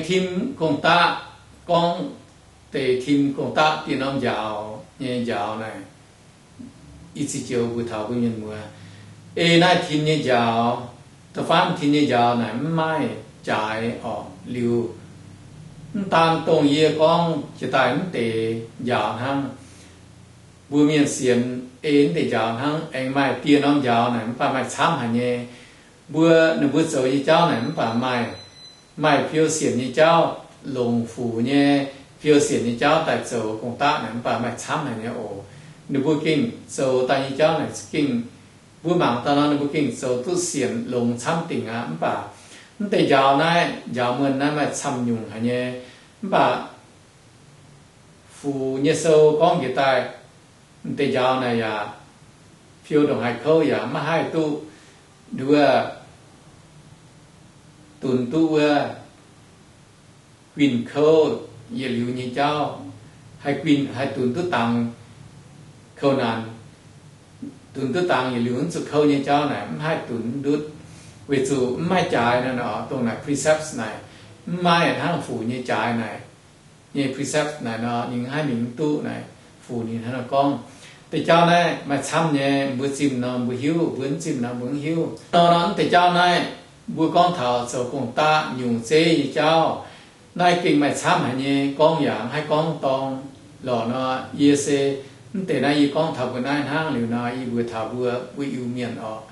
Tim gong-daqv, gorngv deix tim gong-daqv dieh norm njaaux nyei njaaux naaic, i zic joux mbuo taux mbuo mienh muoz, ei naaiv tim nyei njaaux, da'faanh tim nyei njaaux naaic mv maaih jaaix orqc. Liuz, mv daan dongh yie gorngv jiex daaih mv deix njaaux hnangv, mbuo mienh sienx ei mv deix njaaux hnangv. Aengx maaih dieh norm njaaux naaic mv baac maaih camv haic nyei. Mbuo, ninh mbuo zoux nyei jauv naaic mv baac maaih, maaih fiou sienc nyei jauv, longc fuc nyei, fiou sienc nyei jauv daaih zoux gong-daqv naaic mv baac maaih camv haic nyei oc. Ninh mbuo gengh zoux daaih nyei jauv naaic za'gengh, mbuo mangc daaih nor ninh mbuo gengh zoux duqv sienc longx camv dingc aqv. Mv baac mv deix njaaux naaiv, njaaux muonh naaiv maaih camv nyungc haic nyei. Mv baac fuc nyei sou gorngv njiec daaih, mv deix njaaux naaic yaac fiou ndongc haaix kouv yaac maiv haih duqv, nduov, dunx duqv wuov guinh kouv yietc liuz nyei jauv. Haih guinh, haih dunx duqv dangx kouv naanc, dunx duqv dangx yietc liuz mv zuqc kouv nyei jauv naaic mv haih dunx ndutv, weic zuqc mv maaih jaaix naaic nor. Dongh naaic precepts naaic mv maaih hnangv fuc nyei jaaix naaic, nyei precepts naaic nor ninh haih mingh duqv naaic, fuc ninh hnangv nor gorngv. Deix jauv naaiv maaih camv nyei, mbuo zimh nor mbuo hiuv, mbuo mv zimh nor mbuo mv hiuv. Nor nor mv deix jauv naaiv, mbuo gorngv taux zoux gong-daqv nyungc zeiv nyei jauv, naaiv gengh maaih camv haic nyei. Gorngv yaac mv haih gorngv dorng lorqc nor. Yie se mv deix naaiv yie gorngv taux mbuo naaiv hnangv. Liuz nor yie mbuox taux mbuo, mbuo Iu-Mienh orqc,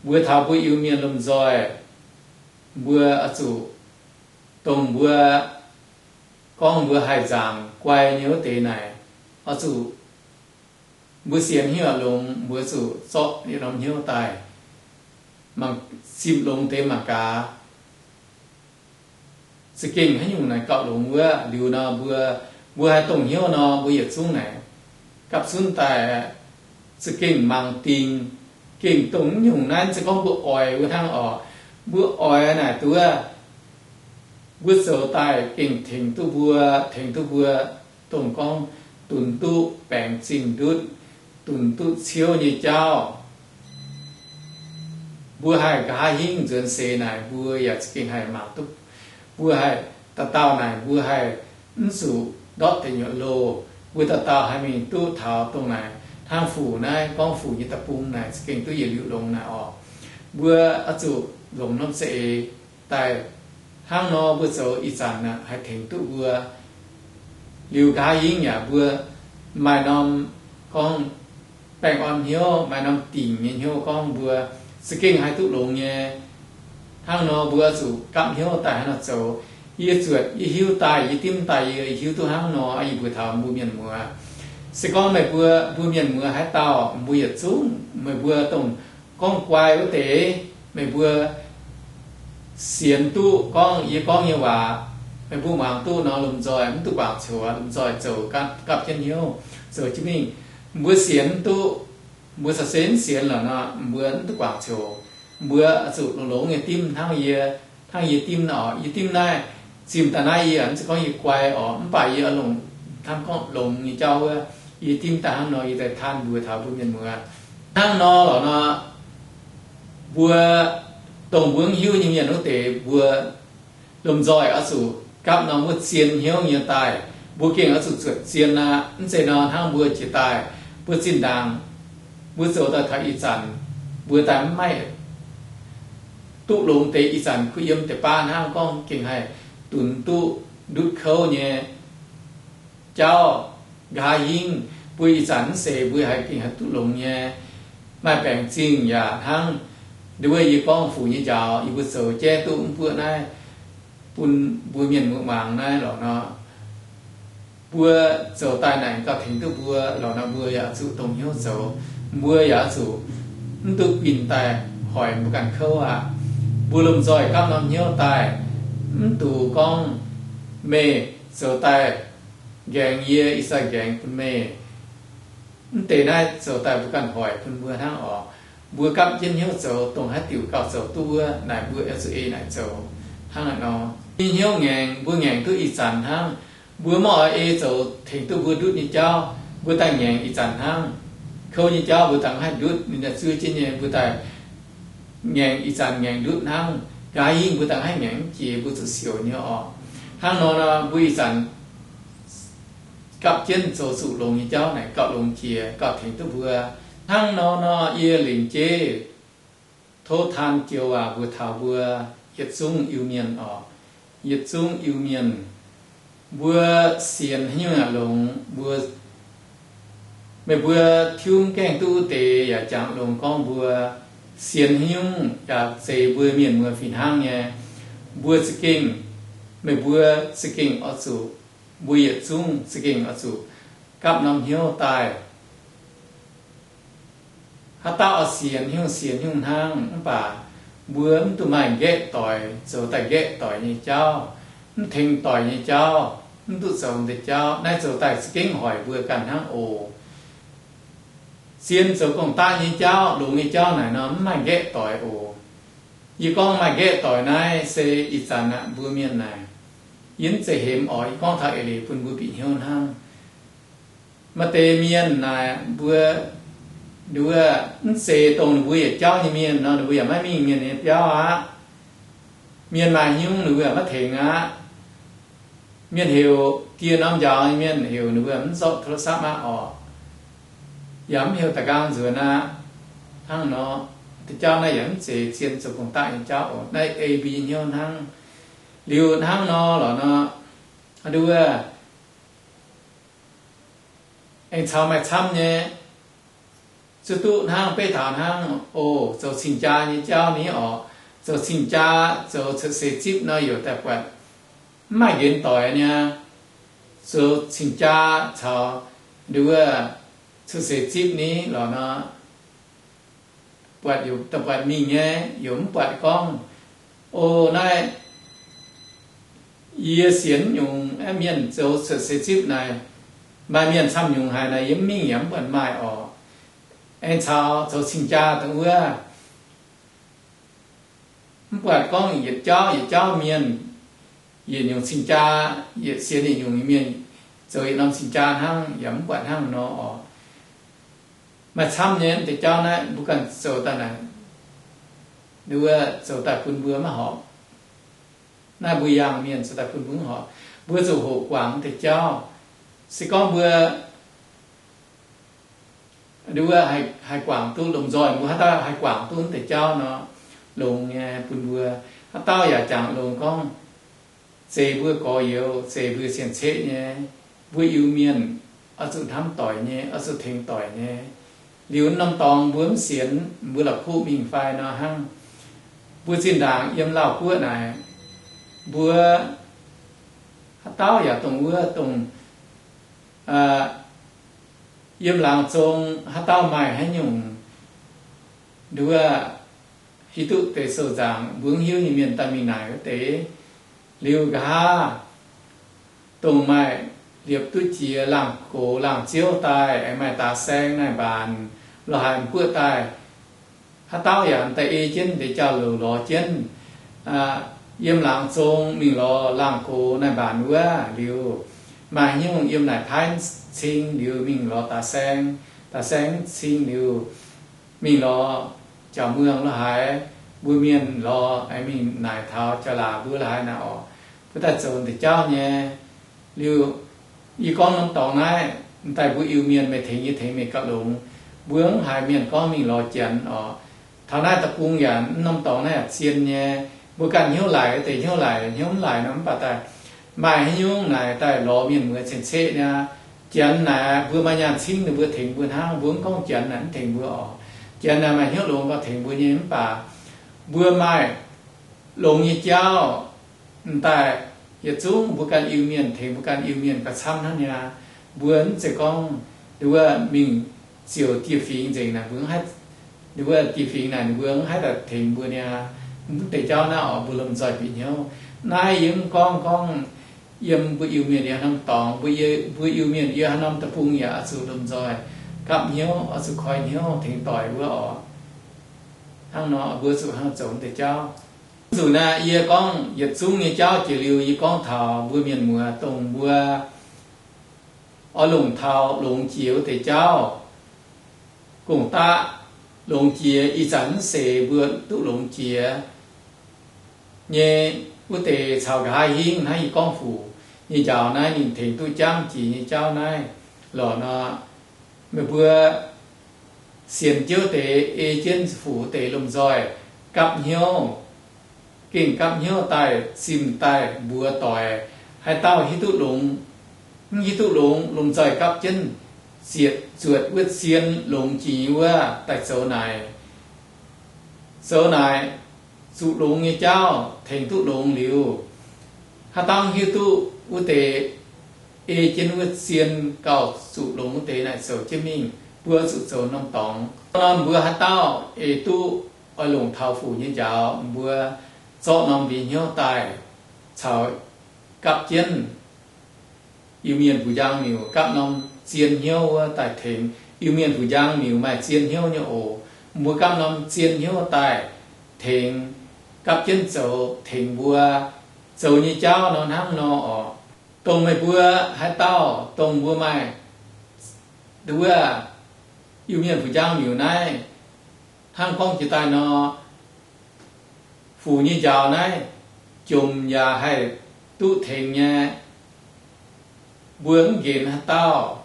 mbuo taux mbuo Iu-Mienh lomh nzoih, mbuo oix zuqc, dongh mbuo gorngv mbuo haih nzaangc guai nyei wuov deix naaic, oix zuqc mbuo sienx hnyouv longx, mbuo zuqc zorqv yietc norm hnyouv daaih, mangc, zimh longx deix mangc gaax, za'gengh haaix nyungc naaic gauh longx wuov. Liuz nor mbuo, mbuo haih dongh hnyouv nor mbuo yietc zungv naaic gapv zunv daaih, za'gengh mangc dingc, gengh dongh mv nyungc naaiv, se gorngv mbuo oix wuov hnangv orqc. Mbuo oix naaic duqv, mbuo zoux daaih gengh tengx duqv mbuo, tengx duqv mbuo, dongh gorngv dunx duqv baengc zingh ndutv, dunx duqv ciouv nyei jauv. Mbuo haih nqa'haav hingv nzuonx seix naaic mbuo yaac za'gengh haih mangc duqv. Mbuo haih, dauh dauh naaic mbuo haih mv zuqc ndortv deic nyuoqc loh. Mbuo dauh dauh haih mingh duqv taux dongh naaic hnangv fuc naaiv gorngv fuc nyei deic-bung naaic za'gengh duqv yietc liuz longx naaic orqc. Mbuo oix zuqc longc norm za'eix daaih hnangv nor mbuo zoux ih zanc naaic haih tengx duqv mbuo. Liuz nqa'haav hingv yaac mbuo maaih norm gorngv baengh orn hnyouv, maaih norm dingc nyei hnyouv gorngv mbuo za'gengh haih duqv longx nyei. Hnangv nor mbuo oix zuqc gapv hnyouv daaih hnangv nor zoux. Yie zuotc yie hiuv daaih, yie dimv daaih yie hiuv duqv hnangv nor, yie mbuox taux mbuo mienh muoz. Se gorngv meih mbuo, mbuo mienh muoz haaix dauh, mbuo yietc zungv meih mbuo dongh gorngv guai wuov deix, meih mbuo sienx duqv gorngv yie gorngv nyei waac, meih mbuo muangx duqv nor, lomh nzoih mv duqv guangc qiex, lomh nzoih zoux gapv jienv hnyouv, zoux jienv mingh. Mbuo sienx duqv, mbuo caux se mv sienx lorqc nor, mbuo mv duqv guangc qiex. Mbuo zuqc longx-longx nyei dimv hnangv yie, hnangv yie dimv nor. Yie dimv naaiv, zimh daaih naaiv yie mv zeiz gorngv yie guai orqc, mv baac yie longc hnangv gorngv longx nyei jauv wuov, yie dimv daaih hnangv nor, yie daaih taan mbuox taux mbuo mienh muoz. Hnangv nor lorqc nor, mbuo dongh mbuo mv hiuv nyei mienh wuov deix, mbuo lomh nzoih oix zuqc gapv norm wuov zien hnyouv nyei daaih. Mbuo gengh oix zuqc zuotc zien aqv. Mv zeiz nor hnangv mbuo jiex daaih, mbuo zinh ndaangc, mbuo zoux daaih taux ih zanc, mbuo daaih mv maaih duqv longx deix ih zanc kuh yiem deix baav hnangv gorngv gengh haih dunx duqv ndutv kouv nyei jauv. Nqa'haav hingv mbuo ih zanc mv seix mbuo haih gengh haih duqv longx nyei. Maaih baengc zingh yaac hnangv nduov yie gorngv fuc nyei njaaux yie mbuo zoux jaiv duqv mv buoqv naaiv bun mbuo mienh muoz muangx naaiv lorqc nor, mbuo zoux daaih naaic gauh tengx duqv mbuo lorqc nor, mbuo yaac zuqc dongh hnyouv zoux. Mbuo yaac zuqc mv duqv guinh daaih hoic mbuo ganh kouv aqv. Mbuo lomh nzoih gapv norm hnyouv daaih, mv duqv gorngv meih zoux daaih nqaengx yie, yie zai nqaengx bun meih. Mv deix naaiv zoux daaih mbuo ganh hoic bun mbuo hnangv orqc. Mbuo gapv jienv hnyouv zoux dongh haaix diuc gauh zoux duqv wuov naaic, mbuo oix zuqc ei naaic zoux hnangv naaic nor. Nyei hnyouv ngaengc, mbuo ngaengc duqv ih zanc hnangv. Mbuo maiv oix ei zoux tengx duqv mbuo ndutv nyei jauv. Mbuo daaih ngaengc ih zanc hnangv. Kouv nyei jauv mbuo dangh haih ndutv, ninh daaih zuov jienv nyei, mbuo daaih ngaengc ih zanc ngaengc ndutv hnangv. Nqa'haav hingv mbuo dangh haih ngaengc mv jiex, mbuo zuqc siouc nyei orqc. Hnangv nor nor, mbuo ih zanc gapv jienv zoux zuqc longx nyei jauv naaic gauh longx jiex, gauh tengx duqv mbuo. Hnangv nor nor, yie lingc jeiv tov taan joux waac mbuox taux mbuo yietc zungv Iu-Mienh oc. Yietc zungv Iu-Mienh, mbuo sienx haaix nyungc yaac longx, mbuo, meih mbuo tiuv mv gaengh duqv wuov deix yaac jangx longx gorngv mbuo sienx haaix nyungc yaac zeiz mbuo mienh muoz fih hnangv nyei. Mbuo za'gengh, meih mbuo za'gengh oix zuqc, mbuo yietc zungv za'gengh oix zuqc gapv norm hnyouv daaih. Haaix dauh oix sienx haaix nyungc sienx haaix nyungc hnangv, mv baac mbuo mv duqv maaih nqaeqv doic, zoux daaih nqaeqv doic nyei jauv, mv tengx doic nyei jauv, mv duqv zoux deix jauv. Naaiv zoux daaih za'gengh hoic mbuo ganh hnangv oc. Zien zoux gong-daqv nyei jauv, longx nyei jauv naaic nor mv maaih nqaeqv doic oc. Yie gorngv maaih nqaeqv doic naaiv se ih zanc aqv, mbuo mienh naaic, yie mv zeiz hemx oc. Yie gorngv taux eix leiz bun mbuo bieqc hnyouv hnangv. Maaih deix mienh naaic mbuo, nduov, mv zeiz dongh ninh mbuo yietc jauv nyei mienh nor, ninh mbuo yaac maiv mingh mienh nyei biauv aqv. Mienh maaih haaix nyungc ninh mbuo yaac maiv tengx aqv. Mienh heuc dieh norm njaaux nyei mienh heuc ninh mbuo mv zorqv โทรศัพท์ aqv oc. Yaac mv heuc da'nqaang nzuonx aqv. Hnangv nor, deix jauv naaiv yaac mv zeiz zien zoux gong-daqv nyei jauv oc. Naaiv ei mbuo nyei hnyouv hnangv. Liuz hnangv nor lorqc nor, nduov, aengx caux maaih camv nyei, zuqc duqv hnangv beiv taux hnangv oc, zoux cing-jaa nyei jauv ni oc. Zoux cing-jaa, zoux cuotv seix zipv nor, youc daaih buatc mv maaih nqenx doic niaa. Zoux cing-jaa caux nduov cuotv seix zipv ni lorqc nor, buatc youc daaih buatc mingh nyei, youc mv buatc gorngv, o, naaiv yie sienx nyungc mienh zoux cuotv seix zipv naaic, maaih mienh camv nyungc haic naaic, yie mv mingh yaac mv buatc maaih oc. Aengx caux zoux cing-jaa dongh wuov, mv buatc gorngv yietc jauv yietc jauv mienh, yietc nyungc cing-jaa, yietc sienx yietc nyungc mienh zoux yietc norm cing-jaa hnangv, yaac mv buatc hnangv nor oc. Maaih camv nyei deix jauv naaiv mbuo ganh zoux daaih naaic, nduov, zoux daaih bun mbuo maiv horpc. Naaiv mbuo yangh mienh zoux daaih bun mbuo maiv horpc. Mbuo zuqc hoqc guangc deix jauv. Se gorngv mbuo, nduov, haih guangc duqv lomh nzoih, mbuo haaix dauh haih guangc duqv deix jauv nor, longx nyei bun mbuo. Haaix dauh yaac jangx longx gorngv, zeiz mbuo gorx-youz, zeiz mbuo cien-ceqv nyei, mbuo Iu-Mienh oix zuqc hnamv doic nyei, oix zuqc tengx doic nyei. Liuz norm dorngx mbuo mv sienx, mbuo la'kuqv mingh fai nor hnangv. Mbuo zinh ndaangc yiem Laauh Guoqv naaic, mbuo haaix dauh yaac dongh wuov dongh yiem laangz zong haaix dauh maaih haaix nyungc nduov hiuv duqv deix sou-nzaangc mbuo mv hiuv nyei mienh daaih mingh naaic wuov deix. Liuz nqa'haav dongh maaih liepc duqv jiex laangh gox laangh ziouv daaih, aengx maaih daax saeng naaiv mbaanc lorz haaix m'guoqv daaih, haaix dauh yaac daaih ei jienv deix jauv-louc lorz jienv yiem laangz zong mingh lorz laangh gox naaiv mbaanc wuov. Liuz maaih haaix nyungc yiem naaic paaiv cing liuz mingh lorz daax saeng, daax saeng cing liuz mingh lorz jauv-muangh lorz haaix, mbuo mienh lorz aengx mingh naaic taux jauv-laac mbuo lorz haaix naaic orqc. Mbuo daaih zoux deix jauv nyei. Liuz yie gorngv norm dorngx naaiv, m'daaih mbuo Iu-Mienh meih tengx yie tengx meih gauh longx. Mbuo mv haiz mienh gorngv mingh lorz Janx orqc. Taux naaiv deic-bung yaac norm dorngx naaiv zien nyei. Mbuo ganh hnyouv laic deix hnyouv laic, hnyouv mv laic nor mv baac daaih maaih haaix nyungc naaic daaih lorz mienh muoz cien-ceqv niaa. Janx naaic mbuo maaih nyaanh cingv ninh mbuo tengx mbuo hnangv, mbuo mv gorngv Janx naaic mv tengx mbuo orqc. Janx naaic maaih hnyouv longx gauh tengx mbuo nyei mv baac mbuo maaih longx nyei jauv, m'daaih yietc zungv mbuo ganh Iu-Mienh tengx mbuo ganh Iu-Mienh gauh camv hnangv niaa. Mbuo mv zeiz gorngv nduov mingh ziouc dieh fingx nzengc naaic mbuo mv haih, nduov dieh fingx naaic ninh mbuo mv haih daaih tengx mbuo niaa. Mv deix jauv naaiv orqc mbuo lomh nzoih bieqc hnyouv. Naaiv yie mv gorngv gorngv yiem mbuo Iu-Mienh yiem haaix norm dorngx, mbuo Iu-Mienh yiem haaix norm deic-bung yaac oix zuqc lomh nzoih gapv hnyouv, oix zuqc koi hnyouv tengx doic wuov orqc. Hnangv nor mbuo zuqc hnangv zoux deix jauv. Zuqc naaiv yie gorngv yietc zungv nyei jauv jiex liuz yie gorngv taux mbuo mienh muoz dongh mbuo oix longc taux longx jiex wuov deix jauv, gong-daqv longx jiex, ih zanc mv seix mbuo duqv longx jiex nyei. wuov deix caux nqa'haav hingv hnangv yie gorngv fuc nyei njaaux naaiv ninh tengx duqv jangv jiex nyei jauv naaiv lorqc nor, meih mbuo sienx Ziouv deix ei jienv fuc wuov deix lomh nzoih gapv hnyouv, gengh gapv hnyouv daaih zimh daaih mbuox doic. Haaix dauh hiuv duqv longx, mv hiuv duqv longx, lomh nzoih gapv jienv zietc zuotc wuov zien longx jiex wuov daaih zoux naaic, zoux naaic zuqc longx nyei jauv, tengx duqv longx liuz, haaix dauh hiuv duqv wuov deix ei jienv wuov zien gauh zuqc longx wuov deix naaic zoux jienv mingh, mbuo zuqc zoux norm dorngx. Nor mbuo haaix dauh ei duqv oix longc taux fuc nyei njaaux, mbuo zorqv norm mbeix hnyouv daaih caux gapv jienv Iu-Mienh fuc-njang miuc gapv norm zien hnyouv wuov daaih tengx. Iu-Mienh fuc-njang miuc maaih zien hnyouv nyei oc. Mbuo gapv norm zien hnyouv daaih tengx, gapv jienv zoux tengx mbuo. Zoux nyei jauv nor hnangv nor oc. Dongh meih mbuo haaix dauh, dongh mbuo maaih nduov Iu-Mienh fuc-njang miuc naaiv, hnangv gorngv jiex daaih nor, fuc nyei njaaux naaiv jomc yaac haih duqv tengx nyei. Mbuo mv nqenx haaix dauh,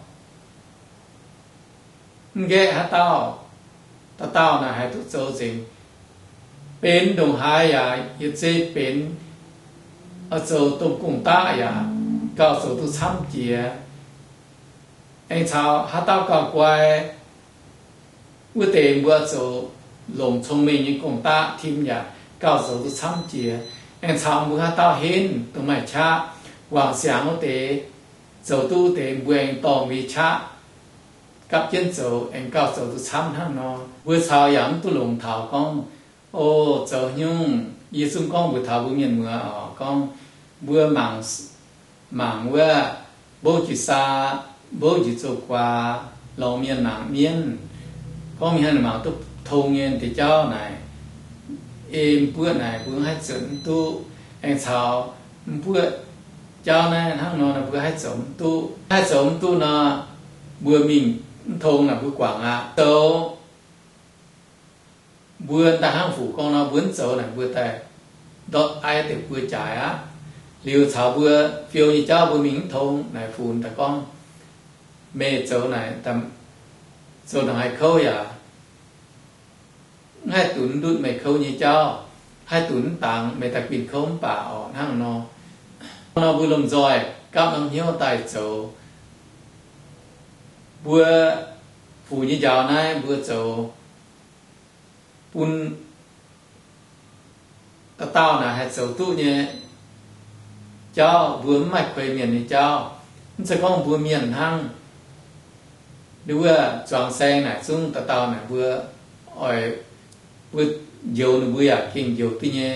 mv nqaeqv haaix dauh, dauh dauh naaic haih duqv zoux nzengc. Benx ndongc haaix yaac yietc zei benx, oix zoux domh gong-daqv yaac gauh zoux duqv camv jiex. Aengx caux haaix dauh gauh guai wuov deix mbuo zoux longc cong-mengh nyei gong-daqv tim yaac gauh zoux duqv camv jiex. Aengx caux mbuo haaix dauh henv dongh maaih qaqv wangc siangx wuov deix, zoux duqv wuov deix mbuo aengx dorh mbuo nyei qaqv gapv jienv zoux aengx gauh zoux duqv camv hnangv nor. Mbuo caux yaac mv duqv longc taux gorngv, o, zoux haaix nyungc, yie zungv gorngv mbuox taux mbuo mienh muoz oc, gorngv mbuo mangc, mangc wuov, mbouv jiex saa, mbouv njiec zoux guaax, lorz mienh mangc mienv, gorngv mingh hnangv naaic mangc duqv tong nyei deix jauv naaic, ei mbuoqv naaic mbuo haih zuotc mv duqv. Aengx caux mbuoqv jauv naaiv hnangv nor, mbuo haih zoux mv duqv. Haih zoux mv duqv nor, mbuo mingh mv tong naaic mbuo guangc aqv. Zoux mbuo daaih hnangv fuc gorngv nor, mbuo mv zoux naaic mbuo daaih ndortv aiv deix buo jaaix aqv. Liuz caux mbuo fiou nyei jauv mbuo mingh mv tong naaic, fuc daaih gorngv, meih zoux naaic, zoux ndongc haaix kouv yaac mv haih dunx ndutv meih kouv nyei jauv, haih dunx mv dangx meih daaih guinh kouv mv baac oc, hnangv nor. Nor mbuo lomh nzoih gapv norm hnyouv daaih zoux. Mbuo fuc nyei njaaux naaiv mbuo zoux bun dauh dauh naaic haih zoux duqv nyei jauv, mbuo mv maaih kuei mienh nyei jauv. Mv zeiz gorngv mbuo mienh hnangv, nduov wuov zuangx saeng naaic zungv dauh dauh naaic mbuo oix, mbuo njoux ninh mbuo yaac gengh njoux duqv nyei.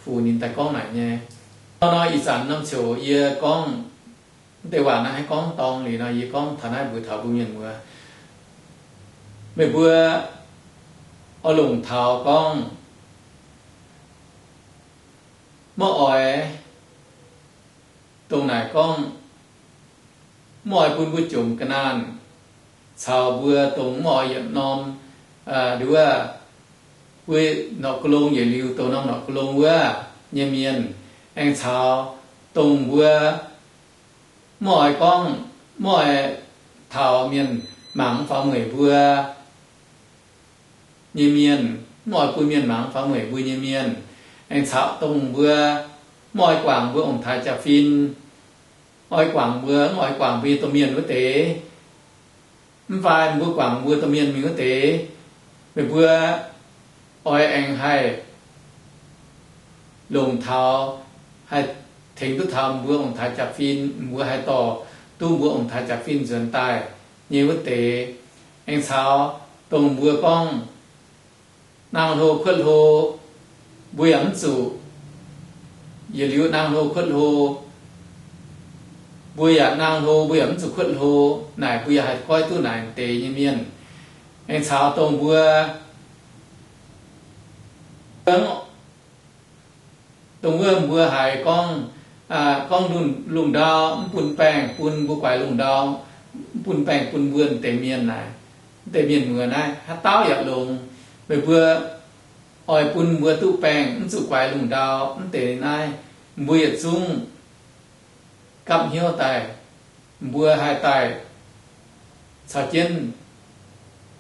Fuc ninh daaih gorngv naaic nyei. Nor nor ih zanc norm ziouc yie gorngv mv deix waac naaiv haih gorngv dorngx liuz nor, yie gorngv taux naaiv mbuox taux mbuo mienh muoz, meih mbuo oix longc taux gorngv maiv oix dongh naaic gorngv maiv oix bun mbuo jomc ga'naanh, caux mbuo dongh maiv oix yietc norm, nduov wuov, mbuo norqc ga'long yietc liuz dongh norm norqc ga'long wuov nyei mienh, aengx caux dongh mbuo maiv oix gorngv, maiv oix taux mienh mangc faaux mueic mbuo nyei mienh, maiv oix bun mienh mangc faaux mueic mbuo nyei mienh, aengx caux dongh mbuo maiv oix guangc mbuo ong-taaix jaa-fin, oix guangc mbuo, mv oix guangc mbuo nyei domh mienh wuov deix, mv fai mbuo guangc mbuo domh mienh mingh wuov deix, meih mbuo oix aengx haih longc taux, haih tengx duqv taux mbuo ong-taaix jaa-fin, mbuo haih dorh duqv mbuo ong-taaix jaa-fin nzuonx daaih nyei wuov deix. Aengx caux dongh mbuo gorngv naang hlo kuotv hlo, mbuo yaac mv zuqc, yietc liuz naang hlo kuotv hlo, mbuo yaac naang hlo, mbuo yaac mv zuqc kuotv hlo, naaic mbuo yaac haih goiv duqv naaic deix nyei mienh. Aengx caux dongh mbuo dongh wuov mbuo haiz gorngv, gorngv lungh ndau mv bun baengh bun mbuo guaix lungh ndau, mv bun baengh bun mbuo deix mienh naaic, deix mienh muoz naaiv haaix dauh yaac longx. Meih mbuo oix bun mbuo duqv baengh mv zuqc guaix lungh ndau mv deix naaiv, Mbuo yietc zungv gapv hnyouv daaih, mbuo haih daaih caux jienv,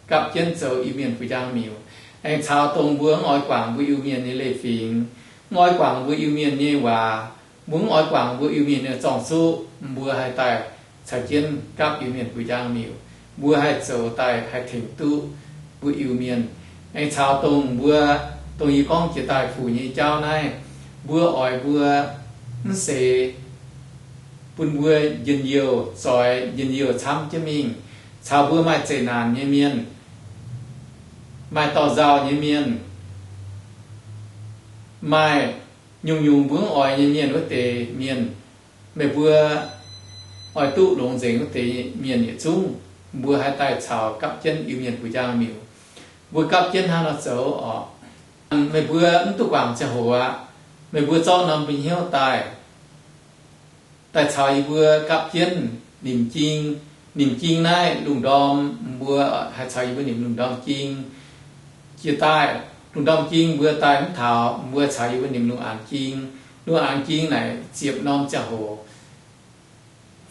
gapv jienv zoux Iu-Mienh Fuc-Njang-Miuc, aengx caux dongh mbuo mv oix guangc mbuo Iu-Mienh nyei leiz-fingx, mv oix guangc mbuo Iu-Mienh nyei waac, mbuo mv oix guangc mbuo Iu-Mienh nyei zorng-zuqv, mbuo haih daaih caux jienv gapv Iu-Mienh Fuc-Njang-Miuc. Mbuo haih zoux daaih haih tengx duqv mbuo Iu-Mienh. Aengx caux dongh mbuo, dongh yie gorngv jiex daaih fuc nyei jauv naaiv, mbuo oix mbuo mv seix bun mbuo njien-youh zoix, njien-youh camv jienv mingh caux mbuo maaih zeqc naanc nyei mienh, maaih dorh nzauh nyei mienh, maaih nyungc-nyungc mbuo mv oix nyei mienh wuov deix mienh. Meih mbuo oix duqv longx nzengc wuov deix mienh yietc zungv, mbuo haih daaih caux gapv jienv Iu-Mienh Fuc-Njang-Miuc. Mbuo gapv jienv hnangv nor zoux orqc. Meih mbuo mv duqv guangc ziangh hoc aqv. Meih mbuo zorqv norm mbuo hnyouv daaih, daaih caux yie mbuo gapv jienv nimc jing. Nimc jing naaiv lungh ndorm, mbuo haih caux yie mbuo nimc lungh ndorm jing. Jiex daaih lungh ndorm jing mbuo daaih mv taux, mbuo caux yie mbuo nimc lungh aanx jing. Lungh aanx jing naaic ziepc norm ziangh hoc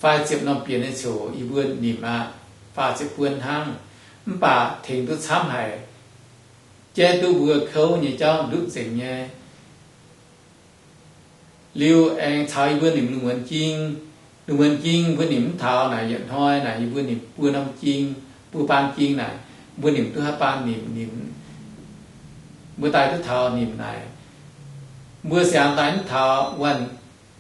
fai ziepc norm bienx nyei ziouc yie mbuo nimc aqv, faah ziepc buonc hnangv. Mv baac tengx duqv camv haic, jaiv duqv mbuo kouv nyei jauv ndutv nzengc nyei. Liuz aengx caux yie mbuo nimc lungh muonz jing. Lungh muonz jing mbuo nimc mv taux naaic, yietc hnoi naaic yie mbuo nimc buo norm jing, buo baan jing naaic, mbuo nimc duqv haaix baan nimc, nimc, mbuo daaih duqv taux nimc naaic. Mbuo siangx daaih mv taux,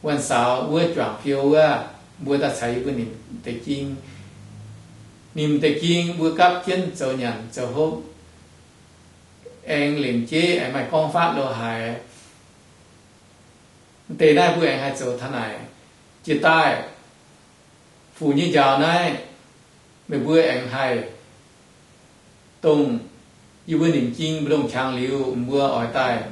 วันเสาร์ wuov juangc fiou wuov, mbuo daaih caux yie mbuo nimc deix jing. Nimc deix jing mbuo gapv jienv zoux nyanc zoux hopv, aengx lengc jeiv aengx maaih gorngv fatv lo haaix. Deix naaiv mbuo aengx haih zoux taux naaic. Jiex daaih fuc nyei njaaux naaiv, meih mbuo aengx haih dongh yie mbuo nimc jing mbu'ndongx qangx liuz, mbuo oix daaih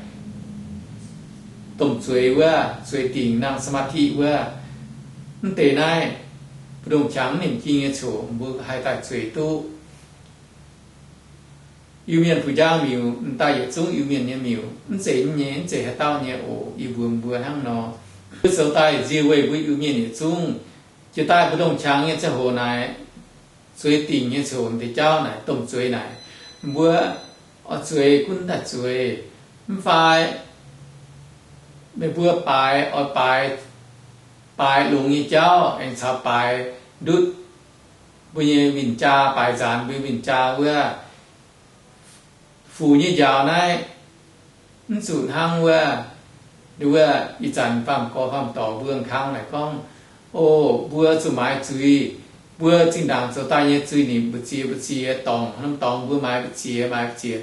domh zueiz wuov, zueiz dingc nangh สมาธิ wuov. Mv deix naaiv mbu'ndongx qangx mv nimc jing nyei ziouc mbuo haih daaih zueiz duqv Iu-Mienh Fuc-Njang Miuc, m'daaih yietc zungv Iu-Mienh nyei miuc, mv zeiz nyei, mv zeiz haaix dauh nyei oc. Yie mbuox mbuo hnangv nor, mbuo zoux daaih nzie weih mbuo Iu-Mienh yietc zungv. Jiex daaih mbu'ndongx qangx nyei ziangh hoc naaic, zueiz dingc nyei ziouc m'deix jauv naaic, domh zueiz naaic, mbuo oix zueiz gunv daaih zueiz. Mv fai meih mbuo baaix oix baaix, baaix longx nyei jauv aengx caux baaix ndutv mbuo nyei win-jaa, baaix nzaanx mbuo nyei win-jaa wuov. Fuc nyei njaaux naaiv mv zuqc hnangv wuov, wuov ih zanc faam gorx faam dorc mbuo kangv naaic gorngv, o, mbuo zuqc maaiz zuiz, mbuo zinh ndaangc zoux daaih nyei zuiz-nimc mbu'ziex mbu'ziex dorngc, norm dorngx mbuo maaiz mbu'ziex maaiz mbu'ziex.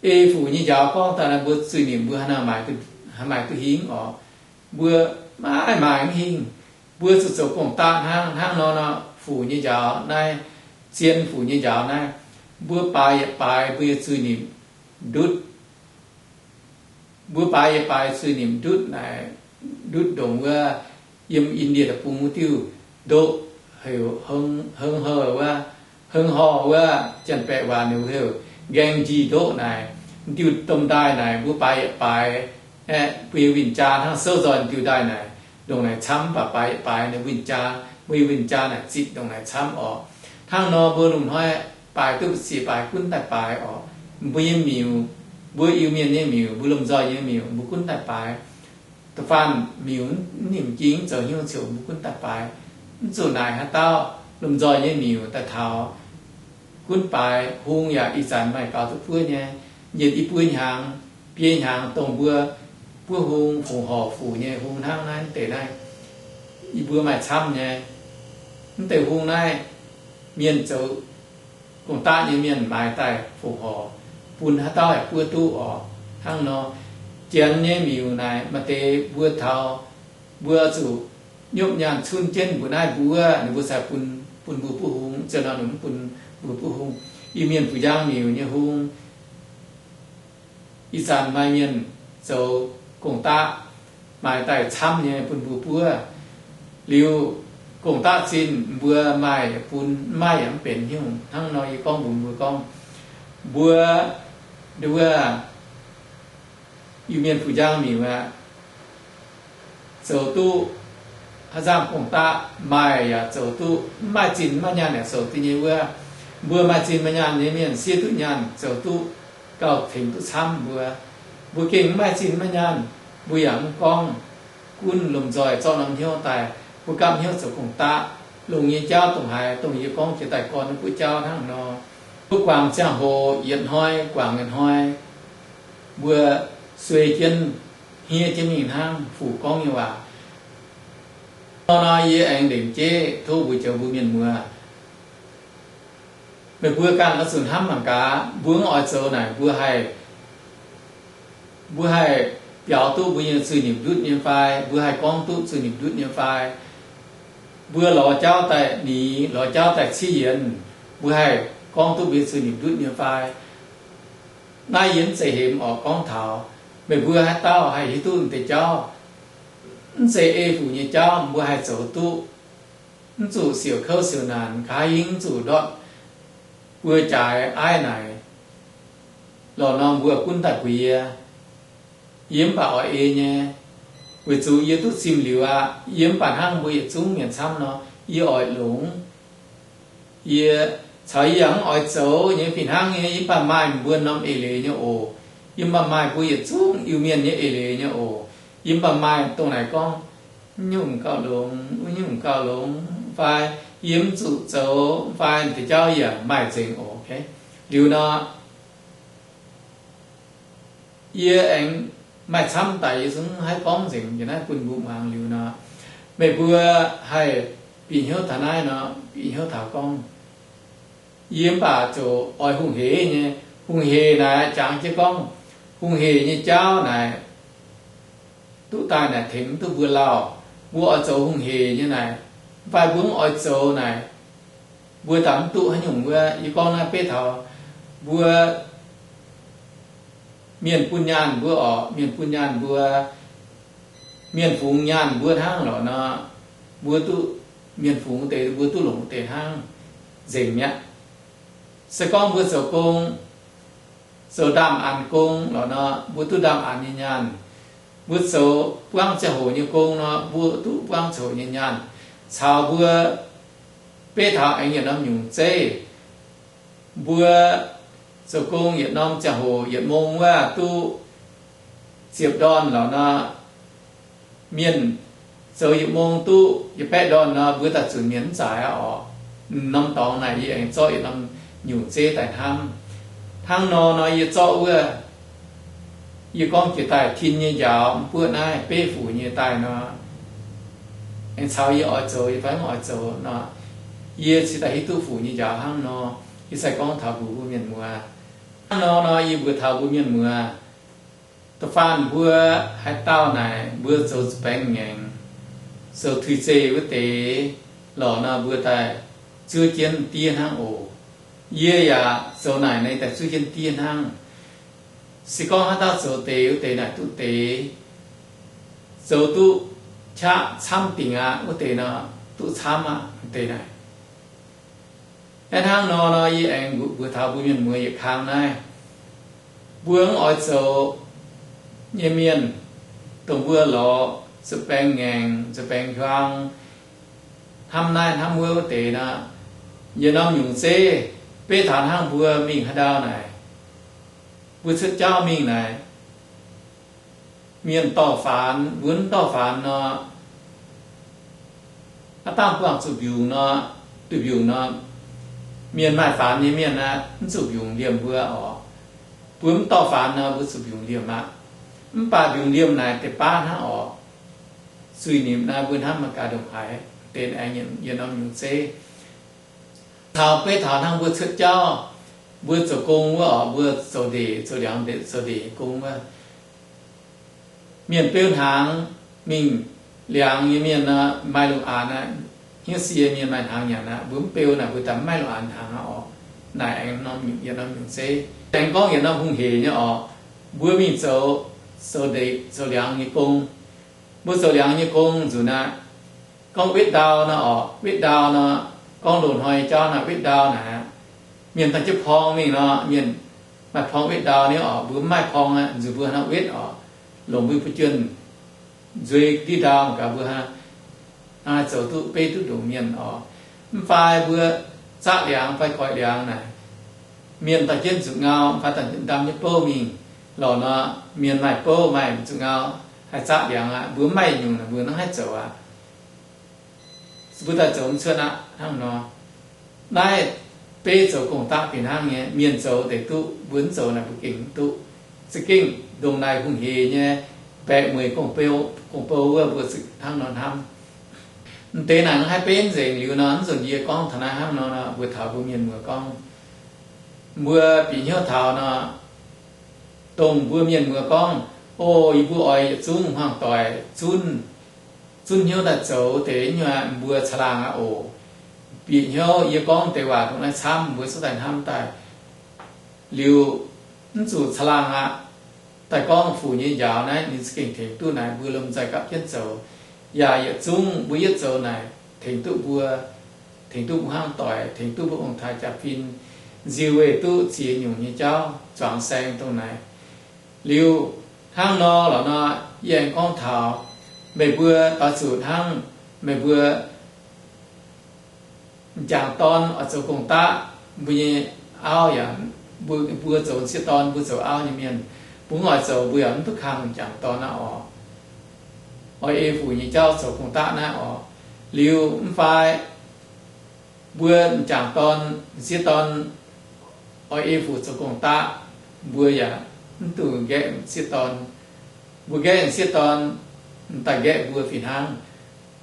Ei fuc nyei njaaux gorngv daaih naaiv, mbuo zuiz-nimc mbuo hnangv maaiz duqv hingv orqc. Mbuo maiv maaih mv hingh. Mbuo zuqc zoux gong-daqv hnangv. Hnangv nor nor, fuc nyei njaaux naaiv, zien fuc nyei njaaux naaiv, mbuo baaix yietc baaix mbuo nyei zuiz-nimc ndutv. Mbuo baaix yietc baaix zuiz-nimc ndutv naaic, ndutv ndongc wuov yiem Indie deic-bung wuov diuh ndoqv heuc Heng Hor wuov, Heng Hor wuov, Janx-Baeqc waac ninh heuc Gaeng Nji Ndoqv naaic. Diuh domh ndaaih naaic mbuo baaix yietc baaix aeqv, mbuo nyei win-jaa hnangv souv nzoih diuh ndaaih naaic, ndongc naaic camv, mv baac baaix yietc baaix ninh win-jaa, mbuo nyei win-jaa naaic zitc ndongc naaic camv orqc. Hnangv nor mbuo lungh hnoi baaix duqv mbu'ziex baaix gunv daaih baaix orqc. Mbuo nyei miuc, mbuo Iu-Mienh nyei miuc, mbuo lomh nzoih nyei miuc, mbuo gunv daaih baaix. Da'faanh miuc mv nimc jing, mv zoux hnyouv ziouc mbuo gunv daaih baaix. Mv zuqc naaic haaix dauh lomh nzoih nyei miuc daaih taux, gunv baaix. Hung yaac ih zanc maaih gaux duqv buov nyei. Yietc i buo hnyangx, biei hnyangx dongh mbuo buov hung, fongc horc fuc nyei hung hnangv naaiv deix naaiv, yie mbuo maaih camv nyei. Mv deix hung naaiv, mienh zoux gong-daqv nyei mienh maaiz daaih fongc horc bun haaix dauh yaac buov duqv orqc. Hnangv nor, Janx nyei miuc naaic maaih deix mbuo taux, mbuo zuqc nyopv nyaanh cunv jienv mbuo naaiv mbuov, ninh mbuo cingx bun, bun mbuo buov hung. Ziouc nor ninh mv bun mbuo buov hung. Iu-Mienh Fuc-Njang Miuc nyei hung, ih zanc maaih mienh zoux gong-daqv maaiz daaih camv nyei bun mbuo buov. Liuz gong-daqv zinh mbuo maaih bun, mv maaih yaac mv benx hnyouv. Hnangv nor yie gorngv mbuox mbuo gorngv, mbuo nduov Iu-Mienh Fuc-Njang Miuc aqv, zoux duqv haaix nzangc gong-daqv, maaih yaac zoux duqv, mv maaih zinh maiv maaih nyaanh yaac zoux duqv nyei wuov. Mbuo maaih zinh maaih nyaanh nyei mienh siev duqv nyaanh zoux duqv gauh tengx duqv camv mbuo. Mbuo gengh mv maaih zinh maiv maaih nyaanh, mbuo yaac mv gorngv, gunv lomh nzoih zorqv norm hnyouv daaih, mbuo gapv hnyouv zoux gong-daqv. Longx nyei jauv dongh haaix, dongh yie gorngv jiex daaih gorn wuov jauv hnangv nor. Mbuo guangc ziangh hoc yietc hnoi guangc yietc hnoi, mbuo suei jienv, hniev jienv mingh hnangv, Fuc gorngv nyei waac. Nor nor yie aengx ndengc jeiv tov mbuo joux mbuo mienh muoz, meih mbuo ganh oix zuqc hnamv mangc gaax, mbuo mv oix zoux naaic, mbuo haih mbuo haih biaux duqv mbuo nyei zuiz-nipc ndutv nyei fai? Mbuo haih gorngv duqv zuiz-nipc ndutv nyei fai? Mbuo lorz jauv daaih nix, lorz jauv daaih ciev yienx, mbuo haih gorngv duqv mbuo nyei zuiz-nipc ndutv nyei fai? Naaiv yie mv zeiz hemx oix gorngv taux. Meih mbuo haaix dauh haih hiuv duqv deix jauv, mv zeiz ei fuc nyei jauv, mbuo haih zoux duqv. Mv zuqc siouc kouv siouc naanc, nqa'haav hingv mv zuqc ndortv buo jaaix aiv naaic. Lorqc nor mbuo gunv daaih buix yie. Yie mv baac oix ei nyei, weic zuqc yie duqv zimh liuz aqv. Yie mv baac hnangv mbuo yietc zungv mienh camv nor, yie oix longx. Yie caux yie yaac mv oix zoux nyei fih hnangv nyei. Yie mv baac maaih mbuo norm eix leiz nyei oc. Yie mv baac maaih mbuo yietc zungv Iu-Mienh nyei eix leiz nyei oc. Yie mv baac maaih dongh naaic gorngv, nyungc gauh longx, wuov nyungc gauh longx fai, yie mv zuqc zoux fai, deix jauv yaac maaih nzengc oc. Liuz nor, yie aengx maaih camv daic, yie zungv haih gorngv nzengc jiex naaiv bun mbuo muangx. Liuz nor, meih mbuo haih bieqc hnyouv taux naaiv nor, bieqc hnyouv taux gorngv, yie mv baac ziouc oix hungh hec nyei. Hungh hec naaic jangx jienv gorngv, hungh hec nyei jauv naaic duqv daaih naaic tengx duqv mbuo lauh. Mbuo oix zoux hungh hec nyei naaic, mv baac mbuo mv oix zoux naaic, mbuo daaih mv duqv haaix nyungc wuov. Yie gorngv naaiv beiv taux mbuo mienh bun nyaanh mbuo orqc, mienh bun nyaanh mbuo, mienh fungx nyaanh mbuo hnangv lorqc nor, mbuo duqv, mienh fungx deix mbuo duqv longc deix hnangv, nzengc mi'aqv. Se gorngv mbuo zoux gong, zoux ndaamv-anx gong lorqc nor, mbuo duqv ndaamv-anx nyei nyaanh. Mbuo zoux buangv ziangh hoc nyei gong nor, mbuo duqv buangv ziangh hoc nyei nyaanh. Caux mbuo beiv taux aengx yietc norm nyungc zeiv, mbuo zoux gong yietc norm ziangh hoc yietc mong wuov duqv ziepc ndorn lorqc nor, mienh zoux yietc mong duqv yietc baeqv ndorn nor, mbuo daaih zunc mienh mv zaaix aqv orqc. M'norm dorngx naaic yie aengx zorqv yietc norm nyungc zeiv daaih hnamv. Hnangv nor nor yie zorqv wuov, yie gorngv jiex daaih tin nyei njaaux mv buoqv naaiv beiv fuc nyei daaih nor, aengx caux yie oix zoux yie fai mv oix zoux nor, yie cingx daaih hiuv duqv fuc nyei njaaux hnangv nor, yie sai gorngv taux mbuox mbuo mienh muoz. Hnangv nor nor yie mbuox taux mbuo mienh muoz, da'faanh mbuo haaix dauh naaic mbuo zoux za'baengx ngaengc, zoux tuix zeih wuov deix lorqc nor, mbuo daaih zuov jienv diev hnangv oc. Yie yaac zoux naaic nyei daaih zuov jienv diev hnangv. Se gorngv haaix dauh zoux deix wuov deix naaic duqv deix, zoux duqv qaqv camv dingc aqv wuov deix nor, duqv camv aqv deix naaic. Aeqv, hnangv nor nor yie aengx mbuox taux mbuo mienh muoz yietc kang naaiv, mbuo mv oix zoux nyei mienh, dongh mbuo lorz za'baengx ngaengc, za'baengx hiuang, hnamv naaiv hnamv wuov wuov deix nor, yietc norm nyungc zeiv, beiv taux hnangv mbuo mingh haaix ndau naaic, mbuo cuotv jauv mingh naaic, mienh dorh faanx, mbuo mv dorh faanx nor, aav dangh buangh zuqc mbiungc nor, duih mbiungc nor, mienh maaih faanx nyei mienh aqv, mv zuqc mbiungc liemh mbuo orqc. Mbuo mv dorh faanx nor, mbuo zuqc mbiungc liemh aqv. Mv baac mbiungc liemh naaic deix baav hnangv orqc. Zuiz-nipc naaiv mbuo hnamv mangc gaax ndongc haaix, deix aengx yietc norm nyungc zeiv. Taux beiv taux hnangv mbuo cuotv jauv, mbuo zoux gong wuov orqc, mbuo zoux ndeic, zoux liangx ndeic, zoux ndeic gong wuov, mienh beu hnaangx mingh, liangx nyei mienh nor maaih lungh aanx aqv, hnyouv sie mienh maaih hnaangx nyanc aqv. Mbuo mv beu naaic mbuo daaih mv maaih lungh aanx hnaangx aqv orqc. Naaic aengx norm, yietc norm nyungc zeiv. Aengx gorngv yietc norm hungh heic nyei orqc. Mbuo mingh zoux, zoux ndeic zoux liangx nyei gong. Mbuo zoux liangx nyei gong nzunc aqv, gorngv wetv ndau nor orqc, wetv ndau nor, gorngv loz-hnoi jauv naaic wetv ndau naaic aqv. Mienh daaih jienv porng mingh nor, mienh maaih porng wetv ndau nyei orqc. Mbuo mv maaih porng aqv, nzunc mbuo hnangv wetv orqc, longc mbuo nyei fu'juenh nzueic ndiev ndaauv gaax mbuo hnangv, hnangv haih zoux duqv beiv duqv ndongc mienh oc. Mv fai mbuo zaqv liangx fai goix liangx naaic, mienh dorh jienv nzuqc ngau, mv fai dorh ndamv nyei bouv mingh lorqc nor, mienh maaih bouv maaih nzuqc ngau haih zaqv liangx aqv. Mbuo mv maaih nyungc naaic mbuo hnangv haaix zoux aqv? Mbuo daaih zoux mv cuotv aqv hnangv nor. Naaiv beiv zoux gong-daqv fih hnangv nyei, mienh zoux deix duqv, mbuo mv zoux naaic mbuo gengh mv duqv. Za'gengh ndongc naaic hungh hec nyei, baeqc mueic gong-bou wuov mbuo zuqc hnangv nor hnamv. M'deix naaic hnangv haaix beiv nzengc liuz nor, mv nzunc yie gorngv taux naaiv hnangv nor, mbuo taux mbuo mienh muoz gorngv, mbuo bieqc hnyouv taux nor, dongh mbuo mienh muoz gorngv, o, yie mbuo oix yietc zungv hmuangx-doic zunv, zunv hnyouv daaih zoux deix nyuoqc mbuo caangh laangh aqv oc. Bieqc hnyouv yie gorngv deix waac dongh naaiv camv mbuo cuotv daaih hnamv daaih. Liuz, mv zuqc caangh laangh aqv. Daaih gorngv fuc nyei njaaux naaiv ninh za'gengh tengx duqv naaic mbuo lomh nzoih gapv jienv zoux. Yaac yietc zungv mbuo yietv zoux naaic tengx duqv mbuo, tengx duqv mbuo hmuangx-doic, tengx duqv mbuo ong-taaix jaax-fin, nziu weih duqv ziex nyungc nyei jauv zuangx saeng dongh naaic. Liuz, hnangv nor lorqc nor, yie aengx gorngv taux meih mbuo doix zuqc hnangv meih mbuo m'jangc dorn oix zoux gong-daqv, mbuo nyei auv yaac, mbuo zoux sieqv dorn, mbuo zoux auv nyei mienh, mbuo oix zoux, mbuo yaac mv duqv kangh m'jangc dorn aqv oc. Oix ei fuc nyei jauv zoux gong-daqv naaiv oc. Liuz mv fai mbuo m'jangc dorn, sieqv dorn oix ei fuc zoux gong-daqv, mbuo yaac mv dungx nqaeqv sieqv dorn. Mbuo nqaeqv sieqv dorn, m'daaih nqaeqv mbuo fih hnangv.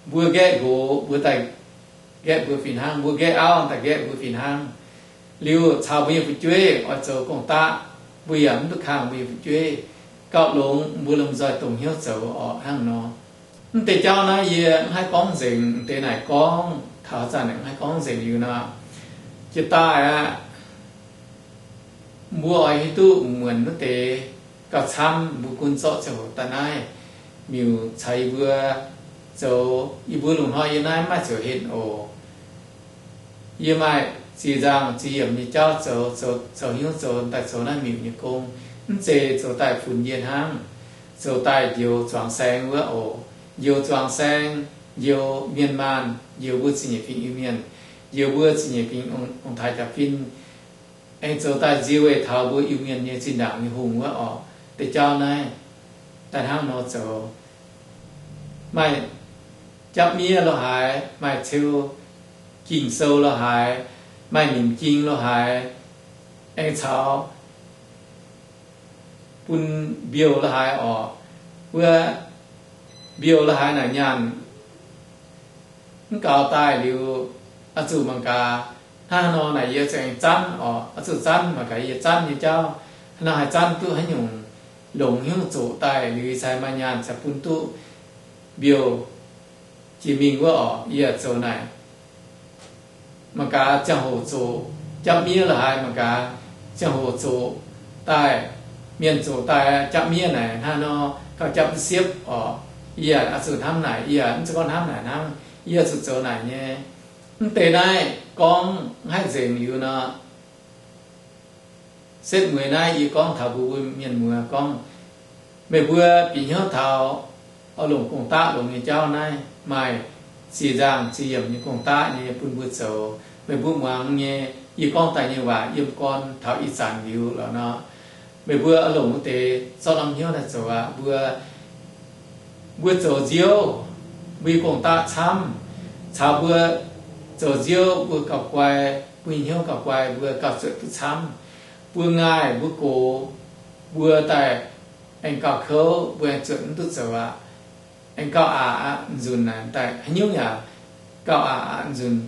Mbuo nqaeqv nqox, mbuo daaih nqaeqv mbuo fih hnangv. Mbuo nqaeqv auv, m'daaih nqaeqv mbuo fih hnangv. Liuz caux mbuo nyei fu'jueiv oix zoux gong-daqv, mbuo yaac mv duqv kangh mbuo nyei fu'jueiv. Gauh longx mbuo lomh nzoih dongh hnyouv zoux orqc hnangv nor. Mv deix jauv naaiv yie mv haih gorngv nzengc, m'deix naaic gorngv taux zanc naaic mv haih gorngv nzengc liuz nor, jiex daaih aqv, mbuo oix hiuv duqv muonc wuov deix gauh camv, mbuo gunv zorqv ziangh hoc daaih naaiv miuc caux yie mbuo zoux. Yie mbuo lungh hnoi yie naaiv maiv ziouc henh oc. Yie maaih ziex nzangc ziex yiemc nyei jauv zoux, zoux hnyouv zoux daaih zoux naaiv miuc nyei gong. Mv zeiz zoux daaih funx yie hnangv, zoux daaih njoux zuangx saeng wuov oc. Njoux zuangx saeng, njoux mienh maanh, njoux mbuo zingh nyeic fingx Iu-Mienh, njoux mbuo zingh nyeic fingx ong-taaix jaax-fin, aengx zoux daaih nzie weih taux mbuo Iu-Mienh nyei zinh ndaangc nyei hungh wuov orqc. Deix jauv naaiv daaih hnangv nor zoux. Maaih japv miev lo haaix, maaih ceu Ging-Sou lo haaix, maaih nimc jing lo haaix, aengx caux bun mbiouh lo haaix orqc. Wuov mbiouh lo haaix naaic nyaanh mv gaux daaih liuz, oix zuqc mangc gaax hnangv haaix nor naaic yie zuqc aengx zanv orqc. Oix zuqc zanv mangc gaax yie zanv nyei jauv hnangv haaix zanv duqv haaix nyungc longx hnyouv zoqc daaih liuz cai maaih nyaanh caux bun duqv mbiouh jiex mingh wuov orqc. Yie zoux naaic mangc gaax ziangh hoc zoqc japv miev lo haaix, mangc gaax ziangh hoc zoqc daaih, mienh zoqc daaih japv miev naaic hnangv haaix nor gauh japv duqv siepv orqc. Yie oix zuqc hnamv naaic, yie mv zeiz gorngv hnamv naaic hnangv, yie zuqc zoux naaic nyei. Mv deix naaiv gorngv mv haih nzengc liuz nor, setv mueiz naaiv yie gorngv taux mbuo mbuo mienh muoz gorngv, meih mbuo bieqc hnyouv taux oix longc gong-daqv longx nyei jauv naaiv, maaih ziex nzangc ziex yiemc nyei gong-daqv nyei bun mbuo zoux. Meih mbuo muangx nyei, yie gorngv daaih nyei waac yiem gorn taux ih zanc liuz lorqc nor, meih mbuo oix longc wuov deix zorqv norm hnyouv naaiv zoux aqv. Mbuo mbuo zoux nziouv, mbuo nyei gong-daqv camv, caux mbuo zoux nziouv mbuo gauh guai, mbuo nyei hnyouv gauh guai, mbuo gauh zuotc duqv camv. Mbuo ngaih mbuo gox, mbuo daaih aengx gauh kouv, mbuo aengx zuotc mv duqv zoux aqv. Aengx gauh aqc aqv nzunc naaic daaih haaix nyungc yaac gauh aqc aqv nzunc.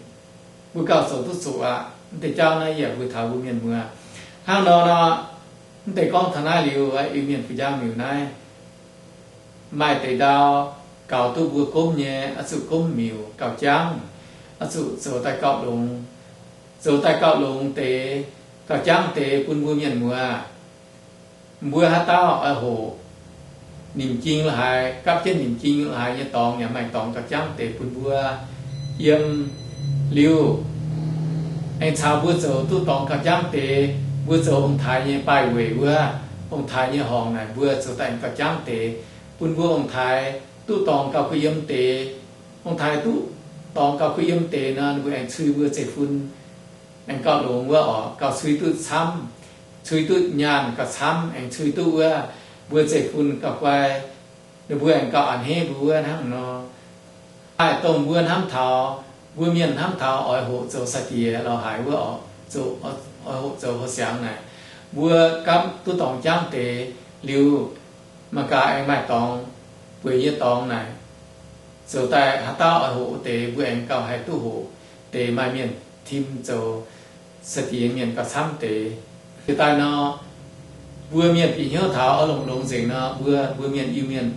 Mbuo gauh zoux duqv zuqc aqv. Mv deix jauv naaiv yaac mbuo taux mbuo mienh muoz hnangv nor nor, mv deix gorngv taux naaiv liuz, Iu-Mienh fu'jang miuc naaiv maaih deix ndau gaux duqv mbuo gomv nyei, oix zuqc gomv miuc gauh jangv, oix zuqc zoux daaih gauh longx, zoux daaih gauh longx deix, gauh jangv deix bun mbuo mienh muoz. Mbuo haaix dauh oix hoqc nimc jing lo haaix, gapv jienv nimc jing lo haaix nyei dorngx yaac maaih dorngx gauh jangv deix bun mbuo yiem. Liuz aengx caux mbuo zoux duqv dorngx gauh jangv deix, mbuo zoux ong-taaix nyei baaih weic wuov, ong-taaix nyei horngc naaic mbuo zoux daaih gauh jangv deix, bun mbuo ong-taaix duqv dorngx gauh kuh yiem deix. Ong-taaix duqv dorngx gauh kuh yiem deix nor, ninh mbuo aengx cui mbuo zeiv-fun aengx gauh longx wuov oc, gauh cui duqv camv, cui duqv nyaanh gauh camv, aengx cui duqv wuov mbuo zeiv-fun gauh guai, ninh mbuo aengx gauh a'hneiv mbuo wuov hnangv nor. Maaih dongh mbuo hnamv taux, mbuo mienh hnamv taux oix hoqc zoux sai-diex lorz haic wuov oc, oix hoqc zoux ho siangx naaic, mbuo gapv duqv dorngx jangv deix liuz, mangc gaax aengx maaih dorngx, bueix nyei dorngx naaic, zoux daaih haaix dauh oix hoqc wuov deix, mbuo aengx gauh haih duqv hoqc deix. Maaih mienh tim zoux sai-diex mienh gauh camv deix. Jiex daaih nor, mbuo mienh bieqc hnyouv taux oix longx-longx nzengc nor, mbuo, mbuo mienh Iu-Mienh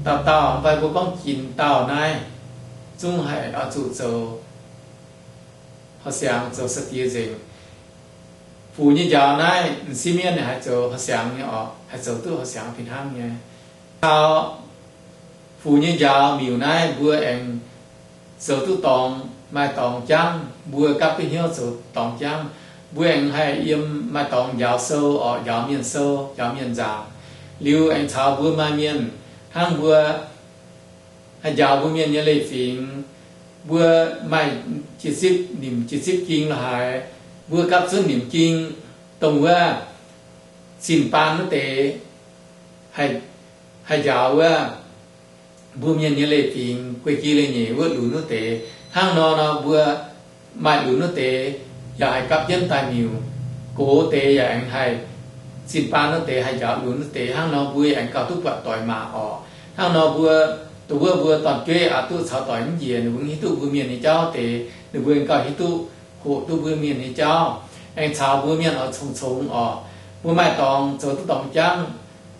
dauh dauh, mv baac mbuo gorngv ginc dauh naaiv, zungv haih oix zuqc zoux ho siangx, zoux sai-diex nzengc. Fuc nyei njaaux naaiv m'sieqv mienv ninh haih zoux ho siangx nyei oc, haih zoux duqv ho siangx fih hnangv nyei. Taux fuc nyei njaaux miuc naaiv mbuo aengx zoux duqv dorngx, maaih dorngx jangv, mbuo gapv duqv hnyouv zoux dorngx jangv. Mbuo aengx haih yiem maaih dorngx njaaux sou oc, njaaux mienh sou, njaaux mienh nzaangc. Liuz aengx caux mbuo maaih mienh hnangv mbuo haih njaaux mbuo mienh nyei leiz-fingx, mbuo maaih jiex zipv nimc jiex zipv ging lorz haaix, mbuo gapv zunv nimc ging dongh wuov zinh baan wuov deix haih njaaux wuov mbuo mienh nyei leiz-fingx, guei-gi leiz-nyeic wuov lunx wuov deix. Hnangv nor nor mbuo maaih lunx wuov deix yaac haih gapv jienv daaih miuc. Gox deix yaac aengx haih, zinh baan wuov deix haih njaaux lunx wuov deix. Hnangv nor mbuo aengx gauh duqv buatc doic maac orqc. Hnangv nor mbuo, dongh wuov mbuo dorn-jueiv aqc duqv caux doic mv njiec, ninh mbuo hiuv duqv mbuo mienh nyei jauv deix, ninh mbuo aengx gauh hiuv duqv hoqc duqv mbuo mienh nyei jauv. Aengx caux mbuo mienh oix congx-congx orqc. Mbuo maaih dorngx zoux duqv dorngx jangv,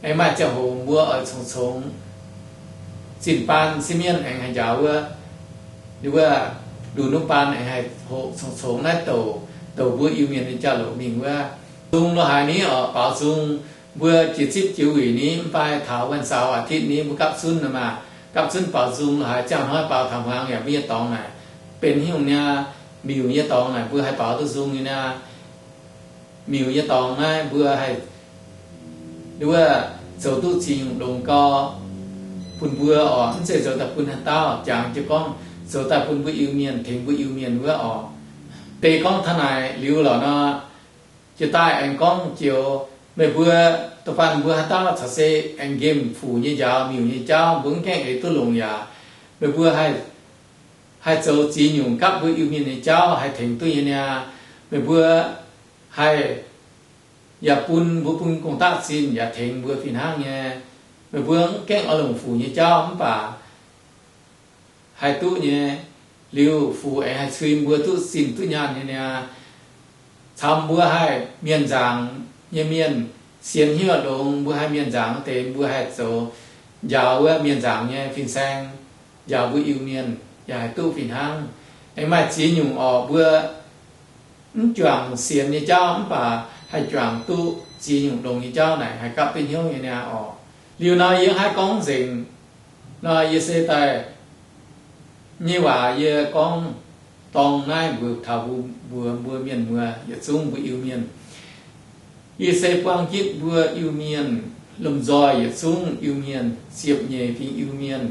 aengx maaih ziangh hoc mbuo oix congx-congx. Zinh baan m'sieqv mienv aengx haih njaaux wuov, wuov lunx wuov baan aengx haih hoqc congx-congx naaiv douc, douc mbuo Iu-Mienh nyei jauv-louc mingh wuov. Zung lorz haaix ni orqc, baaux nzung. Mbuo jiex zipv jiex wuic ni, mv baac taux วันเสาร์อาทิตย์ ni mbuo gapv zunv nor maah, gapv zunv baaux nzung lorz haaix, ziangh hnoi baaux taux hmuangx yaac mbuo nyei dorngx naaic benx haaix nyungc niaa, miuc nyei dorngx naaic mbuo haih baaux duqv nzung nyei niaa. Miuc nyei dorngx naaiv mbuo haih, wuov, zoux duqv ziex nyungc longx gau bun mbuo orqc. Mv zeiz zoux daaih bun haaix dauh, jangx jienv gorngv zoux daaih bun mbuo Iu-Mienh, tengx mbuo Iu-Mienh wuov orqc. Deix gorngv taux naaic liuz lorqc nor, jiex daaih aengx gorngv joux, meih mbuo, da'faanh mbuo haaix dauh caux se aengx nqemh fuc nyei njaaux miuc nyei jauv, mbuo mv gaengh eix duqv longc yaac, meih mbuo haih zoux ziex nyungc gapv mbuo Iu-Mienh nyei jauv haih tengx duqv nyei niaa. Meih mbuo haih yaac bun mbuo bun gong-daqv zinh yaac tengx mbuo fih hnangv nyei. Meih mbuo mv gaengh oix longc fuc nyei jauv mv baac haih duqv nyei. Liuz fuc aengx haih cui mbuo duqv zinh duqv nyaanh nyei niaa. Caux mbuo haih mienh nzaangc nyei mienh, sienx hnyouv longx, mbuo haih mienh nzaangc deix, mbuo haih zoux njaaux wuov mienh nzaangc nyei fin-saeng, njaaux mbuo Iu-Mienh yaac haih duqv fih hnangv. Aengx maaih ziex nyungc orqc, mbuo mv juangc sienx nyei jauv mv baac haih juangc duqv ziex nyungc longx nyei jauv naaic haih gapv duqv hnyouv nyei niaa orqc. Liuz nor yie haih gorngv nzengc nor, yie se daaih nyei waac yie gorngv dorng naaiv mbuox taux mbuo, mbuo, mbuo mienh muoz yietc zungv mbuo Iu-Mienh. Yie se buangh gitv mbuo Iu-Mienh lomh nzoih yietc zungv Iu-Mienh, ziepc nyeic fingx Iu-Mienh,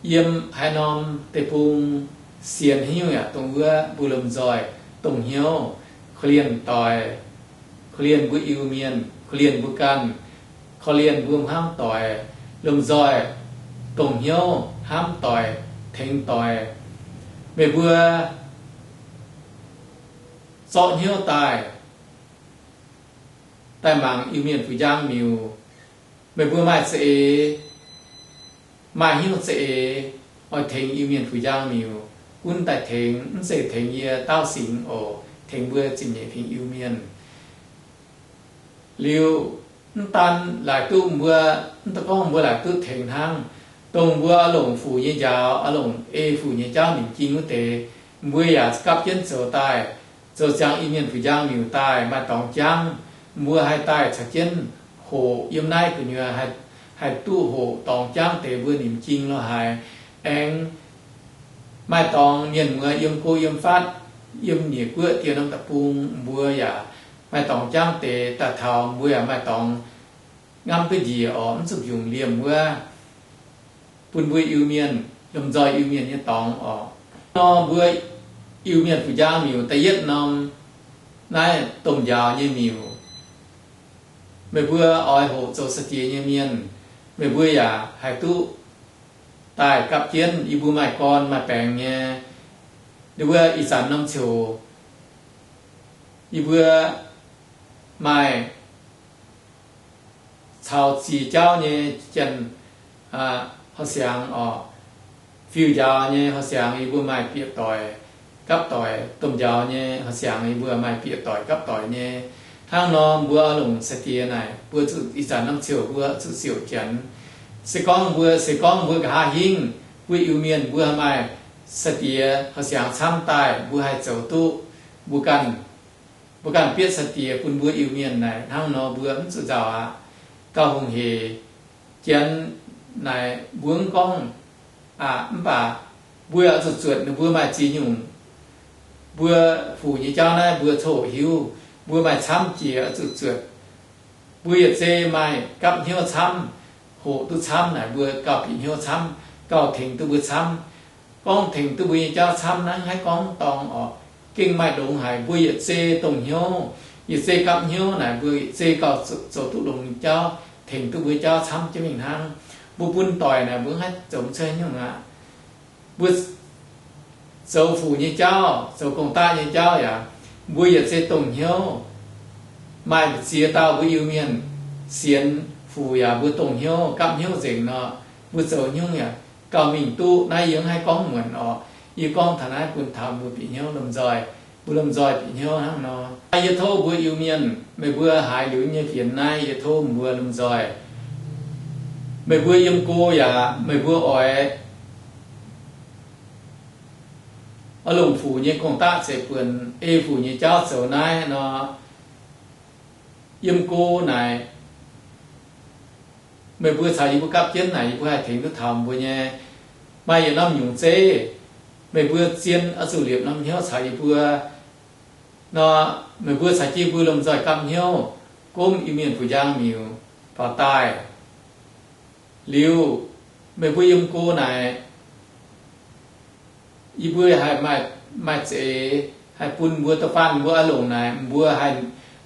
yiem haaix norm deic-bung sienx haaix nyungc yaac dongh wuov mbuo lomh nzoih dongh hnyouv, korv-lienh doic, korv-lienh mbuo Iu-Mienh, korv-lienh mbuo ganh, korv-lienh mbuo hnamv doic, lomh nzoih dongh hnyouv hnamv doic, tengx doic. Meih mbuo zorqv hnyouv daaih, daaih mangc Iu-Mienh fuc njang miuc. Meih mbuo maaih za'eix, maaih hnyouv za'eix oix tengx Iu-Mienh fuc njang miuc, gunv daaih tengx, mv zeiz tengx yie dauh singx oc, tengx mbuo ziepc nyeic fingx Iu-Mienh. Liuz, mv daan laaic duqv mbuo, mv daan gorngv mbuo laaic duqv tengx hnangv, dongh mbuo oix longc fuc nyei njaaux, oix longc ei fuc nyei jauv nimc ging wuov deix, mbuo yaac gapv jienv zoux daaih, zoux ziangx Iu-Mienh fuc njang miuc daaih maaih dorngx jangv. Mbuo haih daaih caux jienv hoqc yiem naaiv gu'nyuoz, haih duqv hoqc dorngx jangv deix mbuo nimc ging lorz haic. Aengx maaih dorngx mienh muoz yiem go yiem fatv, yiem nyeic guoqv dieh norm deic-bung, mbuo yaac maaih dorngx jangv deix daaih taux, mbuo yaac maaih dorngx ngamv duqv njiec orqc, mv zuqc mbiungc liemh wuov. bun mbuo Iu-Mienh lomh nzoih Iu-Mienh nyei dorngx oc. Nor mbuo Iu-Mienh fu'jang miuc da'yietv norm naaiv domh njaaux nyei miuc. Meih mbuo oix hoqc zoux sai-diex nyei mienh, meih mbuo yaac haih duqv daaih gapv jienv. Yie mbuo maaih gorn maaih baengc nyei, nduov ih zanc norm ziouc yie mbuo maaih caux ziex jauv nyei janx horqc siangx oc. Fiuv njaaux nyei horqc siangx yie mbuo maaih bieqc doic gapv doic, domh njaaux nyei horqc siangx yie mbuo maaih bieqc doic gapv doic nyei. Hnangv nor mbuo longc sai-diex naaic mbuo zuqc ih zanc norm ziouc mbuo zuqc siouc janx. Se gorngv mbuo, se gorngv mbuo nqa'haav hingv mbuo Iu-Mienh mbuo maaih sai-diex horqc siangx camv daaih, mbuo haih zoux duqv. Mbuo ganh, mbuo ganh bietv sai-diex bun mbuo Iu-Mienh naaic, hnangv nor mbuo mv zuqc nzauh aqv. Gauh hungh heic. Janx naaic mbuo mv gorngv aqv, mv baac mbuo oix zuqc zuotc ninh mbuo maaih ziex nyungc. Mbuo fuc nyei jauv naaiv mbuo coqv hiuv, mbuo maaih camv jiex oix zuqc zuotc. Mbuo yietc zei maaih gapv hnyouv camv, hoqc duqv camv naaic mbuo gauh bieqc hnyouv camv, gauh tengx duqv mbuo camv. Gorngv tengx duqv mbuo nyei jauv camv naaiv haih gorngv dorngx oc. Gengh maaih longx haic. Mbuo yietc zei dongh hnyouv, yietc zei gapv hnyouv naaic mbuo yietc zei gauh zoux duqv longx nyei jauv, tengx duqv mbuo jauv camv jienv mingh hnangv. Mbuo bun doic naaic mbuo haih zoux mv cuotv nyungc aqv. Mbuo zoux fuc nyei jauv, zoux gong-daqv nyei jauv yaac, mbuo yietc zei dongh hnyouv. Maaih ziex dauh mbuo Iu-Mienh sienx fuc yaac mbuo dongh hnyouv, gapv hnyouv nzengc nor, mbuo zoux nyungc yaac gauh mingh duqv. Naaiv yie mv haih gorngv muonc oc. Yie gorngv taux naaiv bun taux mbuo bieqc hnyouv lomh nzoih, mbuo lomh nzoih bieqc hnyouv hnangv nor. Yie tov mbuo Iu-Mienh, meih mbuo haiz liuz nyei fienx naaiv, yie tov mbuo lomh nzoih, meih mbuo yiem go yaac meih mbuo oix, oix longc fuc nyei gong-daqv zeiv buonc, ei fuc nyei jauv zoux naaiv nor, yiem go naaic, meih mbuo caux yie mbuo gapv jienv naaic, yie mbuo haih tengx duqv taux mbuo nyei. Maaih yietc norm nyungc zeiv, meih mbuo zien oix zuqc liepc norm hnyouv caux yie mbuo nor, meih mbuo caux jienv mbuo lomh nzoih gapv hnyouv, gomv Iu-Mienh fuc njang miuc faaux daaih. Liuz, meih mbuo yiem go naaic, yie mbuo haih maaih, maaih zeix haih bun mbuo da'faanh mbuo oix longc naaic, mbuo haih,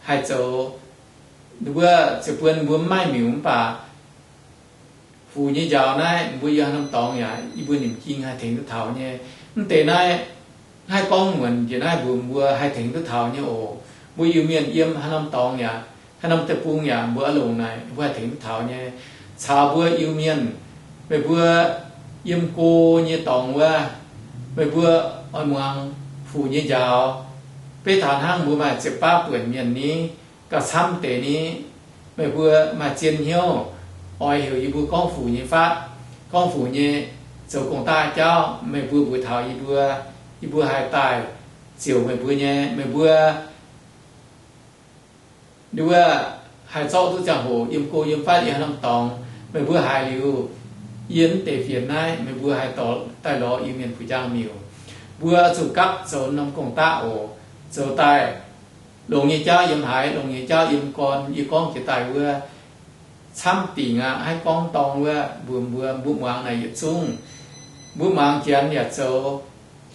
haih zoux, mbuo ziouc buonc mbuo mv maaih miuc mv baac fuc nyei njaaux naaiv mbuo yiem haaix norm dorngx yaac yie mbuo nimc jing haih tengx duqv taux nyei. Mv deix naaiv haih gorngv muonc njiec naaiv mbuox mbuo haih tengx duqv taux nyei oc. Mbuo Iu-Mienh yiem haaix norm dorngx yaac, haaix norm deic-bung yaac mbuo oix longc naaic mbuo haih tengx duqv taux nyei. Caux mbuo Iu-Mienh, meih mbuo yiem go nyei dorngx wuov, meih mbuo oix muangx fuc nyei njaaux. Beiv taux hnangv mbuo maaih ziepc baav buonc mienh ni, gauh camv deix ni, meih mbuo maaih zien hnyouv oix heuc yie mbuo gorngv fuc nyei fatv, gorngv fuc nyei zoux gong-daqv jauv, meih mbuo mbuox taux yie mbuo, yie mbuo haih daaih ziouc meih mbuo nyei. Meih mbuo nduov haih zorqv duqv ziangh hoc yiem go yiem fatv yiem haaix norm dorngx, meih mbuo haiz liuz, yie mv deix fienx naaiv meih mbuo haih dorh daaih lorz Iu-Mienh fuc njang miuc. Mbuo zuqc gapv zoux norm gong-daqv oc. Zoux daaih longx nyei jauv yiem haaix, longx nyei jauv yiem gorn. Yie gorngv jiex daaih wuov camv dingc aqv. Haih gorngv dorng wuov mbuox mbuo, mbuo muangx naaic yietc zungv. Mbuo muangx janx yaac zoux,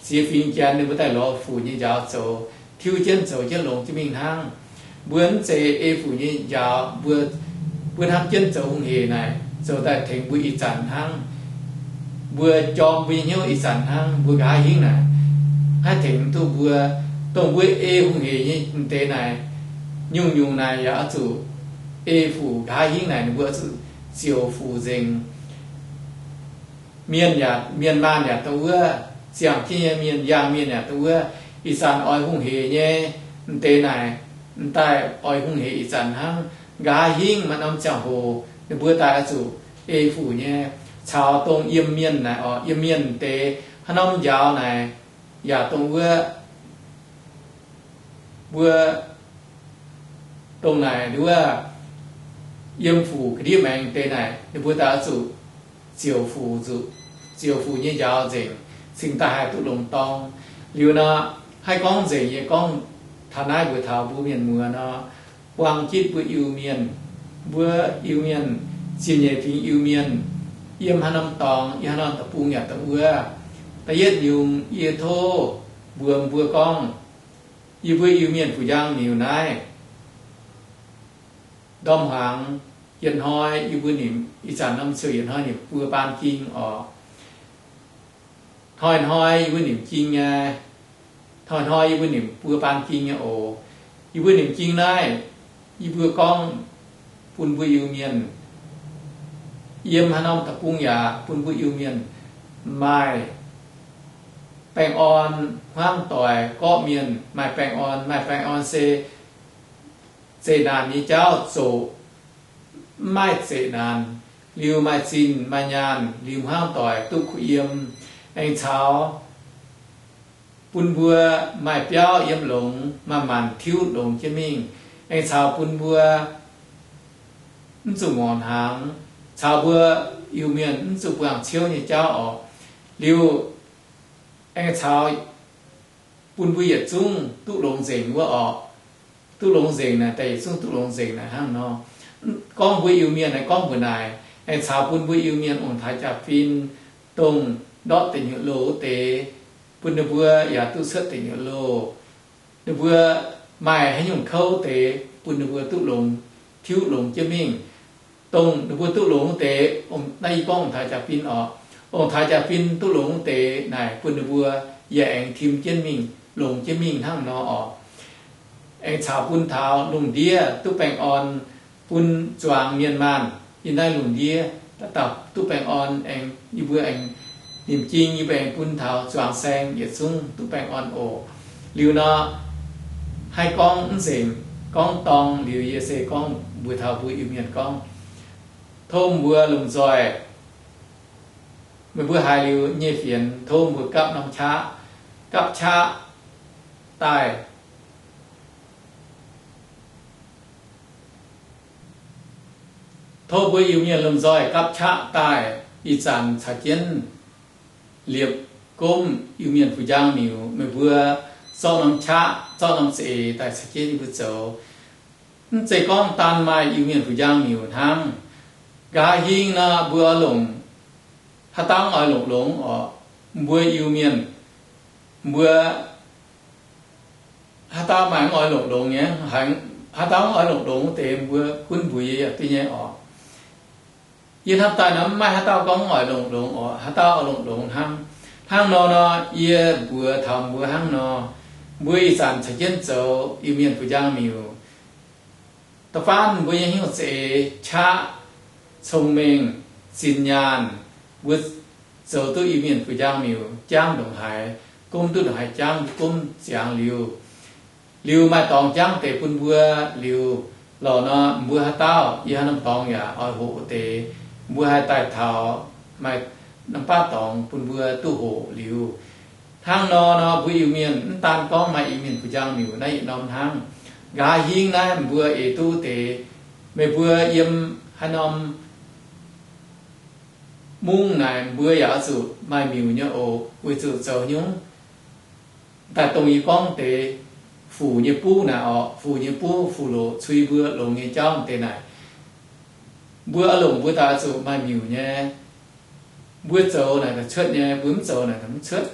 ziex fingx janx ninh mbuo daaih lorz fuc nyei njaaux zoux, tiuv jienv zoux jienv longx jienv mingh hnangv. Mbuo mv zeiz ei fuc nyei njaaux, mbuo, mbuo hnamv jienv zoux hungh hec naaic zoux daaih tengx mbuo ih zanc hnangv. Mbuo jorm mbuo nyei hnyouv ih zanc hnangv, mbuo nqa'haav hingv naaic haih tengx duqv mbuo. Dongh mbuo ei hungh hec nyei deix naaic, nyungc-nyungc naaic yaac oix zuqc ei fuc. Nqa'haav hingv naaic ninh mbuo oix zuqc ziouc fuc nzengc. Mienh yaac, mienh maanh yaac dongh wuov, ziangh jienv nyei mienh, yangh mienh yaac dongh wuov. Ih zanc oix hungh hec nyei m'deix naaic, m'daaih oix hungh hec ih zanc hnangv. Nqa'haav hingv maaih norm ziangh hoc ninh mbuo daaih oix zuqc ei fuc nyei. Caux dongh yiem mienh naaic oc, yiem mienh m'deix haaix norm njaaux naaic yaac dongh wuov, mbuo dongh naaic nduov, yiem fuc ga'ndiev maengx deix naaic ninh mbuo daaih oix zuqc ziouc fuc, zuqc ziouc fuc nyei njaaux nzengc, cingx daaih haih duqv longx dorng. Liuz nor, haih gorngv nzengc yie gorngv taux naaiv mbuox taux mbuo mienh muoz nor, buang jitv mbuo Iu-Mienh, mbuo Iu-Mienh, zienh nyeic fingx Iu-Mienh, yiem haaix norm dorngx, yiem haaix norm deic-bung yaac dongh wuov. Da'yietv nyungc yie tov mbuox mbuo gorngv, yie mbuo Iu-Mienh Fuc Njang Miuc naaiv, ndorm hmuangx yietc hnoi yie mbuo nimc, ih zanc norm ziouc yietc hnoi nimc buo baan ging oc. Hnoi-hnoi yie mbuo nimc ging nyei, hnoi-hnoi yie mbuo nimc buo baan ging nyei oc. Yie mbuo nimc ging naaiv, yie mbuo gorngv bun mbuo Iu-Mienh, yiem haaix norm deic-bung yaac bun mbuo Iu-Mienh maaih baengh orn, hmuangv doic gorqv mienh maaih baengh orn. Maaih baengh orn se zeqc naanc nyei jauv zoqc, mv maaih zeqc naanc, liuz maaih zinh maaih nyaanh, liuz hmuangv doic duqv kuh yiem. Aengx caux bun mbuo maaih biauv yiem longx, maaih maanc tiuv longx jienv mingh. Aengx caux bun mbuo mv zuqc ngorc hnaangx, caux mbuo Iu-Mienh mv zuqc buangh ciouv nyei jauv oc. Liuz aengx caux bun mbuo yietc zungv duqv longx nzengc wuov oc. Duqv longx nzengc naaic, daaih yietc zungv duqv longx nzengc naaic hnangv nor. Gorngv mbuo Iu-Mienh naaic, gorngv mbuox naaic, aengx caux bun mbuo Iu-Mienh ong-taaix jaa-fin, dongh ndortv deic nyuoqc loh wuov deix, bun ninh mbuo yaac duqv cuotv deic nyuoqc loh. Ninh mbuo maaih haaix nyungc kouv deix, bun ninh mbuo duqv longx, tiuv longx jienv mingh. Dongh ninh mbuo duqv longx wuov deix, naaiv yie gorngv ong-taaix jaa-fin oc. Ong-taaix jaa-fin duqv longx wuov deix naaic, bun ninh mbuo yaac aengx tim jienv mingh, longx jienv mingh hnangv nor oc. Aengx caux bun taux lungh ndiev duqv baengh orn, bun zuangx mienh maanh yiem naaiv lungh ndiev dauh dauh duqv baengh orn. Aengx yie mbuo aengx nimc jing, yie mbuo aengx bun taux zuangx saeng yietc zungv duqv baengh orn oc. Liuz nor, haih gorngv mv nzengc, gorngv dorng liuz, yie se gorngv mbuox taux mbuo Iu-Mienh gorngv, tov mbuo lomh nzoih, meih mbuo haiz liuz nyei fienx, tov mbuo gapv norm qaqv, gapv qaqv daaih. Tov mbuo Iu-Mienh lomh nzoih gapv qaqv daaih. Ih zanc caux jienv liepc gomv Iu-Mienh Fuc Njang Miuc, meih mbuo zorqv norm qaqv, zorqv norm za'eix daaih caux jienv yie mbuo zoux. Mv zeiz gorngv daan maaih Iu-Mienh Fuc Njang Miuc hnangv. Nqa'haav hingv nor, mbuo oix longc, haaix dauh oix longc longx oc, mbuo Iu-Mienh, mbuo haaix dauh maaih mv oix longc longx nyei, haaix dauh mv oix longc longx wuov deix, mbuo gunv mbuox yie yaac duqv nyei oc. Yie hnamv daaih nor, mv maaih haaix dauh gorngv mv oix longc longx oc, haaix dauh oix longc longx hnangv. Hnangv nor nor, yie mbuox taux mbuo hnangv nor, mbuo ih zanc caux jienv zoux Iu-Mienh Fuc Njang Miuc, da'faanh mbuo nyei hnyouv za'eix, qaqv, cong-mengh, zinh nyaanh, mbuo zoux duqv Iu-Mienh Fuc Njang Miuc jangv ndongc haaix, gomv duqv ndongc haaix jangv, gomv ziangx liuz, liuz maaih dorngx jangv deix bun mbuo liuz, lorqc nor, mbuo haaix dauh yiem haaix norm dorngx yaac oix hoqc wuov deix, mbuo haih daaih taux maaih norm baav dorngx bun mbuo duqv hoqc liuz. Hnangv nor nor, mbuo Iu-Mienh mv daan gorngv maaih Iu-Mienh Fuc Njang Miuc naaiv yietc norm hnangv. Nqa'haav hingv naaiv mbuo eix duqv deix, meih mbuo yiem haaix norm mungv naaic, mbuo yaac oix zuqc maaih miuc nyei oc. Weic zuqc zoux nyungc daaih dongh yie gorngv deix fuc nyei buv naaic orqc, fuc nyei buv, fuc loqc cui mbuo longx nyei jauv deix naaic, mbuo oix longc mbuo daaih oix zuqc maaih miuc nyei. Mbuo zoux naaic daaih cuotv nyei, mbuo mv zoux naaic daaih mv cuotv.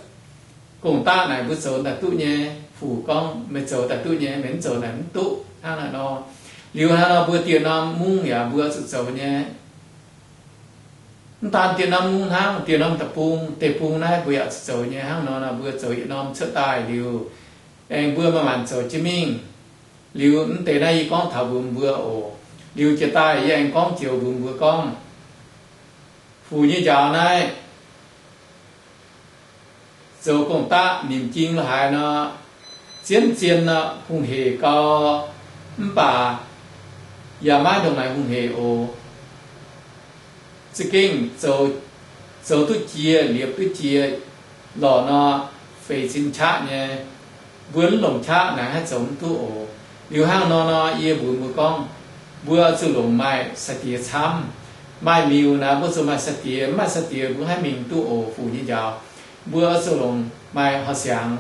Gong-daqv naaic mbuo zoux daaih duqv nyei, fuc gorngv meih zoux daaih duqv nyei, meih mv zoux naaic mv duqv hnangv naaic nor. Liuz hnangv nor mbuo dieh norm mungv yaac mbuo oix zuqc zoux nyei. Mv daan dieh norm mungv hnangv, dieh norm deic-bung, deic-bung naaiv mbuo yaac zuqc zoux nyei. Hnangv nor nor mbuo zoux yietc norm cuotv daaih liuz, aengx mbuo maaih maanc zoux jienv mingh. Liuz mv deix naaiv yie gorngv taux mbuox mbuo oc. Liuz jiex daaih yie aengx gorngv joux mbuox mbuo gorngv, fuc nyei njaaux naaiv zoux gong-daqv nimc jing lo haaix nor, zien-zien nor hungh heic gau, mv baac yaac maiv ndongc naaic hungh heic oc. Za'gengh zoux duqv jiex, liepc duqv jiex lorqc nor, feix cin qaqv nyei. Mbuo mv longc qaqv naaic haih zoux mv duqv oc. Liuz hnangv nor nor, yie mbuox mbuo gorngv, mbuo oix zuqc longc maaih sai-diex camv. Maaih miuc naaic mbuo zuqc maaih sai-diex, mv maaih sai-diex mbuo haih mingh duqv oc, fuc nyei njaaux. Mbuo oix zuqc longc maaih horh-siangx.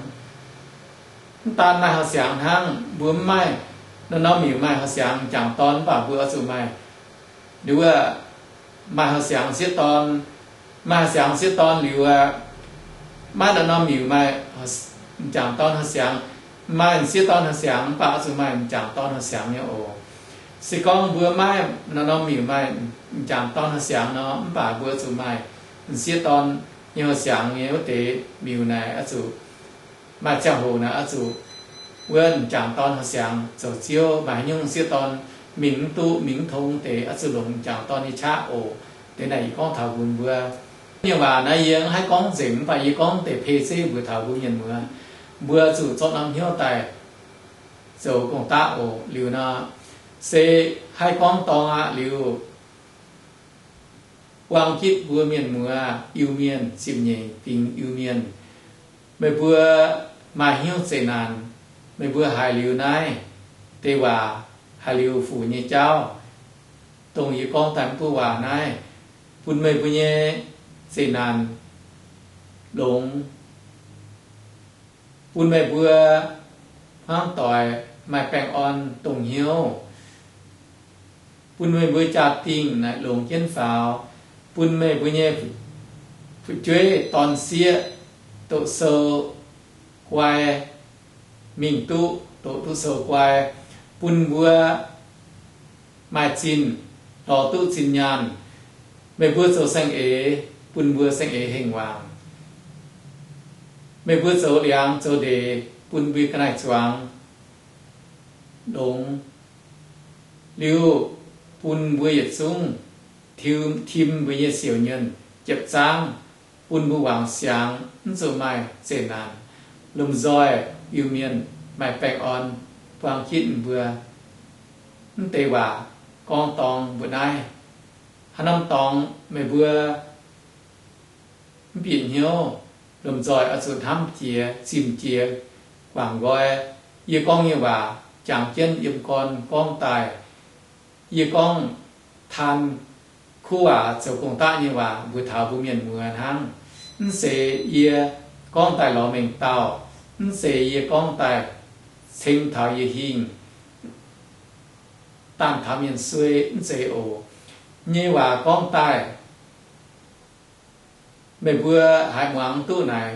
Mv daan maaih horh-siangx hnangv, mbuo mv maaih norm-norm miuc maaih horh-siangx jangc dorn, mv baac mbuo oix zuqc maaih, ninh wuov, maaih horh-siangx sieqv dorn. Maaih siangx sieqv dorn liuz aqv, maiv norm-norm miuc maaih m'jangc dorn haaix siangx. Maaih sieqv dorn haaix siangx mv baac oix zuqc maaih m'jangc dorn haaix siangx nyei oc. Se gorngv mbuo maiv norm-norm miuc maaih m'jangc dorn haaix siangx nor, mv baac mbuo zuqc maaih m'sieqv dorn nyei haaix siangx nyei wuov deix miuc naaic oix zuqc maaih ziangh hoc naaic oix zuqc wuov m'jangc dorn haaix siangx zoux ziouv. Maaih haaix nyungc sieqv dorn mingh mv duqv, mingh mv tong deix, oix zuqc longc m'jangc dorn nyei qaqv oc. Deix naaic yie gorngv taux mbuox mbuo nyei waac naaiv yie mv haih gorngv nzengc, mv baac yie gorngv deix pei zeiv mbuox taux mbuo mienh muoz, mbuo zuqc zorqv norm hnyouv daaih zoux gong-daqv oc. Liuz nor, se haih gorngv dorng aqv. Liuz buang gitv mbuo mienh muoz, Iu-Mienh, ziepc nyeic fingx Iu-Mienh, meih mbuo maaih hnyouv zeqc naanc, meih mbuo haiz liuz naaiv deix waac, haiz liuz fuc nyei jauv, dongh yie gorngv daaih mv buo waac naaiv, bun meih mbuo nyei zeqc naanc longx, bun meih mbuo hmuangv doic maaih baengh orn dongh hnyouv, bun meih mbuo jaa-dingh naaic longx jienv faaux, bun meih mbuo nyei fu'jueiv dorn sieqv doqc sou guai, mingh duqv doqc duqv sou guai, bun mbuo maaih zinh, lorz duqv zinh nyaanh. Meih mbuo zoux saeng-eix, bun mbuo saeng-eix hengh wangc. Meih mbuo zoux liangx zoux ndeic, bun mbuo ga'naaiv zuangx longx. Liuz bun mbuo yietc zungv tim mbuo nyei siouc nyuonh jiepv zaangv, bun mbuo wangc siangx mv zuqc maaih zeqc naanc. Lomh nzoih Iu-Mienh maaih baengh orn buang gitv mbuo. Mv deix waac gorngv dorngx mbuo naaiv. Haaix norm dorngx meih mbuo mv bieqc hnyouv, lomh nzoih oix zuqc hnamv jiex, zimh jiex, guangc nqoi. Yie gorngv nyei waac jangx jienv yiem gorn gorngv daaih. Yie gorngv taan kuv waac zoux gong-daqv nyei waac mbuox taux mbuo mienh muoz hnangv. Mv zeiz yie gorngv daaih lorz mengh dauh. Mv zeiz yie gorngv daaih ceng taux yie hingh, daanh taux mienh suei, mv zeiz oc. Nyei waac gorngv daaih, meih mbuo haiz muangx duqv naaic,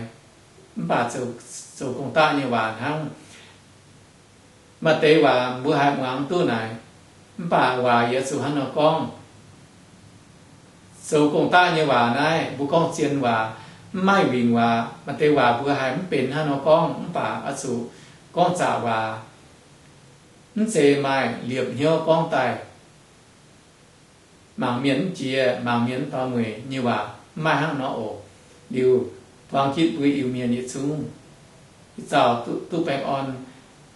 mv baac zoux gong-daqv nyei waac hnangv. Maaih deix waac mbuo haiz muangx duqv naaic, mv baac waac yaac zuqc hnangv nor gorngv. Zoux gong-daqv nyei waac naaiv mbuo gorngv zien waac, mv maaih wingc waac. Maaih deix waac mbuo haiz mv benx hnangv nor gorngv, mv baac oix zuqc gorngv zaqc waac. Mv zeiz maaih liepc hnyouv gorngv daaih mangc mienh mv jiex, mangc mienh mv faaux mueic nyei waac, mv maaih hnangv nor oc. Liuz buang gitv mbuo Iu-Mienh yietc zungv, ih zauh duqv baengh orn.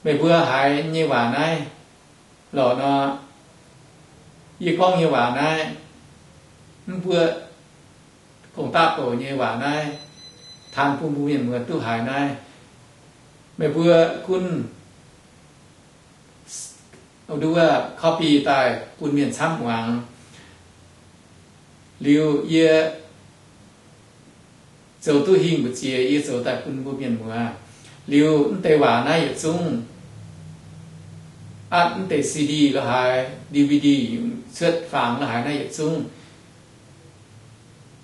Meih mbuo haiz nyei waac naaiv lorqc nor, yie gorngv nyei waac naaiv, mv buo gong-daqv bouc nyei waac naaiv, taan bun mbuo mienh muoz duqv haiz naaiv, meih mbuo gunv wuov copy daaih bun mienh camv muangx. Liuz yie zoux duqv hingh mbu'ziex, yie zoux daaih bun mbuo mienh muoz. Liuz mv deix waac naaiv yietc zungv atv mv deix C D lo haaix, D V D cuotv fangx lo haaix naaiv yietc zungv,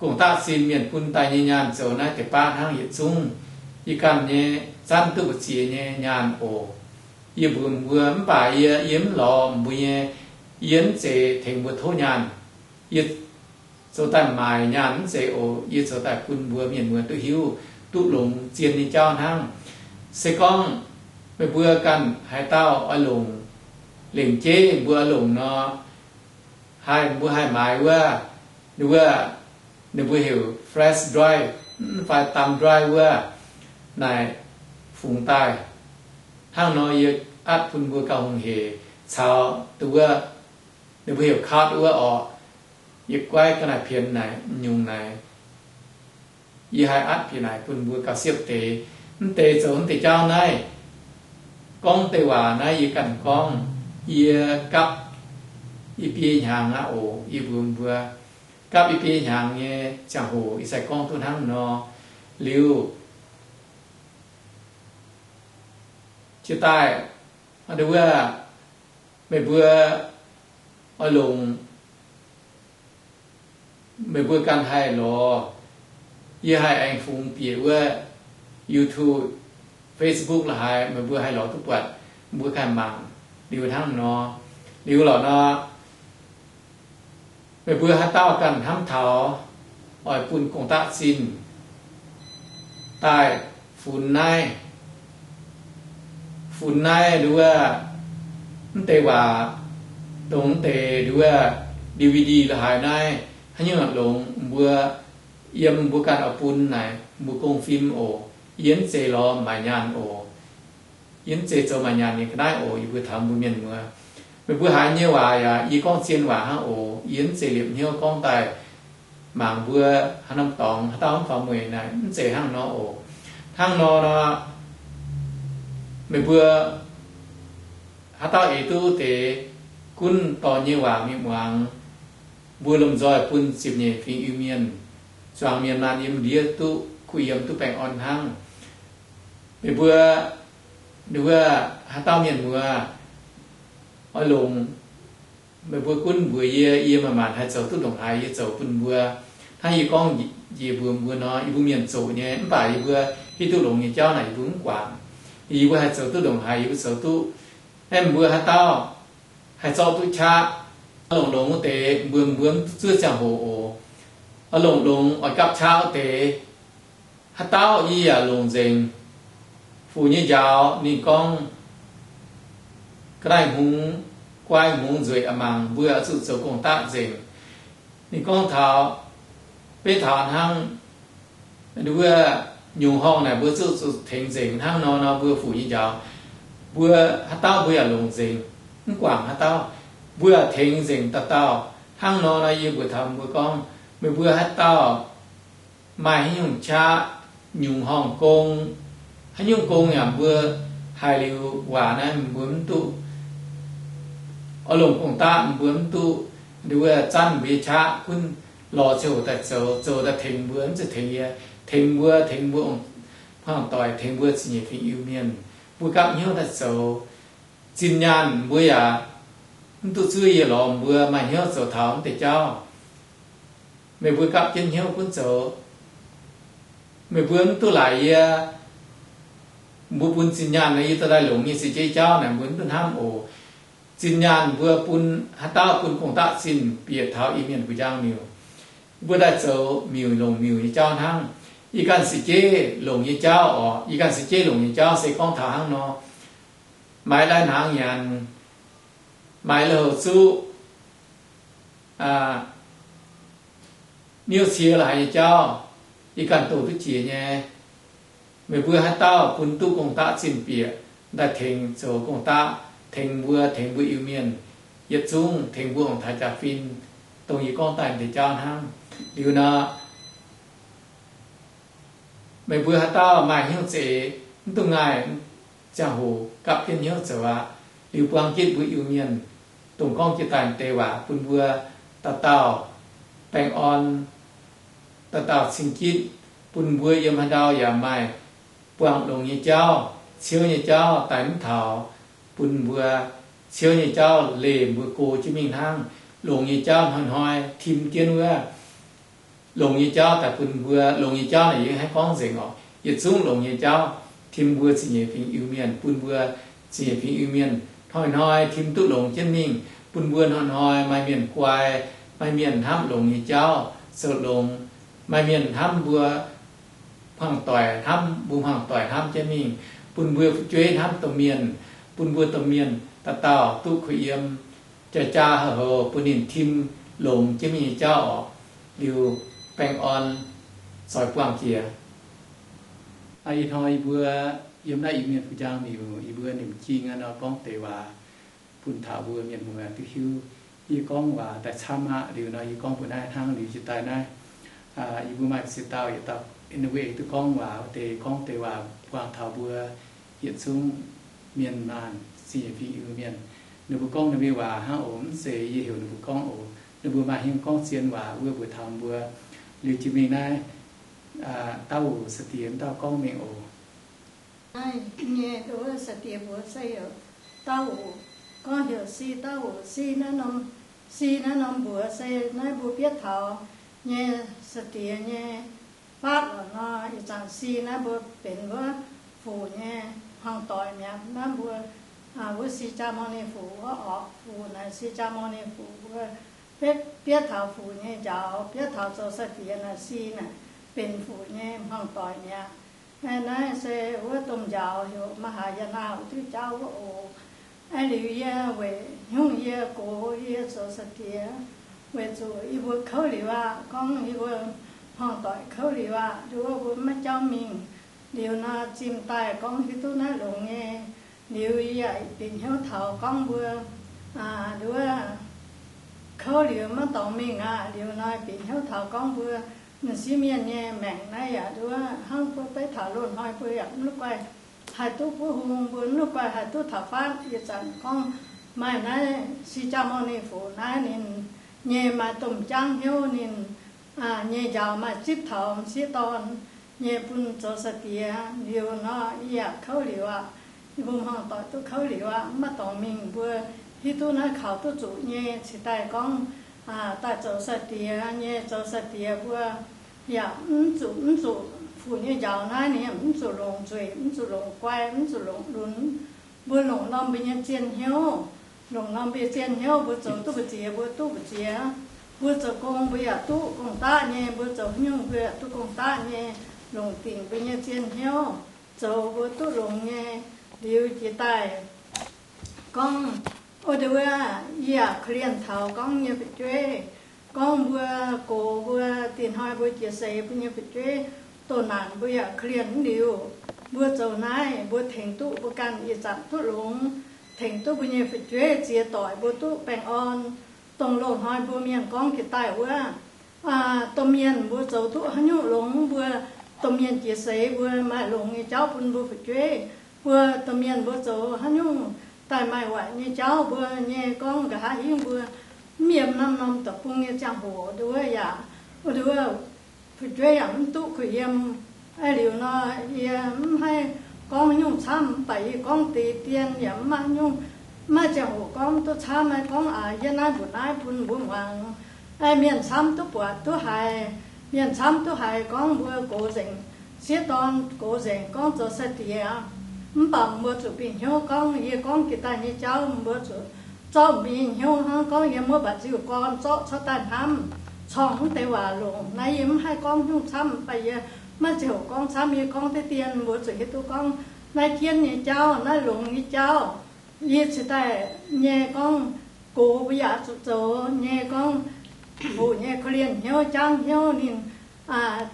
gong-daqv sin mienh bun daaih nyei nyaanh zoux naaiv deix baav hnangv yietc zungv. Yie ganh nyei zanv duqv mbu'ziex nyei nyaanh oc. Yie mbuox mbuo, mv baac yie, yie mv lorz mbuo nyei, yie mv zeiz tengx mbuo tov nyaanh. Yie zoux daaih maaic nyaanh mv zeiz oc. Yie zoux daaih bun mbuo mienh muoz duqv hiuv, duqv longx zien nyei jauv hnangv. Se gorngv meih mbuo ganh haaix dauh oix longc, lengc jeiv mbuo oix longc nor, haih, mbuo haih maaiz wuov, ninh wuov, ninh mbuo heuc flash drive, mv fai thumb drive wuov, naaic fungx daaih. Hnangv nor yie atv bun mbuo gauh hungh heic caux dongh wuov, ninh mbuo heuc card wuov orqc. Yietc guaiv ga'naaiv pienx naaic, nyungc naaic, yie haih atv bieqc naaic bun mbuo gauh siepv deix. Mv deix zoux mv deix jauv naaiv, gorngv deix waac naaiv yie ganh gorngv. Yie gapv i biei hnyangx aqv oc. Yie mbuox mbuo, gapv i biei hnyangx nyei ziangh hoc yie sai gorngv duqv hnangv nor. Liuz jiex daaih, wuov, meih mbuo oix longc, meih mbuo ganh haih lorz Yie haih aengx fungx bieqc wuov YouTube, Facebook la'haaix, meih mbuo haih lorz duqv buatc, mbuo ganh mangc liuz hnangv nor. Liuz lorqc nor, meih mbuo haaix dauh ganh hnamv taux oix bun gong-daqv zinh daaih funx naaiv, funx naaiv nduov, mv deix waac, dongh mv deix nduov D V D la'haaix naaiv, haaix nyungc longx mbuo yiem mbuo ganh oix bun naaic mbuo gong fim oc. Yie mv zeiz lorz maaic nyaanh oc. Yie mv zeiz zoux maaic nyaanh nyei ga'naaiv oc. Yie mbuo taux mbuo mienh muoz, meih mbuo haiz nyei waac yaac yie gorngv zien waac hnangv oc. Yie mv zeiz liepc hnyouv gorngv daaih mangc mbuo haaix norm dorngx, haaix dauh mv faaux mueic naaic, mv zeiz hnangv nor oc. Hnangv nor nor, meih mbuo haaix dauh eix duqv deix gunv dorh nyei waac mingh muangx, mbuo lomh nzoih bun ziepc nyeic fingx Iu-Mienh, zuangx mienh maanh yiem ndiev duqv kuh yiem duqv baengh orn hnangv. Meih mbuo, wuov, haaix dauh mienh muoz oix longc, meih mbuo gunv mbuox yie, yie maanc maanc haih zoux duqv ndongc haaix yie zoux bun mbuo. Hnangv yie gorngv njiec mbuox mbuo nor, yie mbuo mienh zoqc nyei, mv baac yie mbuo hiuv duqv longx nyei jauv naaic yie mbuo mv guangc. Yie mbuo haih zoux duqv ndongc haaix yie mbuo zoux duqv. Aeqv, mbuo haaix dauh haih zorqv duqv qaqv, oix longc longx wuov deix mbuo, mbuo mv zuov ziangh hoc oc. Oix longc longx oix gapv qaqv wuov deix, haaix dauh yie yaac longc nzengc. Fuc nyei njaaux ninh gorngv, ga'naaiv hmungx, guai hmungx nzueic aqc mangc, mbuo oix zuqc zoux gong-daqv nzengc. Ninh gorngv taux, beiv taux hnangv wuov nyungc horngh naaic mbuo zuqc zuqc tengx nzengc hnangv nor nor, mbuo fuc nyei njaaux, mbuo haaix dauh mbuo yaac longc nzengc, mv guangc haaix dauh, mbuo yaac tengx nzengc dauh dauh. Hnangv nor nor yie mbuox taux mbuo gorngv, meih mbuo haaix dauh maaih haaix nyungc qaqv, nyungc horngh gong, haaix nyungc gong yaac mbuo haiz liuz waac naaiv mbuo mv duqv, oix longc gong-daqv mbuo mv duqv, wuov zanv mbuo nyei qaqv gunv lorz ziangh hoc daaih zoux, zoux daaih tengx mbuo, mv zeiz tengx yie, tengx mbuo, tengx mbuo ong-hmuangv doic, tengx mbuo ziepc nyeic fingx Iu-Mienh. Mbuo gapv hnyouv daaih zoux. Zinh nyaanh mbuo yaac mv duqv zuov yie lorz mbuo maaih hnyouv zoux taux mv deix jauv. Meih mbuo gapv jienv hnyouv gunv zoux. Meih mbuo mv duqv laaic yie, mbuo bun zinh nyaanh nor yie dorh daaih longx nyei se jeiv jauv naaic mbuo mv duqv hnamv oc. Zinh nyaanh mbuo bun haaix dauh bun gong-daqv zinh bieqc taux Iu-Mienh gu'njaang miuc. Mbuo daaih zoux miuc longc miuc nyei jauv hnangv. Yie ganh se jeiv longc nyei jauv oc. Yie ganh se jeiv longc nyei jauv se gorngv taux hnangv nor. Maaiz lai-hnaangx nyanc, maaiz lui-houx zuqv, niouv cie la'haaix nyei jauv, yie ganh doh duqv jiex nyei. Meih mbuo haaix dauh bun duqv gong-daqv zinh bieqc daaih tengx zoux gong-daqv, tengx mbuo, tengx mbuo Iu-Mienh, yietc zungv tengx mbuo ong-taaix jaax-fin, dongh yie gorngv daaih deix jauv hnangv. Liuz nor, meih mbuo haaix dauh maaih hnyouv za'eix, mv duqv ngaih, ziangh hoc gapv jienv hnyouv zoux aqv. Liuz buang jitv mbuo Iu-Mienh, dongh gorngv jiex daaih deix waac bun mbuo dauh dauh baengh orn, dauh dauh cing jitv, bun mbuo yiem haaix ndau yaac maaih buangh longx nyei jauv, ciouv nyei jauv daaih mv taux, bun mbuo ciouv nyei jauv leih mbuo go jienv mingh hnangv. Longx nyei jauv hnoi-hnoi tim jienv wuov longx nyei jauv daaih bun mbuo. Longx nyei jauv naaic yie haih gorngv nzengc oc. Yietc zungv longx nyei jauv tim mbuo ziepc nyeic fingx Iu-Mienh, bun mbuo ziepc nyeic fingx Iu-Mienh hnoi-hnoi tim duqv longx jienv mingh, bun mbuo hnoi-hnoi maaih mienh guai, maaih mienh hnamv longx nyei jauv zoux longx, maaih mienh hnamv mbuo hmuangv-doic, hnamv mbuo hmuangv-doic hnamv jienv mingh, bun mbuo fu'jueiv hnamv domh mienh, bun mbuo domh mienh dauh dauh duqv kuh yiem, jaa-jaa houc-houc bun ninh tim longx jienv mingh nyei jauv oc. Liuz baengh orn, zoix buangh jiex. Ih hnoi yie mbuo yiem naaiv Iu-Mienh gu'njaang miuc, yie mbuo nimc jing nor gorngv deix waac bun taux mbuo mienh muoz duqv hiuv. Yie gorngv waac daaih camv aqv. Liuz nor yie gorngv mbuo naaiv hnangv. Liuz jiex daaih naaiv, yie mbuo maaih se dauh yietc dauh ninh mbuo aengx duqv gorngv waac deix, gorngv deix waac buangh taux mbuo yietc zungv mienh maanh ziepc nyeic fingx Iu-Mienh. Ninh mbuo gorngv ninh mbuo waac hnangv oc. Mv zeiz yie heuc ninh mbuo gorngv oc. Ninh mbuo maaih hnyouv gorngv zien waac wuov mbuox taux mbuo. Liuz jiex mingh naaiv, dauh wuov sai-diex wuov dauh gorngv mingh oc. Naaiv nyei wuov sai-diex mbuox se heuc dauh wuov, gorngv heuc Si, dauh wuov Si naaiv norm, Si naaiv norm mbuox se naaiv mbuo bietv taux nyei sai-diex nyei faatv lorqc nor, ih zanc si naaiv mbuo benx wuov fuc nyei hmuangv-doic mi'aqv. Naaiv mbuo wuov si jaa-mor ni fuc, wuov orqc fuc naaic si jaa-mor ni fuc mbuo, bietv taux fuc nyei njaaux, bietv taux zoux sai-diex naaic si naaic benx fuc nyei hmuangv-doic mi'aqv. Naaiv se wuov domh njaaux heuc Mahayana wuov diuh jauv wuov oc. Aeqv, liuz yie weic hnyungv yie gox yie zoux sai-diex, weic zuqc yie mbuo kouv liuz aqv, gorngv yie mbuo hmuangv-doic kouv liuz aqv, nduov mbuo maiv jauv mingh. Liuz nor zimh daaih gorngv hiuv duqv naaiv longx nyei. Liuz yie yaac bieqc hnyouv taux gorngv mbuo nduov kouv liuz maiv dorngx mingh aqv. Liuz nor bieqc hnyouv taux gorngv mbuo m'sieqv mienh nyei maengc naaiv yaac nduov hnangv mbuo beiv taux loz-hnoi mbuo yaac mv la'guaih haih duqv buov hung, mbuo mv la'guaih haih duqv taux faatv. Ih zanc gorngv maaih naaiv si jaa-mor ni fuc naaiv ninh nyei maaih domh jaangv hnyouv, ninh nyei njaaux maaih zipv taux m'sieqv dorn nyei bun zoux sai-diex. Liuz nor yie yaac kouv liuz aqv. Yie mbuo hmuangv-doic duqv kouv liuz aqv, maiv dorngx mingh. Mbuo hiuv duqv naaiv kaux duqv zuqc nyei, cingx daaih gorngv daaih zoux sai-diex nyei. Zoux sai-diex mbuo yaac mv zuqc, mv zuqc fuc nyei njaaux naaiv ninh mv zuqc longc nzueic, mv zuqc longc guai, mv zuqc longc lunx. Mbuo longc norm mbuo nyei zien hnyouv. Longc norm mbuo zien hnyouv, mbuo zoux duqv mbu'ziex mbuo duqv mbu'ziex. Mbuo zoux gong mbuo yaac duqv gong-daqv nyei. Mbuo zoux haaix nyungc mbuo yaac duqv gong-daqv nyei. Longc dingc mbuo nyei zien hnyouv zoux mbuo duqv longx nyei. Liuz jiex daaih gorngv, o, nduov, yie yaac korv-lienh taux gorngv nyei fu'jueiv, gorngv mbuo gox mbuo, dinh hnoi mbuo jiex seix mbuo nyei fu'jueiv doh naanc mbuo yaac korv-lienh mv liuz, mbuo zoux naaiv mbuo tengx duqv mbuo ganh ih zanc duqv longx, tengx duqv mbuo nyei fu'jueiv ziex doic mbuo duqv baengh orn. Dongh loz-hnoi mbuo mienh gorngv jiex daaih wuov, domh mienh mbuo zoux duqv haaix nyungc longx, mbuo domh mienh jiex seix mbuo maaih longx nyei jauv bun mbuo fu'jueiv. Mbuo domh mienh mbuo zoux haaix nyungc daaih maaih waaic nyei jauv, mbuo nyei gorngv nqa'haav hingv mbuo mv yiem norm-norm deic-bung nyei ziangh hoc nduov yaac, nduov fu'jueiv yaac mv duqv kuh yiem. Aeqv, liuz nor yie mv haih gorngv nyungc camv, mv baac yie gorngv deix dien yaac mv maaih nyungc, mv maaih ziangh hoc gorngv duqv camv. Maiv gorngv aax, yie naaiv mbuox naaiv bun mbuo muangx. Aeqv, mienh camv duqv buatc duqv haiz, mienh camv duqv haiz gorngv mbuo gox nzengc, sieqv dorn gox nzengc gorngv zoux sai-diex. Mv baac mbuo zuqc bieqc hnyouv gorngv yie gorngv jiex daaih nyei jauv mbuo zuqc zorqv mbuo nyei hnyouv hnangv gorngv yiem wuov mba'nziu gorn zorqv cuotv daaih hnamv, corngh mv deix waac longc. Naaiv yie mv haih gorngv nyungc camv, mv baac yie maiv ziouc gorngv camv. Yie gorngv deix dien mbuo zuqc hiuv duqv gorngv naaiv jienv nyei jauv, naaiv longx nyei jauv. Yie cingx daaih nyei gorngv gox mbuo yaac zuqc zoux nyei gorngv fuc nyei korv-lienh hnyouv, jaangv hnyouv ninh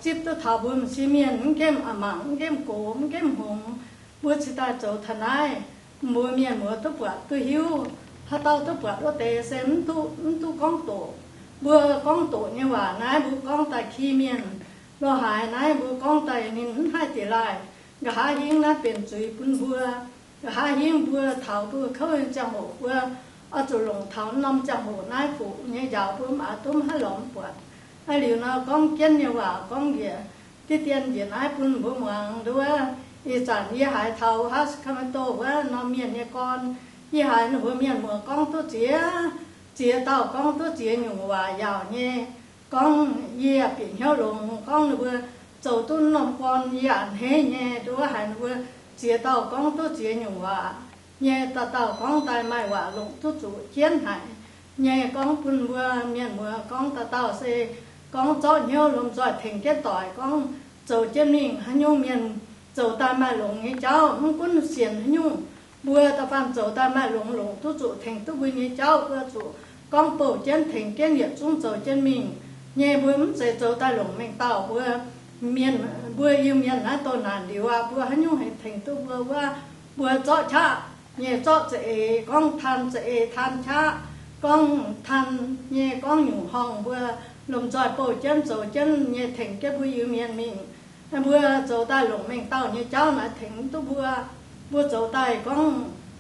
zipv duqv taux mbuo m'sieqv mienh mv nqemh a'mangc, mv nqemh gox, mv nqemh hngongx. Mbuo cingx daaih zoux taux naaiv, mbuo mienh muoz duqv buatc duqv hiuv. Haaix dauh duqv buatc wuov deix se mv duqv, mv duqv gorngv doqc. Mbuo gorngv doqc nyei waac naaiv mbuo gorngv daaih ki mienh lo haaix naaiv mbuo gorngv daaih ninh mv haih jiex laaih. Nqa'haav hingv naaiv benx zuiz bun mbuo. Nqa'haav hingv mbuo taux mbuo kouv nyei ziangh hoc mbuo oix zuqc longc taux norm ziangh hoc naaiv fuc nyei njaaux mbuo mv aax duqv mv haih lorz mv buatc. Aa, liuz nor gorngv jienv nyei waac gorngv njiec diqv dien njiec naaiv bun mbuo muangx nduov. Ih zanc yie haiz taux wuov Sacramento wuov norm mienh nyei gorn, yie haiz ninh mbuo mienh muoz gorngv duqv ziex, ziex dauh gorngv duqv ziex nyungc waac yaauc nyei. Gorngv yie bieqc hnyouv longx gorngv ninh mbuo zoux duqv norm gorn yie a'hneiv nyei nduov, haiz ninh mbuo ziex dauh gorngv duqv ziex nyungc waac nyei. Dauh dauh gorngv daaih maaih waac longc duqv zuqc jienv haic nyei. Gorngv bun mbuo mienh muoz gorngv dauh dauh se gorngv zorqv hnyouv lomh nzoih tengx jienv doic gorngv zoux jienv mingh. Haaix nyungc mienh zoux daaih maaih longx nyei jauv, mv gunv sienx haaix nyungc, mbuo da'faanh zoux daaih maaih longx, longc duqv zuqc tengx duqv mbuo nyei jauv, mbuo zuqc gorngv bouh jienv tengx jienv yietc zungv zoux jienv mingh nyei. Mbuo mv zeiz zoux daaih longc mengh dauh mbuo mienh, mbuo Iu-Mienh naaiv doh naanc liuz aqv, mbuo haaix nyungc haih tengx duqv mbuo wuov? Mbuo zorqv qaqv nyei, zorqv za'eix, gorngv taan za'eix, taan qaqv, gorngv taan nyei, gorngv nyungc horngh mbuo lomh nzoih bouh jienv zoux jienv nyei tengx jienv mbuo Iu-Mienh mingh. Mbuo zoux daaih longc mengh dauh nyei jauv naaic tengx duqv mbuo. Mbuo zoux daaih gorngv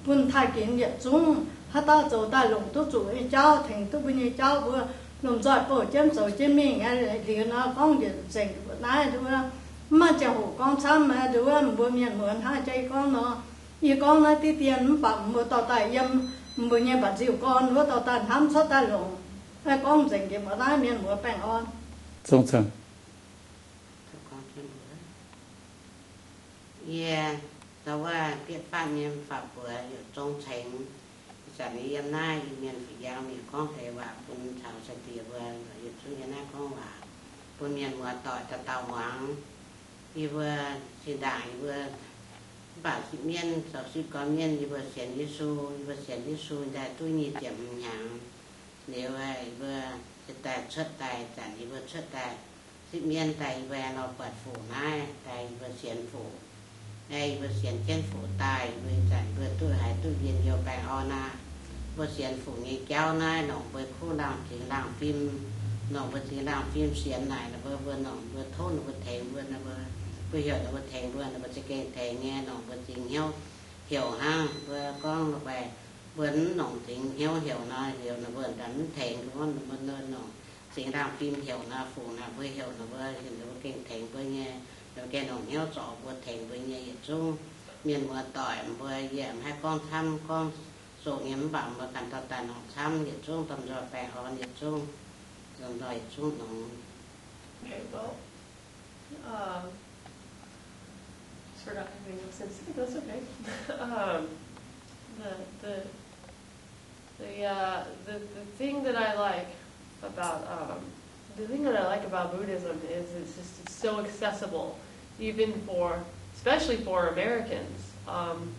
bun taaih ginx yietc zungv. Haaix dauh zoux daaih longc duqv zuqc nyei jauv tengx duqv mbuo nyei jauv, mbuo lomh nzoih bouh jienv zoux jienv mingh. Liuz nor gorngv njiec nzengc naaiv nduov, mv maaih ziangh hoc gorngv camv aqv nduov. Mbuo mienh muoz hnangv jai gorngv nor, yie gorngv naaiv diqv dien mv baac mbuo dorh daaih yiem mbuo nyei mba'nziu gorn wuov dorh daaih hnamv cuotv daaih longc. Gorngv nzengc njiec mbuo naaiv, mienh muoz baengh orn. Zong cang. Yie, da'wuov bietv fatv nyei fac buoz Youc Zong Cengx. Ih zanc yie yiem naaiv Iu-Mienh fih njang mienh gorngv deix waac bun caux sai-diex mbuo yietc zungv yiem naaiv gorngv waac bun mienh muoz-doic dauh dauh muangx. Yie mbuo zinh ndaangc yie mbuo mv baac sipv mienv zoux sipv gorn mienv, yie mbuo sienx Yesu, yie mbuo sienx Yesu daaih duqv nyic ziepc hmz hnyangx liuz, yie mbuo se daaih cuotv daaih, zanc yie mbuo cuotv daaih sipv mienv daaih, yie mbuo aengx nor buatc Fuc naaiv daaih, yie mbuo sienx Fuc. Aeqv, yie mbuo sienx jienv Fuc daaih, yie mbuo ih zanc mbuo duqv haiz duqv njien-youh baengh orn aqv. Mbuo sienx Fuc nyei jauv naaiv, nongc mbuo kuv laangh zingx laangh fim, nongc mbuo zingx laangh fim sienx naaic ninh mbuo, mbuo nongc mbuo tov ninh mbuo tengx mbuo, ninh mbuo, mbuo heuc ninh mbuo tengx mbuo, ninh mbuo za'gengh tengx nyei. Nongc mbuo zingx hnyouv heuc hnangv. Mbuo gorngv la'guaih mbuo mv nongc zingx hnyouv heuc nor, heuc ninh mbuo ndaaih mv tengx. Mbuo gorngv ninh mbuo nongc zingx laangh fim heuc nor, Fuc naaic mbuo heuc ninh mbuo, ninh mbuo gengh tengx mbuo nyei. Ninh mbuo gengh nongc hnyouv zorc mbuo, tengx mbuo nyei yietc zungv mienh muoz-doic. Mbuo yie mv haih gorngv camv, gorngv soqc nyei, mv baac mbuo ganh dorh daaih nongc camv, yietc zungv domh nzoih baengh orn, yietc zungv domh nzoih, yietc zungv nongx. Okay, well, um, just forgot everything else. It's, that's okay. Um, the, the, the, uh, the, the thing that I like about, um, the thing that I like about Buddhism is it's just, it's so accessible, even for, especially for Americans. Um,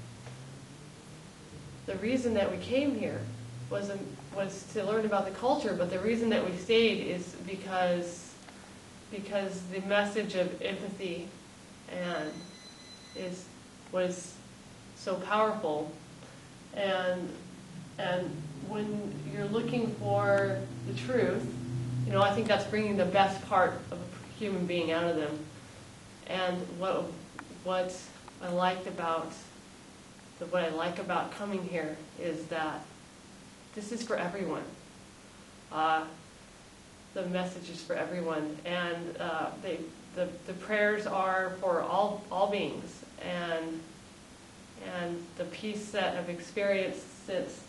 the reason that we came here was, um, was to learn about the culture, but the reason that we stayed is because, because the message of empathy and is, was so powerful. And, and when you're looking for the truth, you know, I think that's bringing the best part of a human being out of them. And what, what I liked about, the, what I like about coming here is that this is for everyone. Uh, the message is for everyone, and, uh, they, the, the prayers are for all, all beings, and, and the piece that I've experienced since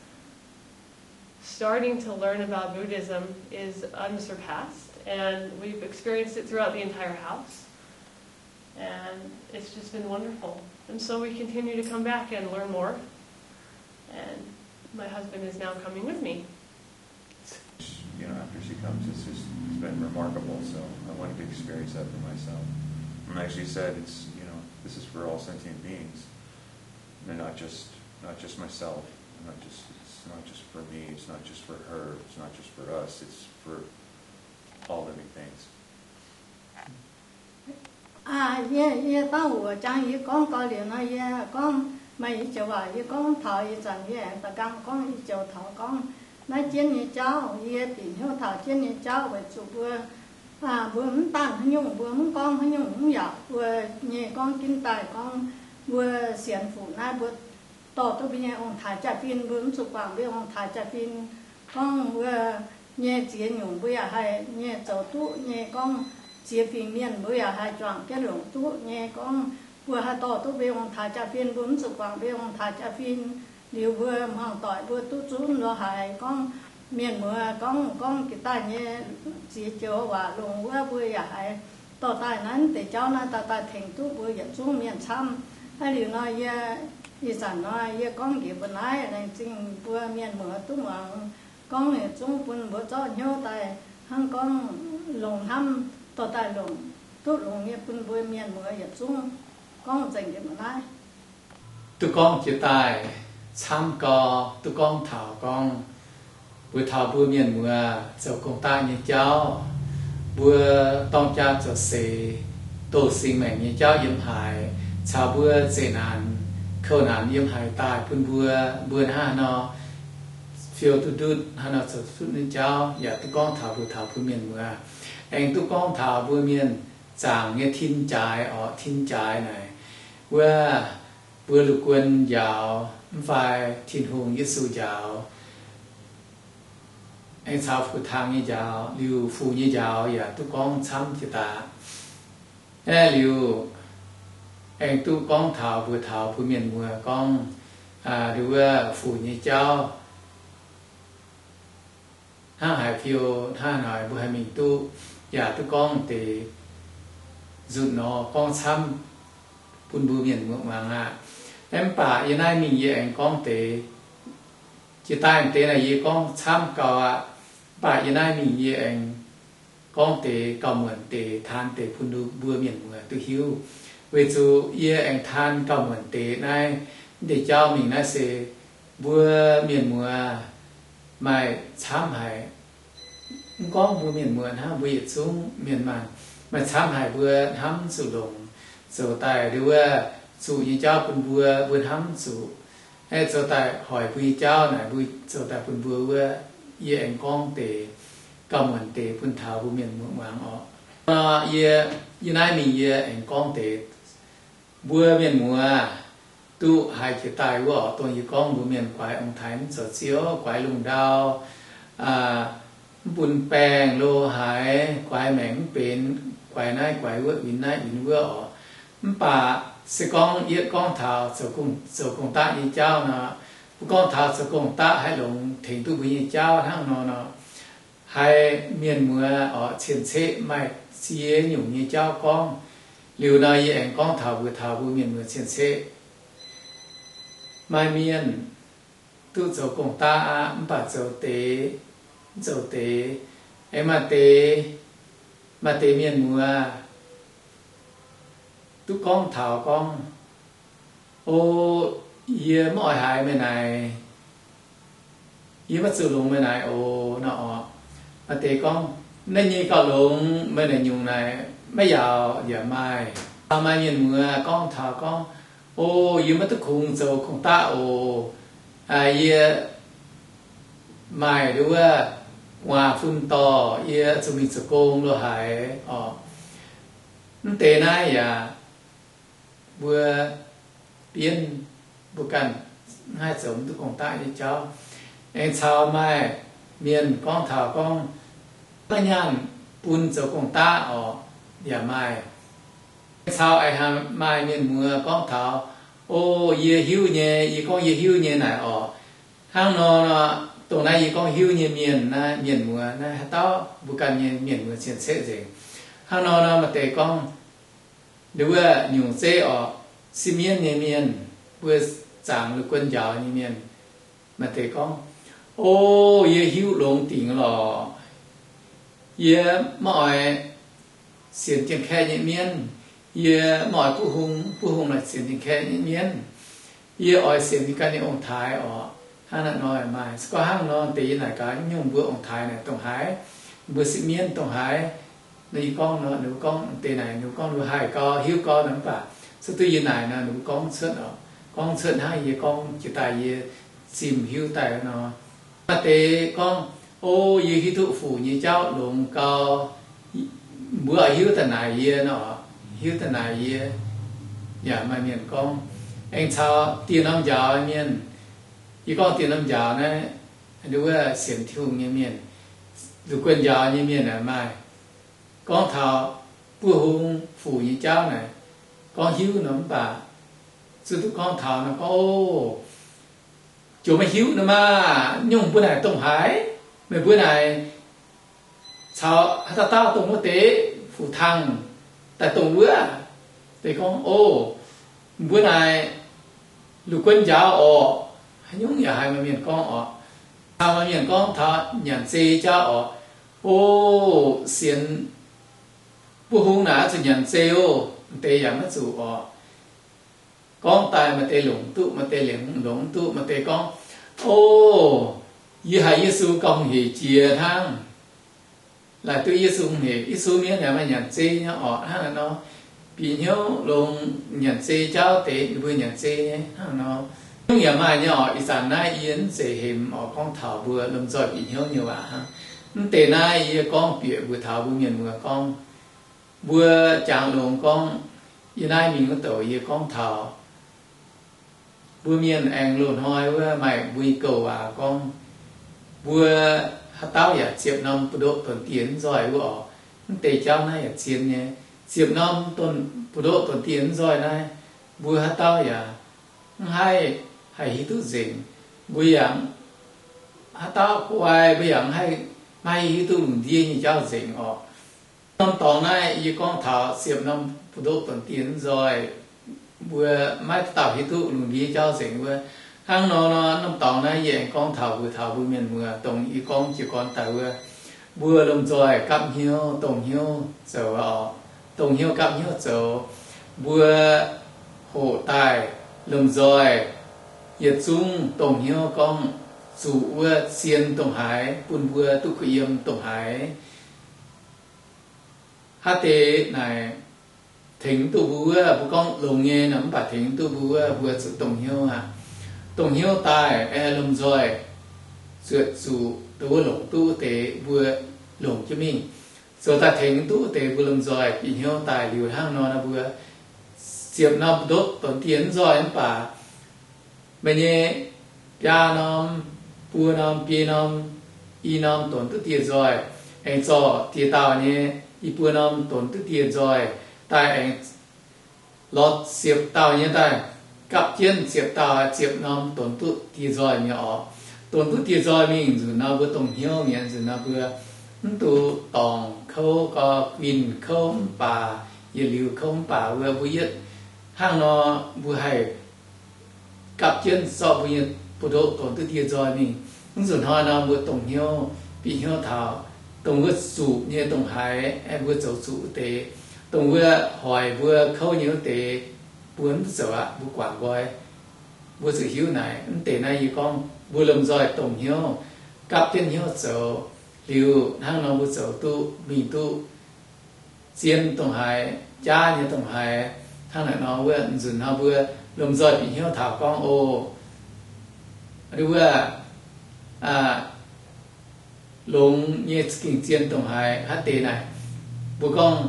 starting to learn about Buddhism is unsurpassed, and we've experienced it throughout the entire house, and it's just been wonderful. And so we continue to come back and learn more, and my husband is now coming with me. You know, after she comes, it's just, it's been remarkable. So I wanted to experience that for myself. And like she said, it's, you know, this is for all sentient beings, and not just, not just myself, not just, it's not just for me, it's not just for her, it's not just for us, it's for all living things. Aa, yie, yie dangh wuov jangx yie gorngv gau liuz nor, yie gorngv maaih i joux waac yie gorngv taux ih zanc yie aengx da'gang gorngv i joux taux gorngv naaiv jienv nyei jauv. Yie bieqc hnyouv taux jienv nyei jauv weic zuqc mbuo, aa, mbuo mv dangh haaix nyungc, mbuo mv gorngv haaix nyungc, mv yaac mbuo nyei gorngv ginv daaih gorngv mbuo sienx Fuc naaiv, mbuo dorh duqv mbuo nyei ong-taaix jaa-fin, mbuo mv zuqc guangc mbuo ong-taaix jaa-fin. Gorngv mbuo nyei ziex nyungc mbuo yaac haih nyei zoux duqv nyei, gorngv ziex fingx mienh mbuo yaac haih juangc jienv longc duqv nyei. Gorngv mbuo haih dorh duqv mbuo ong-taaix jaa-fin, mbuo mv zuqc guangc mbuo ong-taaix jaa-fin, liuz mbuo hmuangv doic mbuo duqv zunv lorz haic. Gorngv mienh muoz gorngv, gorngv jiex daaih nyei ziex joux waac longx wuov, mbuo yaac haiz dorh daaih naaiv deix jauv naaiv daaih, daaih tengx duqv mbuo yietc zungv mienh camv. Aa, liuz nor yie, ih zanc nor yie gorngv njiec mbuo naaiv, laengz zingh mbuo mienh muoz duqv muangx, gorngv yietc zungv bun mbuo zorqv hnyouv daaih hnangv gorngv longc hnamv dorh daaih longc, duqv longx nyei bun mbuo mienh muoz yietc zungv gorngv nzengc njiec mbuo naaiv. Duqv gorngv jiex daaih camv gau, duqv gorngv taux gorngv mbuo taux mbuo mienh muoz zoux gong-daqv nyei jauv, mbuo dorng jaa zoux seix, doh singx maengc nyei jauv yiem haaix, caux mbuo zeqc naanc kouv naanc yiem haaix daaih bun mbuo, mbuo hnangv haaix nor fiou duqv ndutv, haaix nor zoux duqv nyei jauv, yaac duqv gorngv taux mbuo taux mbuo mienh muoz. Aengx duqv gorngv taux mbuo mienh zaangc nyei tin jaaix orqc, tin jaaix naaic wuov mbuo la'guon njaaux mv fai Tin-Hungh Yesu njaaux, aengx caux Fuc Tangx nyei njaaux, liuz Fuc nyei njaaux yaac duqv gorngv camv jiex daaih. Aeqv, liuz aengx duqv gorngv taux mbuo taux mbuo mienh muoz gorngv, aa, liuz wuov Fuc nyei jauv hnangv haaix fiou, hnangv haaix nor mbuo haih mingh duqv, yaac duqv gorngv deix nzunc nor gorngv camv. bun mbuo mienh muoz muangx aqv. Mv baac yie naaiv mingh yie aengx gorngv deix, jiex daaih deix naaic yie gorngv camv gau aqv. Mv baac yie naaiv mingh yie aengx gorngv deix gauh muonc deix, taan deix bun mbuo mienh muoz duqv hiuv. Weic zuqc yie aengx taan gauh muonc deix naaiv, mv deix jauv mingh naaiv se mbuo mienh muoz maaih camv haic. Mv gorngv mbuo mienh muoz hnangv, mbuo yietc zungv mienh maanh maaih camv haic, mbuo hnamv zuqc longc zoux daaih nduov zuqc nyei jauv bun mbuo, mbuo hnamv zuqc, aeqv, zoux daaih hoic mbuo nyei jauv naaic, mbuo zoux daaih bun mbuo wuov. Yie aengx gorngv deix gauh muonc deix bun taux mbuo mienh muoz muangx oc. Nor yie, yie naaiv mingh yie aengx gorngv deix, mbuo mienh muoz duqv haiz jiex daaih wuov oc, dongh yie gorngv mbuo mienh guaix ong-taaix mv zoux ziouv, guaix lungh ndau, mv bun baengh lo haaix, guaix maengc mv benx, guaix naaiv guaix wuov, win naaiv win wuov oc. Mv baac se gorngv yietv gorngv taux zoux gong-daqv nyei jauv nor, mbuo gorngv taux zoux gong-daqv haih longx tengx duqv mbuo nyei jauv hnangv nor nor, haiz mienh muoz oc, cien-ceqv maaih ziex nyungc nyei jauv gorngv. Liuz nor yie aengx gorngv taux mbuo, taux mbuo mienh muoz cien-ceqv. Maaih mienh duqv zoux gong-daqv aqv, mv baac zoux deix, mv zoux deix. Aengx maaih deix, maaih deix mienh muoz duqv gorngv taux gorngv, O, yie maiv oix haiz meih naaic, yie maiv zuqc longx meih naaic oc, nor oc. Maaih deix gorngv, Naaiv nyei gauh longx, meih naaic nyungc naaic maiv yaauc, yaac maaih. Maaih mienh muoz gorngv taux gorngv, O, yie maiv duqv kungx zoux gong-daqv oc. Yie maaih nduov wuov gu'nguaaz fun dorh, yie zuqc mingh zoux gong lo haic oc. Mv deix naaiv yaac mbuo bienv mbuo ganh maiv haih zoux mv duqv gong-daqv nyei jauv. Aengx caux maaih mienh gorngv taux gorngv, Maiv nyaanh bun zoux gong-daqv oc, yaac maaih. Aengx caux aengx maaih mienh muoz gorngv taux, O, yie hiuv nyei, yie gorngv yie hiuv nyei naaic oc. Hnangv nor, dongh naaiv yie gorngv hiuv nyei mienh naaiv, mienh muoz naaiv, haaix dauh mbuo ganh nyei mienh muoz cien-ceqv nzengc. Hnangv nor nor maaih deix gorngv, Nduov wuov nyungc zeiv oc, sipv mienv nyei mienh, mbuo zaangc la'guon njaaux nyei mienh, maaih deix gorngv, O, yie hiuv longx dingc lorqc. Yie maiv oix sienx Janx-Kaeqv nyei mienv. Yie maiv oix buov hung, buov hung naaic sienx Janx-Kaeqv nyei mienv. Yie oix sienx yie ganh nyei ong-taaix oc. Hnangv naaic nor maaih. Se gorngv hnangv nor deix yie naaic gaax, Nyungc mbuo ong-taaix naaic dongh haaix? Mbuo sipv mienv dongh haaix? Nor yie gorngv nor, ninh mbuo gorngv deix naaic, ninh mbuo gorngv ninh mbuo haih gau, hiuv gau nor, mv baac cuotv duqv yie naaic nor, ninh mbuo gorngv cuotv oc. Gorngv cuotv hnangv yie gorngv jiex daaih yie zimh hiuv daaih nor. Maaih deix gorngv, O, yie hiuv duqv Fuc nyei jauv longx gau. Mbuo hiuv daaih naaic yie nor, hiuv daaih naaic yie. Yaac maaih mienh gorngv, aengx caux dieh norm njaaux mienh. Yie gorngv dieh norm njaaux naaiv, nduov wuov sienx Tin-Hungh nyei mienh, la'guon njaaux nyei mienh naaic maaih. Gorngv taux buov hung Fuc nyei jauv naaic, gorngv hiuv nor mv baac zuqc duqv gorngv taux nor gorngv, O, ziouc maiv hiuv nor maah! Nyungc mbuo naaic dongh haaix? Meih mbuo naaic caux haaix dauh dauh dongh wuov deix Fuc Tangh daaih dongh wuov? Deix gorngv, O, mbuo naaic la'guon njaaux orqc. Haaix nyungc yaac haiz maaih mienh gorngv orqc. Caux maaih mienh gorngv taux nyanc zei jauv orqc. O, sienx buov hung naaic oix zuqc nyanc zei oc. Deix yaac maiv zuqc orqc. Gorngv daaih maaih deix longc duqv, maaih deix longc mv duqv. Maaih deix gorngv, O, yie haiz Yesu gauh hungh heic jiex hnangv. Laaic duqv Yesu hungh heic, Yesu mienv yaac maaih nyanc zei nyei orqc. Hnangv naaiv nor, bieqc hnyouv longx nyanc zei jauv deix, ninh mbuo nyanc zei nyei hnangv nor. Nyungc yaac maaih nyei orqc. Ih zanc naaiv yie mv zeiz hemx orqc, gorngv taux mbuo lomh nzoih bieqc hnyouv nyei waac hnangv. Mv deix naaiv yie gorngv bieqc mbuox taux mbuo mienh muoz gorngv, mbuo jangx longx gorngv, yie naaiv mingh wuov douc yie gorngv taux mbuo mienh aengx loz-hnoi wuov maaih mbuo nyei gouv waac gorngv, mbuo haaix dauh yaac ziepc norm buoz-ndoqv donx dieh mv nzoih wuov orqc. Mv deix jauv naaiv yaac zien nyei. Ziepc norm buoz-ndoqv donx dieh mv nzoih naaiv, mbuo haaix dauh yaac mv haih haih hiuv duqv nzengc. Mbuo yaac haaix dauh guai, mbuo yaac mv haih, maiv haih hiuv duqv lungh ndiev nyei jauv nzengc orqc. Norm dorngx naaiv yie gorngv taux ziepc norm buoz-ndoqv donx dieh mv nzoih. mbuo maiv dauh hiuv duqv lungh ndiev jauv nzengc wuov. Hnangv nor, norm dorngx naaiv yie aengx gorngv taux mbuo, taux mbuo mienh muoz, dongh yie gorngv jiez gorn daaih wuov, mbuo lomh nzoih gapv hnyouv dongh hnyouv zoux oc. Dongh hnyouv gapv hnyouv zoux, mbuo hoqc daaih lomh nzoih yietc zungv dongh hnyouv gorngv zuqc wuov zien ndongc haaix, bun mbuo duqv kuh yiem ndongc haaix. Haaix deix naaic tengx duqv mbuo wuov, mbuo gorngv longx nyei nor, mv baac tengx duqv mbuo wuov, mbuo zuqc dongh hnyouv aqv. Dongh hnyouv daaih aengx lomh nzoih zuotc zuqc dongh wuov longc duqv wuov deix mbuo longc jienv mingh. Zoux daaih tengx duqv wuov deix mbuo lomh nzoih bieqc hnyouv daaih liuz hnangv nor, mbuo ziepc norm ndopv donx dieh nzoih mv baac meih nyei biaa norm, buo norm, biei norm, i norm donx duqv dieh nzoih, aengx zorqv dieh dauh nyei i buo norm donx duqv dieh nzoih daaih aengx lorz ziepc dauh nyei daaih gapv jienv ziepc dauh, ziepc norm donx duqv dieh nzoih mi'aqv oc. Donx duqv dieh nzoih mingh nzunc nor mbuo dongh hnyouv mi'aqv. Nzunc nor mbuo mv duqv dorngc kouv, gorx guinh kouv mv baac, yietc liuz kouv mv baac wuov, mbuo yietv hnangv nor mbuo haih gapv jienv zorqv mbuo nyei buoz-ndoqv donx duqv dieh nzoih mingh. Mv nzunc hnoi nor mbuo dongh hnyouv bieqc hnyouv taux dongh wuov zuqc nyei ndongc haaix, aengx mbuo zoux zuqc wuov deix, dongh wuov hoic mbuo kouv nyei wuov deix, mbuo mv duqv zoux aqv, mbuo guangc nqoi. Mbuo zuqc hiuv naaic, mv deix naaiv yie gorngv mbuo lomh nzoih dongh hnyouv gapv jienv hnyouv zoux liuz, hnangv nor mbuo zoux duqv mingh duqv zien ndongc haaix, jaav nyei ndongc haaix. Hnangv naaic nor wuov, nzunc hnoi mbuo lomh nzoih bieqc hnyouv taux gorngv, o, wuov, longx nyei za'gengh zien ndongc haaix. Haaix deix naaic, mbuo gorngv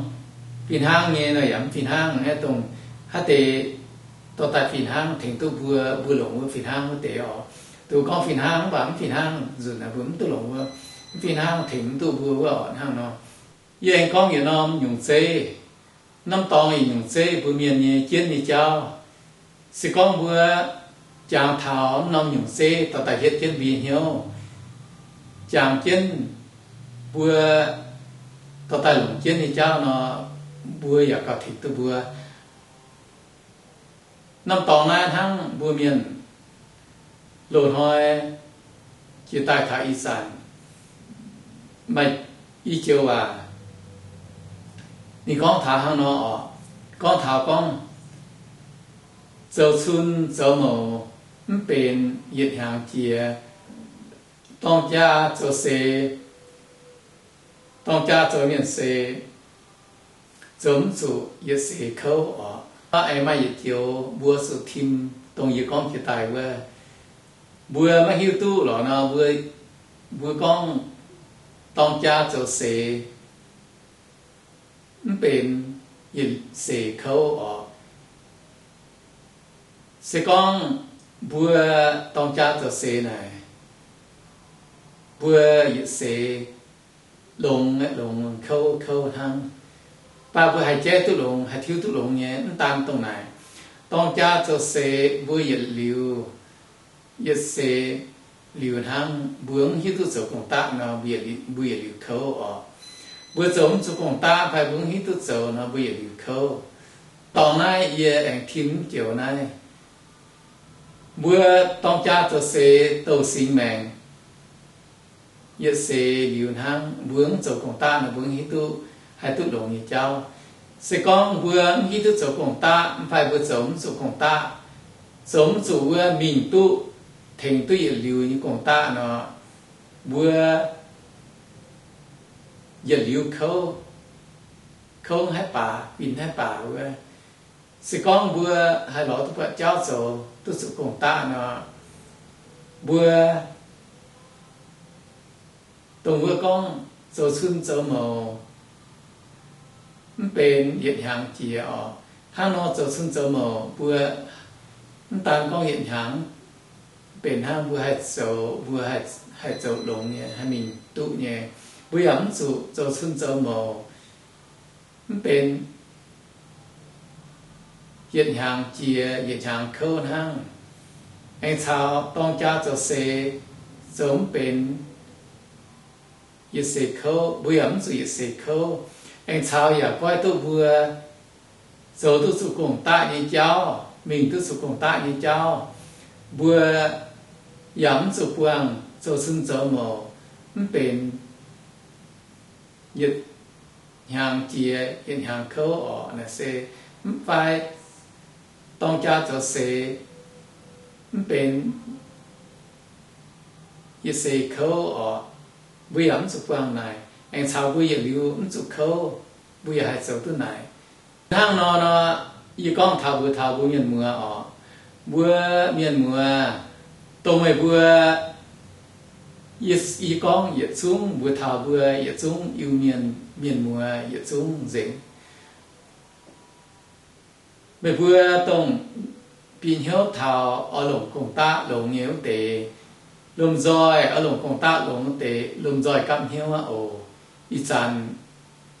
fih hnangv nyei nor yaac mv fih hnangv. Naaiv dongh haaix deix dorh daaih fih hnangv tengx duqv mbuo, mbuo longc wuov fih hnangv wuov deix oc. Duqv gorngv fih hnangv mv baac mv fih hnangv, nzunc naaic mbuo mv duqv longc wuov, mv fih hnangv tengx mv duqv mbuo wuov oc. Hnangv nor, yie aengx gorngv yietc norm nyungc zeiv. Norm dorngx yietc nyungc zeiv mbuo mienh nyei jienv nyei jauv. Se gorngv mbuo jangx taux norm nyungc zeiv dorh daaih hietv jienv mbuo nyei hnyouv, jangx jienv mbuo dorh daaih longc jienv nyei jauv nor, mbuo yaac gauh tengx duqv mbuo. Norm dorngx naaiv hnangv mbuo mienh loz-hnoi jiex daaih taux ih zanc, maaih i joux waac ninh gorngv taux hnangv nor oc. Gorngv taux gorngv zoux cun zoux mouc mv benx yietc hnyangx jiex, dorng jaa zoux seix, dorng jaa zoux mienh seix, zoux mv zuqc yietc seix kouv oc. Aengx maaih yietc joux mbuo zuqc tim dongh yie gorngv jiex daaih wuov, mbuo maiv hiuv duqv lorqc nor, mbuo, mbuo gorngv dorng jaa zoux seix mv benx yietc seix kouv oc. Se gorngv mbuo dorng jaa zoux seix naaic, mbuo yietc seix longx, longx kouv, kouv hnangv. Mv baac mbuo haih jaiv duqv longx, haih tiuv duqv longx nyei mv daan dongh naaic. Dorng jaa zoux seix mbuo yietc liuz, yietc seix liuz hnangv, mbuo mv hiuv duqv zoux gong-daqv nor, mbuo yietc liuz kouv oc. Mbuo zoux mv zuqc gong-daqv fai mbuo mv hiuv duqv zoux nor, mbuo yietc liuz kouv. Dorngx naaiv yie aengx tim mv joux naaiv. Mbuo dorng jaa zoux seix douh singx maengc, yietc seix liuz hnangv, mbuo mv zoux gong-daqv nor, mbuo mv hiuv duqv haih duqv longx nyei jauv. Se gorngv mbuo mv hiuv duqv zoux gong-daqv mv fai mbuo zoux mv zuqc gong-daqv, zoux mv zuqc wuov mingh duqv tengx duqv yietc liuz nyei gong-daqv nor, mbuo yietc liuz kouv, kouv haih baac, guinh haih baac wuov. Se gorngv mbuo haih lorz duqv buatc jauv zoux duqv zuqc gong-daqv nor, mbuo dongh wuov gorngv zoux cun zoux mouc mv benx yietc hnyangx jiex oc. Hnangv nor zoux cun zoux mouc mbuo mv daan gorngv yietc hnyangx benx hnangv, mbuo haih zoux, mbuo haih zoux longx nyei, haih mingh duqv nyei. Mbuo yaac mv zuqc zoux cun zoux mouc mv benx yietc hnyangx jiex yietc hnyangx kouv hnangv. Aengx caux dorng jaa zoux seix zoux mv benx yietc seix kouv, mbuo yaac mv zuqc yietc seix kouv. Aengx caux yaac goiv duqv mbuo zoux duqv zuqc gong-daqv nyei jauv, mingh duqv zuqc gong-daqv nyei jauv, mbuo yaac mv zuqc buangh zoux cun zoux mouc, mv benx yietc hnyangx jiex yietc hnyangx kouv orqc. Naaic se mv fai dorng jaa zoux seix, mv benx yietc seix kouv orqc. Mbuo yaac mv zuqc buangh naaic. Aengx caux mbuo yietc liuz mv zuqc kouv, mbuo yaac haih zoux duqv naaic. Hnangv nor nor, yie gorngv taux mbuox taux mbuo mienh muoz orqc, mbuo mienh muoz, dongh meih mbuo, yie gorngv yietc zungv mbuox taux mbuo yietc zungv Iu-Mienh mienh muoz yietc zungv nzengc. Meih mbuo dongh bieqc hnyouv taux oix longc gong-daqv longx nyei wuov deix, lomh nzoih oix longc gong-daqv longx wuov deix, lomh nzoih gapv hnyouv aqv oc. Ih zanc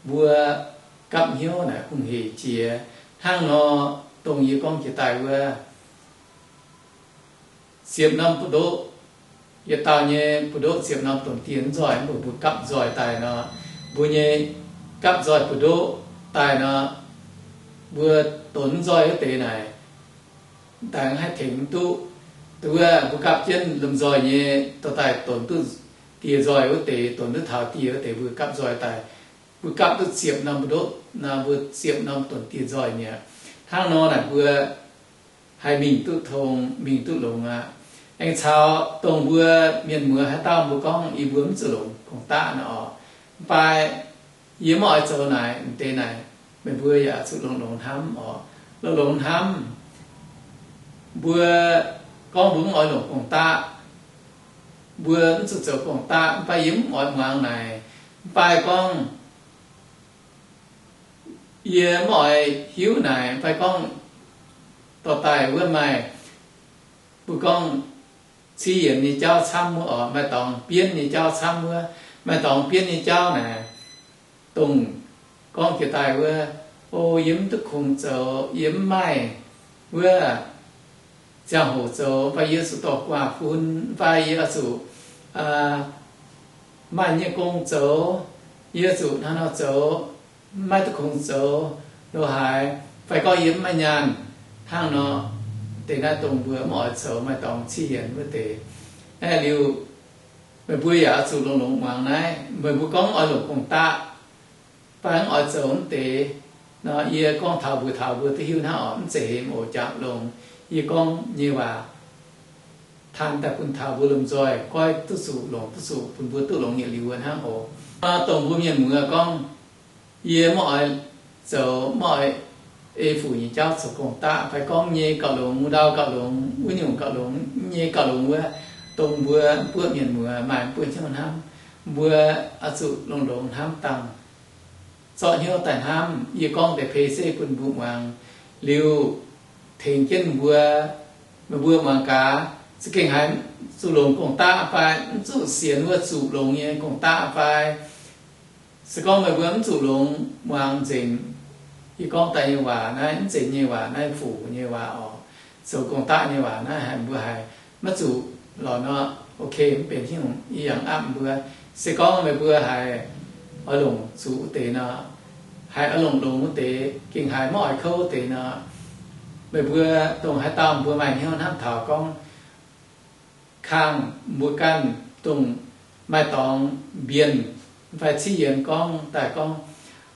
mbuo gapv hnyouv naaic hungh heic jiex. Hnangv nor, dongh yie gorngv jiex daaih wuov, ziepc norm buoz-ndoqv, yietc dauh nyei buoz-ndoqv ziepc norm donx dieh nzoih, mbuo mbuo gapv nzoih daaih nor, mbuo nyei gapv nzoih buoz-ndoqv daaih nor, mbuo donx nzoih wuov deix naaic, daaih haih tengx duqv. Duqv wuov mbuo gapv jienv lomh nzoih nyei dorh daaih donx duqv dieh nzoih wuov deix, donx duqv taux dieh wuov deix mbuo gapv nzoih daaih. Mbuo gapv duqv ziepc norm buoz-ndoqv nor, mbuo ziepc norm donx dieh nzoih mi'aqv. Hnangv nor naaic mbuo haih mingh duqv tong, mingh duqv longx aqv. Aengx caux dongh mbuo mienh muoz haaix dauh mbuo gorngv yie mbuo mv zuqc longc gong-daqv nor orqc, mv baac yie mv oix zoux naaic, m'deix naaic, meih mbuo yaac zuqc longx-longx hnamv orqc. Longx-longx hnamv, mbuo gorngv mbuo mv oix longc gong-daqv, mbuo mv zuqc zoux gong-daqv, mv baac yie mv oix muangx naaic, mv baac gorngv yie mv oix hiuv naaic, mv baac gorngv dorh daaih wuov maaih, mbuo gorngv ciev yienx nyei jauv camv wuov orqc, maaih dorngx bienv nyei jauv camv wuov, maaih dorngx bienv nyei jauv naaic, dongh gorngv jiex daaih wuov, o, yie mv duqv kungx zoux, yie mv maaih wuov ziangh hoc zoux, mv baac yie zuqc dorh guaax fun, mv baac yie oix zuqc maaih nyei gong zoux, yie zuqc hnangv nor zoux, maiv duqv kungx zoux lo haaix, fai gorngv yie mv maaih nyaanh hnangv nor, deix naaiv dongh mbuo mv oix zoux maaih dorngx ciev yienx wuov deix. Aeqv, liuz meih mbuo yaac oix zuqc longx-longx muangx naaiv. Meih mbuo gorngv oix longc gong-daqv, fai mv oix zoux mv deix nor, yie gorngv taux mbuox taux mbuo duqv hiuv hnangv orqc, mv zeiz hemx oc, jangx longx. Yie gorngv nyei waac, taan daaih bun taux mbuo lomh nzoih goiv duqv zuqc longx duqv zuqc, bun mbuo duqv longx yietc liuz wuov hnangv oc. Dongh mbuo mienh muoz gorngv, yie mv oix zoux, mv oix ei fuc nyei jauv zoux gong-daqv, fai gorngv nyei gauh longx, ndau gauh longx, wuov nyungc gauh longx, nyei gauh longx wuov, dongh mbuo mv buoqv mienh muoz maaih mv buoqv hnyouv hnamv. Mbuo oix zuqc longx-longx hnamv dangh, zorqv hnyouv daaih hnamv. Yie gorngv deix pei se bun mbuo muangx liuz tengx jienv mbuo, meih mbuo muangx gaax, za'gengh haiz zuqc longx gong-daqv fai mv zuqc sienx wuov zuqc longx nyei gong-daqv fai. Se gorngv meih mbuo mv zuqc longx muangx nzengc yie gorngv daaih nyei waac naaiv, mv zeiz nyei waac naaiv, fuc nyei waac oc, zoux gong-daqv nyei waac naaiv, haiz mbuo haiz maiv zuqc lorqc nor, ok, mv benx haaix nyungc, yie yangh apv mbuo. Se gorngv meih mbuo haiz oix longc zuqc wuov deix nor, haiz oix longc longx wuov deix, gengh haiz maiv oix kouv wuov deix nor, meih mbuo dongh haaix dauh mbuo maaih hnyouv hnamv taux gorngv kangh mbuo ganh dongh maaih dorngx mbienc fai ciev yienx gorngv daaih gorngv,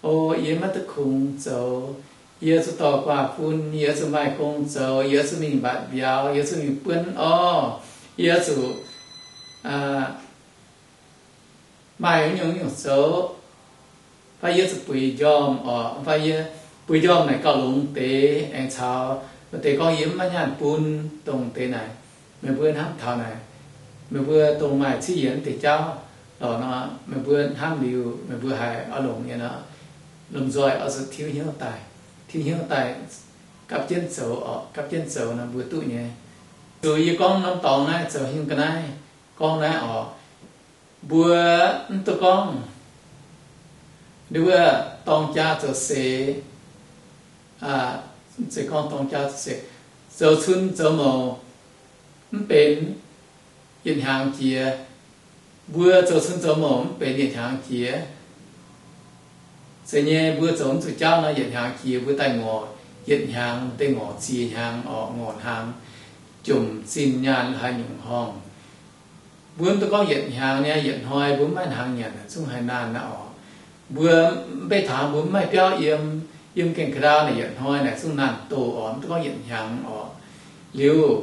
o, yie maiv duqv kungx zoux, yie zuqc dorh guaax fun, yie zuqc maaih gong zoux, yie zuqc mingh mbatc mbiauz, yie zuqc mingh buonv orv, yie zuqc maaih wuov nyungc nyungc zoux, fai yie zuqc buix njormh orqc, fai yie buix njormh naaic gauh longx deix, aengx caux maaih deix gorngv yie mv maaih nyaanh bun, dongh deix naaic. Meih mbuo hnamv taux naaic, meih mbuo dongh maaih ciev yienx deix jauv lorqc nor, meih mbuo hnamv liuz meih mbuo haiz oix longc nyei nor, lomh nzoih oix zuqc tiuv hnyouv daaih, tiuv hnyouv daaih gapv jienv zoux orqc, gapv jienv zoux nor mbuo duqv nyei. Zuqc yie gorngv norm dorngx naaiv zoux hingh ga'naaiv gorngv naaiv orqc, mbuo mv duqv gorngv nduov dorng jaa zoux seix, mv zeiz gorngv dorng jaa zoux seix, zoux cun zoux mouc mv benx yietc hnyangx jiex. Mbuo zoux cun zoux mouc mv benx yietc hnyangx jiex. Zeiz nyei, mbuo zoux mv zuqc jauv nor yietc hnyangx jiex mbuo daaih ngorc. yietc hnyangx deix ngorc ziex hnyangx orqc, ngorc hnaangx, jomc zinh nyaanh haaix nyungc horngh. Mbuo mv duqv gorngv yietc hnyangx nyei, yietc hnoi mbuo mv maaih hnaangx nyanc, zungv haaix naanh naaiv orqc. Mbuo mv beiv taux mbuo mv maaih biauv yiem, yiem gaengh ka'ndau naaic yietc hnoi naaic zungv naanh doh orqc, mv duqv gorngv yietc hnyangx orqc. Liuz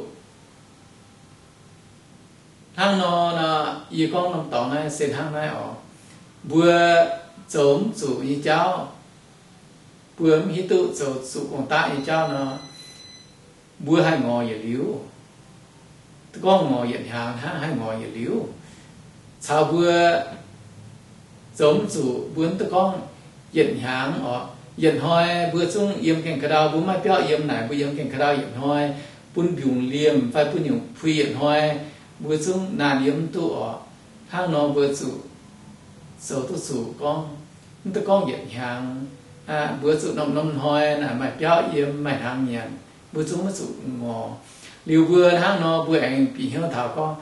hnangv nor, yie gorngv norm dorngx naaiv se hnangv naaiv orqc. Mbuo zoux mv zuqc nyei jauv, mbuo mv hiuv duqv zoux zuqc gong-daqv nyei jauv nor, mbuo haih ngorc yietc liuz. Duqv gorngv ngorc yietc hnyangx hnangv, haih ngorc yietc liuz. Caux mbuo zoux mv zuqc, mbuo mv duqv gorngv yietc hnyangx orqc. Yietc hnoi mbuo zungv yiem gaengh ka'ndau, mbuo maaih biauv yiem naaic, mbuo yiem gaengh ka'ndau yietc hnoi, bun mbiungc liemh fai bun nyungc puix yietc hnoi, mbuo zungv naanh yiem mv duqv orqc. Hnangv nor mbuo zuqc zoux duqv zuqc gorngv, mv duqv gorngv yietc hnyangx. Mbuo zuqc norm-norm hnoi naaic maaih biauv yiem, maaih hnaangx nyanc, mbuo zungv maiv zuqc ngorc. Liuz mbuo hnangv nor mbuo aengx bieqc hnyouv taux gorngv,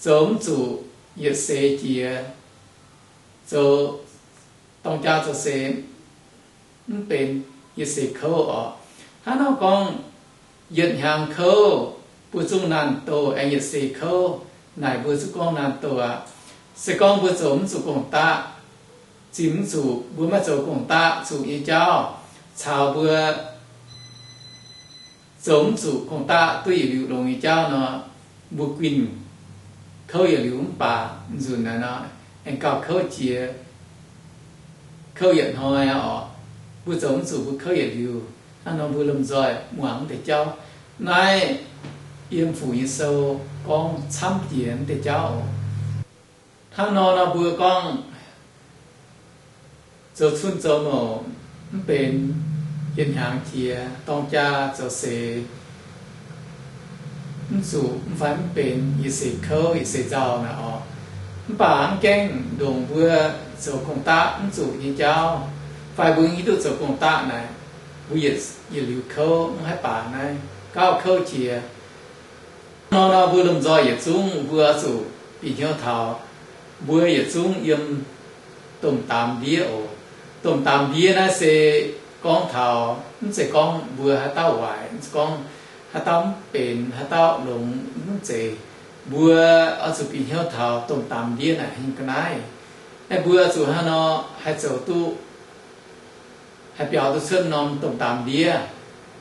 zoux mv zuqc yietc seix jiex, zoux dorng jaa zoux seix mv benx yietc seix kouv orqc. Hnangv nor gorngv, yietc hnyangx kouv, mbuo zungv naanh doh, aengx yietc seix kouv naaic mbuo zungv gorngv naanh doh aqv. Se gorngv mbuo zoux mv zuqc gong-daqv, zinh mv zuqc, mbuo maiv zoux gong-daqv zuqc nyei jauv, caux mbuo zoux mv zuqc gong-daqv duqv yietc liuz longx nyei jauv nor, mbuo guinh kouv yietc liuz mv baac nzunc naaic nor, aengx gauh kouv jiex, kouv yietc hnoi aqv orqc. Mbuo zoux mv zuqc mbuo kouv yietc liuz. Hnangv nor mbuo lomh nzoih muangx mv deix jauv. Naaiv yiem Fuqv nyei sou gorngv camv jiex mv deix jauv oc. Hnangv nor nor mbuo gorngv zoux cunh zoux mouc mv benx yietc hnyangx jiex, dorng jaa zoux seix mv zuqc mv fai mv benx yietc seix kouv yietc seix nzauh naaic orqc. Mv baac mv gaengh ndongc mbuo zoux gong-daqv mv zuqc nyei jauv, fai mbuo hiuv duqv zoux gong-daqv naaic, mbuo yietc, yietc liuz kouv mv haih baac naaiv gauh kouv jiex. Hnangv nor nor mbuo lomh nzoih yietc zungv mbuo oix zuqc bieqc hnyouv taux mbuo yietc zungv yiem domh daamx ndiev oc. Domh daamx ndiev naaiv se gorngv taux mv zeiz gorngv mbuo haaix dauh waaic, mv zeiz gorngv haaix dauh mv benx, haaix dauh longx, mv zeiz. Mbuo oix zuqc bieqc hnyouv taux domh daamx ndiev naaic hingh ga'naaiv. Naaiv mbuo zuqc hnangv nor haih zoux duqv, haih biaux duqv cuotv norm domh daamx ndiev.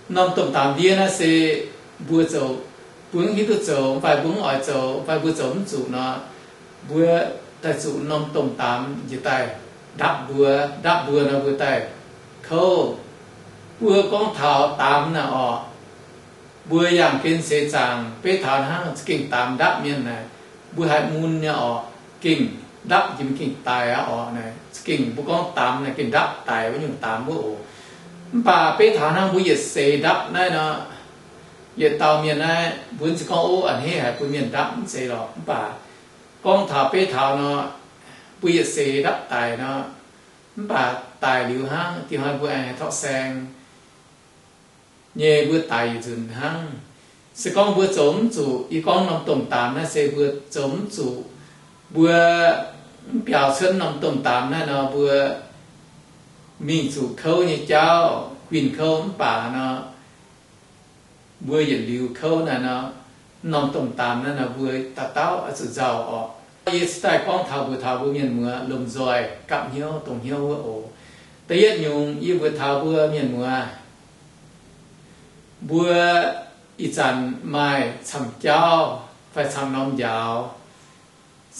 Norm domh daamx ndiev naaiv se mbuo zoux, mbuo mv hiuv duqv zoux, mv fai mbuo mv oix zoux, mv fai mbuo zoux mv zuqc nor, mbuo daaih zuqc norm domh daamx njiec daaih ndapv mbuo, ndapv mbuo nor mbuo daaih kouv. Mbuo gorngv taux daamx naaic orqc, mbuo yangh gen seix zaangc beiv taux hnangv za'gengh daamx ndapv mienh naaic, mbuo haih mun nyei orqc, gengh ndapv jiex mingh gengh daic aqv orqc. Naaic za'gengh mbuo gorngv daamx naaic gengh ndapv daic wuov nyungc daamx wuov oc. Mv baac beiv taux hnangv mbuo yietc seix ndapv naaiv nor, yietc dauh mienh naaiv mbuo mv zeiz gorngv, ov, a'hneiv haic bun mienh ndapv mv zeiz lorqc. Mv baac gorngv taux beiv taux nor, mbuo yietc seix ndapv daic nor, mv baac daic liuz hnangv, dinh hnoi mbuo aengx haih torqv saeng nyei, mbuo daic yietc nzunc hnangv. Se gorngv mbuo zoux mv zuqc, yie gorngv norm domh daamx naaiv se mbuo zoux mv zuqc, mbuo mv biaux cuotv norm domh daamx naaiv nor, mbuo mingh zuqc kouv nyei jauv, guinh kouv mv baac nor, mbuo yietc liuz kouv naaiv nor, norm domh daamx naaiv nor, mbuo dauh dauh oix zuqc nzauh orqc. Yie cingx daaih gorngv taux mbuox taux mbuo mienh muoz lomh nzoih gapv hnyouv dongh hnyouv wuov oc. Da'yietv nyungc yie mbuox taux mbuo mienh muoz, mbuo ih zanc maaih camv jauv fai camv norm njaaux,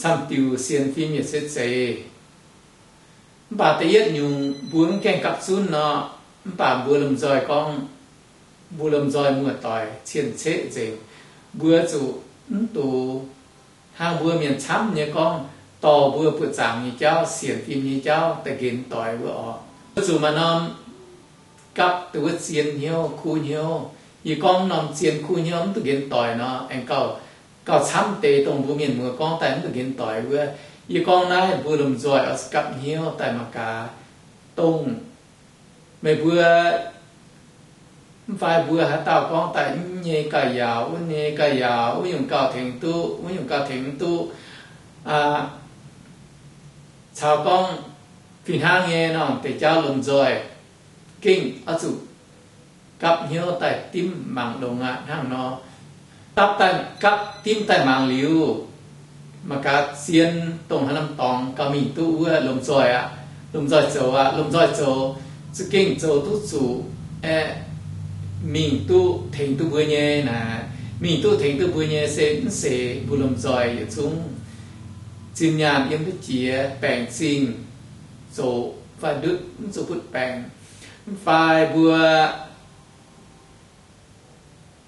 camv diuc sienx fim yietc zeiv zeiz. Mv baac da'yietv nyungc mbuo mv gaengh gapv zunv nor, mv baac mbuo lomh nzoih gorngv, mbuo lomh nzoih muoz-doic cien-ceqv nzengc, mbuo zuqc mv dungx hnangv mbuo mienh camv nyei gorngv dorh mbuo buoqc zaangc nyei jauv, sienx fim nyei jauv daaih nqenx doic wuov orqc. Mbuo zuqc maaih norm gapv duqv wuov zien hnyouv, kuv hnyouv. Yie gorngv norm zien kuv hnyouv mv dungx nqenx doic nor, aengx gauh, gauh camv deix dongh mbuo mienh muoz gorngv daaih mv dungx nqenx doic wuov. Yie gorngv naaiv mbuo lomh nzoih oix zuqc gapv hnyouv daaih mangc gaax, dongh meih mbuo mv fai mbuo haaix dauh gorngv daaih mv nyei gauh yaauc, wuov nyei gauh yaauc, wuov nyungc gauh tengx duqv, wuov nyungc gauh tengx mv duqv, caux gorngv fih hnangv nyei nor, deix jauv lomh nzoih gengh oix zuqc gapv hnyouv daaih dimv mangc longx aqv. Hnangv nor, gapv daaih, gapv dimv daaih mangc liuz, mangc gaax zien dongh haaix norm dorngx gauh mingh duqv wuov lomh nzoih aqv, lomh nzoih zoux aqv. Lomh nzoih zoux za'gengh zoux duqv zuqc aeqv, mingh duqv tengx duqv mbuo nyei naaic. Mingh duqv tengx duqv mbuo nyei se mv seix mbuo lomh nzoih yietc zungv zinh nyaanh yiem duqv jiex, baengc zingh zoqc fai ndutv mv zuqc butv baengc, mv fai mbuo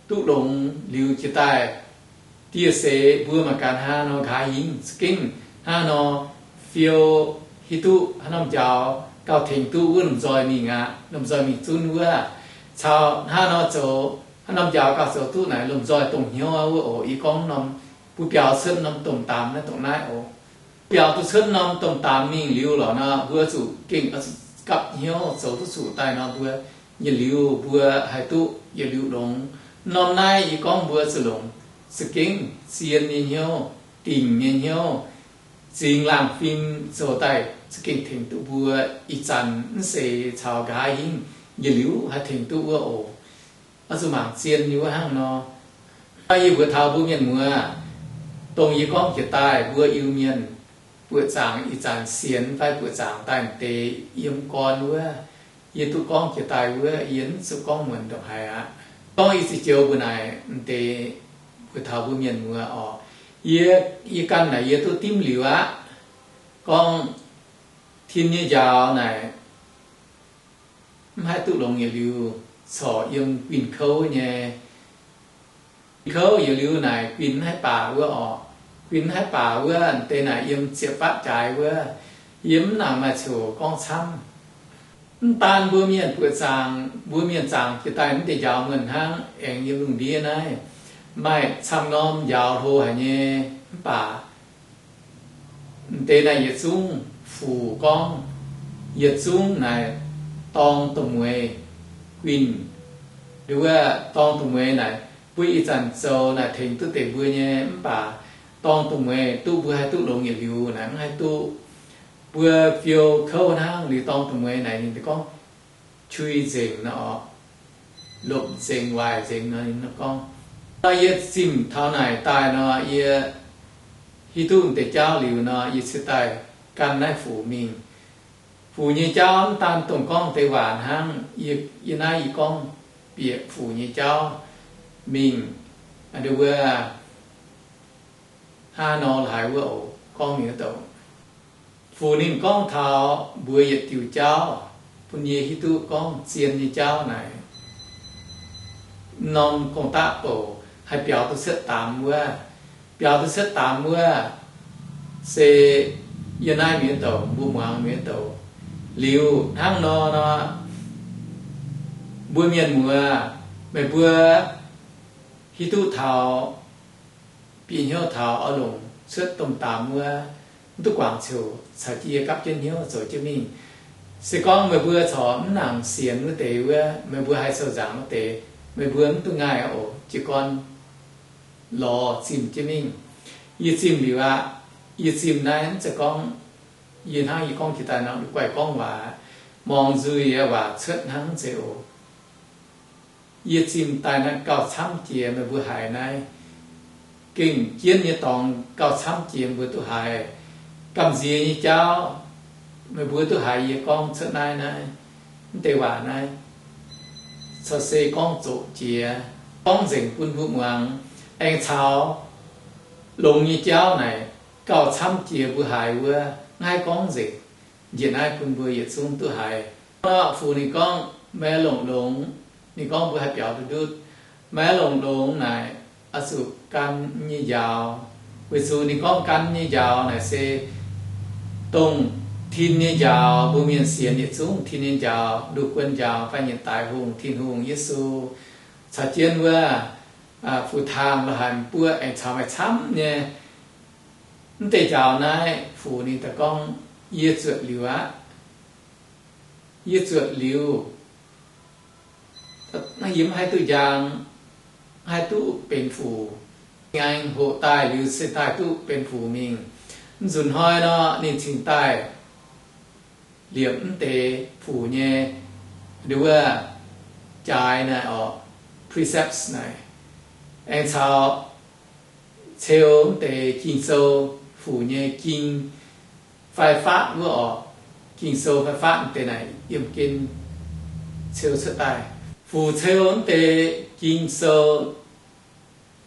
duqv longx liuz jiex daaih, dieh seix mbuo mangc gaax hnangv nor nqa'haav hingv za'gengh hnangv nor fiou hiuv duqv haaix norm njaaux gauh tengx duqv wuov lomh nzoih mingh aqv, lomh nzoih mingh zunv wuov. Caux hnangv nor zoux, haaix norm njaaux gauh zoux duqv naaic lomh nzoih dongh hnyouv wuov oc. Yie gorngv norm mbuo biaux cuotv norm domh daamx naaiv dongh naaiv oc. Biaux duqv cuotv norm domh daamx mingh liuz lorqc nor, mbuo zuqc gengh gapv hnyouv zoux duqv zuqc daaih nor, mbuo yietc liuz mbuo haih duqv yietc liuz longx. Norm naaiv yie gorngv mbuo zuqc longc za'gengh zien nyei hnyouv, dingc nyei hnyouv, zingx laangh fim zoux daaih za'gengh tengx duqv mbuo ih zanc mv seix caux nqa'haav hingv yietc liuz haih tengx duqv wuov oc. Oix zuqc mangc zien nyei wuov hnangv nor. Yie mbuox taux mbuo mienh muoz, dongh yie gorngv jiex daaih mbuo Iu-Mienh buoqc zaangc ih zanc sienx fai buoqc zaangc daaih m'deix yiem gorn wuov, yie duqv gorngv jiex daaih wuov, yie mv zuqc gorngv muonc ndongc haaix aqv. Gorngv ih ziouc joux mbuo naaic m'deix mbuox taux mbuo mienh muoz oc. Yie, yie ganh naaic yie duqv dimv liuz aqv. Gorngv tin nyei njaaux naaic mv haih duqv longx yietc liuz corc yiem guinh kouv nyei. Guinh kouv yietc liuz naaic guinh mv haih baac wuov orqc. Guinh mv haih baac wuov deix naaic yiem ziepc fatv jaaix wuov, yie mv nangc maaih coc gorngv camv. Mv daan mbuo mienh buoqc zaangc, mbuo mienh zaangc jiex daaih mv deix njaaux muonh hnangv, aengx yiem lungh ndiev naaiv maaih camv norm njaaux hlo haic nyei. Mv baac m'deix naaic yietc zungv fuc gorngv, yietc zungv naaic dorng dongh mueiz guinh. Nduov dorng dongh mueiz naaic mbuo ih zanc zoux naaic tengx duqv deix mbuo nyei, mv baac dorng dongh mueiz duqv mbuo haih duqv longx yietc liuz naaic mv haih duqv. Mbuo fiou kouv hnangv liuz dorng dongh mueiz naaic ninh gorngv cui nzengc nor, lopc nzengc waaic nzengc nor ninh gorngv. Nor yie zimh taux naaic daaih nor, yie hiuv duqv deix jauv liuz nor, yie ciex daaih gan naaiv fuc mingh. Fuc nyei jauv mv daan dongh gorngv deix waac hnangv. Yie naaiv yie gorngv bieqc fuc nyei jauv mingh. Nduov wuov hnangv nor laaix wuov oc, gorngv mingh wuov douc. Fuc ninh gorngv taux mbuox yietc diuc jauv bun yie hiuv duqv gorngv zien nyei jauv naaic, norm gong-daqv bouc haih biaux duqv cuotv daamx wuov. Biaux duqv cuotv daamx wuov se yie naaiv mingh wuov douc, mbuo muangx mingh wuov douc. Liuz hnangv nor nor, mbuo mienh muoz, meih mbuo hiuv duqv taux, bieqc hnyouv taux oix longc cuotv domh daamx wuov, mv duqv guangc ziouc caux jienv yie gapv jienv hnyouv zoux jienv mingh. Se gorngv meih mbuo corc mv nangc sienx wuov deix wuov, meih mbuo haih sou nzaangc wuov deix, meih mbuo mv duqv ngaih oc. Jiez gorn lorz zimh jienv mingh. Yie zimh liuz aqv. Yie zimh naaiv mv zeiz gorngv, yie hnangv yie gorngv jiex daaih nor, guaih gorngv waac, mungz nzuih waac cuotv hnangv mv zeiz oc. Yie zimh daaih naaiv gauh camv jiex meih mbuo haiz naaiv. Gengh jienv nyei dorngx gauh camv jiex mbuo duqv haiz. Gamh nziex nyei jauv meih mbuo duqv haiz yie gorngv cuotv naaiv, naaiv, mv deix waac naaiv, corc se gorngv zoqc jiex, gorngv nzengc bun mbuo muangx. Aengx caux longx nyei jauv naaic gauh camv jiex mbuo haiz wuov, mv haih gorngv nzengc, njiec naaiv bun mbuo yietc zungv duqv haiz. Nor fuc ninh gorngv, meih longc longx, ninh gorngv mbuo haih biaux duqv ndutv. Meih longc longx naaic, oix zuqc gan nyei njaaux. Weic zuqc ninh gorngv gan nyei njaaux naaic se dongh tin nyei njaaux, mbuo mienh sienx yietc zungv tin nyei njaaux, nduqc guon njaaux fai nyienc daic hungh, Tin-Hungh, Yesu, caux jienv wuov fuc-taangh la'haic buo aengx caux maaih camv nyei. Mv deix njaaux naaiv fuc ninh daaih gorngv, yie zuotc liuz aqv. Yie zuotc liuz, yie mv haih duqv njang, mv haih duqv benx fuc. Ngaengc hoqc daaih liuz se daaih duqv benx fuc mingh. Mv nzunc hnoi nor ninh cingx daaih liepc mv deix fuc nyei, nduov wuov, jaaix naaic orqc, precepts naaic, aengx caux ceu wuov deix Ging-Sou, Fuc nyei Ging, fai fatv wuov orqc, Ging-Sou fai fatv wuov deix naaic yiem gen ceu cuotv daaih. Fuc ceu wuov deix Ging-Sou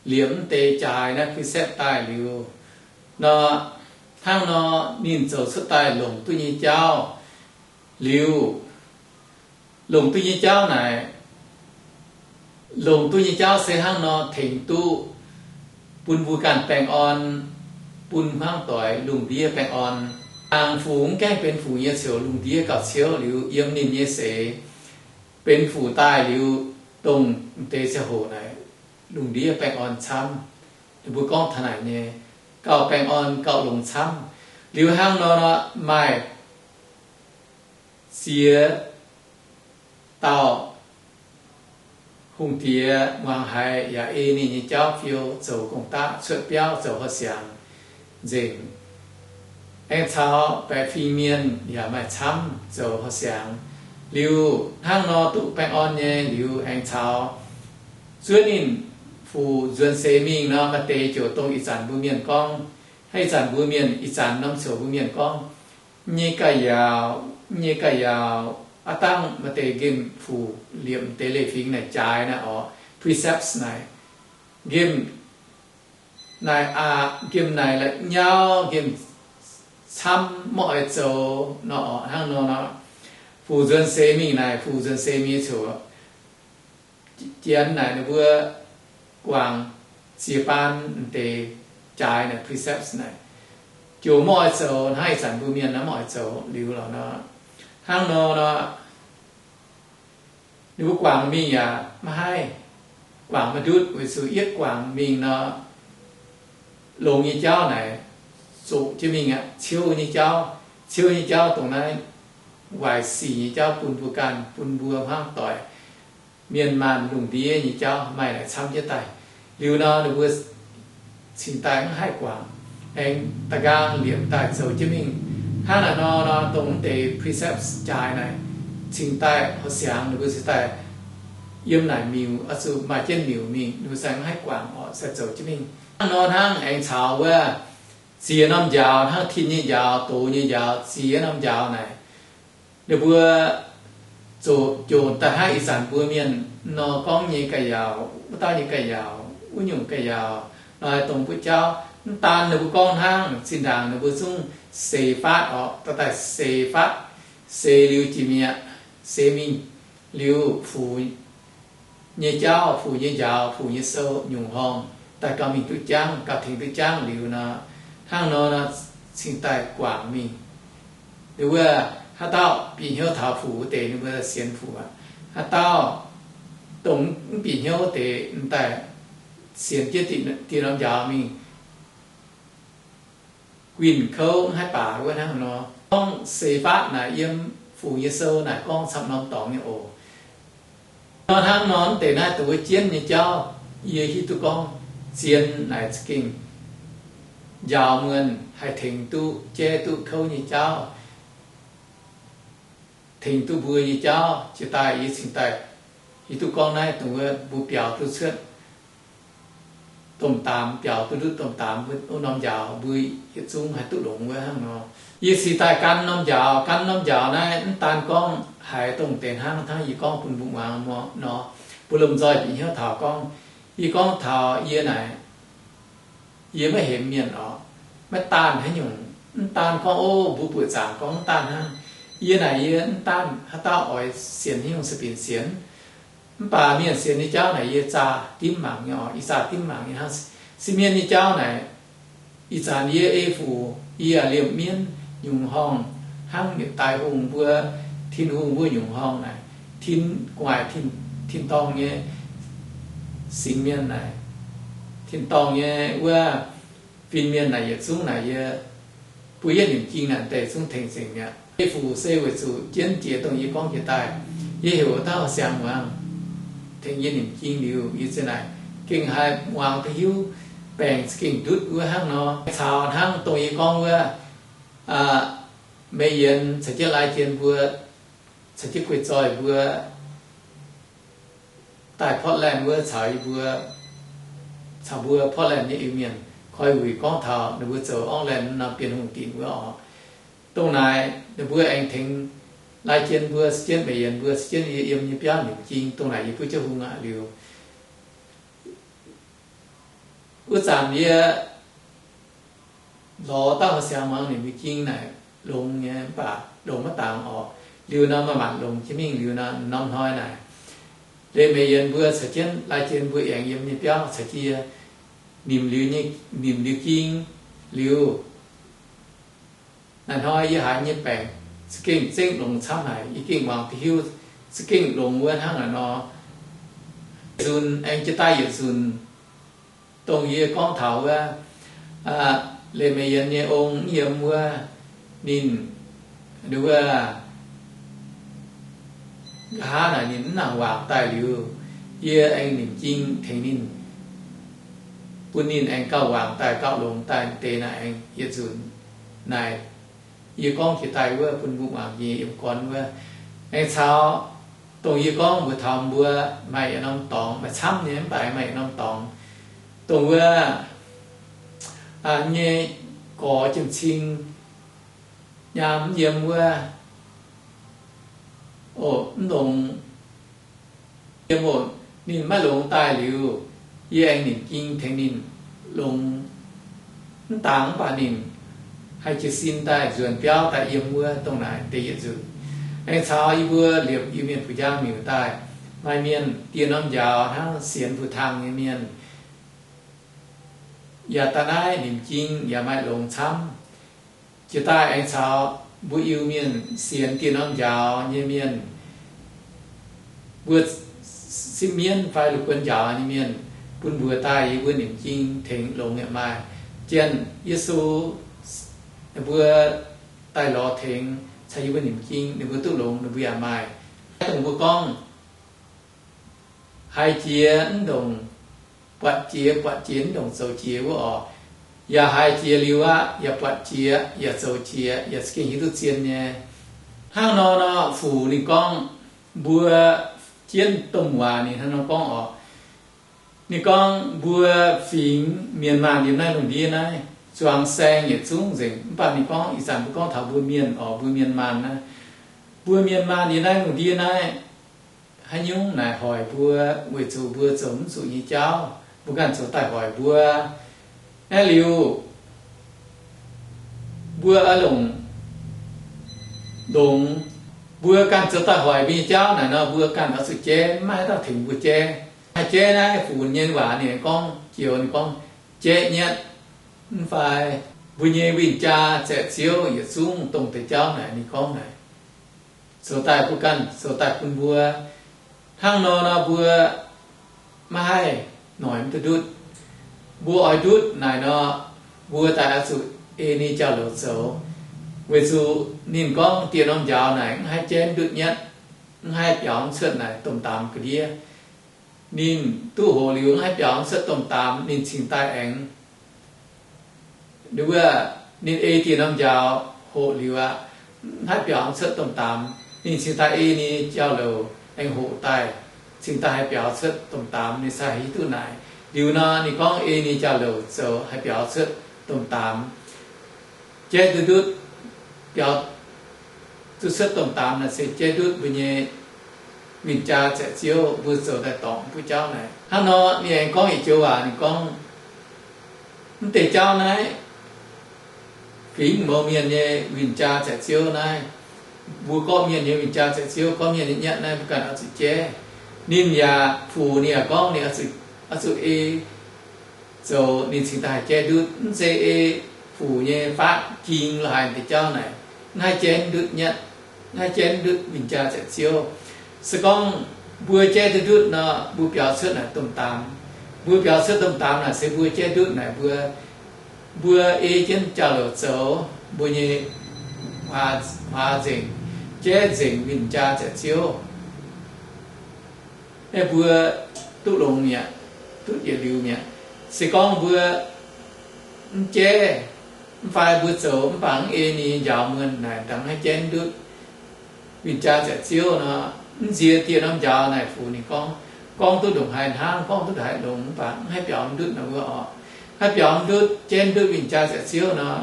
liemh wuov deix jaaix naaiv precept daaih liuz nor, hnangv nor ninh zoux cuotv daaih longc duqv nyei jauv liuz, longc duqv nyei jauv naaic, longc duqv nyei jauv se hnangv nor tengx duqv bun mbuo ganh baengh orn, bun hmuangv doic lungh ndiev baengh orn. Aengx fuc mv gaengh benx fuc nyei ziouc lungh ndiev gauh ciouv liuz, yiem ninh nyei seix benx fuc daaih liuz, dongh deix ziangh hoc naaic lungh ndiev baengh orn camv. Ninh mbuo gorngv taux naaic nyei, gauh baengh orn gauh longx camv. Liuz hnangv nor, maaih ziex dauh hungh diex muangx haiz yaac ei ninh nyei jauv fiou zoux gong-daqv, cuotv biauv zoux horqc siangx nzengc. Aengx caux baeqc fingx mienh yaac maaih camv zoux horqc siangx. Liuz hnangv nor duqv baengh orn nyei liuz, aengx caux zuov ninh fuc nzuonx seix mingh nor, maaih deix ziouc dongh ih zanc mbuo mienh gorngv, hnangv ih zanc mbuo mienh, ih zanc norm ziouc mbuo mienh gorngv, nyei ga'yaauc, nyei ga'yaauc, aav dangh maaih deix nqemh fuc liemh deix leiz-fingx naaic jaaix naaic orqc, precepts naaic, nqemh naaic aqc, nqemh naaic la'nyauv, nqemh camv, maiv oix zoux nor orqc. Hnangv nor nor, fuc nzuonx seix mingh naaic, fuc nzuonx seix mingh nyei ziouc Janx naaic ninh mbuo guangc ziex baan deix jaaix naaic, precepts naaic, ziouc maiv oix zoux hnangv ih zanc mbuo mienh naaiv maiv oix zoux liuz lorqc nor. Hnangv nor nor, ninh mbuo guangc mingh yaac maiv haih, guangc maiv ndutv, weic zuqc yietv guangc mingh nor, longx nyei jauv naaic zoqc jienv mingh aqv. Ciouv nyei jauv, ciouv nyei jauv dongh naaiv waaic sic nyei jauv bun mbuo ganh, bun mbuo hmuangv doic, mienh maanh lungh ndiev nyei jauv maaih naaic camv jienv daaih. Liuz nor ninh mbuo cingx daaih mv haih guangc, aengx da'nqaang liepc daaih zoux jienv mingh. Hnangv naaic nor nor, dongh mv deix precepts jaaix naaic cingx daaih horqc siangx, ninh mbuo cingx daaih yiem naaic miuc, oix zuqc maaih jienv miuc mingh, ninh mbuo se mv haih guangc orqc, se zoux jienv mingh. Hnangv nor hnangv aengx caux wuov ziex norm njaaux, hnangv tin nyei njaaux, doz nyei njaaux, ziex norm njaaux naaic, ninh mbuo zoqc jonc daaih hnangv ih zanc mbuo mienh nor gorngv nyei ga'yaauc, wuov dauh nyei ga'yaauc, wuov nyungc ga'yaauc nor, dongh mbuo jauv mv daan ninh mbuo gorngv hnangv, zinh ndaangc ninh mbuo zungv seix faatv orqc, dorh daaih seix faatv, seix liuz jiex mi'aqv, seix mingh liuz fuc nyei jauv, fuc nyei njaaux, fuc nyei sou nyungc horngh daaih gauh mingh duqv jangv, gauh tengx duqv jangv liuz nor, hnangv nor nor cingx daaih guangc mingh. Ninh wuov haaix dauh bieqc hnyouv taux fuc wuov deix ninh mbuo sienx fuc aqv. Haaix dauh dongh mv bieqc hnyouv wuov deix m'daaih sienx jienv dieh norm njaaux mingh guinh kouv mv haih baac wuov hnangv nor. Gorngv seix faatv naaic yiem fuc nyei sou naaic gorngv camv norm dorngx nyei oc. Nor hnangv nor mv deix naaiv dongh wuov jienv nyei jauv, yie hiuv duqv gorngv zien naaic za'gengh njaaux muonh haih tengx duqv jaiv duqv kouv nyei jauv, tengx duqv mbuo nyei jauv. Jiex daaih yie cingx daaih hiuv duqv gorngv naaiv dongh wuov mbuo biaux duqv cuotv domh daamx, biaux duqv ndutv domh daamx wuov norm njaaux mbuo yietc zungv haih duqv longx wuov hnangv nor. Yie cingx daaih gan norm njaaux, gan norm njaaux naaiv mv daan gorngv haiz dongh deix hnangv, hnangv yie gorngv bun mbuo muangx nor, mbuo lomh nzoih bieqc hnyouv taux gorngv, yie gorngv taux yie naaic, yie maiv hemx mienh orqc. Maiv daan haaix nyungc, mv daan gorngv, o, mbuo buoqc zaangc gorngv mv daan hnangv. Yie naaic yie mv daan haaix dauh oix sienx haaix nyungc se binc sienx. Mv baac mienh sienx nyei jauv naaic yie zaah dimv mangc nyei orqc, yie zaah dimv mangc nyei hnangv. Se mienh nyei jauv naaic, ih zanc yie ei fuc, yie yaac liemh mienv nyungc horngh hnangv yietc daaih hungh mbuo, Tin-Hungh mbuo nyungc horngh naaic, tin gu'nguaaic, tin-dorngh nyei singx mienh naaic, tin-dorngh nyei wuov fin-mienh naaic yietc zungv naaic yie mbuo yietv nimc jing naaic deix zungv tengx nzengc mi'aqv. Ei fuc se weic zuqc jienv jiex dongh yie gorngv jiex daaih, yie heuc dauh siang-muangz tengx yie nimc jing liuz, yie ziouc naaic gengh haih muangx duqv hiuv, baengc za'gengh ndutv wuov hnangv nor. Caux hnangv dongh yie gorngv wuov, Mei Yienx caux jienv Lai Jien mbuo, caux jienv Guei Zoih mbuo, daaih Portland wuov caux yie mbuo, caux mbuo Portland nyei Iu-Mienh koi wuic gorngv taux ninh mbuo zoux Auckland norm Bienh Hungh dinc wuov oc. Dongh naaic ninh mbuo aengx tengx lai jien mbuo, se jienv Meic Yienc mbuo, se jienv yie yiem nyei biauv nimc jing. Dongh naaic yie buov jienv hung aqv liuz, wuov zanc yie lorz dauh siangx muangx nimc mbuo jing naaic longx nyei, mv baac longx maiv dangx oc. Liuz nor maaih maanc longx jienv mingh. Liuz nor norm hnoi naaic, leiz Meic Yienc mbuo caux jienv lai jien mbuo aengx yiem nyei biauv caux jienv yie nimc liuz, nimc liuz jing liuz, naaiv hnoi yie haiz nyei baengc za'gengh zengv longx camv haic. Yie gengh muangx duqv hiuv za'gengh longx wuov hnangv naaic nor. Nzunc aengx jiex daaih yietc nzunc, dongh yie gorngv taux wuov, leiz Meic Yienc nyei ong yiem wuov, ninh, wuov, nqa'haav naaic ninh mv nangc wangc daaih liuz, yie aengx nimc jing tengx ninh, bun ninh aengx gauh wangc daaih, gauh longx daaih deix naaic aengx yietc nzunc naaic. Yie gorngv jiex daaih wuov bun mbuo muangx nyei yiem gorn wuov. Aengx caux dongh yie gorngv mbuox taux mbuo maaih yietc norm dorngx, maaih camv nyei mv baac maaih yietc norm dorngx, dongh wuov nyei gorx jiem-cing nyaam mv yiem wuov, o, mv longx, yiem o, ninh maiv longx daaih liuz, yie aengx nimc jing tengx ninh longx. Mv dangx mv baac ninh haih jiez sin daaih nzuonx biauv daaih yiem wuov. Dongh naaic deix yietc nzunc, aengx caux yie mbuo liepc Iu-Mienh fu'jang miuc daaih, maaih mienh dieh norm njaaux hnangv sienx fu-taang nyei mienh, yaac daaih naaiv nimc jing yaac maaih longx camv. Jiex daaih aengx caux mbuo Iu-Mienh sienx dieh norm njaaux nyei mienh, mbuo sipv mienv fai la'guon njaaux nyei mienh, bun mbuox daaih yie mbuo nimc jing tengx longx yaac maaih. Janx Yesu ninh mbuo daaih lorz tengx caux yie mbuo nimc jing, ninh mbuo duqv longx ninh mbuo yaac maaih. Dongh mbuo gorngv haiz jiex mv ndongc buatc jiex, buatc jiex mv ndongc zoux jiex wuov oc. Yaac haiz jiex liuz aqv, yaac buatc jiex, yaac zoux jiex, yaac za'gengh hiuv duqv zien nyei. Hnangv nor nor, Fuc ninh gorngv mbuo jienv domh waac ninh hnangv nor gorngv oc. Ninh gorngv mbuo fingx mienh maanh yiem naaiv lungh ndiev naaiv zuangx saeng yietc zungv nzengc. Mv baac ninh gorngv ih zanc mbuo gorngv taux mbuo mienh oc, mbuo mienh maanh naaiv, mbuo mienh maanh yiem naaiv lungh ndiev naaiv, haaix nyungc naaic hoic mbuo, weic zuqc mbuo zoux mv zuqc nyei jauv, mbuo ganh zoux daaih hoic mbuo. Naaiv liuz, mbuo oix longc, longc, mbuo ganh zoux daaih hoic mbuo nyei jauv naaic nor, mbuo ganh oix zuqc jaiv, maiv maaih haaix dauh tengx mbuo jaiv. Haih jaiv naaiv funx nyei waac ninh gorngv joux, ninh gorngv, jaiv nyatv, mv fai mbuo nyei win-jaa zaeqc ziouv yietc zungv dongh deix jauv naaic ninh gorngv naaic, zoux daaih mbuo ganh, zoux daaih bun mbuo. Hnangv nor nor mbuo maiv haih noic mv duqv ndutv. Mbuo oix ndutv naaic nor, mbuo daaih oix zuqc ei ninh jauv-louc zoux, weic zuqc ninh gorngv dieh norm njaaux naaic mv haih jaiv ndutv nyatv, mv haih biaux cuotv naaic domh daamx ga'ndiev. Ninh duqv hoqc liuz mv haih biaux cuotv domh daamx, ninh cingx daaih aengx, wuov, ninh ei dieh norm njaaux hoqc liuz aqv, mv haih biaux cuotv domh daamx, ninh cingx daaih ei ninh jauv-louc aengx hoqc daaih, cingx daaih haih biaux cuotv domh daamx, ninh sai hiuv duqv naaic. Liuz nor ninh gorngv ei ninh jauv-louc zoux haih biaux cuotv domh daamx. Jaiv duqv ndutv, biaux duqv cuotv domh daamx naaic se jaiv ndutv mbuo nyei win-jaa zaeqc ziouv, mbuo zoux daaih dorngc mbuo jauv naaic. Hnangv nor ninh aengx gorngv yietc joux waac, ninh gorngv, mv deix jauv naaiv, fingx mouz mienh nyei win-jaa zaeqc ziouv naaiv, mbuo gorqv-mienh nyei win-jaa zaeqc ziouv, gorqv-mienh nyei nyatv naaiv mbuo ganh oix zuqc jaiv. Ninh yaac, Fuc ninh yaac gorngv ninh oix zuqc ei zoux ninh cingx daaih haih jaiv ndutv. Mv zeiz ei Fuc nyei faatv ging lorz haaix deix jauv naaic, mv haih jaiv ndutv nyatv, mv haih jaiv ndutv win-jaa zaeqc ziouv. Se gorngv mbuo jaiv duqv ndutv nor, mbuo biaux cuotv naaic domh daamx. Mbuo biaux cuotv domh daamx naaic se mbuo jaiv ndutv naaic mbuo, mbuo ei jienv jauv-louc zoux mbuo nyei huaax nzengc, jaiv nzengc win-jaa zaeqc ziouv. Aeqv, mbuo duqv longx mi'aqv, duqv yietc liuz mi'aqv. Se gorngv mbuo mv jaiv, mv fai mbuo zoux mv baac mv ei ninh njaaux muonh naaic, dangh mv haih jaiv ndutv win-jaa zaeqc ziouv nor, mv nziex dieh norm njaaux naaic, Fuc ninh gorngv, gorngv duqv ndongc haaix hnangv, gorngv duqv ndongc haaix longx, mv baac mv haih biaux ndutv nor wuov oc. Mv haih biaux ndutv, jaiv ndutv winh jaa ziepc ziouv nor.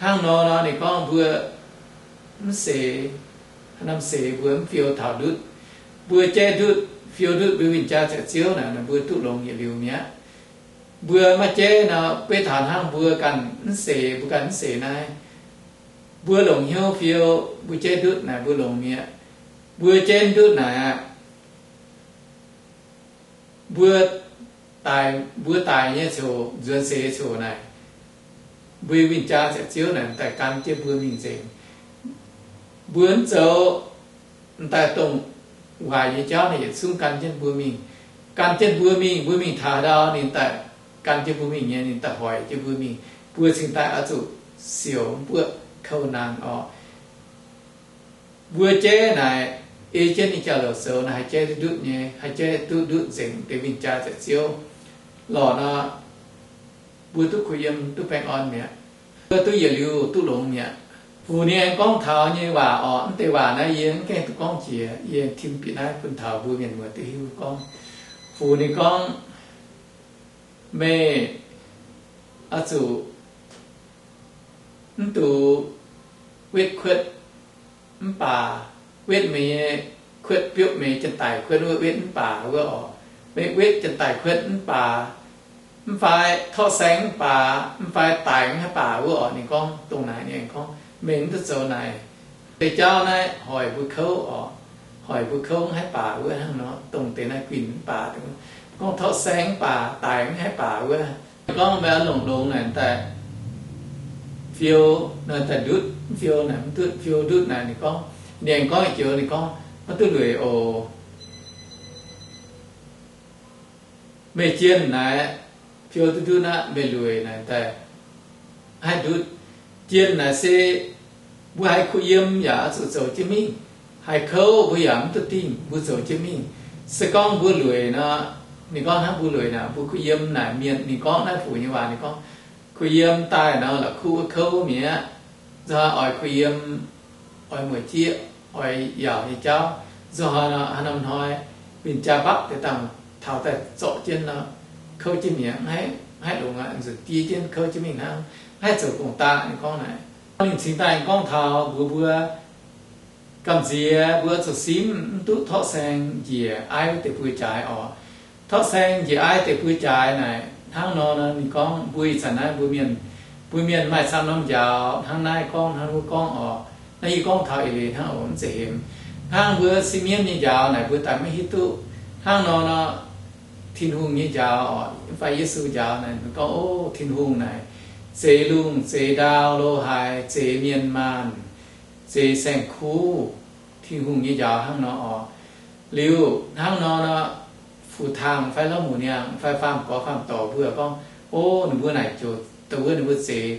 Hnangv nor nor ninh gorngv mbuo mv seix, haaix norm seix mbuo mv fiou taux ndutv. Mbuo jaiv ndutv, fiou ndutv mbuo winh jaa ziepc ziouv naaic, mbuo duqv longx yietc liuz mi'aqv. Mbuo maiv jaiv nor, beiv taux hnangv mbuo ganh mv seix, mbuo ganh mv seix naaiv, mbuo longc hnyouv fiou, mbuo jaiv ndutv naaic mbuo longx mi'aqv. Mbuo jaiv ndutv naaic aqv, mbuo daic, mbuo daic nyei ziouc, nzuonx seix ziouc naaic, mbuo winh jaa ziepc ziouv naaic daaih gan jienv mbuo mingh nzengc. Mbuo mv zoux, m'daaih dongh waaic nyei jauv naaic yietc zungv gan jienv mbuo mingh. Gan jienv mbuo mingh, mbuo mingh taux haaix ndau ninh daaih gan jienv mbuo mingh nyei, ninh daaih hoic jienv mbuo mingh. Mbuo cingx daaih oix zuqc siouc mv buoqv kouv naanc orqc. Mbuo jaiv naaic, ei jienv ninh jauv-louc zoux naaic haih jaiv duqv ndutv nyei, haih jaiv duqv ndutv nzengc deix winh jaa ziepc ziouv lorqc nor, mbuo duqv kuh yiem duqv baengh orn mi'aqv. Mbuo duqv yietc liuz duqv longx mi'aqv. Fuc ninh aengx gorngv taux nyei waac orqc, mv deix waac naaiv yie mv gaengh duqv gorngv jiex, yie tim bieqc naaiv bun taux mbuo mienh muoz duqv hiuv gorngv. Fuc ninh gorngv, meih oix zuqc mv dungx wetv kuotv mv baac wetv meih nyei kuotv, biopv meih nyei janx-daic kuotv wuov, wetv mv baac wuov orqc. Meih wetv janx-daic kuotv mv baac, mv fai torqv saeng mv baac, mv fai daic mv haih baac wuov orqc. Ninh gorngv dongh naaic, ninh aengx gorngv meih mv duqv zoux naaic. Deix jauv naaiv hoic mbuo kouv orqc, hoic mbuo kouv mv haih baac wuov hnangv nor, dongh deix naaiv guinh mv baac, gorngv torqv saeng mv baac, daic mv haih baac wuov. Gorngv meih oix longc longx naaic daaih fiou, naaic daaih ndutv, mv fiou naaic mv ndutv, fiou ndutv naaic ninh gorngv, ninh aengx gorngv joux ninh gorngv, maiv duqv lueic oc. Meih jienh naaic fiou duqv ndutv aqv, meih lueic naaic daaih haih ndutv. Jienh naaic se mbuo haiz kuh yiem yaac oix zuqc zoux jienv mingh. Haiz kouv mbuo yaac mv duqv dingh, mbuo zoux jienv mingh. Se gorngv mbuo lueic nor, ninh gorngv hnangv mbuo lueic naaic, mbuo kuh yiem naaic mienh, ninh gorngv naaiv fuc nyei waac, ninh gorngv kuh yiem daaih nor la'kuqv wuov kouv mi'aqv. Nzunc oix kuh yiem, oix mueic jieqv, oix yaauc nyei jauv. Nzunc haaix norm hnoi winh jaa mbapv deix dangh taux daaih zorqv jienv nor, kouv jienv mi'aqv, mv haih longx aqv, nzunc diev jienv kouv jienv mingh hnangv, mv haih zoux gong-daqv. Ninh gorngv naaic, ninh cingx daaih gorngv taux mbuox mbuo gamh nziex mbuo zuqc simv mv duqv torqv saeng njiec aiv deix buo jaaix orqc. Torqv saeng njiec aiv deix buo jaaix naaic hnangv nor, ninh gorngv mbuo ih zanc naaiv mbuo mienh, mbuo mienh maaih camv norm njaaux hnangv naaiv gorngv hnangv wuov gorngv orqc. Naaiv yie gorngv taux eix leiz hnangv oc, mv zeiz hemx. Hnangv mbuo sipv mienv nyei njaaux naaic mbuo daaih maiv hiuv duqv. Hnangv nor nor, Tin-Hungh nyei njaaux orqc, mv fai Yesu njaaux naaic, mbuo gorngv, o, Tin-Hungh naaic zeix lungh zeix ndau, lo haaix zeix mienh maanh, zeix saeng-kuv. Tin-Hungh nyei njaaux hnangv nor orqc. Liuz hnangv nor nor, Fu Tang fai Lorqc Muc Niang fai faam gorx faam dorc mbuo gorngv, o, ninh mbuo naaic ziouc dongh wuov ninh mbuo zeix,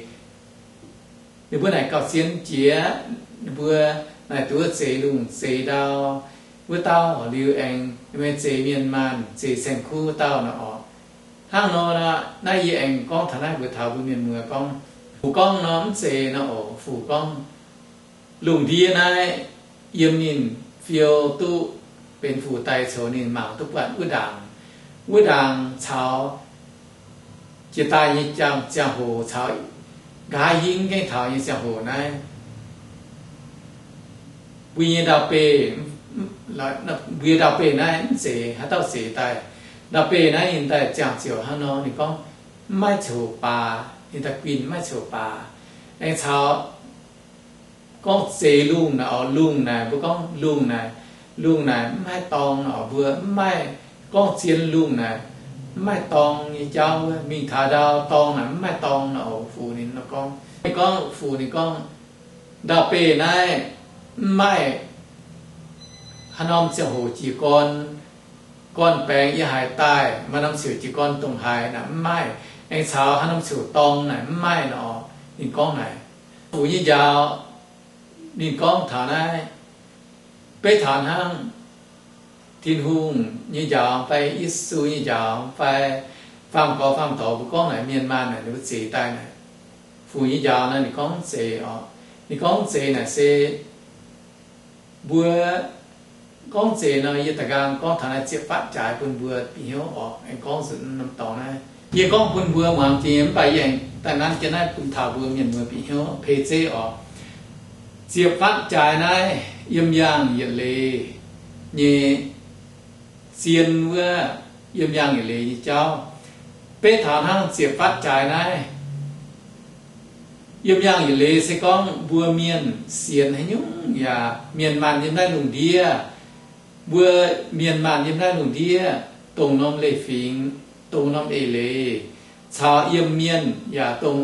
ninh mbuo naaic gauh zien jiex, ninh mbuo naaic dongh wuov zeix lungh zeix ndau wuov dauh liuz aengx ninh mbuo zeix mienh maanh zeix saeng-kuv wuov dauh nor orqc. Hnangv nor nor, naaiv yie aengx gorngv taux naaiv mbuox taux mbuo mienh muoz gorngv, Fu gorngv nor mv zeiz nor oc. Fu gorngv lungh ndiev naaiv yiem ninh fiou duqv benx Fu daaih coux ninh mangc duqv buatc wuov ndaangc, wuov ndaangc caux jiex daaih nyei ziangh, ziangh hoc caux nqa'haav hingv gaengh taux nyei ziangh hoc naaiv, mbuo nyei ndau-beih, mbuo nyei ndau-beih naaiv mv zeiz haaix dauh zeix daaih. Ndau-beih naaiv ninh daaih ziangh ziouc hnangv nor, ninh gorngv mv maaih coux baax, ninh daaih guinh mv maaih coux baax. Aengx caux gorngv zeix lungh naaic oc, lungh naaic, mbuo gorngv lungh naaic, lungh naaic mv haih dorng oc, mbuo mv maaih gorngv zien lungh naaic, mv maaih dorng nyei jauv wuov, mingh taux ndau dorng naaic mv maaih dorng nor oc. Fu ninh nor gorngv, ninh gorngv, Fu ninh gorngv, ndau-beih naaiv mv maaih haaix norm ziangh hoc jiez gorn, gorn-baengx yiem haaix daaih, maaih norm ziouc jiez gorn dongh haaix naaic mv maaih. Aengx caux haaix norm ziouc dorng naaic mv maaih nor. Ninh gorngv naaic, Fu nyei njaaux, ninh gorngv taux naaiv, beiv taux hnangv Tin-Hungh nyei njaaux fai Yesu nyei njaaux fai faam gorx faam dorc mbuo gorngv naaic mienh maanh naaic ninh mbuo zeix daaih naaic, Fu nyei njaaux naaic ninh gorngv mv zeiz oc. Ninh gorngv mv zeiz naaic se mbuo Gorngv zeiz nor, yie da'nqaang gorngv taux naaiv ziepc fatv jaaix bun mbuo bieqc hnyouv orqc. Aengx gorngv zuqc norm dorngx naaiv, yie gorngv bun mbuo muangx jiex, mv baac yie aengx daaih nanv jienv naaiv bun taux mbuo mienh muoz bieqc hnyouv pei zeiv orqc. Ziepc fatv jaaix naaiv, yiem yaangh yietc leiz nyei zien wuov, yiem yaangh yietc leiz nyei jauv. Beiv taux hnangv ziepc fatv jaaix naaiv, yiem yaangh yietc leiz se gorngv mbuo mienh sienx haaix nyungc yaac mienh maanh yiem naaiv lungh ndiev, mbuo mienh maanh yiem naaiv lungh ndiev, dongh norm leiz-fingx, dongh norm eix leiz, caux yiem mienh yaac dongh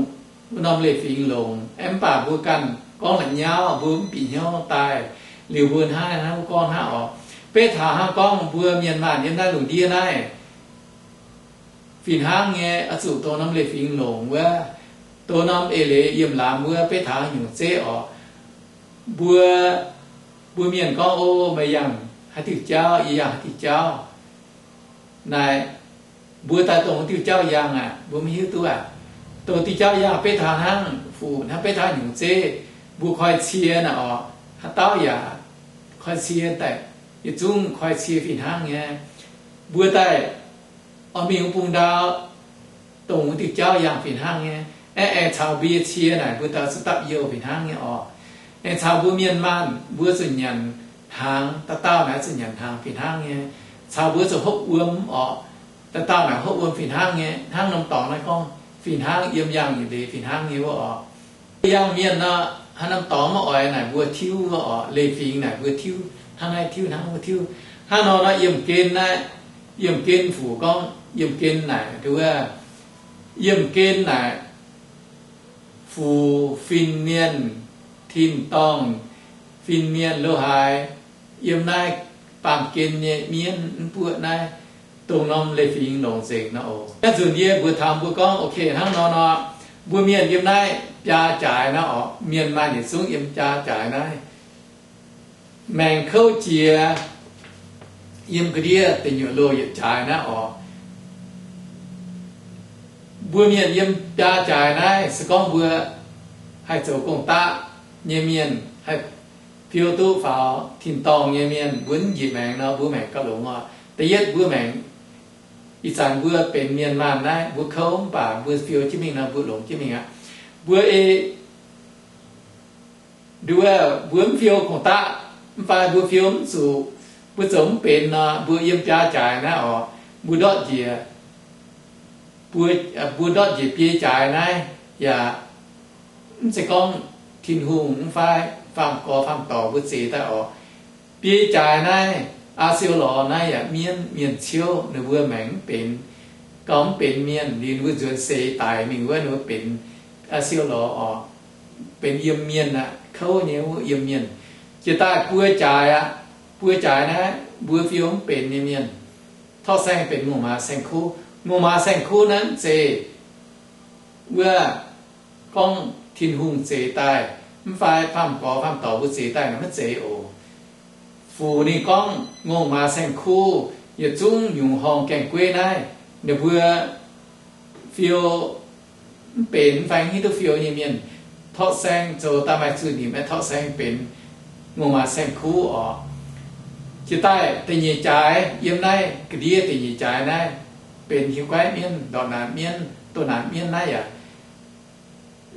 wuov norm leiz-fingx longx. Aeqv, mv baac mbuo ganh gorngv la'nyauv, mbuo mv bieqc hnyouv daaih, liuz mbuo hnangv naaiv gorngv hnangv orqc. Beiv taux hnangv gorngv mbuo mienh maanh yiem naaiv lungh ndiev naaiv, fih hnangv nyei oix zuqc dongh norm leiz-fingx longx wuov, dongh norm eix leiz yiem laamz wuov, beiv taux nyungc zeiv orqc. Mbuo, mbuo mienh gorngv, O, meih yangh haaix diuh jauv, yie yangh haaix diuh jauv. Naaic, mbuo daaih dongh diuh jauv yangh aqv, mbuo maiv hiuv duqv aqv. Dongh diuh jauv yangh beiv taux hnangv, fuc hnangv beiv taux nyungc zeiv, mbuo koi cie naaic orqc, haaix dauh yaac koi cie daaih, yietc zungv koi cie fih hnangv nyei. Mbuo daaih oix mingh wuov bung ndau, dongh wuov diuh jauv yangh fih hnangv nyei. Aeqv, aengx caux mbuo nyei cie naaic, mbuo daaih zuqc dapv youh fih hnangv nyei orqc. Aengx caux mbuo mienh maanh, mbuo zuqc nyanc hnaangx, dauh dauh naaic zuqc nyanc hnaangx fih hnangv nyei. Caux mbuo zuqc hopv wuom orqc, dauh dauh naaic hopv wuom fih hnangv nyei. Hnangv norm dorngx naaiv gorngv fih hnangv, yiem yaangh yietc leiz fih hnangv nyei wuov orqc. Yangh mienh nor, hnangv norm dorngx maiv oix naaic mbuo tiuv wuov orqc, leiz-fingx naaic mbuo tiuv, hnangv naaiv tiuv, hnangv wuov tiuv. Hnangv nor nor, yiemh gen naaiv, yiemh gen fuc gorngv, yiemh gen naaic, wuov, yiemh gen naaic, fuc, fin-mienh, tin-dorngh, fin-mienh lo haaix, yiem naaiv baamh gen nyei mienv mv buoqv naaiv, dongh norm leiz-fingx longc nzengc nor oc. Naaiv nzunc yie mbuox taux mbuo gorngv, ok, hnangv nor nor, mbuo mienh yiem naaiv biaa jaaix naaiv orqc, mienh maanh yietc zungv yiem biaa jaaix naaiv. Maengx kouv jiex yiem ga'ndiev deic nyuoqc loh yietc jaaix naaiv orqc. Mbuo mienh yiem biaa jaaix naaiv, se gorngv mbuo haih zoux gong-daqv nyei mienh, haih fiou duqv faaux tin-dorngh nyei mienh, mbuo mv njiec maengx nor, mbuo maengc gauh longx oc. Da'yietv mbuo maengc, ih zanc mbuo benx mienh maanh naaiv, mbuo kouv mv baac mbuo fiou jienv mingh nor, mbuo longx jienv mingh aqv. Mbuo ei nduov, mbuo mv fiou gong-daqv, mv fai mbuo fiou mv zuqc, mbuo zoux mv benx nor, mbuo yiem biaa jaaix naaiv orqc, mbuo ndortv njiec, mbuo, mbuo ndortv njiec biei jaaix naaiv yaac mv zeiz gorngv Tin-Hungh mv fai faam gorx faam dorc mbuo zeix daaih orqc. Biei jaaix naaiv, aa siou lorz naaiv yaac mienv, mienh ciouv, ninh mbuo maengc mv benx, gauh mv benx mienh, liuz ninh mbuo nzuonx seix daic mingh wuov ninh mbuo benx aa siou lorz orqc, benx yiem mienh aqv, kouv nyei wuov yiem mienh. Jiex daaih buo jaaix aqv. Buo jaaix naaiv mbuo fiou mv benx nyei mienh, torqv saeng benx ngongh maaz saeng-kuv. Ngongh maaz saeng-kuv naaiv mv zeiz wuov gorngv Tin-Hungh zeix daaih, mv fai faam gorx faam dorc mbuo zeix daaih naaic maiv zeiz oc. Fuc ninh gorngv ngongh maaz saeng-kuv, yietc zungv nyungc horngh gaengh gueiv naaiv, ninh mbuo fiou mv benx mv fai mv hiuv duqv fiou nyei mienh, torqv saeng zoux daaih maaih zuiz-nimc, torqv saeng benx ngongh maaz saeng-kuv orqc. Jiex daaih da'nyeic jaaix, yiem naaiv ga'ndiev da'nyeic jaaix naaiv, benx hiu guaiv mienv, ndortv naanc mienv, doh naanc mienv naaiv yaac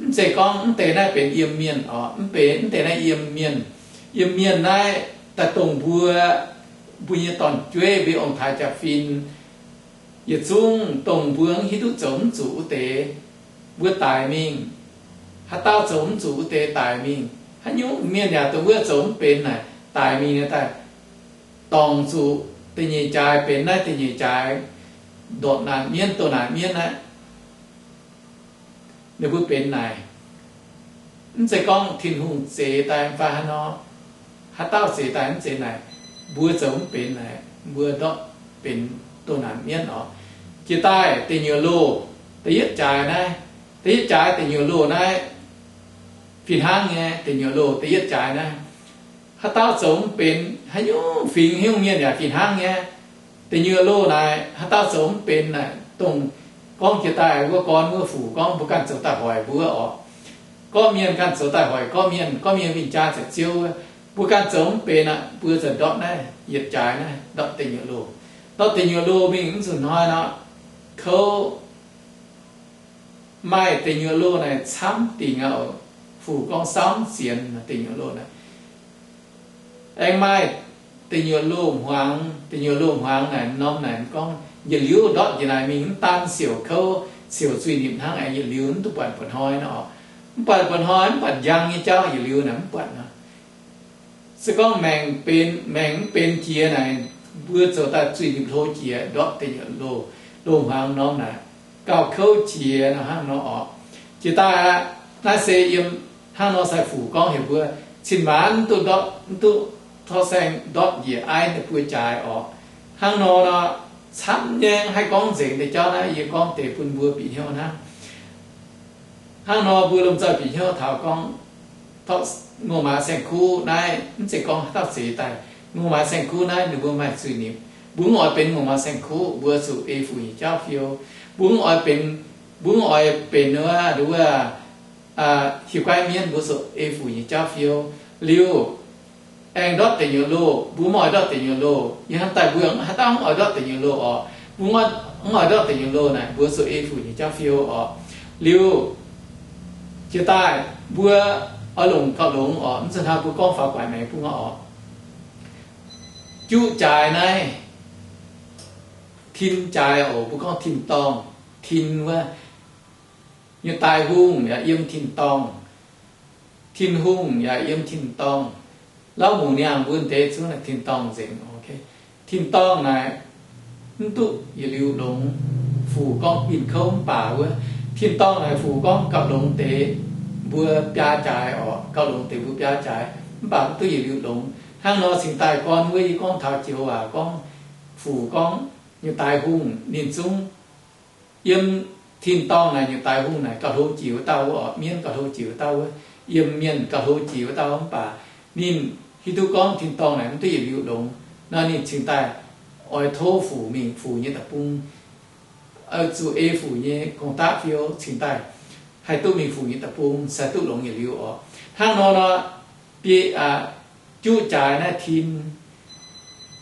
mv zeiz gorngv mv deix naaiv benx yiem mienh orqc, mv benx, mv deix naaiv yiem mienh. Yiem mienh naaiv daaih dongh mbuo, mbuo nyei dorn-jueiv, mbuo ong-taaix jaa-fin, yietc zungv dongh mbuo mv hiuv duqv zoux mv zuqc wuov deix, mbuo daic mingh. Haaix dauh zoux mv zuqc wuov deix daic mingh. Haaix nyungc mienh yaac dongh wuov zoux mv benx naaic daic mingh nyei daaih, dorngc zuqc da'nyeic jaaix benx naaiv da'nyeic jaaix ndortv naanc mienv, doh naanc mienv naaiv. Ninh mbuo benx naaic, mv zeiz gorngv Tin-Hungh zeix daaih mv fai haaix nor, haaix dauh zeix daaih mv zeiz naaic, mbuo zoux mv benx naaic, mbuo ndortv benx doh naanc mienv orqc. Jiex daaih deic nyuoqc loh, da'yietv jaaix naaiv, da'yietv jaaix deic nyuoqc loh naaiv, fih hnangv nyei. Deic nyuoqc loh da'yietv jaaix naaiv, haaix dauh zoux mv benx, haaix nyungc fingx haaix nyungc mienh yaac fih hnangv nyei. Deic nyuoqc loh naaic, haaix dauh zoux mv benx naaic, dongh gorngv jiex daaih wuov gorn wuov fuc gorngv mbuo ganh zoux daaih hoic mbuo orqc. Gorqv mienh ganh zoux daaih hoic gorqv mienh, gorqv mienh win-jaa ziepc ziouv wuov, Mbuo ganh zoux mv benx aqv, mbuo ziouc ndortv naaiv yietc jaaix naaiv, ndortv deic nyuoqc loh. Ndortv deic nyuoqc loh mingh mv zuqc hnoi nor, kouv maaih deic nyuoqc loh naaic camv dingc aqv oc. Fuc gorngv saauv mv sienx deic nyuoqc loh naaic. Aengx maaih deic nyuoqc loh hmuangx, deic nyuoqc loh hmuangx naaic norm naaic gorngv yietc liuz ndortv njiec naaic mingh mv daan siouc kouv siouc zuiz-nipc hnangv, aengx yietc liuz mv duqv buatc buatc hnoi nor. Mv buatc buatc hnoi, mv buatc njang nyei jauv, yietc liuz naaic mv buatc nor. Se gorngv maengc benx, maengc mv benx jiex naaic, mbuo zoux daaih zuiz-nipc hlo jiex, ndortv deic nyuoqc loh, loh hmuangx norm naaic, gauh kouv jiex nor hnangv nor orqc. Jiex daaih aqv, naaiv se yiem hnangv nor sai fuc gorngv heuc mbuo cin-maanc mv duqv ndortv, mv duqv torqv saeng ndortv njiec aiv naaiv buo jaaix orqc. Hnangv nor nor, camv nyei haih gorngv nzengc deix jauv naaiv, yie gorngv deix bun mbuo bieqc hnyouv hnangv. Hnangv nor mbuo lomh nzoih bieqc hnyouv taux gorngv, torqv ngongh maaz saeng-kuv naaiv, mv zeiz gorngv haaix dauh zeix daaih. Ngongh maaz saeng-kuv naaiv ninh mbuo maaih zuiz-nipc. Mbuo mv oix benx ngongh maaz saeng-kuv, mbuo zuqc ei fuc nyei jauv fiou. Mbuo mv oix benx, mbuo mv oix benx wuov, wuov, hieh guaiv mienv, mbuo zuqc ei fuc nyei jauv fiou. Liuz, aengx ndortv deic nyuoqc loh, mbuo mv oix ndortv deic nyuoqc loh. Yie hnamv daaih mbuo haaix dauh mv oix ndortv deic nyuoqc loh orqc. Mbuo mv oix ndortv deic nyuoqc loh naaic, mbuo zuqc ei fuc nyei jauv fiou orqc. Liuz, jiex daaih mbuo oix longc gauh longx orqc, mv zeiz hnangv mbuo gorngv faaux gu'nguaaic maengx bun orqc. Juqv jaaix naaiv, tin jaaix oc, mbuo gorngv tin-dorngh, tin wuov, nyei daaih hungh yaac yiem tin-dorngh, Tin-Hungh yaac yiem tin-dorngh. Lauv mungc niangh mbuo deix zungv naaic tin-dorngh nzengc. Tin-dorngh naaic mv duqv yietc liuz longx. Fuc gorngv binh kouv mv baac wuov, tin-dorngh naaic fuc gorngv gauh longx deix mbuo biaa jaaix orqc, gauh longx deix mbuo biaa jaaix, mv baac mv duqv yietc liuz longx. Hnangv nor cingx daaih gorn wuov yie gorngv taux joux waac gorngv, fuc gorngv nyei daaih hungh ninh zungv yiem tin-dorngh naaic nyei daaih hungh naaic gauh hlo jiex wuov dauh wuov orqc, mienv gauh hlo jiex wuov dauh wuov, yiem mienh gauh hlo jiex wuov dauh mv baac ninh hiuv duqv gorngv tin-dorngh naaic mv duqv yietc liuz longx nor, ninh cingx daaih oix tov fuc mingh fuc nyei deic-bung, zuqc ei fuc nyei gong-daqv fiou cingx daaih haih duqv mingh fuc nyei deic-bung sai duqv longx yietc liuz orqc. Hnangv nor nor, bie, juqv jaaix naaiv tin,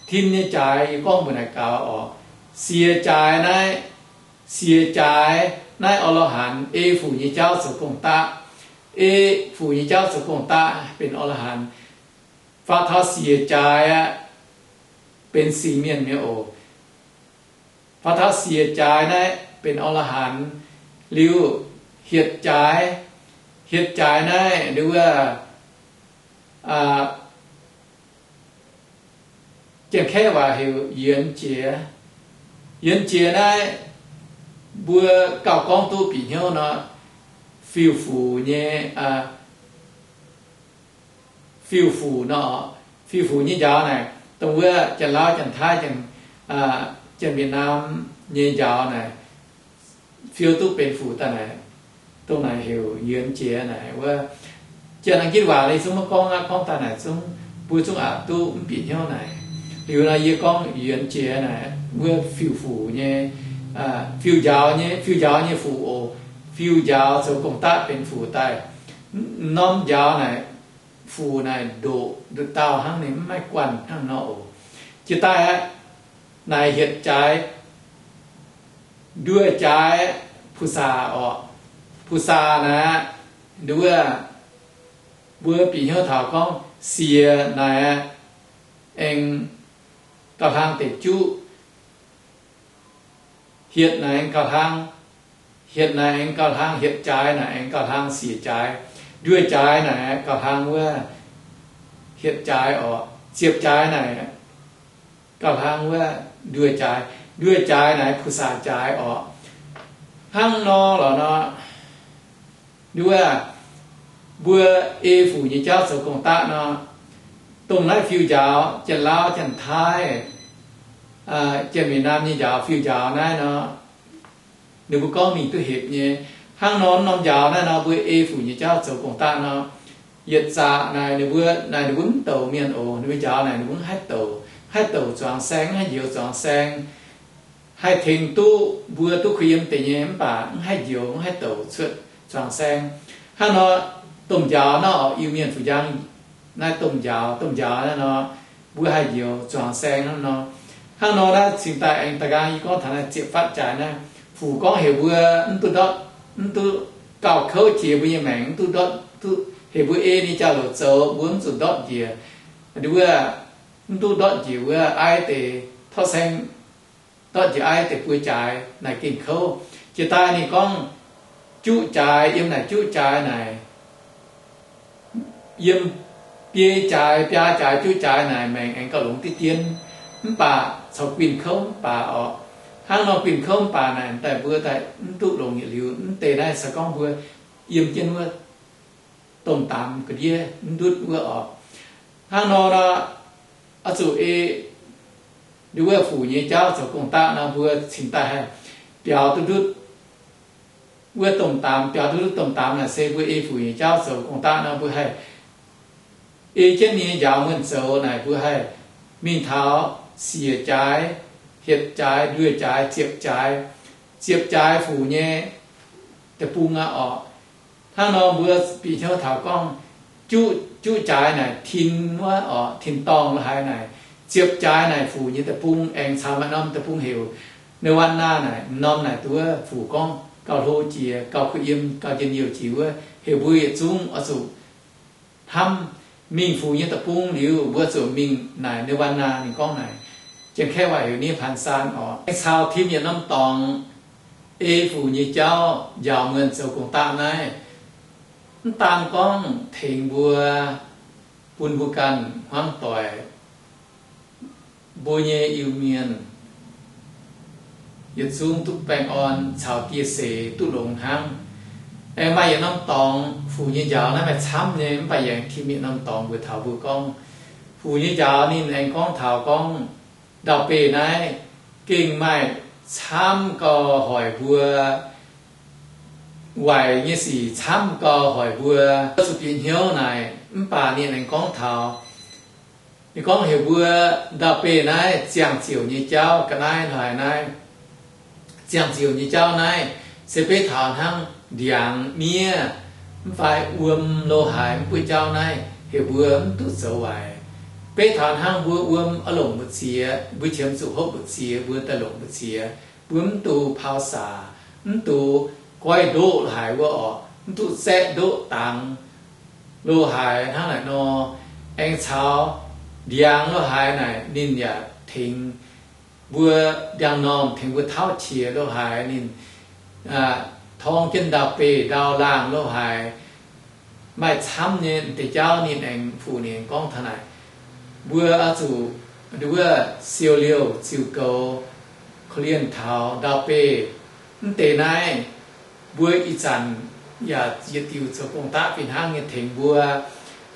tin nyei jaaix yie gorngv mbuo naaic gaux orqc. Siec jaaix naaiv, siec jaaix naaiv orn-lorqc hanc ei fuc nyei jauv zoux gong-daqv, ei fuc nyei jauv zoux gong-daqv benx orn-lorqc hanc. Faaux taux siec jaaix aqv, benx singx mienh mi'aqv oc. Faaux taux siec jaaix naaiv benx orn-lorqc hanc. Liuz hietc jaaix, hietc jaaix naaiv nduov wuov, Janx-Kaeqv waac heuc yienx jiex. Yienx jiex naaiv mbuo gauh gorngv duqv bieqc hnyouv nor, fiuv-fuc nyei, fiuv-fuc nor, fiuv-fuc nyei njaaux naaic, dongh wuov Janx-Lauv, Janx-Taiv, Janx-Wietc Naamh nyei njaaux naaic, fiou duqv benx fuc daaih naaic, dongh naaic heuc yienx jiex naaic wuov. Janx-Angitv waac ninh zungv maiv gorngv aqv, gorngv daaih naaic zungv mbuo zungv aqc duqv mv bieqc hnyouv naaic. Liuz nor yie gorngv yienx jiex naaic wuov fiuv-fuc nyei, fiuv njaaux nyei, fiuv njaaux nyei fuc oc. Fiuv njaaux zoux gong-daqv benx fuc daaih. Norm njaaux naaic, fuc naaic ndoqc nduqc dauh hnangv, ninh mv maaih guanh hnangv nor oc. Jiex daaih aqv, naaic hietc jaaix, nduov jaaix, 菩萨 orqc. 菩萨 naaic aqv, nduov, mbuo bieqc hnyouv taux gorngv siec naaic aqv, aengx gauh hlang deic juqv. Hietc naaic aengx gauh hlang, hietc naaic aengx gauh hlang, hietc jaaix naaic aengx gauh hlang siec jaaix. Nduov jaaix naaic gauh hlang wuov hietc jaaix orqc. Ziepc jaaix naaic gauh hlang wuov nduov jaaix. Nduov jaaix naaic 菩萨 jaaix orqc. Hnangv nor lorqc nor, nduov, mbuo ei fuc nyei jauv zoux gong-daqv nor, dongh naaiv fiuv njaaux, Janx-Lauv, Janx-Taiv, Janx-Wietc Naamh nyei njaaux, fiuv njaaux naaiv nor, ninh mbuo gorngv mingh duqv hepc nyei. Hnangv nor norm njaaux naaiv nor, mbuo ei fuc nyei jauv zoux gong-daqv nor, yietc zaqc naaic ninh mbuo, naaic ninh mbuo mv douc mienh oc. Ninh mbuo njaaux naaic ninh mbuo mv haih douc, mv haih douc zuangx saeng, mv haih njoux zuangx saeng, haih tengx duqv mbuo duqv kuh yiem deix nyei, mv baac mv haih njoux, mv haih douc cuotv zuangx saeng. Hnangv nor, domh njaaux naaiv orqc, Iu-Mienh fuc njang naaiv domh njaaux, domh njaaux naaiv nor, mbuo haih njoux zuangx saeng hnangv nor. Hnangv nor naaiv cingx daaih aengx da'nqaang yie gorngv taux naaiv ziepc fatv jaaix naaiv, Fuc gorngv heuc mbuo mv duqv ndortv, mv duqv gauh kouv jiex mbuo nyei maengc, mv duqv ndortv, duqv heuc mbuo ei ninh jauv-louc zoux, mbuo mv zuqc ndortv njiec, wuov, mv duqv ndortv njiec wuov aiv deix, torqv saeng ndortv njiec aiv deix buo jaaix naaic gengh kouv. Jiex daaih ninh gorngv juqv jaaix, yiem naaic juqv jaaix naaic, yiem biei jaaix, biaa jaaix, juqv jaaix naaic maengc aengx gauh longx diqv dien, mv baac caux guinh kouv mv baac orqc. Hnangv nor guinh kouv mv baac naaic daaih mbuo daaih mv duqv longx yietc liuz, mv deix naaiv se gorngv mbuo yiem jienv wuov domh daamx ga'ndiev mv ndutv wuov orqc. Hnangv nor nor, oix zuqc ei nduov wuov Fuc nyei jauv zoux gong-daqv nor, mbuo cingx daaih haih biaux duqv ndutv wuov domh daamx. Biaux duqv ndutv domh daamx naaic se mbuo ei Fuc nyei jauv zoux gong-daqv nor, mbuo haih ei jienv ninh nyei njaaux muonh zoux naaic, mbuo haih mingh taux siec jaaix, hietc jaaix, nduoh jaaix, ziepc jaaix, ziepc jaaix Fuc nyei deic-bung aqv orqc. Hnangv nor mbuo bieqc hnyouv taux gorngv juqv, juqv jaaix naaic tin wuov orqc, tin-dorngh lo haaix naaic, ziepc jaaix naaic Fuc nyei deic-bung aengx caux maaih norm deic-bung heuc Nirvana naaic, norm naaic nduov Fuc gorngv gauh hlo jiex, gauh kuh yiem, gauh njien-youh jiex wuov, heuc mbuo yietc zungv oix zuqc hnamv mingh Fuc nyei deic-bung liuz, mbuo zuqc mingh naaic Nirvana. Ninh gorngv naaic, Janx-Kaeqv waac heuc นิพพานฌาน orqc. Aengx caux tim yietc norm dorngx ei Fuc nyei jauv njaaux muonh zoux gong-daqv naaiv, mv daan gorngv tengx mbuo, bun mbuo ganh hmuangv doic, mbuo nyei Iu-Mienh yietc zungv duqv baengh orn caux dieh seix duqv longx hnangv. Aengx maaih yietc norm dorngx Fuc nyei njaaux naaiv maaih camv nyei, mv baac yie aengx tim yietc norm dorngx mbuox taux mbuo gorngv, Fuc nyei njaaux ninh aengx gorngv taux gorngv ndau-beih naaiv gengh maaih camv gauh hoic mbuo, waaic nyei sic camv gauh hoic mbuo zuqc bieqc hnyouv naaic. Mv baac ninh aengx gorngv taux, ninh gorngv heuc mbuo ndau-beih naaiv ziangh ziouc nyei jauv ga'naaiv lo haaix naaiv. Ziangh ziouc nyei jauv naaiv se beiv taux hnangv ndiangx, miev, mv fai wuom lo haaix mv buoqv jauv naaiv, heuc mbuo mv duqv zoux waaic. Beiv taux hnangv mbuo wuom oix longc mbu'ziex, mbuo qiemx zuqc hopv mbu'ziex, mbuo daaih longc mbu'ziex, mbuo mv dungx pau saac, mv dungx goiv ndoqv lo haaix wuov orqc, mv dungx zaeqv ndoqv dangx lo haaix hnangv naaic nor. Aengx caux ndiangx lo haaix naaic ninh yaac tengx mbuo ndiangx-normh, tengx mbuo tauv qiex lo haaix ninh torng jienv ndau-beih ndau-laangh lo haaix, maaih camv nyei deix jauv ninh aengx Fuc ninh gorngv taux naaic, mbuo oix zuqc nduov wuov siou liouh ziux goux, korv-lienh taux ndau-beih. Mv deix naaiv mbuo ih zanc yaac yietc diuc zoux gong-daqv fih hnangv nyei tengx mbuo,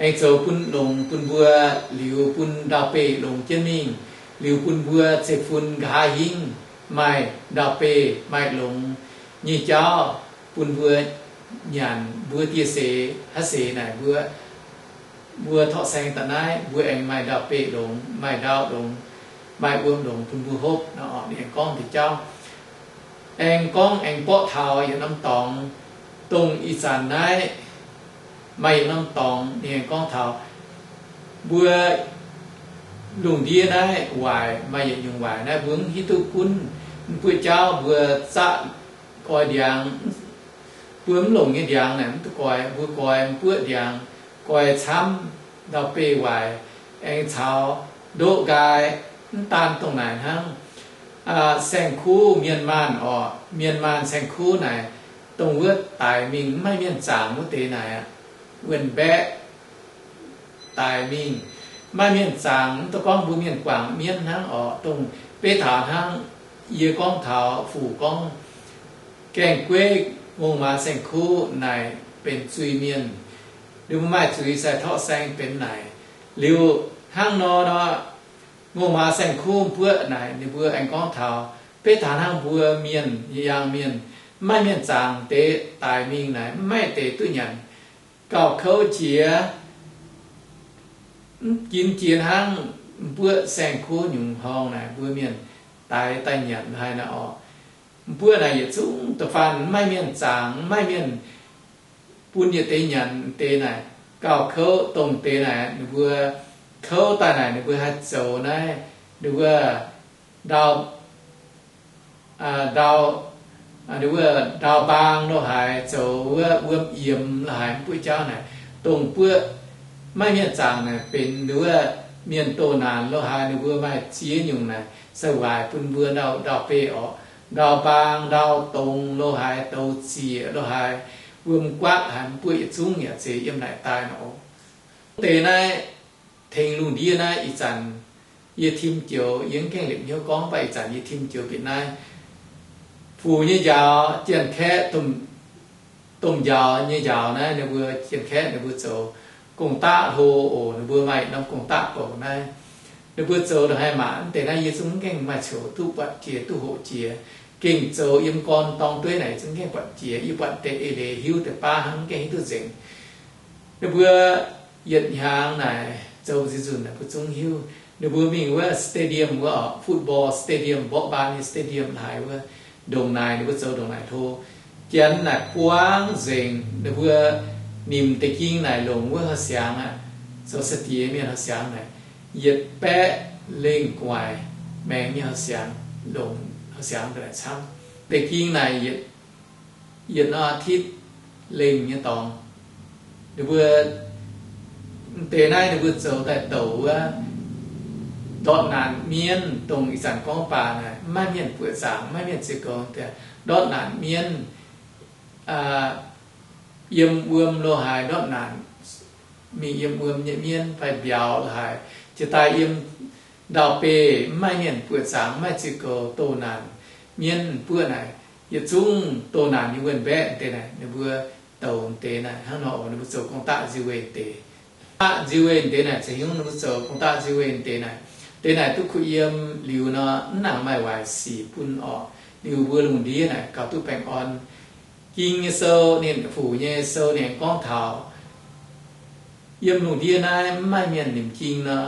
aengx zoux bun longx bun mbuo, liuz bun ndau-beih longx jienv mingh, liuz bun mbuo zeiv-fun nqa'haav hingv maaih ndau-beih maaih longx nyei jauv bun mbuo nyanc. Mbuo dieh seix haaix seix naaic mbuo, mbuo torqv saeng daaih naaiv mbuo aengx maaih ndau-beih longx, maaih ndau longx, maaih wuom longx bun mbuo hopv nor. Ninh aengx gorngv deix jauv, aengx gorngv aengx borqv taux yietc norm dorngx, dongh ih zanc naaiv maaih yietc norm dorngx ninh aengx gorngv taux mbuo lungh ndiev naaiv waaic, maaih yietc nyungc waaic naaiv mbuo mv hiuv duqv gunv, mv buoqv jauv mbuo zaqv goix ndiangx. Mbuo mv longc nyei ndiangx naaic mv duqv goix, mbuo goix mv buoqv ndiangx, goix camv ndau-beih waaic, aengx caux ndoqv nqaai. Mv daan dongh naaic hnangv, saeng-kuv mienh maanh orqc, mienh maanh saeng-kuv naaic, dongh wuov daic mingh mv maaih mienh zaangc wuov deix naaic, wuon-mbaeqv daic mingh, mv maaih mienh zaangc. Mv daan gorngv mbuo mienh guangc mienv hnangv orqc, dongh beiv taux hnangv yie gorngv taux Fuc gorngv gaeng-gueiv ngongh maaz saeng-kuv naaic benx zuiz-mienh. Ninh mbuo maaih zuiz sai torqv saeng benx naaic. Liuz hnangv nor nor, ngongh maaz saeng-kuv mbuoqv naaic ninh mbuo aengx gorngv taux, beiv taux hnangv mbuo mienh, yangh mienh, mv maaih mienh zaangc deix daic mingh naaic, mv maaih deix duqv nyanc, gauh kouv jiex. Mv ginv jiex hnangv mbuoqv saeng-kuv nyungc horngh naaic, mbuo mienh daix daaih nyanc haaix nor orqc. Mbuoqv naaic yietc zungv da'faanh mv maaih mienh zaangc, mv maaih mienh bun yietc deix nyanc deix naaic, gauh kouv dongh deix naaic ninh mbuo kouv daaih naaic ninh mbuo haih zoux naaiv, ninh mbuo ndau, ndau, ninh mbuo ndau mbaang lo haaix zoux wuov wuom yiemx lo haaix mv buoqv jauv naaic, dongh buoqv maiv mienh zaangc naaic benx wuov mienh doh naanc lo haaix ninh mbuo maaih ziex nyungc naaic se waaic bun mbuo ndau ndau-beih orqc. Ndau mbaang, ndau dongz lo haaix, douz zieqc lo haaix, wuom guatv haaix mv buoqv yietc zungv yaac zeiz yiem naaic daaih nor. Deix naaiv tengx lungh ndiev naaiv ih zanc yie tim joux, yie mv gaengh liepc hnyouv gorngv, mv baac ih zanc yie tim joux bieqc naaiv fuc nyei njaaux, Janx-Kaeqv domh njaaux nyei njaaux naaiv, ninh mbuo Janx-Kaeqv ninh mbuo zoux gong-daqv hlo oc. Ninh mbuo maaih norm gong-daqv bouc naaiv. Ninh mbuo zoux ndongc haaix mangc deix naaiv yie zungv mv gaengh maaih coux duqv buatc jiex duqv hoqc jiex. Gengh zoux yiem gorn dorng dueiv naaic zungv mv gaengh buatc jiex. Yie buatc deix eix leiz hiuv deix baav hnangv, mv gaengh hiuv duqv nzengc. Ninh mbuo yietc hnyangx naaic zoux nziex nzunc naaic mbuo zungv hiuv. Ninh mbuo mingh wuov stadium wuov orqc, football stadium, mborqv mbaan nyei stadium haaix wuov, ndongc naaic ninh mbuo zoux ndongc naaic hlo. Janx naaic buangv nzengc. Ninh mbuo nimc deix ging naaic longc wuov hauh siangx aqv, zoux sai-diex mienh hauh siangx naaic, yietc baeqv lengh gu'nguaaic maengx nyei hauh siangx, longc hauh siangx daaih camv. Deix ging naaic yietc norm อาทิตย์ lengh nyei dorngx. Ninh mbuo deix naaiv ninh mbuo zoux daaih douc wuov ndortv naanc mienv, dongh ih zanc gorngv baac naaic maiv mienh buoqc zaangc, maiv mienh ziux goux daaih, ndortv naanc mienv, yiem wuom lo haaix ndortv naanc, mingh yiem wuom nyei mienv fai mbiauz lo haaix, jiex daaih yiem ndau-beih mv maaih mienh buoqc zaangc, mv maaih ziux goux, doh naanc mienv buoqv naaic, yietc zungv doh naanc nyei wuon-mbaeqv deix naaic ninh mbuo douc deix naaic hnangv nor oc. Ninh mbuo zoux gong-daqv nziu-weih deix. Gong-daqv nziu-weih deix naaic za'hingv ninh mbuo zoux gong-daqv nziu-weih deix naaic, deix naaic duqv kuh yiem liuz nor mv nangc maaih waaic sic bun orqc. Liuz mbuo lungh ndiev naaic gauh duqv baengh orn. Ging nyei sou ninh, fuc nyei sou ninh gorngv taux yiem lungh ndiev naaiv mv maaih mienh nimc ging nor,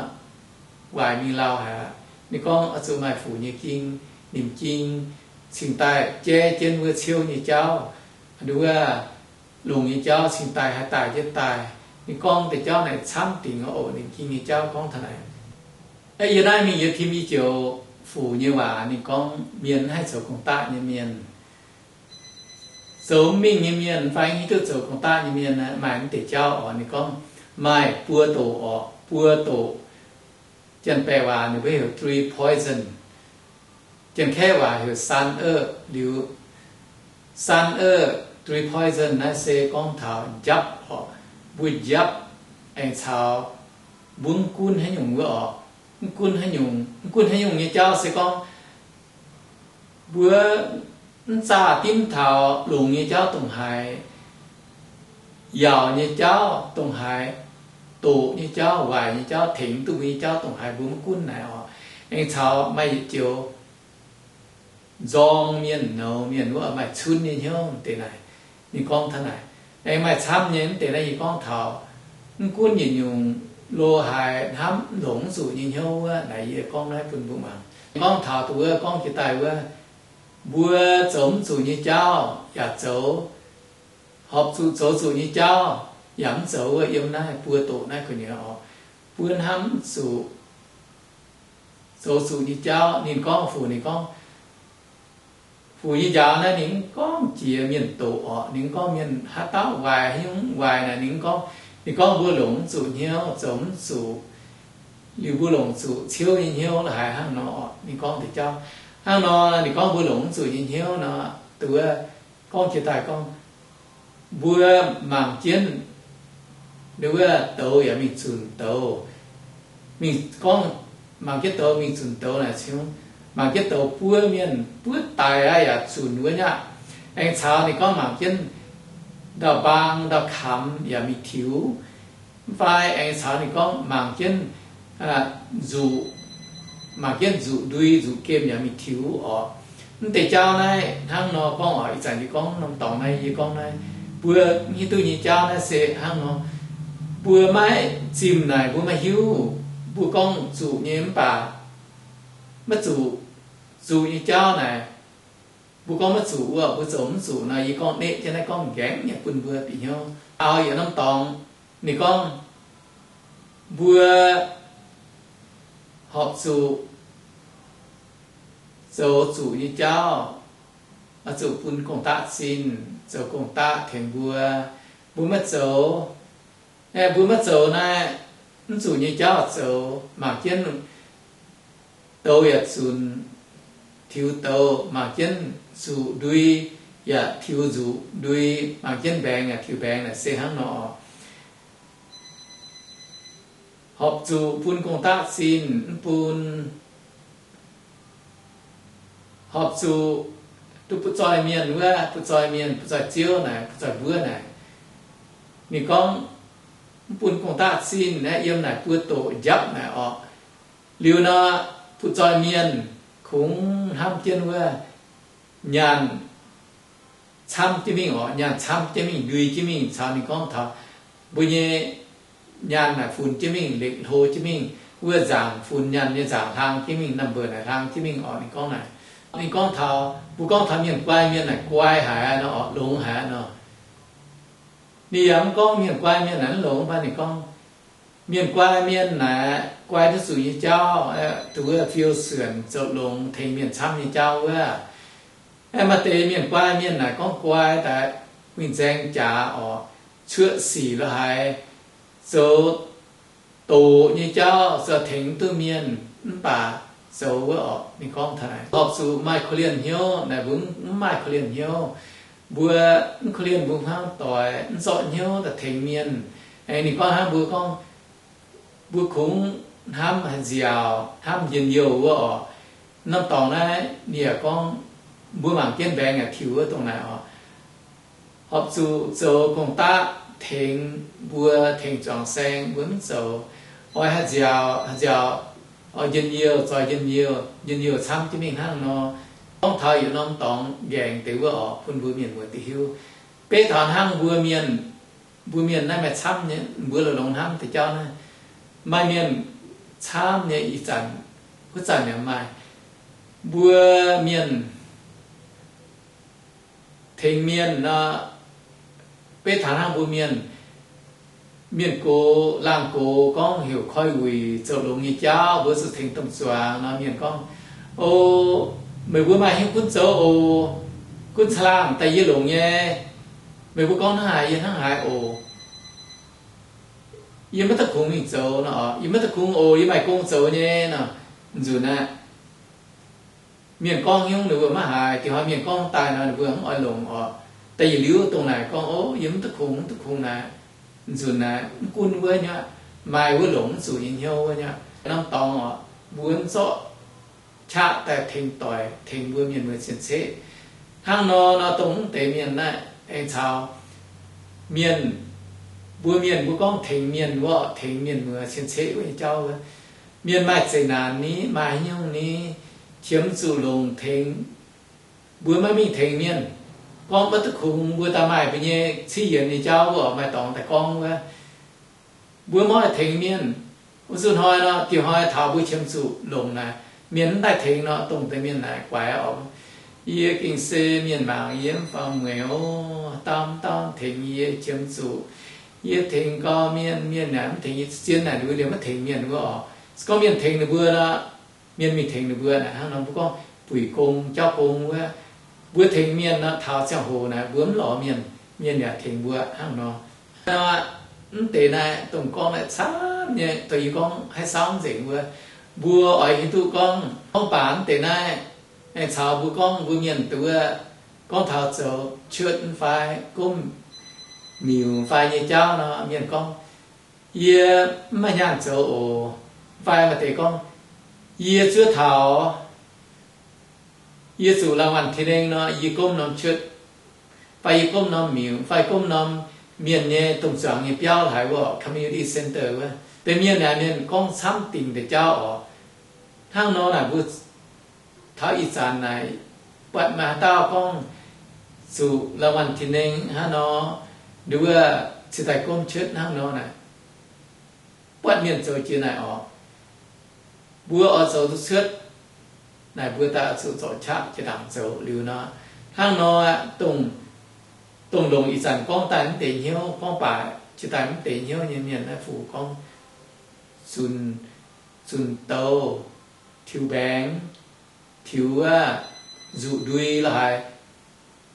waaic mingh lauh haic aqv. Ninh gorngv oix zuqc maaih fuc nyei ging, nimc ging, cingx daaih jaiv jienv wuov ciouv nyei jauv, nduov, longc nyei jauv cingx daaih haih daaih jienv daaih. Ninh gorngv deix jauv naaic camv dingc oc, nimc ging nyei jauv gorngv taux naaic. Yie naaiv mingh yie tim i joux fuc nyei waac, ninh gorngv mienh mv haih zoux gong-daqv nyei mienh, zoux mv mingh nyei mienh fai mv hiuv duqv zoux gong-daqv nyei mienh maaih mv deix jauv oc. Ninh gorngv maaih buo doqc orqc, buo doqc. Janx-Baeqc waac ninh mbuo heuc three poison, Janx-Kaeqv waac heuc 三恶 liuz. 三恶 three poison naaiv se gorngv taux njapv orqc. Mbuo njapv aengx caux mbuo mv gunv haaix nyungc wuov orqc. Mv gunv haaix nyungc, mv gunv haaix nyungc nyei jauv se gorngv mbuo mv zaah dimv taux longx nyei jauv dongh haaix, yaauc nyei jauv dongh haaix, doqc nyei jauv, waaic nyei jauv, tengx duqv mbuo nyei jauv dongh haaix mbuo mv gunv naaic orqc. Aengx caux maaih yietc joux nzorng mienh, nouz mienh wuov maaih cunv nyei hnyouv deix naaic. Ninh gorngv taux naaic. Aengx maaih camv nyei mv deix naaiv yie gorngv taux mv gunv yietc nyungc lo haaix hnamv longc mv zuqc nyei hnyouv wuov naaic, yie gorngv naaiv bun mbuo muangx. Gorngv taux dongh wuov gorngv jiex daaih wuov, mbuo zoux mv zuqc nyei jauv yaac zoux, horpc zuqc zoux zuqc nyei jauv yaac mv zoux wuov, yiem naaiv buo doqc naaiv gu'nyuoz orqc. Mbuo hnamv mv zuqc zoux zuqc nyei jauv. Ninh gorngv fuc, ninh gorngv fuc nyei njaaux naaiv ninh mv gorngv jiex mienh doqc orqc. Ninh mv gorngv mienh haaix dauh waaic haaix nyungc waaic naaic ninh mv gorngv. Ninh gorngv mbuo longc mv zuqc hnyouv, zoux mv zuqc, liuz mbuo longc zuqc ciouv nyei hnyouv lo haaix hnangv nor orqc. Ninh gorngv deix jauv hnangv nor, ninh gorngv mbuo longc mv zuqc nyei hnyouv nor, dongh wuov gorngv jiex daaih gorngv mbuo mangc jienv wuov douz yaac mingh zunc douz. Mingh gorngv mangc jienv douz mingh zunc douz naaic cingx, mangc jienv douz buov mienh buov daic aqv yaac zunc wuov nyaqv. Aengx caux ninh gorngv mangc jienv ndau-mbaang ndau-kamx yaac mingh tiux. Mv fai aengx caux ninh gorngv mangc jienv nzuqc, mangc jienv nzuqc ndui nzuqc gemh yaac mingh tiux orqc. Mv deix jauv naaiv hnangv nor gorngv orqc. Ih zanc yie gorngv norm dorngx naaiv, yie gorngv naaiv, mbuo hiuv duqv nyei jauv naaiv se hnangv nor. Mbuo maiv zimh naaic mbuo maiv hiuv. Mbuo gorngv zuqc nyei mv baac maiv zuqc. Zuqc nyei jauv naaic, mbuo gorngv maiv zuqc wuov, mbuo zoux mv zuqc nor, yie gorngv neqv jienv naaiv gorngv nqaengv nyei bun mbuo bieqc hnyouv. Taux yietc norm dorngx Ninh gorngv, mbuo horpc zuqc zoux zuqc nyei jauv, oix zuqc bun gong-daqv zinh, zoux gong-daqv tengx mbuo. Mbuo maiv zoux, mbuo maiv zoux naaiv, mv zuqc nyei jauv zoux, mangc jienv douz yaac zunc tiux douz, mangc jienv nzuqc ndui yaac tiux nzuqc ndui, mangc jienv mbaengx yaac tiux mbaengx, naaic se hnangv nor. Horpc zuqc bun gong-daqv zinh mv bun, horpc zuqc duqv butv zoih mienh wuov, butv zoih mienh, butv zoih ziouv naaic, butv zoih mbuov naaic. Ninh gorngv, mv bun gong-daqv zinh naaiv, yiem naaic buo doqc njapv naaic orqc. Liuz nor, butv zoih mienh kungx hnamv jienv wuov nyaanh camv jienv mingh orqc, nyaanh camv jienv mingh, ndui jienv mingh caux ninh gorngv taux mbuo nyei nyaanh naaic funx jienv mingh, lekc hlo jienv mingh, wuov nzaangc funx nyaanh nyei nzaangc hlang jienv mingh, number naaic hlang jienv mingh orqc. Ninh gorngv naaic, ninh gorngv taux, mbuo gorngv taux mienh guai mienh naaic guai haic nor orqc, longx haic nor. Ninh yaac mv gorngv mienh guai mienh naaic mv longx, mv baac ninh gorngv mienh guai mienh naaic guai duqv zuqc nyei jauv, duqv wuov fiou suonc zoux longx tengx mienh camv nyei jauv wuov. Aeqv, maaih deix mienh guai mienh naaic gorngv guai daaih winh nzaeng jaax orqc, cuoqv sic lo haaix, zoux doqc nyei jauv zoux tengx duqv mienh mv baac zoux wuov orqc. Ninh gorngv taux naaic, horpc zuqc maaih korv-lienh hnyouv naaic, mbuo mv maaih korv-lienh hnyouv. Mbuo mv korv-lienh mbuo hnangv doic mv zorqv hnyouv daaih tengx mienh. Aeqv, ninh gorngv hnangv mbuo gorngv, mbuo kungx hnamv haih nziaauc, hnamv njien-youh wuov orqc. Norm dorngx naaiv ninh yaac gorngv, mbuo mangc jienv mbaengx yaac tiux wuov dongh naaic orqc. Horpc zuqc zoux gong-daqv tengx mbuo, tengx zuangx saeng mbuo mv zoux. Oix haih nziaauc, haih nziaauc, oix njien-youh, zoih njien-youh, njien-youh camv jienv mingh hnangv nor. Gorngv taux yietc norm dorngx nqaengc deix wuov orqc, bun mbuo mienh muoz duqv hiuv. Beiv taux hnangv mbuo mienh, mbuo mienh naaiv maaih camv nyei, mbuo longx-longx hnamv deix jauv naaiv. Maaih mienh camv nyei ih zanc, wuov zanc yaac maaih. Mbuo mienh tengx mienh nor, beiv taux hnangv mbuo mienh, mienh gox, laangh gox gorngv heuc koi wuic zoux longx nyei jauv, mbuo zuqc tengx domh zuangx nor, mienh gorngv, O, meih mbuo maaih hnyouv gunv zoux oc. Gunv caangh laangh daaih yie longx nyei. Meih mbuo gorngv hnangv haaix yie hnangv haaix oc. Yie maiv duqv kungx mingh zoux nor, yie maiv duqv kungx oc, yie maaih gong zoux nyei nor. Nzunc aqv. Mienh gorngv nyungc ninh mbuo maiv haiz, dinh hnoi mienh gorngv daaih nor ninh mbuo mv oix longc orqc. Da'yietc liuz dongh naaic gorngv, O, yie mv duqv kungx, mv duqv kungx naaic. Nzunc naaic mv gunv wuov nyei, maaih wuov longc mv zuqc nyei hnyouv wuov nyei. Norm dorngx orqc, mbuo mv zorqv qaqv daaih tengx doic, tengx mbuo mienh muoz cien-ceqv. Hnangv nor nor dongh mv deix mienh naaiv aengx caux mienh, mbuo mienh mbuo gorngv tengx mienh wuov, tengx mienh muoz cien-ceqv wuov nyei jauv wuov. Mienh maaih zeqc naanc ni, maaih haaix nyungc ni, qiemx zuqc longc tengx, mbuo maiv mingh tengx mienh. Gorngv maiv duqv kungx, mbuo daaih maaih mbuo nyei ciqv yienx nyei jauv wuov, maaih dorngx daaih gorngv wuov. Mbuo maiv oix tengx mienh. Wuov zuqc hnoi nor, diuh hnoi taux mbuo qiemx zuqc longc naaic, mienh mv daaih tengx nor, dongh deix mienh naaic guaix orqc. Yie gengh se mienh mangc yie mv faaux mueic oc, dauh mv dauh tengx yie qiemx zuqc. Yie tengx gau mienh, mienh naaic mv tengx yie, zien naaic ninh mbuo liemh maiv tengx mienh wuov orqc. Se gorngv mienh tengx ninh mbuo nor, mienh mingh tengx ninh mbuo naaic hnangv nor, mbuo gorngv buic gong, jauv gong wuov. Mbuo tengx mienh nor, taux ziangh hoc naaic mbuo mv lorz mienh, mienh yaac tengx mbuo hnangv nor. Mv deix naaiv dongh gorngv naaiv camv nyei, dongh yie gorngv haaix saauv nzengc wuov, mbuo oix hiuv duqv gorngv, gorngv baac mv deix naaiv aengx caux mbuo gorngv mbuo mienh duqv wuov, gorngv taux zoux cuotv mv fai gomv miuc fai nyei jauv nor, mienh gorngv, yie mv maaih nyaanh zoux oc. Mv fai maaih deix gorngv, yie zuov taux, yie zuqc รางวัลที่หนึ่ง nor, yie gomv norm cuotv, fai yie gomv norm miuc, fai gomv norm mienh nyei domh zuangx nyei biauv haic wuov, community center wuov. Deix mienh naaic mienh gorngv camv dingc deix jauv orqc. Hnangv nor naaic mbuo taux ih zanc naaic buatc maaih haaix dauh gorngv zuqc รางวัลที่หนึ่ง hnangv nor, nduov ciex daaih gomv cuotv hnangv nor naaic, buatc mienh zoux jiex naaic orqc. Mbuo oix zoux duqv cuotv naaic, mbuo daaih zuqc zorc qaqv jiex ndaangc zoux liuz nor. Hnangv nor, dongh longc ih zanc gorngv daaih mv deix hnyouv gorngv baac jiex daaih mv deix hnyouv nyei mienh naaiv, Fuc gorngv zunc, zunc douz, tiux mbaengx, tiux nzuqc ndui lorqc haic,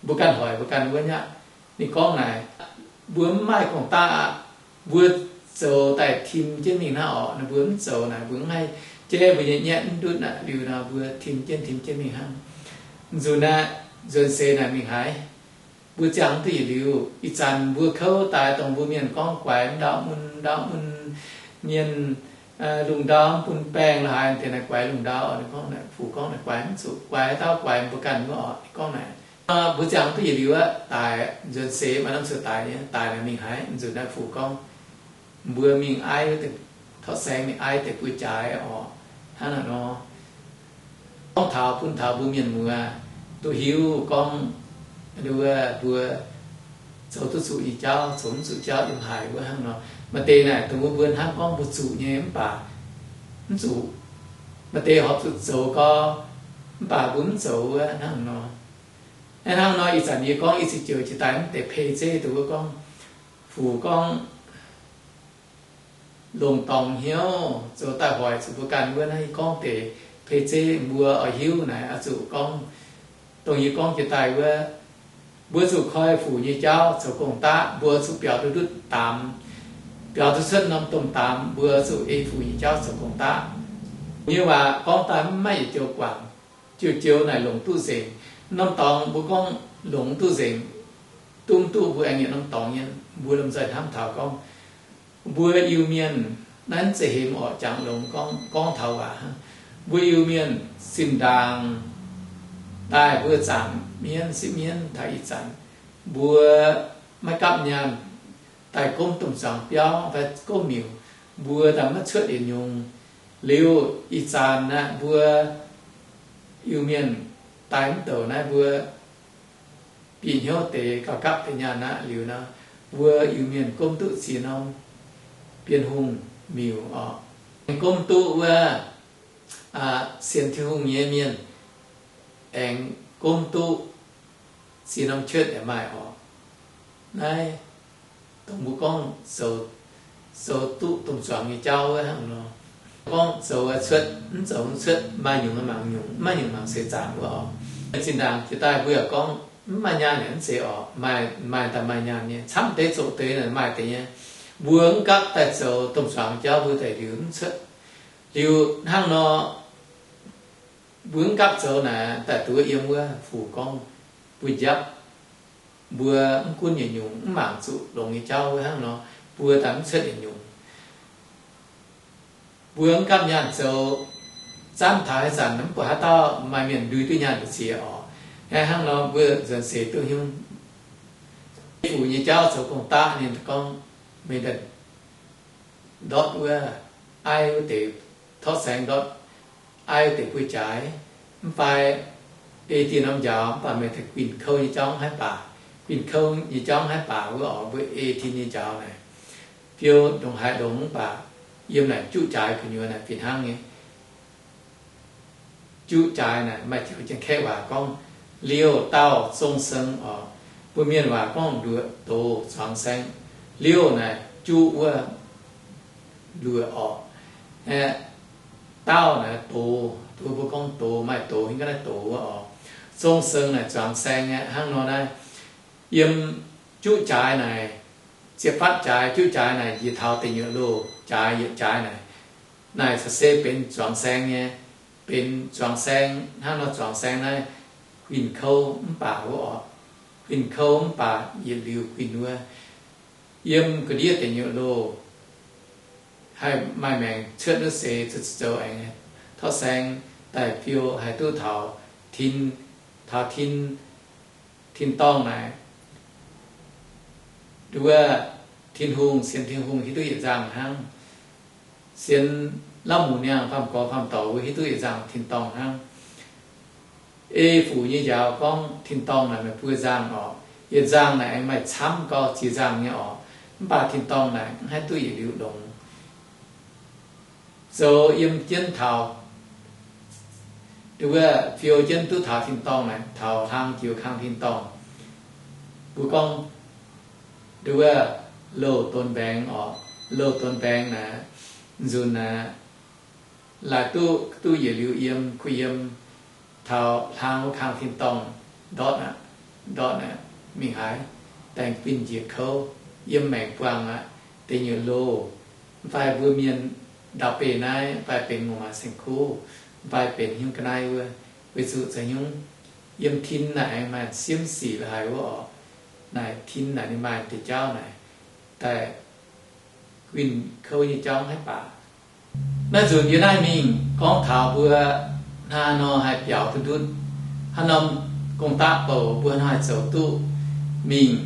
mbuo ganh hoic mbuo ganh wuov nyaqv. Ninh gorngv naaic, mbuo mv maaih gong-daqv aqv. Mbuo zoux daaih tim jienv mingh hnangv orqc. Ninh mbuo mv zoux naaic, mbuo mv haih jaiv mbuo nyei nyetv mv ndutv aqv. Liuz nor mbuo tim jienv tim jienv mingh hnangv. Nzunc naaiv, nzuonx seix naaic mingh haaix, mbuo ziangh duqv yietc liuz. Ih zanc mbuo kouv daaih dongh mbuo mienh gorngv guaix ndau mun, ndau mun, mienh lungh ndau mv bun baengh lorqc haaix, deix naaic guaix lungh ndau. Ninh gorngv naaic, Fuc gorngv naaic guaix mv zuqc, guaix haaix dauh guaix mbuo ganh wuov orqc. Ninh gorngv naaic, mbuo ziangh duqv yietc liuz aqv, daic, nzuonx seix maaih norm ziouc daic nyei, daic naaic mingh haaix? Nzunc naaiv Fuc gorngv, mbuo mingh aiv, torqv saeng mingh aiv deix buoz-jaaix orqc. Hnangv naaic nor, gorngv taux bun taux mbuo mienh muoz duqv hiuv gorngv, wuov mbuo zoux duqv zuqc nyei jauv, zoux mv zuqc jauv yiem haaix wuov hnangv nor. Maaih deix naaic dongh wuov mbuo hnamv gorngv mbuo zuqc nyei mv baac mv zuqc. Maaih deix horpc zuqc zoux gau, mv baac mbuo mv zoux wuov hnangv nor. Hnangv nor ih zanc yie gorngv i cin joux jiex daaih mv deix pei zeiv dongh wuov gorngv, Fuc gorngv longc dorngx hnyouv zoux daaih hoic zuqc mbuo ganh wuov naaiv, yie gorngv deix pei zeiv mbuo oix hiuv naaic oix zuqc gorngv, dongh yie gorngv jiex daaih wuov, mbuo zuqc koi Fuc nyei jauv zoux gong-daqv, mbuo zuqc biaux duqv ndutv daamx, biaux duqv cuotv norm domh daamx, mbuo zuqc ei Fuc nyei jauv zoux gong-daqv. Nyei waac gorngv daaih mv maaih yietc joux guangc, joux-joux naaic longc duqv nzengc. Norm dorngx mbuo gorngv longc duqv nzengc, duqv mv duqv mbuo aengx yietc norm dorngx nyei. Mbuo lomh nzoih hnamv taux gorngv, mbuo Iu-Mienh naaiv zeiz hemx orqc, jangx longx gorngv, gorngv taux waac hnangv. Mbuo Iu-Mienh zinh ndaangc daaih mbuo zaangc mienv sipv mienv taux ih zanc, mbuo maiv gapv nyaanh daaih gomv domh zuangx biauv fai gomv miuc, mbuo daaih maiv cuotv yietc nyungc. Liuz ih zanc naaiv mbuo Iu-Mienh daaih mv douc naaiv mbuo bieqc hnyouv deix gauh gapv deix nyaanh aqv. Liuz nor, mbuo Iu-Mienh gomv duqv ziex norm Bienh Hungh miuc orqc, aengx gomv duqv wuov sienx Tin-Hungh nyei mienh aengx gomv duqv ziex norm cuotv yaac maaih orqc. Naaiv dongh mbuo gorngv zoux duqv domh zuangx nyei jauv wuov hnangv nor. Gorngv zoux cuotv, mv zoux mv cuotv, maaih nyungc mangc nyungc, mv maaih nyungc mangc seix zaangc wuov orqc. Zinh ndaangc jiex daaih mbuo yaac gorngv mv maaih nyaanh yaac mv zeiz orqc. Maaih, maaih daaih maaih nyaanh nyei, camv deix zoqc deix naaic maaih deix nyei. Mbuo mv gapv daaih zoux domh zuangx jauv, mbuo daaih liuz mv cuotv. Liuz hnangv nor, mbuo mv gapv zoux naaic daaih duqv yiem wuov Fuc gorngv mbuo njapv, mbuo mv gunv yietc nyungc mv mangc zuqc longx nyei jauv wuov hnangv nor, mbuo daaih mv cuotv yietc nyungc. Mbuo mv gapv nyaanh zoux, zanv taux haaix zanc mv buatc haaix dauh maaih mienh ndui duqv nyaanh mbu'ziex orqc. Hnangv nor mbuo nzuonx seix duqv hiuv, Fuc nyei jauv zoux gong-daqv ninh gorngv, meih ndortv wuov, aiv wuov deix torqv saeng ndortv aiv wuov deix buoz-jaaix, mv fai ei dieh norm njaaux, mv baac meih daaih guinh kouv nyei jauv mv haih baac, guinh kouv nyei jauv mv haih baac wuov orqc, mbuo ei tin nyei njaaux naaic, fiou ndongc haaix longx mv baac yiem naaic juqv jaaix gu'nyuoz naaic fih hnangv nyei. Juqv jaaix naaic maaih joux Janx-Kaeqv waac gorngv, liouh dauh zong seng orqc. Mbuo mienh waac gorngv nduoqc doz zuangx saeng. Liouh naaic juqv wuov nduoqc orqc. Dauh naaic doz, doz mbuo gorngv doz, maaih doz, hingv ga'naaiv doz wuov orqc. Zong seng naaic zuangx saeng aqv. Hnangv nor naaiv, yiem juqv jaaix naaic, ziepc fatv jaaix, juqv jaaix naaic njiec taux deic nyuoqc loh jaaix, yietc jaaix naaic, naaic caux se benx zuangx saeng nyei, benx zuangx saeng. Hnangv nor zuangx saeng naaiv, huin kouv mv baac wuov orqc, huin kouv mv baac yietc liuz huin wuov, yiem ga'ndiev deic nyuoqc loh haih maaih maengc cuotv wuov seix zoux aengx torqv saeng daaih fiou haih duqv taux tin, taux tin, tin-dorngh naaic. Nduov, Tin-Hungh, sienx Tin-Hungh hiuv duqv yietc nzangh hnangv. Sienx Lauv Muc Niangh, Faam Gorx Faam Dorc wuov hiuv duqv yietc nzangh tin-dorngh hnangv. Ei Fuc nyei njaaux gorngv tin-dorngh naaic maaih buo nzangh orqc. Yietc nzangh naaic aengx maaih camv gau ziex nzangh nyei orqc. Mv baac tin-dorngh naaic mv haih duqv yietc liuz longx. Zoux yiem jienv taux, nduov, fiou jienv duqv taux tin-dorngh naaic, taux hlang jiex kang tin-dorngh. Mbuo gorngv, nduov, Louh donx mbaengx orqc. Louh donx mbaengx naaic, nzunc naaic, laaix duqv, duqv yietc liuz yiem, kuh yiem, taux hlang wuov kang tin-dorngh ndortv aqv, ndortv aqv, mingh haaix, daengx guinh njiec kouv, yiem maengc buangh aqv, deic nyuoqc loh. Mv fai mbuo mienh ndau-beih naaiv, mv fai benx ngongh maac saeng-kuv, mv fai benx hnyouv ga'naaiv wuov, weic zuqc za'nyungc yiem tin naaic aengx maaih siemv sic la'haic wuov orqc. Naaic tin naaic ninh maaih deix jauv naaic daaih guinh kouv nyei jauv mv haih baac. Naaiv nzunc yie naaiv mingh gorngv taux mbuo hnangv haaix nor haih biaux duqv ndutv, haaix norm gong-daqv bouc mbuo haaix nor haih zoux duqv mingh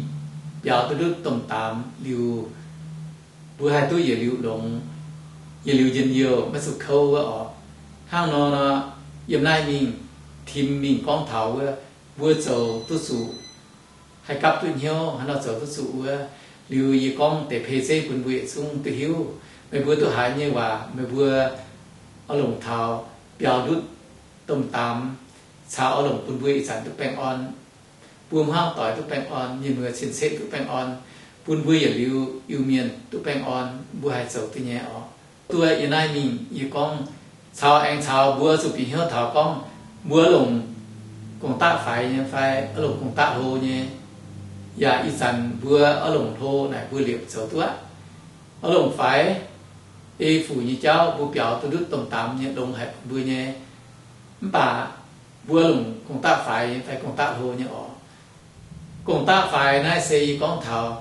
biaux duqv ndutv domh daamx liuz, mbuo haih duqv yietc liuz longx, yietc liuz njien-youh, maiv zuqc kouv wuov orqc. Hnangv nor nor, yiem naaiv mingh tim mingh gorngv taux wuov, mbuo zoux duqv zuqc haih gapv duqv hnyouv haaix nor zoux duqv zuqc wuov. Liuz yie gorngv deix pei zeiv bun mbuo yietc zungv duqv hiuv. Meih mbuo duqv haiz nyei waac meih mbuo oix longc taux biaux ndutv domh daamx caux oix longc bun mbuo ih zanc duqv baengh orn, mbuo hmuangv doic duqv baengh orn, mienh muoz cien-ceqv duqv baengh orn, bun mbuo yietc liuz Iu-Mienh duqv baengh orn, mbuo haih zoux duqv nyei orqc. Duqv yie naaiv mingh yie gorngv caux aengx caux mbuo zuqc bieqc hnyouv taux gorngv mbuo longc gong-daqv faix nyei fai oix longc gong-daqv hlo nyei. Yaac ih zanc mbuo oix longc hlo naaic mbuo liepc zoux duqv aqv. Oix longc faix ei fuc nyei jauv mbuo biaux duqv ndutv domh daamx nyei longx haic bun mbuo nyei. Mv baac mbuo longc gong-daqv faix nyei fai gong-daqv hlo nyei orqc. Gong-daqv faix naaiv se yie gorngv taux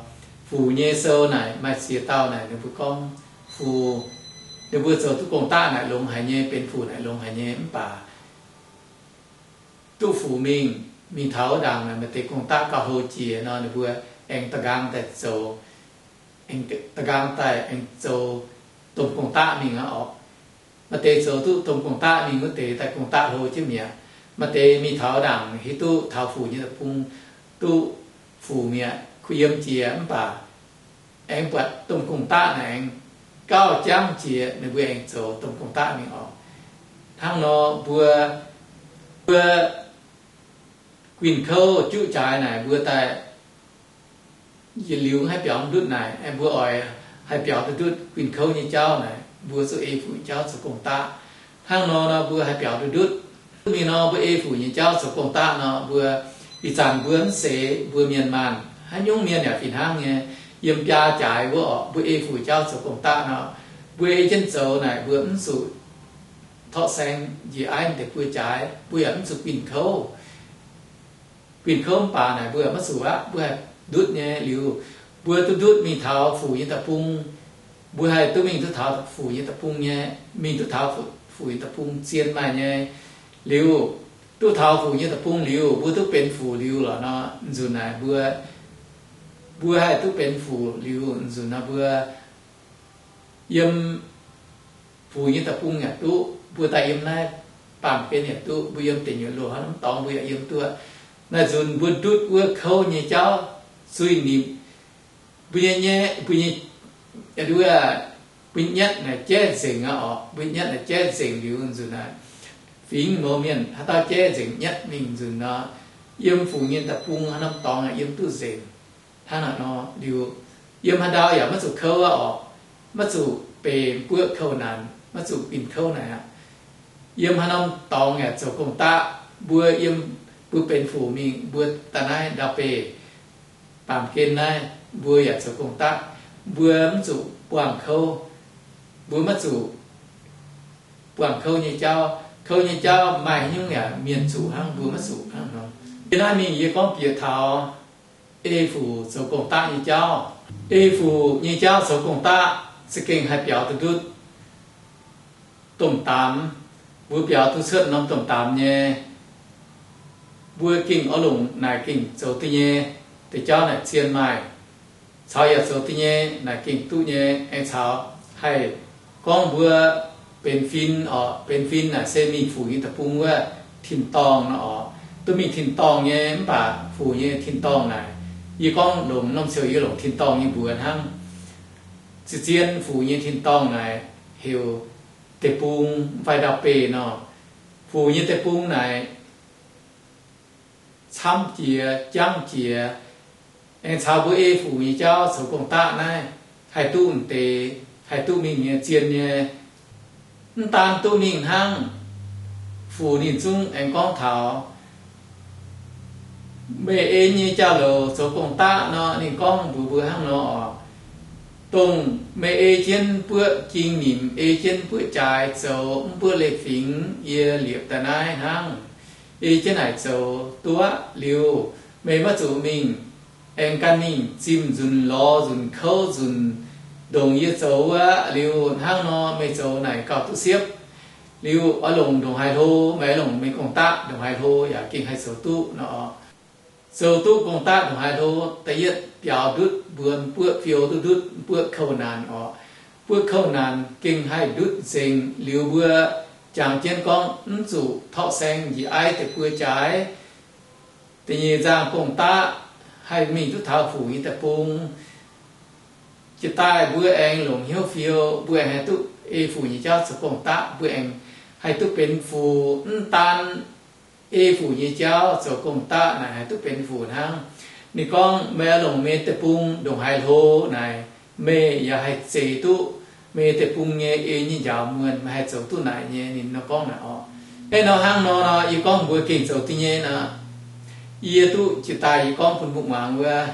fuc nyei sou naaic maaih ziex dauh naaic ninh mbuo gorngv fuc, ninh mbuo zoux duqv gong-daqv naaic longx haic nyei, benx fuc naaic longx haic nyei, mv baac duqv fuc mingh, mingh taux wuov ndaangc naaic maaih deix gong-daqv gauh hlo jiex nor ninh mbuo aengx da'nqaang daaih zoux, aengx da'nqaang daaih aengx zoux domh gong-daqv mingh aqv orqc. Maaih deix zoux duqv domh gong-daqv mingh wuov deix daaih gong-daqv hlo jienv mi'aqv. Maaih deix mingh taux wuov ndaangc hiuv duqv taux fuc nyei deic-bung duqv fuc mi'aqv, kuh yiem jiex mv baac aengx buatc domh gong-daqv naaic aengx gauh jangv jiex, ninh mbuo aengx zoux domh gong-daqv mingh orqc. Hnangv nor mbuo, mbuo guinh kouv juqv jaaix naaic mbuo daaih yietc liuz haih biaux ndutv naaic, mbuo oix haih biaux duqv ndutv guinh kouv nyei jauv naaic, mbuo zuqc ei fuc nyei jauv zoux gong-daqv. Hnangv nor nor mbuo haih biaux duqv ndutv. Mingh nor mbuo ei fuc nyei jauv zoux gong-daqv nor, mbuo ih zanc mbuo mv seix mbuo mienh maanh, haaix nyungc mienh yaac fih hnangv nyei, yiem biaa jaaix wuov orqc, mbuo ei fuc jauv zoux gong-daqv nor, mbuo ei jienv zoux naaic mbuo mv zuqc torqv saeng njiec aiv deix buo jaaix, mbuo yaac mv zuqc guinh kouv. Guinh kouv mv baac naaic mbuo yaac maiv zuqc aqv, mbuo haih ndutv nyei liuz, mbuo duqv ndutv mingh taux fuc nyei deic-bung. Mbuo haih duqv mingh duqv taux fuc nyei deic-bung nyei, mingh duqv taux fuc nyei deic-bung zien maaih nyei. Liuz, duqv taux fuc nyei deic-bung liuz, mbuo duqv benx fuc liuz lorqc nor, nzunc naaic mbuo, mbuo haih duqv benx fuc liuz, nzunc naaic mbuo yiem fuc nyei deic-bung yaac duqv, mbuo daaih yiem naaiv baamh gen yaac duqv, mbuo yiem deic nyuoqc loh hnangv norm dorngx mbuo yaac yiem duqv. Naaiv nzunc mbuo ndutv wuov kouv nyei jauv, zuiz-nipc, mbuo nyei nyei, mbuo nyei, mbuo nyei nyetv naaic jaiv nzengc aqv orqc. Mbuo nyei nyetv naaic jaiv nzengc liuz nzunc naaic, fingx mouz mienh haaix dauh jaiv nzengc nyetv mingh nzunc nor, yiem fuc nyei deic-bung hnangv norm dorngx yiem duqv nzengc. Hnangv naaic nor liuz, yiem haaix ndau yaac maiv zuqc kouv aqv orqc. Maiv zuqc beic mbuoqv kouv naanc, maiv zuqc guinh kouv naaic aqv. Yiem haaix norm dorngx yaac zoux gong-daqv. Mbuo yiem, mbuo benx fuc mingh, mbuo daaih naaiv ndau-beih baamh gen naaiv, mbuo yaac zoux gong-daqv. Mbuo mv zuqc buangh kouv. Mbuo maiv zuqc buangh kouv nyei jauv. Kouv nyei jauv maaih haaix nyungc yaac mienh zuqc hnangv, mbuo maiv zuqc hnangv nor. Yie naaiv mingh yie gorngv bieqc taux ei fuc zoux gong-daqv nyei jauv. Ei fuc nyei jauv zoux gong-daqv za'gengh haih biaux duqv ndutv domh daamx. Mbuo biaux duqv cuotv norm domh daamx nyei, mbuo gengh oix longc naaic gengh zoux duqv nyei. Deix jauv naaic zien maaih, caux yaac zoux duqv nyei, naaic gengh duqv nyei. Aengx caux haih gorngv mbuo benx fin orqc. Benx fin naaic se mingh fuc nyei deic-bung wuov tin-dorngh nor orqc. Duqv mingh tin-dorngh nyei, mv baac fuc nyei tin-dorngh naaic, yie gorngv longc norm ziouc yie longc tin-dorngh nyei mbuox hnangv. Zien-zien fuc nyei tin-dorngh naaic heuc deic-bung fai ndau-beih nor. Fuc nyei deic-bung naaic camv jiex, jangv jiex, Aengx caux mbuo ei fuc nyei jauv zoux gong-daqv naaiv, haih duqv deix, haih duqv mingh nyei zien nyei. Mv daan duqv mingh hnangv, fuc ninh zungv aengx gorngv taux meih ei nyei jauv-louc zoux gong-daqv nor, ninh gorngv mbuox mbuo hnangv nor oc. Dongh meih ei jienv buoqv ging nimc, ei jienv buoqv jaaix zoux mv buoqv leiz-fingx, yie liepc daaih naaiv hnangv, ei jienv naaic zoux duqv liuz, meih maiv zuqc mingh aengx gan mingh zimh nzunc, lorz nzunc, kouv nzunc, ndongc yie zoux wuov liuz hnangv nor, meih zoux naaic gauh duqv siepv. Liuz oix longc ndongc haaix hlo, meih longc meih gong-daqv ndongc haaix hlo yaac gengh haih zoux duqv nor. Zoux duqv gong-daqv ndongc haaix hlo, da'yietv biaux ndutv mbuo buoqv fiou duqv ndutv, buoqv kouv naanc oc. Buoqv kouv naanc gengh haih ndutv nzengc. Liuz mbuo jangx jienv gorngv mv zuqc torqv saeng njiec aiv deix buo jaaix. Da'nyeic nzangc gong-daqv haih mingh duqv taux fuc nyei deic-bung. Jiex daaih mbuo aengx longc hnyouv fiou, mbuo aengx haih duqv ei fuc nyei jauv zoux gong-daqv, mbuo aengx haih duqv benx fuc. Mv daan ei fuc nyei jauv zoux gong-daqv naaic haih duqv benx fuc hnangv. Ninh gorngv meih oix longc meih deic-bung ndongc haaix hlo naaic, meih yaac haih zeix duqv meih deic-bung nyei ei nyei njaaux muonh, meih haih zoux duqv naaic nyei. Ninh nor gorngv naaic oc. Aeqv, nor hnangv nor nor, yie gorngv mbuo gengh zoux duqv nyei nor. Yie duqv jiex daaih yie gorngv bun mbuo muangx wuov,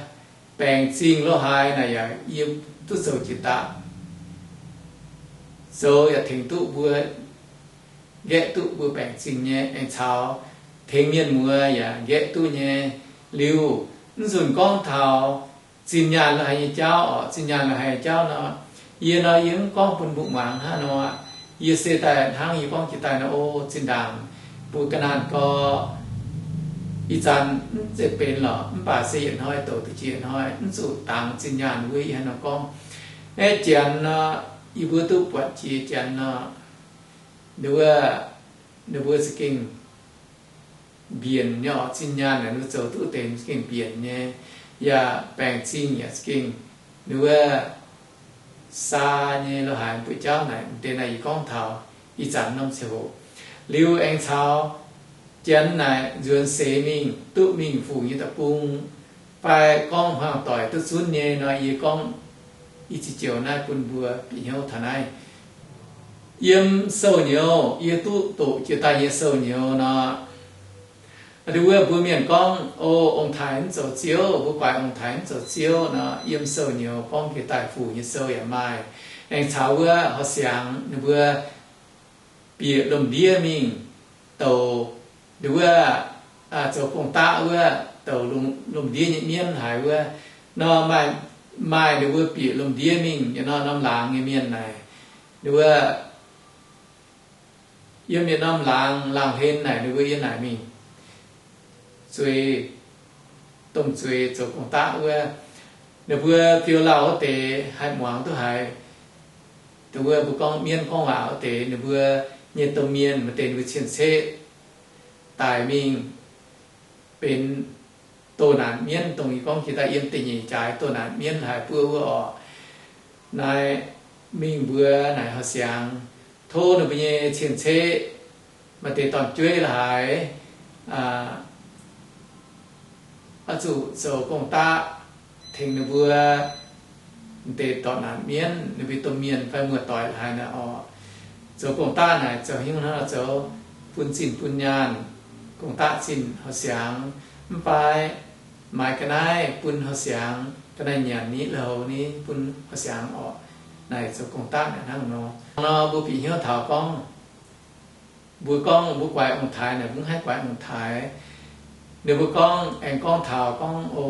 baengc zingh lo haaix naaic yaac yie duqv zoux jiex daaih. Zoux yaac tengx duqv mbuo, nqaeqv duqv mbuo baengc zingh nyei, aengx caux tengx mienh muoz yaac nqaeqv duqv nyei. Liuz, mv nzunc gorngv taux zinh nyaanh lo haaix nyei jauv oc, zinh nyaanh lo haaix nyei jauv nor, yie nor yie mv gorngv bun mbuo muangx hnangv nor. Yie se daaih hnangv yie gorngv jiex daaih nor, o, zinh ndaangc mbuo ga'naanh gorx, ih zanc mv zeiz benx lorqc, mv baac se yietc hnoi douc duqv jiex hnoi, mv zuqc dangx zinh nyaanh wuov. Yie hnangv nor gorngv, aeqv, Janx nor, yie mbuo duqv buatc jiex Janx nor, ninh wuov, ninh mbuo za'gengh mbienc nyei oc. Zinh nyaanh naaic ninh mbuo zoux duqv deix za'gengh mbienc nyei, yaac baengc zingh yaac za'gengh, ninh wuov, saa nyei lo haaix mbuo jauv naaic, deix naaic yie gorngv taux ih zanc norm ziangh hoc. Liuz aengx caux Janx naaic nzuonx seix mingh duqv mingh fuc nyei deic-bung, fai gorngv hmuangx doic duqv zunv nyei nor, yie gorngv i ziex joux naaiv bun mbuo bieqc hnyouv taux naaiv. Yiem sou nyouz, yie duqv doqc jiex daaih nyei sou nyouz nor, wuov mbuo mienh gorngv, o, ong-taaix mv zoux ziouv, mbuo guaix ong-taaix mv zoux ziouv nor, yiem sou nyouz gorngv jiex daaih fuc nyei sou yaac maaih. Aengx caux wuov horqc siangx ninh mbuo bieqc lomh ndiev mingh douc, ninh wuov, zoux gong-daqv wuov, douc lomh ndiev nyei mienv haic wuov nor, maaih, maaih ninh mbuo bieqc lomh ndiev mingh yietc norm norm laangz nyei mienh naaic, ninh wuov yiem yietc norm laangz, laangz hlen naaic ninh mbuo yiem naaic mingh zueiz, domh zueiz zoux gong-daqv wuov. Ninh mbuo fiou lauh wuov deix haih muangx duqv haiz, dongh wuov mbuo gorngv mienv gorngv waac wuov deix, ninh mbuo nyei domh mienh maaih deix ninh mbuo cien-ceqv daic mingh benx doh naanc mienv, dongh yie gorngv jiex daaih yiem da'nyeic jaaix doh naanc mienv haic buov wuov orqc. Naaiv mingh mbuox naaic horqc siangx, tov ninh mbuo nyei cien-ceqv, maaih deix dorn-jueiv la'haiz, oix zuqc zoux gong-daqv tengx ninh mbuo deix dorc naanc mienv, ninh mbuo domh mienh fai muoz-doic la'haiz naaic orqc. Zoux gong-daqv naaic zoux hnyouv hnangv nor zoux, bun zinh bun nyaanh, gong-daqv zinh horqc siangx, mv fai maaiz ga'naaiv bun horqc siangx, ga'naaiv nyanc ni, lui-houx ni bun horqc siangx orqc. Naaic zoux gong-daqv naaic hnangv nor. Nor mbuo bieqc hnyouv taux gorngv, mbuo gorngv mbuo guaix ong-taaix naaic, mbuo mv haih guaix ong-taaix. Ninh mbuo gorngv, aengx gorngv taux gorngv, o,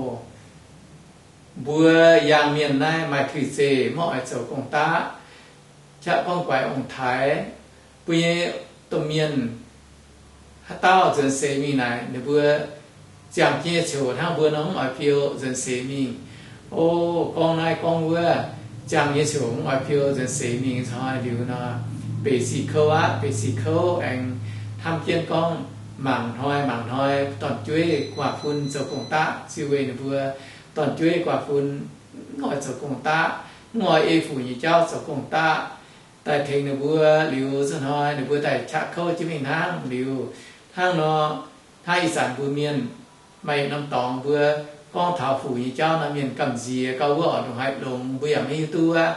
mbuo yangh mienh naaiv maaih tuix zeih maiv oix zoux gong-daqv, qaqv gorngv guaix ong-taaix. Mbuo nyei domh mienh haaix dauh nzuonx seix mingh naaic, ninh mbuo ziangh jienv nyei ziouc hnangv mbuo nor mv oix fiou nzuonx seix mingh. O, gorngv naaiv gorngv wuov, ziangh nyei ziouc mv oix fiou nzuonx seix mingh. Hnoi liuz nor, beic sic kouv aqv, beic sic kouv aengx hnamv jienv gorngv, mangc hnoi mangc hnoi dorn-jueiv guaax fun zoux gong-daqv, ziux weic ninh mbuo dorn-jueiv guaax fun mv oix zoux gong-daqv, mv oix ei fuc nyei jauv zoux gong-daqv, daaih tengx ninh mbuo liuz, zinh hnoi ninh mbuo daaih qaqv kouv jienv mingh hnangv. Liuz hnangv nor, hnangv ih zanc mbuo mienh maaih yietc norm dorngx mbuo Gorngv taux fuc nyei jauv nor, mienh gamh nziex gauh wuov oc, ndongc haaix longx mbuo yaac maiv hiuv duqv aqv.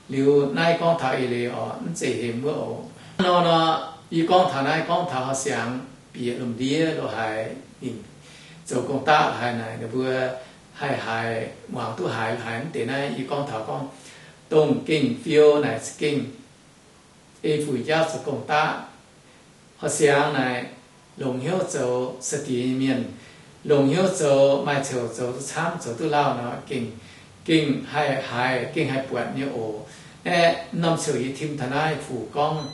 Liuz naaiv gorngv taux eix leiz oc, mv zeiz hemx wuov oc. Nor nor, yie gorngv taux naaiv, gorngv taux horh siangx bieqc lomh ndiev lo haaix, ninh zoux gong-daqv lo haaix naaic, ninh mbuo haih haiz, muangx duqv haiz lo haaix. Mv deix naaiv yie gorngv taux gorngv dongh gengh fiou naaic za'gengh ei fuc jauv zoux gong-daqv. Horh siangx naaic longc hnyouv zoux sa'diex nyei mienh, longc hnyouv zoux maaih ceuc zoux duqv camv, zoux duqv lauh nor, gengh, gengh haih haiz, gengh haih buatc nyei oc. Aeqv, norm ceuc yie tim taux naaiv fuc gorngv,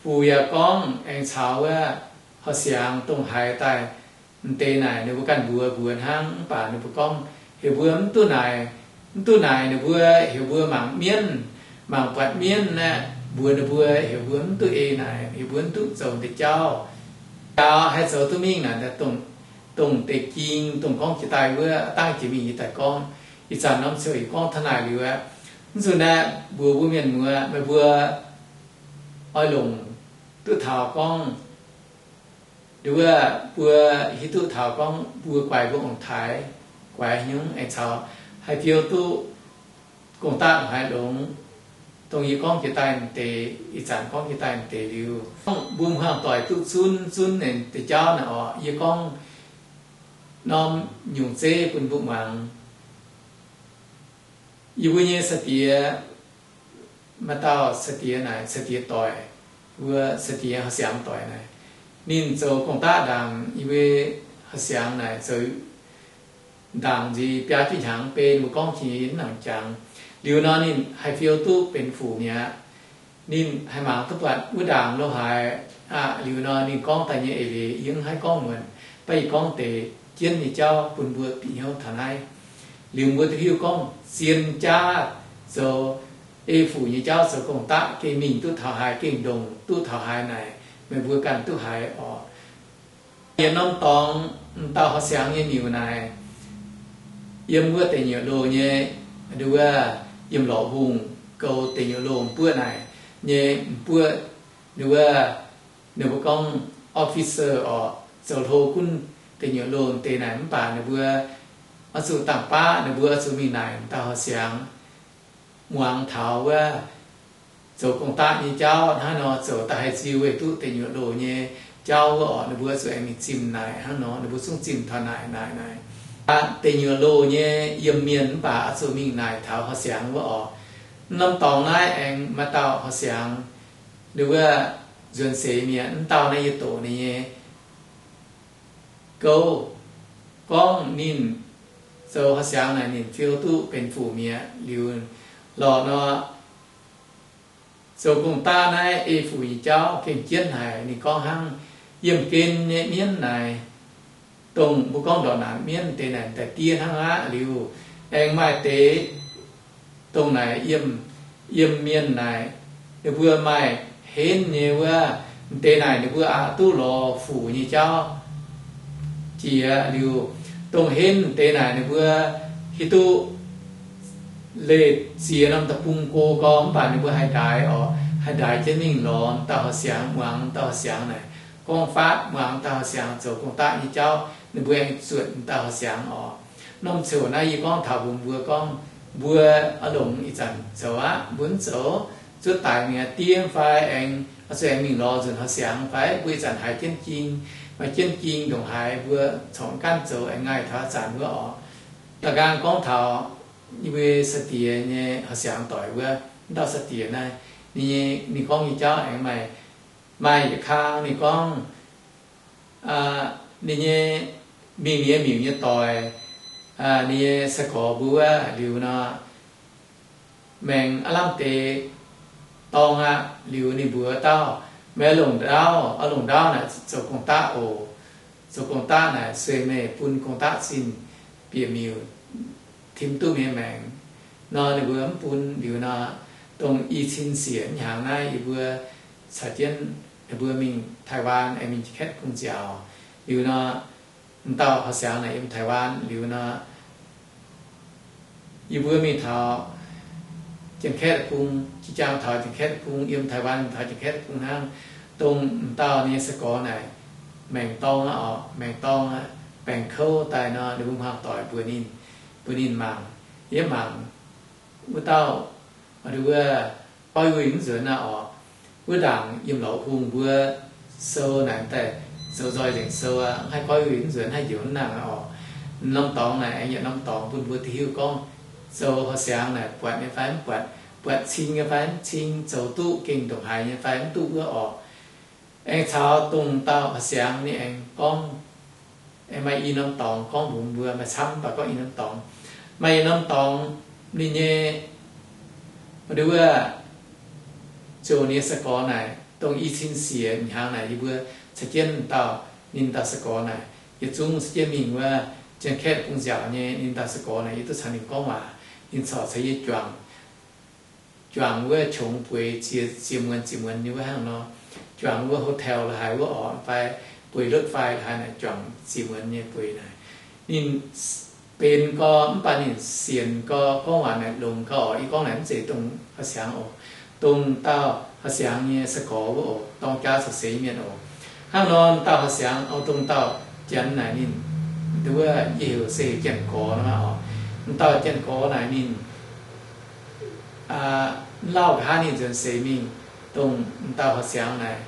fuc yaac gorngv aengx caux wuov horh siangx dongh haiz daaih m'deix naaic ninh mbuo ganh mbuox mbuox hnangv, mv baac ninh mbuo gorngv heuc mbuo mv duqv naaic, mv duqv naaic ninh mbuo heuc mbuo mangc mienv, mangc buatc mienv aeqv, mbuox ninh mbuo heuc mbuo mv duqv ei naaic, heuc mbuo mv duqv zoux deix jauv. Yaac haih zoux duqv mingh naaic, dongh, dongh deix jing, dongh gorngv jiex daaih wuov, dangv jiex mingh yie daaih gorngv. Ih zanc norm ceuc yie gorngv taux naaic liuz aqv. Mv zuqc naaic mbuox mbuo mienh muoz, meih mbuo oix longc duqv taux gorngv, nduov, mbuo hiuv duqv taux gorngv mbuo guaix mbuo ong-taaix, guaix nyungc aengx caux haih fiou duqv gong-daqv haaix longx, dongh yie gorngv jiex daaih deix, ih zanc gorngv jiex daaih deix liuz, mbuo hmuangv doic duqv zunv, zunv naaic deix jauv naaic oc. Yie gorngv norm nyungc zeiv bun mbuo muangx. Yie mbuo nyei sa'diex, maaih dauh sa'diex naaic, sa'diex doic, wuov sa'diex horh siangx doic naaic, ninh zoux gong-daqv ndaangc, yie mbuo horh siangx naaic zoux ndaangc nziex biaa juqv hnyangx, beiv mbuo gorngv jiex mv nangc jangx. Liuz nor ninh haih fiou duqv benx fuc mi'aqv. Ninh haih mangc duqv buatc wuov ndaangc lo haaix aqv. Liuz nor ninh gorngv daaih nyei eix leiz yie mv haih gorngv muonc, baac yie gorngv deix jienv nyei jauv bun mbuo bieqc hnyouv taux naaiv. Liuz mbuo duqv hiuv gorngv zien jaav zoux ei fuc nyei jauv zoux gong-daqv gengh mingh duqv taux haaix, gengh ndongc duqv taux haaix naaic, meih mbuo ganh duqv haiz oc. Yiem norm dorngx m'dauh horh siangx nyei miuc naaic, yiem wuov deic nyuoqc loh nyei, nduov, yiem lorqc hungh goux deic nyuoqc loh m'buoqv naaic nyei m'buoqv, nduov, ninh mbuo gorngv officer oc, zoux hlo gunv deic nyuoqc loh deix naaic, mv baac ninh mbuo oix zuqc dangh baav, ninh mbuo oix zuqc mingh naaic m'dauh horh siangx muangx taux wuov zoux gong-daqv nyei jauv hnangv nor, zoux da'haaix ziux weih duqv deic nyuoqc loh nyei jauv wuov oc, ninh mbuo zuqc aengx mingh zimh naaic hnangv nor, ninh mbuo zungv zimh taux naaic naaic naaic. Da'faanh deic nyuoqc loh nyei yiem mienh mv baac oix zuqc mingh naaic taux horh siangx wuov oc. Norm dorngx naaiv aengx maaih dauh horh siangx, nduov, nzuonx seix mi'aqv. Mv dauh naaiv yie doqc ninh nyei gouv gorngv ninh zoux horh siangx naaic ninh fiou duqv benx fuc mi'aqv. Liuz lorqc nor, zoux gong-daqv naaiv ei fuc nyei jauv gengh jienv haic. Ninh gorngv hnangv, yiemh gen nyei mienv naaic, dongh mbuo gorngv ndorqc naanc mienv deix naaic daaih diev hnangv aqv. Liuz aengx maaih deix dongh naaic yiem, yiem mienh naaic, ninh mbuo maaih henv nyei wuov, m'deix naaic ninh mbuo aqc duqv lorz fuc nyei jauv jiex. Liuz dongh henv m'deix naaic ninh mbuo hiuv duqv leih ziex norm deic-bung go gorngv, mv baac ninh mbuo haih ndaix oc, haih ndaix jienv mingh lorz dauh horh siangx, muangx dauh horh siangx naaic gorngv faatv, muangx dauh horh siangx zoux gong-daqv nyei jauv, ninh mbuo aengx zuotc dauh horh siangx oc. Norm ziouc naaiv yie gorngv taux mbuox mbuo gorngv, mbuo oix longc ih zanc zoux aqv, mbuo mv zoux, zuov daic mingh diev fai aengx oix zuqc aengx mingh lorz nzunc horh siangx fai mbuo ih zanc haiz jienv jing, maaih jienv jing ndongc haaix mbuo corc mv gaanv zoux, aengx ngaih taux ih zanc wuov oc. Da'nqaang gorngv taux yie mbuo sa'diex nyei horh siangx doic wuov, mv dauh sa'diex naaiv, ninh nyei, ninh gorngv nyei jauv aengx maaih, maaih yietc kang ninh gorngv, ninh nyei, mingh ninh nyei miuc nyei doic, ninh nyei sai-gorx mbuo wuov liuz nor, maengx aav lamh deix dorng aqv. Liuz ninh mbuox dauh, meih longc ndaauv, oix longc ndaauv naaic zoux gong-daqv oc. Zoux gong-daqv naaic sueih meih bun gong-daqv zinh bieqc miuc, tim duqv meih nyei maengc. Nor ninh mbuo mv bun. Liuz nor, dongh i cin siec hnyangx naaiv yie mbuo caux jienv ninh mbuo mingh Taiwan, aengx mingh Janx-Kaeqv deic-bung nziaauc. Liuz nor, m'dauh horh siangx naaic yiem Taiwan. Liuz nor, yie mbuo mingh taux Janx-Kaeqv deic-bung, jiex jaang taux Janx-Kaeqv deic-bung, yiem Taiwan mingh taux Janx-Kaeqv deic-bung hnangv. Dongh m'dauh nyei sai-gorx naaic maengc dorng aqv oc, maengc dorng aqv. baengc kouv daaih nor, ninh mbuo hmuangv doic mbuox ninh, mbuox ninh mangc, yie mangc wuov dauh, wuov, goiv wuic mv nzuonx aqv orqc. Wuov ndaangc yiem lorqc hungh mbuo sou naaic daaih zoux nzoih nzengc sou aqv, mv haih goiv wuic mv nzuonx, haih njoux mv nangc aqv orqc. Norm dorngx naaic aengx yietc norm dorngx bun mbuo duqv hiuv gorngv zoux horqc siangx naaic buatc nyei fai mv buatc, buatc cing nyei fai mv cing, zoux duqv gengh ndongc haaix nyei fai mv duqv wuov orqc. Aengx caux dongh dauh horqc siangx ninh aengx gorngv, aengx maaih i norm dorngx gorngv mbuox mbuo, maaih camv mv baac gorngv i norm dorngx. Maaih i norm dorngx ninh nyei, wuov, zoux nyei sai-gorx naaic, dongh i cin siec hnyangx naaic yie mbuo caux jienv dauh, ninh dauh sai-gorx naaic yietc zungv caux jienv mingh wuov Janx-Kaeqv bung nziaauc nyei. Ninh dauh sai-gorx naaic yie duqv caux ninh gorngv waac, ninh corc caux yie juangc, juangc wuov qongx bueix ziex, ziex muonz ziex muonz nyei wuov hnangv nor. Juangc wuov hotel la'haaix wuov orqc, fai bueix รถไฟ la'haaix naaic juangc ziex muonz nyei bueix naaic. Ninh benx gau mv baac ninh sienx gau, gorngv waac naaic longx gau orqc. Yie gorngv naaic mv zeiz dongh horqc siangx oc. Dongh dauh horqc siangx nyei sai-gorx wuov oc, dorng jaav caux seix mienh oc. Hnangv nor dauh horqc siangx oc, dongh dauh Janx naaic ninh, wuov, yie heuc se heuc Janx-Gorx nor orqc. Dauh Janx-Gorx naaic ninh mv lauh nqa'haav ninh nzuonx seix mingh, dongh dauh horqc siangx naaic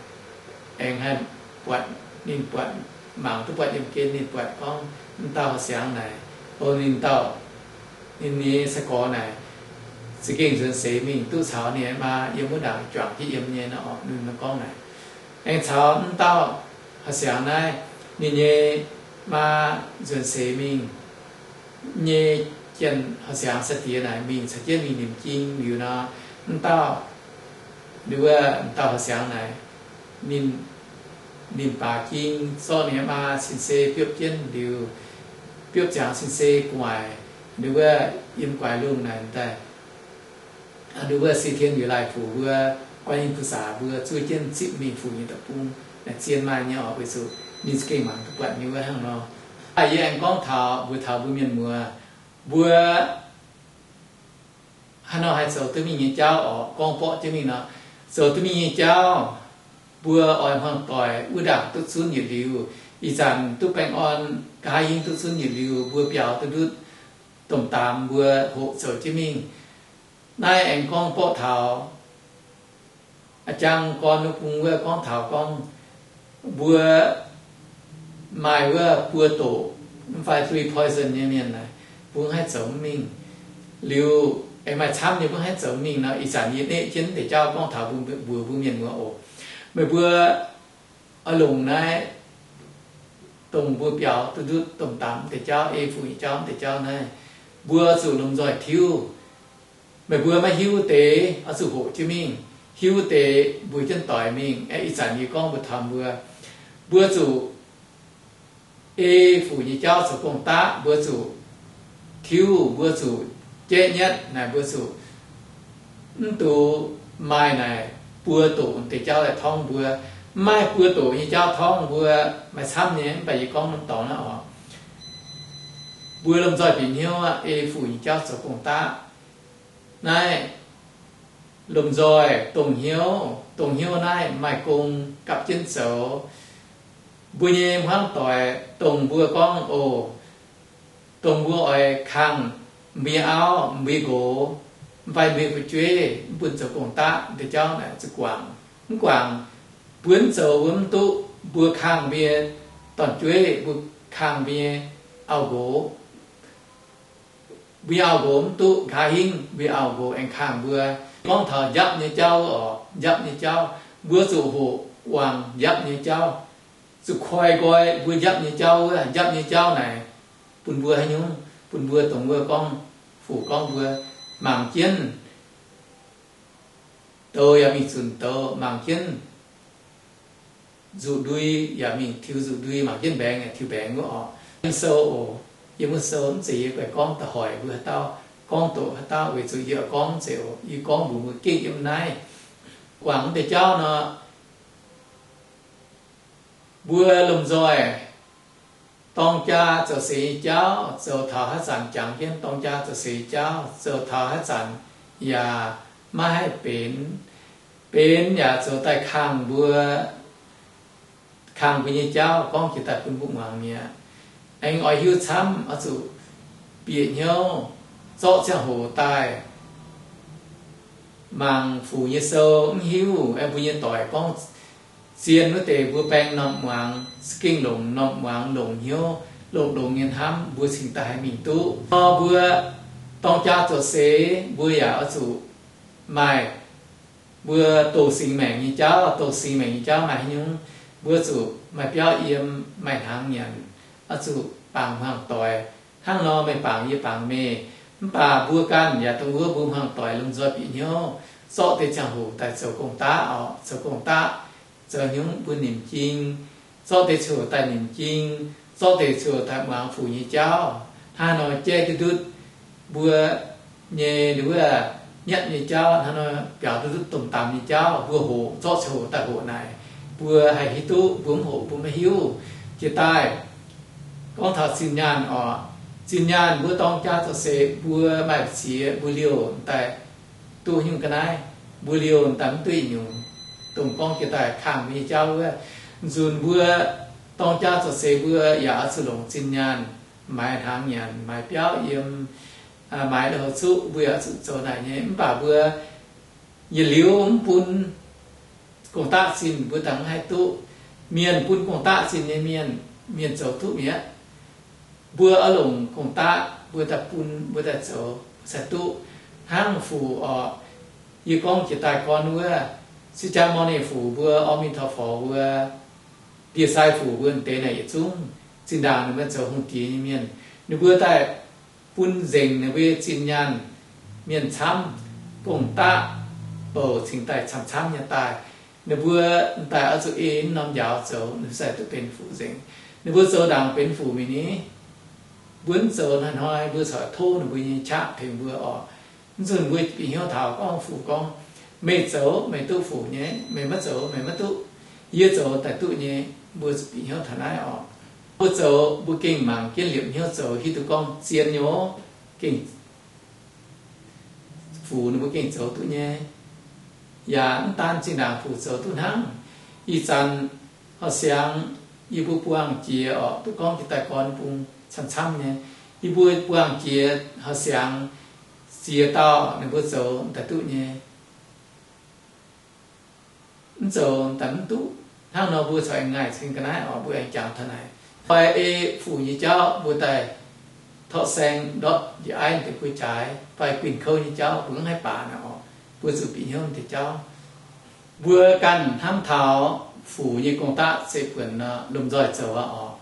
aengx haih buatc, ninh buatc, mangc duqv buatc yiem gen, ninh buatc gorngv mv dauh horqc siangx naaic, o, ninh dauh, ninh nyei sai-gorx naaic za'gengh nzuonx seix mingh duqv caux ninh maa yiem wuov ndaangc juangc jienv yiem nyei nor orqc. Ninh gorngv naaic, aengx caux mv dauh horqc siangx naaiv, ninh nyei maa nzuonx seix mingh nyei, Janx horqc siangx sai-diex naaic mingh caux jienv mingh nimc jing liuz nor, mv dauh, wuov, mv dauh horqc siangx naaic, ninh, ninh baac jing zorqv ninh nyei maa cin-se biopv jienv liuz, biopv ziangx cin-se gu'nguaaic, wuov, yiem guaix lungh naaic daaih, wuov, 西天如來佛 mbuo, Guan Yin 菩薩 mbuo zuov jienv zipv mingh Fuc nyei deic-bung naaic zien maaih nyei orqc, weic zuqc ninh za'gengh mangc duqv buatc nyei wuov hnangv nor. Yie aengx gorngv taux mbuox taux mbuo mienh muoz, mbuo haaix nor haih zoux duqv mingh nyei jauv orqc, gorngv borqv jienv mingh nor, zoux duqv mingh nyei jauv, mbuo oix hmuangv doic wuov ndaangc duqv zunv yietc liuz, ih zanc duqv baengh orn nqa'haav hingv duqv zunv yietc liuz, mbuo biaux duqv ndutv domh daamx mbuo hoqc zoux jienv mingh. Naaiv aengx gorngv borqv taux a'jang gorn wuov bung wuov gorngv taux gorngv mbuo maaih wuov buo doqc mv fai three poison nyei mienh naaic, mbuo mv haih zoux mv mingh. Liuz aengx maaih camv nyei mbuo mv haih zoux mv mingh nor, ih zanc yie neqv jienv deix jauv gorngv taux mbuo, mbuox mbuo mienh muoz oc. Meih mbuo oix longc naaiv dongh mbuo biaux duqv ndutv domh daamx deix jauv, ei fuc nyei jauv deix jauv naaiv, mbuo zuqc lomh nzoih tiuv. Meih mbuo maiv hiuv deix oix zuqc hoqc jienv mingh, hiuv deix mbuo jienv doix mingh. Aeqv, ih zanc yie gorngv mbuo taux mbuo, mbuo zuqc ei fuc nyei jauv zoux gong-daqv, mbuo zuqc tiuv, mbuo zuqc jaiv nyatv naaic, mbuo zuqc mv dungx maaih naaic buo doqc deix jauv daaih torngv mbuo. Mv maaih buo doqc nyei jauv torngv mbuo, maaih camv nyei, mv baac yie gorngv norm dorngx naaiv oc. Mbuo lomh nzoih bieqc hnyouv aqv, ei fuc nyei jauv zoux gong-daqv. Naaiv lomh nzoih dongh hnyouv, dongh hnyouv naaiv maaih gong gapv jienv zoux. Mbuo nyei hmuangv doic dongh mbuo gorngv oc, dongh mbuo oix kangh mbuo nyei auv, mbuo nyei nqox, mv fai mbuo nyei fu'jueiv, mv bun zoux gong-daqv deix jauv naaic zuqc guangc. Mv guangc, mbuo mv zoux mbuo mv duqv. Mbuo kangh mbuo nyei dorn-jueiv, mbuo kangh mbuo nyei auv-nqox. Mbuo nyei auv-nqox mv duqv nqa'haav hingv, mbuo nyei auv-nqox aengx kangh mbuo. Gorngv taux njapv nyei jauv oc, njapv nyei jauv, mbuo zuqc hoqc wangc njapv nyei jauv, zuqc koi nqoi mbuo njapv nyei jauv wuov. Njapv nyei jauv naaic bun mbuo haaix nyungc? Bun mbuo dongh wuov gorngv, fuc gorngv mbuo mangc jienv douz yaac mingh zunc douz, mangc jienv nzuqc ndui yaac mingh tiux nzuqc ndui, mangc jienv mbaengx yaac tiux mbaengx wuov oc. Yiem sou oc, yiem wuov sou mv zeiz yie guaix gorngv da'hoic mbuo haaix dauh, gorngv doqc haaix dauh, weic zuqc yie gorngv mv zeiz oc. Yie gorngv mbuox mbuo gengh yiem naaiv guangc wuov deix jauv nor, mbuo lomh nzoih dorng jaa zoux seix nyei jauv, zoux taux haaix zanc jangx jienv dorng jaa zoux seix nyei jauv, zoux taux haaix zanc yaac maiv haih benx. Benx yaac zoux daaih kangh mbuo, kangh mbuo nyei jauv, gorngv jiex daaih bun mbuo muangx mi'aqv. aengx oix hiuv camv, oix zuqc bieqc hnyouv zorqv ziangh hoc daaih mangc Fuc nyei sou. Mv hiuv aeqv, mbuo nyei doic gorngv zien wuov deix mbuo baeng norm muangx, za'gengh longc norm muangx longc hnyouv, longc longx nyei hnamv mbuo cingx daaih haih mingh duqv. Nor mbuo dorng jaa zoux seix mbuo yaac oix zuqc maaih mbuo doz-singx maengc nyei jauv. Doz-singx maengc nyei jauv maaih haaix nyungc? Mbuo zuqc maaih biauv yiem, maaih hnaangx nyanc, oix zuqc bangc hmuangx doic. Hnangv nor meih bangc yie bangc meih. Mv baac mbuo ganh yaac dongh wuov mbuo hmuangx doic lomh nzoih bieqc hnyouv zorqv deix ziangh hoc daaih zoux gong-daqv orqc. Zoux gong-daqv zoux hnyouv bun nimc jing, zorqv deix ziouc daaih nimc jing, zorqv deix ziouc daaih muangx Fuc nyei jauv. Hnangv nor jaiv duqv ndutv mbuo nyei wuov nyanc nyei jauv, hnangv nor biaux duqv ndutv domh damh nyei jauv. Mbuo hoqc, zorqv ziangh hoc daaih hoqc naaic, mbuo haih hiuv duqv. Mbuo mv hoqc mbuo maiv hiuv. Jiex daaih gorngv taux zinh nyaanh orqc. Zinh nyaanh mbuo dorng jaa zoux seix mbuo maaih ziex, mbuo liouh daaih duqv nyungc ga'naaiv, mbuo liouh daaih mv duqv nyungc. Dongh gorngv jiex daaih kangh mbuo nyei jauv wuov, nzunc mbuo dorng jaa zoux seix mbuo yaac oix zuqc longc zinh nyaanh, maaiz hnaangx nyanc, maaiz biauv yiem, maaiz lui-houx zuqv, mbuo yaac oix zuqc zoux naaic nyei. Mv baac mbuo yietc liuz mv bun gong-daqv zinh mbuo daaih mv haih duqv. Mienh bun gong-daqv zinh nyei mienh, mienh zoux duqv mi'aqv. Mbuo oix longc gong-daqv mbuo daaih bun, mbuo daaih zoux, mbuo cingx duqv. Hnangv Fuc orqc, yie gorngv jiex daaih gorn wuov, Se^jaa^morn^ni Fuc mbuo, Aung Mintho Fo mbuo, Ndie-Sai Fuc mbuo deix naaic yietc zungv, zinh ndaangc ninh mbuo zoux hungh diex nyei mienh, ninh mbuo daaih bun nzengc ninh mbuo nyei zinh nyaanh mienh camv, gong-daqv bouc cingx daaih camv-camv nyei daaih. Ninh mbuo daaih oix zuqc ei norm njaaux zoux, ninh mbuo sai duqv benx fuc nzengc. Ninh mbuo zoux ndaangc benx fuc mingh ni. Mbuo mv zoux hnoi-hnoi mbuo corc tov ninh mbuo nyei qaqv tengx mbuo orqc. Mv zunh mbuo bieqc hnyouv taux gorngv fuc gorngv, meih zoux meih duqv fuc nyei, meih maiv zoux meih maiv duqv. Yie zoux daaih duqv nyei. Mbuo zuqc bieqc hnyouv taux naaiv orqc. Mbuo zoux mbuo gengh mangc jienv liepc hnyouv zoux hiuv duqv gorngv zien nyei, gengh fuc ninh mbuo gengh zoux duqv nyei. Yaac mv daan zinh ndaangc fuc zoux duqv hnangv. Ih zanc horqc siangx yie mbuo buangh jiex orqc, duqv gorngv jiex daaih gorn bung camv-camv nyei. Yie mbuo buangh jiex horqc siangx ziex dauh ninh mbuo zoux daaih duqv nyei. Mv zoux daaih mv duqv. Hnangv nor mbuo corc aengx ngaih ceng ga'naaiv orqc, mbuo aengx jangx taux naaic. Fai ei fuc nyei jauv mbuo daaih torqv saeng ndortv njiec aiv deix mbuo jaaix, fai guinh kouv nyei jauv mbuo mv haih baac naaic orqc, mbuo zuqc bieqc hnyouv deix jauv. Mbuo ganh hnamv taux fuc nyei gong-daqv se buonc nor lomh nzoih zoux aqv orqc.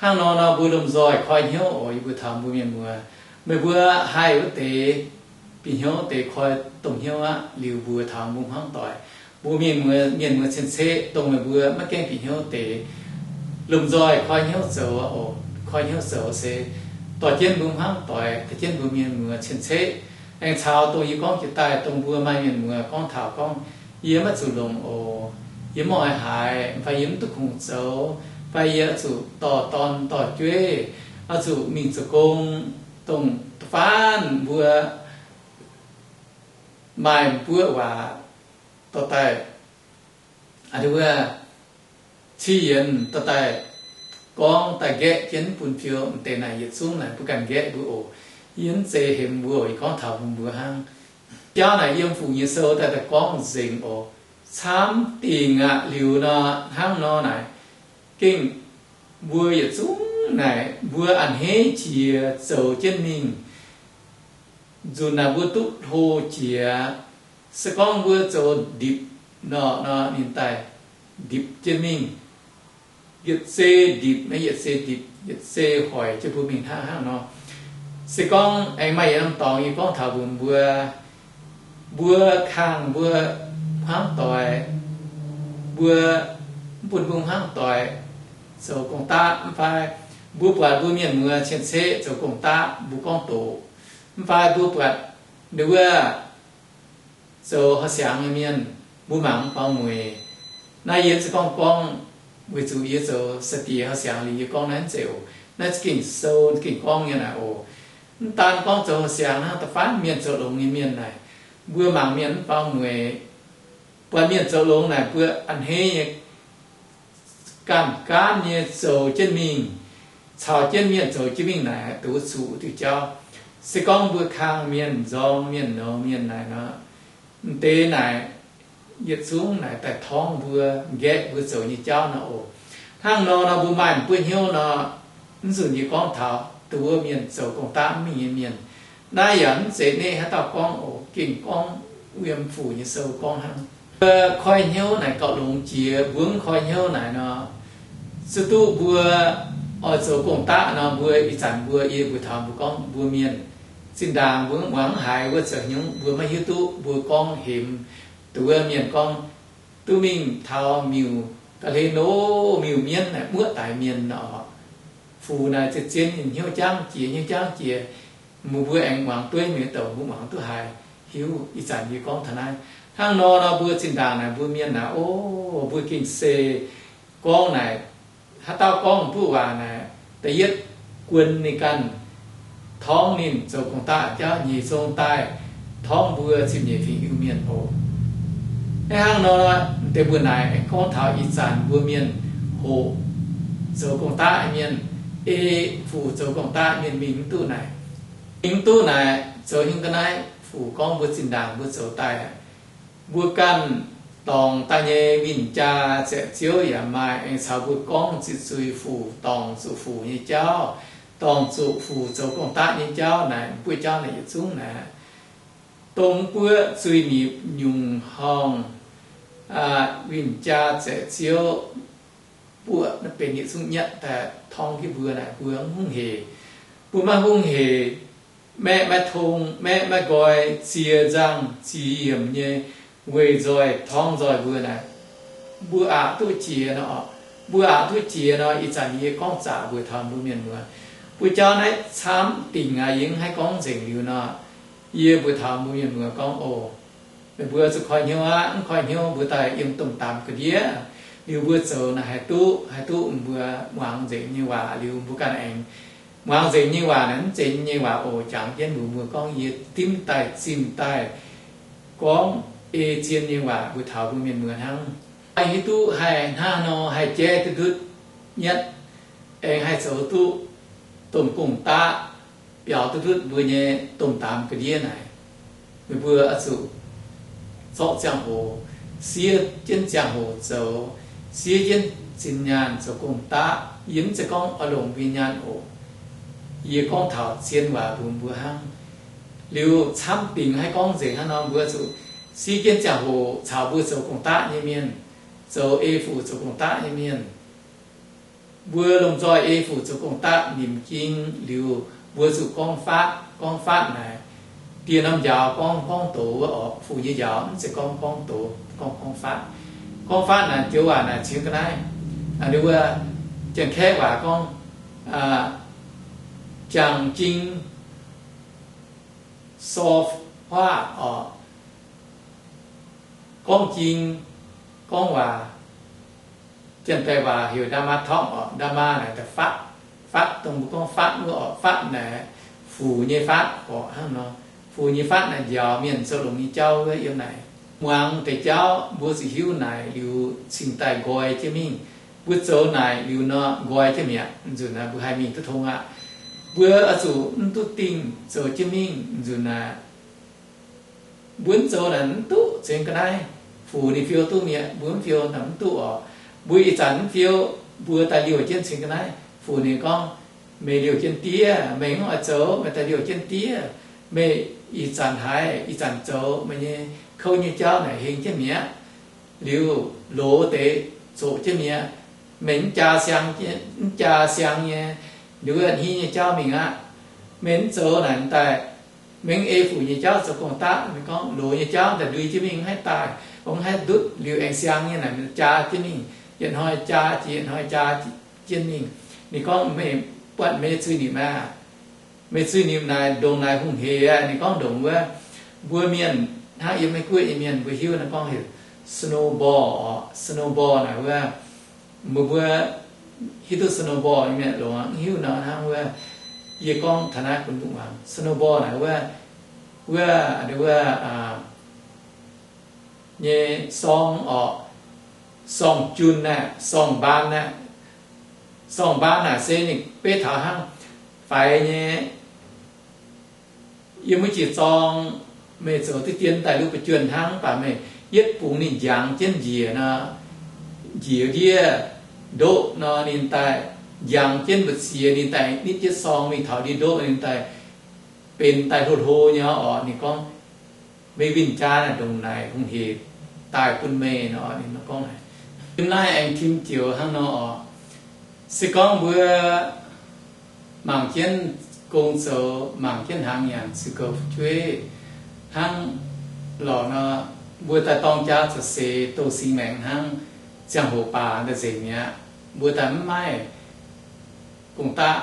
Hnangv nor nor mbuo lomh nzoih koi hnyouv oc. Yie mbuo taux mbuo mienh muoz, meih mbuo haih wuov deix bieqc hnyouv deix koi dongh hnyouv aqv. Liuz mbuo taux mbuo hmuangv doic, mbuo mienh muoz, mienh muoz cien-ceqv dongh meih mbuo maiv gaengh bieqc hnyouv deix, lomh nzoih koi hnyouv zoux oc. Koi hnyouv zoux se dorh jienv mbuo hmuangv doic, dorh jienv mbuo mienh muoz cien-ceqv, aengx caux dongh yie gorngv jiex daaih dongh mbuo maaih mienh muoz gorngv taux gorngv, yie maiv zuqc longc oc, yie mv oix haiz, fai yie mv duqv kungx zoux, fai yie zuqc dorh dorn dorh jueiv, oix zuqc mingh zoux gong, dongh da'faanh mbuo maaih mbuo waac dorh daaih, wuov, ci yienc dorh daaih gorngv daaih nqaeqv jienv bun fiou deix naaic yietc zungv naaic mbuo ganh nqaeqv mbuo oc. Yie mv zeiz hemx mbuo oc, yie gorngv taux mbuo mbuo hnangv. Jauv naaic yiem Fuc nyei sou daaih daaih gorngv nzengc oc. Camv dingc aqv. Liuz nor hnangv nor naaic, gengh mbuo yietc zungv naaic mbuo a'hneiv jiex zoux jienv mingh. Nzunc naaic mbuo duqv hlo jiex, se gorngv mbuo zoux ndipc nor, nor ninh daaih ndipc jienv mingh. Yietc zei ndipc, yietc zei ndipc, yietc zei hoic jienv mbuo mingh hnangv, hnangv nor. Se gorngv aengx maaih yietc norm dorngx yie gorngv taux mbuo, mbuo, mbuo kangh mbuo hmuangv doic, mbuo mv bun mbuo hmuangv doic zoux gong-daqv mv fai mbuo buatc mbuo mienh muoz cien-ceqv zoux gong-daqv mbuo gorngv doqc, mv fai mbuo buatc nduov zoux horqc siangx nyei mienh mbuo mangc mv faaux mueic. Naaiv yie se gorngv gorngv weic zuqc yie zoux sai-diex horqc siangx liuz yie gorngv naaiv zeiz oc. Naaiv za'gengh sou gengh gorngv nyei naaic oc. Mv daan gorngv zoux horqc siangx hnangv, da'faanh mienh zoux longx nyei mienh naaic, mbuo mangc mienh mv faaux mueic. Buatc mienh zoux longx naaic mbuo a'hneiv nyei, gaanv gaanv nyei zoux jienv mingh. caux jienv mienh zoux jienv mingh naaic, duqv zuqc diuh jauv. Se gorngv mbuo kang mienh, nzorng mienh, nouz mienh naaic nor, m'deix naaic yietc zungv naaic daaih torngv mbuo, nqaeqv mbuo zoux nyei jauv nor oc. Hnangv nor nor mbuo maaih m'buo hnyouv nor, mv nzunc yie gorngv taux dongh wuov mienh zoux gong-daqv mingh nyei mienh. Naaiv yaac mv zeiz nev haaix dauh gorngv oc, gengh gorngv yiem Fuc nyei sou gorngv hnangv. Mbuo koi hnyouv naaic gauh longx jiex, mbuo mv koi hnyouv naaic nor, zuqc duqv mbuo oix zoux gong-daqv nor, mbuo ih zanc mbuo yie mbuo taux mbuo gorngv mbuo mienh zinh ndaangc mbuo muangx haiz wuov zoux hnyouv mbuo maiv hiuv duqv, mbuo gorngv hemx dongh wuov mienh gorngv duqv mingh taux miuc ga'hlen loh, miuc mienv naaic muoqv daic mienh nor. Fuc naaic zien-zien hnyouv jangv jiex, hnyouv jangv jiex. Mbuo mbuo aengx muangx dueiv mienh douc, mbuo muangx duqv haiz hiuv. Ih zanc yie gorngv taux naaiv. Hnangv nor nor mbuo zinh ndaangc naaic mbuo mienh naaic, o, mbuo gengh se gorngv naaic, haaix dauh gorngv duqv waac naaic, da'yietv guon ninh ganh torngv ninh zoux gong-daqv jauv, nyeic zong daaih torngv mbuo ziepc nyeic fingx Iu-Mienh oc. Hnangv nor, deix mbuo naaic aengx gorngv taux ih zanc mbuo mienh hoqc zoux gong-daqv mienh, ei Fuc zoux gong-daqv mienh mingh mv duqv naaic. Mingh mv duqv naaic zoux hingv ga'naaiv? Fuc gorngv mbuo zinh ndaangc mbuo zoux daaih, mbuo ganh dorngc daaih nyei win-jaa zaeqc ziouv yaac maaih, aengx caux mbuo gorngv ziqc zuiz Fuc, dorngc zuqc Fuc nyei jauv, dorngc zuqc Fuc zoux gong-daqv nyei jauv naaic, mbuo jauv naaic yietc zungv naaic, dongh mbuo zuiz-nipc nyungc horngh win-jaa zaeqc ziouv buoqv benx yietc zungv nyatv daaih torngv jienv mbuo naaic, mbuo mv hungh hec. Mbuo maiv hungh hec, maeqv maiv tong, maeqv maiv nqoi, ziex nzangh ziex yiemc nyei weic nzoih torngv nzoih mbuo naaic, mbuo aqc duqv jiex nor. Mbuo aqc duqv jiex nor, ih zanc yie gorngv zaqc mbuox taux mbuo mienh muoz. Mbuo jauv naaiv camv dingc aqv. Yie mv haih gorngv nzengc liuz nor, yie mbuox taux mbuo mienh muoz gorngv, o, meih mbuo zuqc koi hnyouv aqv. Mv koi hnyouv mbuo daaih yiem domh daamx ga'ndiev liuz mbuo zoux naaic haih duqv, haih duqv mbuo muangx nzengc nyei waac liuz mbuo ganh aengx muangx nzengc nyei waac naaic, mv zeiz nyei waac oc. Jangx jienv mbuox mbuo gorngv yie dimv daaih zinh daaih gorngv ei zien nyei waac mbuox taux mbuo mienh muoz hnangv. Haih hiuv duqv haih hnangv nor haih jaiv duqv ndutv nyatv, aengx haih zoux duqv domh gong-daqv, biaux duqv ndutv mbuo nyei domh daamx ga'ndiev naaic. Meih mbuo oix zuqc zorqv ziangh hoc, siev jienv ziangh hoc zoux, siev jienv zinh nyaanh zoux gong-daqv. Yie mv zeiz gorngv oix longc mbuo nyaanh oc. Yie gorngv taux zien waac mbuox mbuo hnangv. Liuz camv dingc haih gorngv nzengc hnangv nor, mbuo zuqc siev jienv ziangh hoc caux mbuo zoux gong-daqv nyei mienh, zoux ei Fuc zoux gong-daqv nyei mienh. Mbuo lomh nzoih ei Fuc zoux gong-daqv nimc ging liuz, mbuo zuqc gorngv faatv. Gorngv faatv naaic, dieh norm njaaux gorngv gorngv doz wuov oc. Fuc nyei njaaux mv zeiz gorngv gorngv doz, gorngv gorngv faatv. Gorngv faatv naaic joux waac naaic cingx ga'naaiv, wuov Janx-Kaeqv waac gorngv 讲经说话 oc. Gorngv jing, gorngv waac. Janx-Taiv waac heuc 大妈 talk oc. 大妈 naaic da'faatv, faatv dongh mbuo gorngv faatv wuov oc. Faatv naaic fuc nyei faatv oc. Hnangv nor, fuc nyei faatv naaic njaaux mienh zoux longx nyei jauv wuov yiem naaic. Muangx deix jauv mbuo zuqc hiuv naaic liuz cingx daaih nqoi jienv mingh. Mbuo zoux naaic liuz nor nqoi jienv mi'aqv, nzunc naaic mbuo haih mingh duqv tong aqv. Mbuo oix zuqc mv duqv dingh zoux jienv mingh nzunc naaic. Mbuo mv zoux naaic mv duqv cingx ga'naaiv. Fuc ninh fiou duqv mi'aqv, mbuo mv fiou naaic mv duqv oc. Mbuo ih zanc mv fiou, mbuo daaih liouh jienv cingx ga'naaiv. Fuc ninh gorngv, meih liouh jienv diev, meih mv oix zoux, meih daaih liouh jienv diev. Meih ih zanc haiz, ih zanc zoux meih nyei kouv nyei jauv naaic heng jienv mi'aqv. Liuz loz deix zoqc jienv mi'aqv. Meih mv jaa siang, mv jaa siang nyei, liuz hni nyei jauv mingh aqv. Meih mv zoux naaic daaih, meih mv ei fuc nyei jauv zoux gong-daqv, meih gorngv loz nyei jauv daaih ndui jienv mingh mv haih daaih, mv haih ndutv, liuz aengx siang nyei naaic jaa jienv mingh, yietc hnoi jaa jiex yietc hnoi jaa jienv mingh. Ninh gorngv meih buatc meih zuiz-nimc aqv. Meih zuiz-nimc naaic ndongc naaic hungh hec aqv. Ninh gorngv ndongc wuov, mbuo mienh hnangv yiem Meiv Guoqv nyei mienh mbuo hiuv naaiv gorngv heuc snowball oc. Snowball naaic wuov, mbuo mbuo hiuv duqv snowball nyei mienh longc mv hiuv nor hnangv wuov. Yie gorngv taux naaiv bun mbuo muangx. Snowball naaic wuov, wuov, wuov nyei sorng oc, sorng-jun aeqv, sorng-mbaan aeqv, Sorng-mbaan naaic se ninh beiv taux hnangv faix nyei. Yiem wuov jiex zorng meih zoux diqv dien daaih luv ba'juonh hnangv, mv baac meih yietv bungx ninh njangx jienv njiec nor, njiec ndiev ndoqv nor, ninh daaih njangx jienv mbu'ziex, ninh daaih nitv jienv sorng mingh taux ndiev ndoqv, ninh daaih benx daaih hlo hlo nyei oc. Ninh gorngv, meih winh jaa naaic ndongc naaic hungh hec daaih bun meih nor, ninh gorngv naaic. Yiem naaiv aengx tim joux hnangv nor oc. Se gorngv mbuo mangc jienv gong zoux, mangc jienv hnaangx nyanc ziux goux fu'jueiv hnangv lorqc nor, mbuo daaih dorng jaa zoux seix douz-singx maengx hnangv, ziangh hoc baac daaih nzengc mi'aqv. Mbuo daaih mv maaih gong-daqv,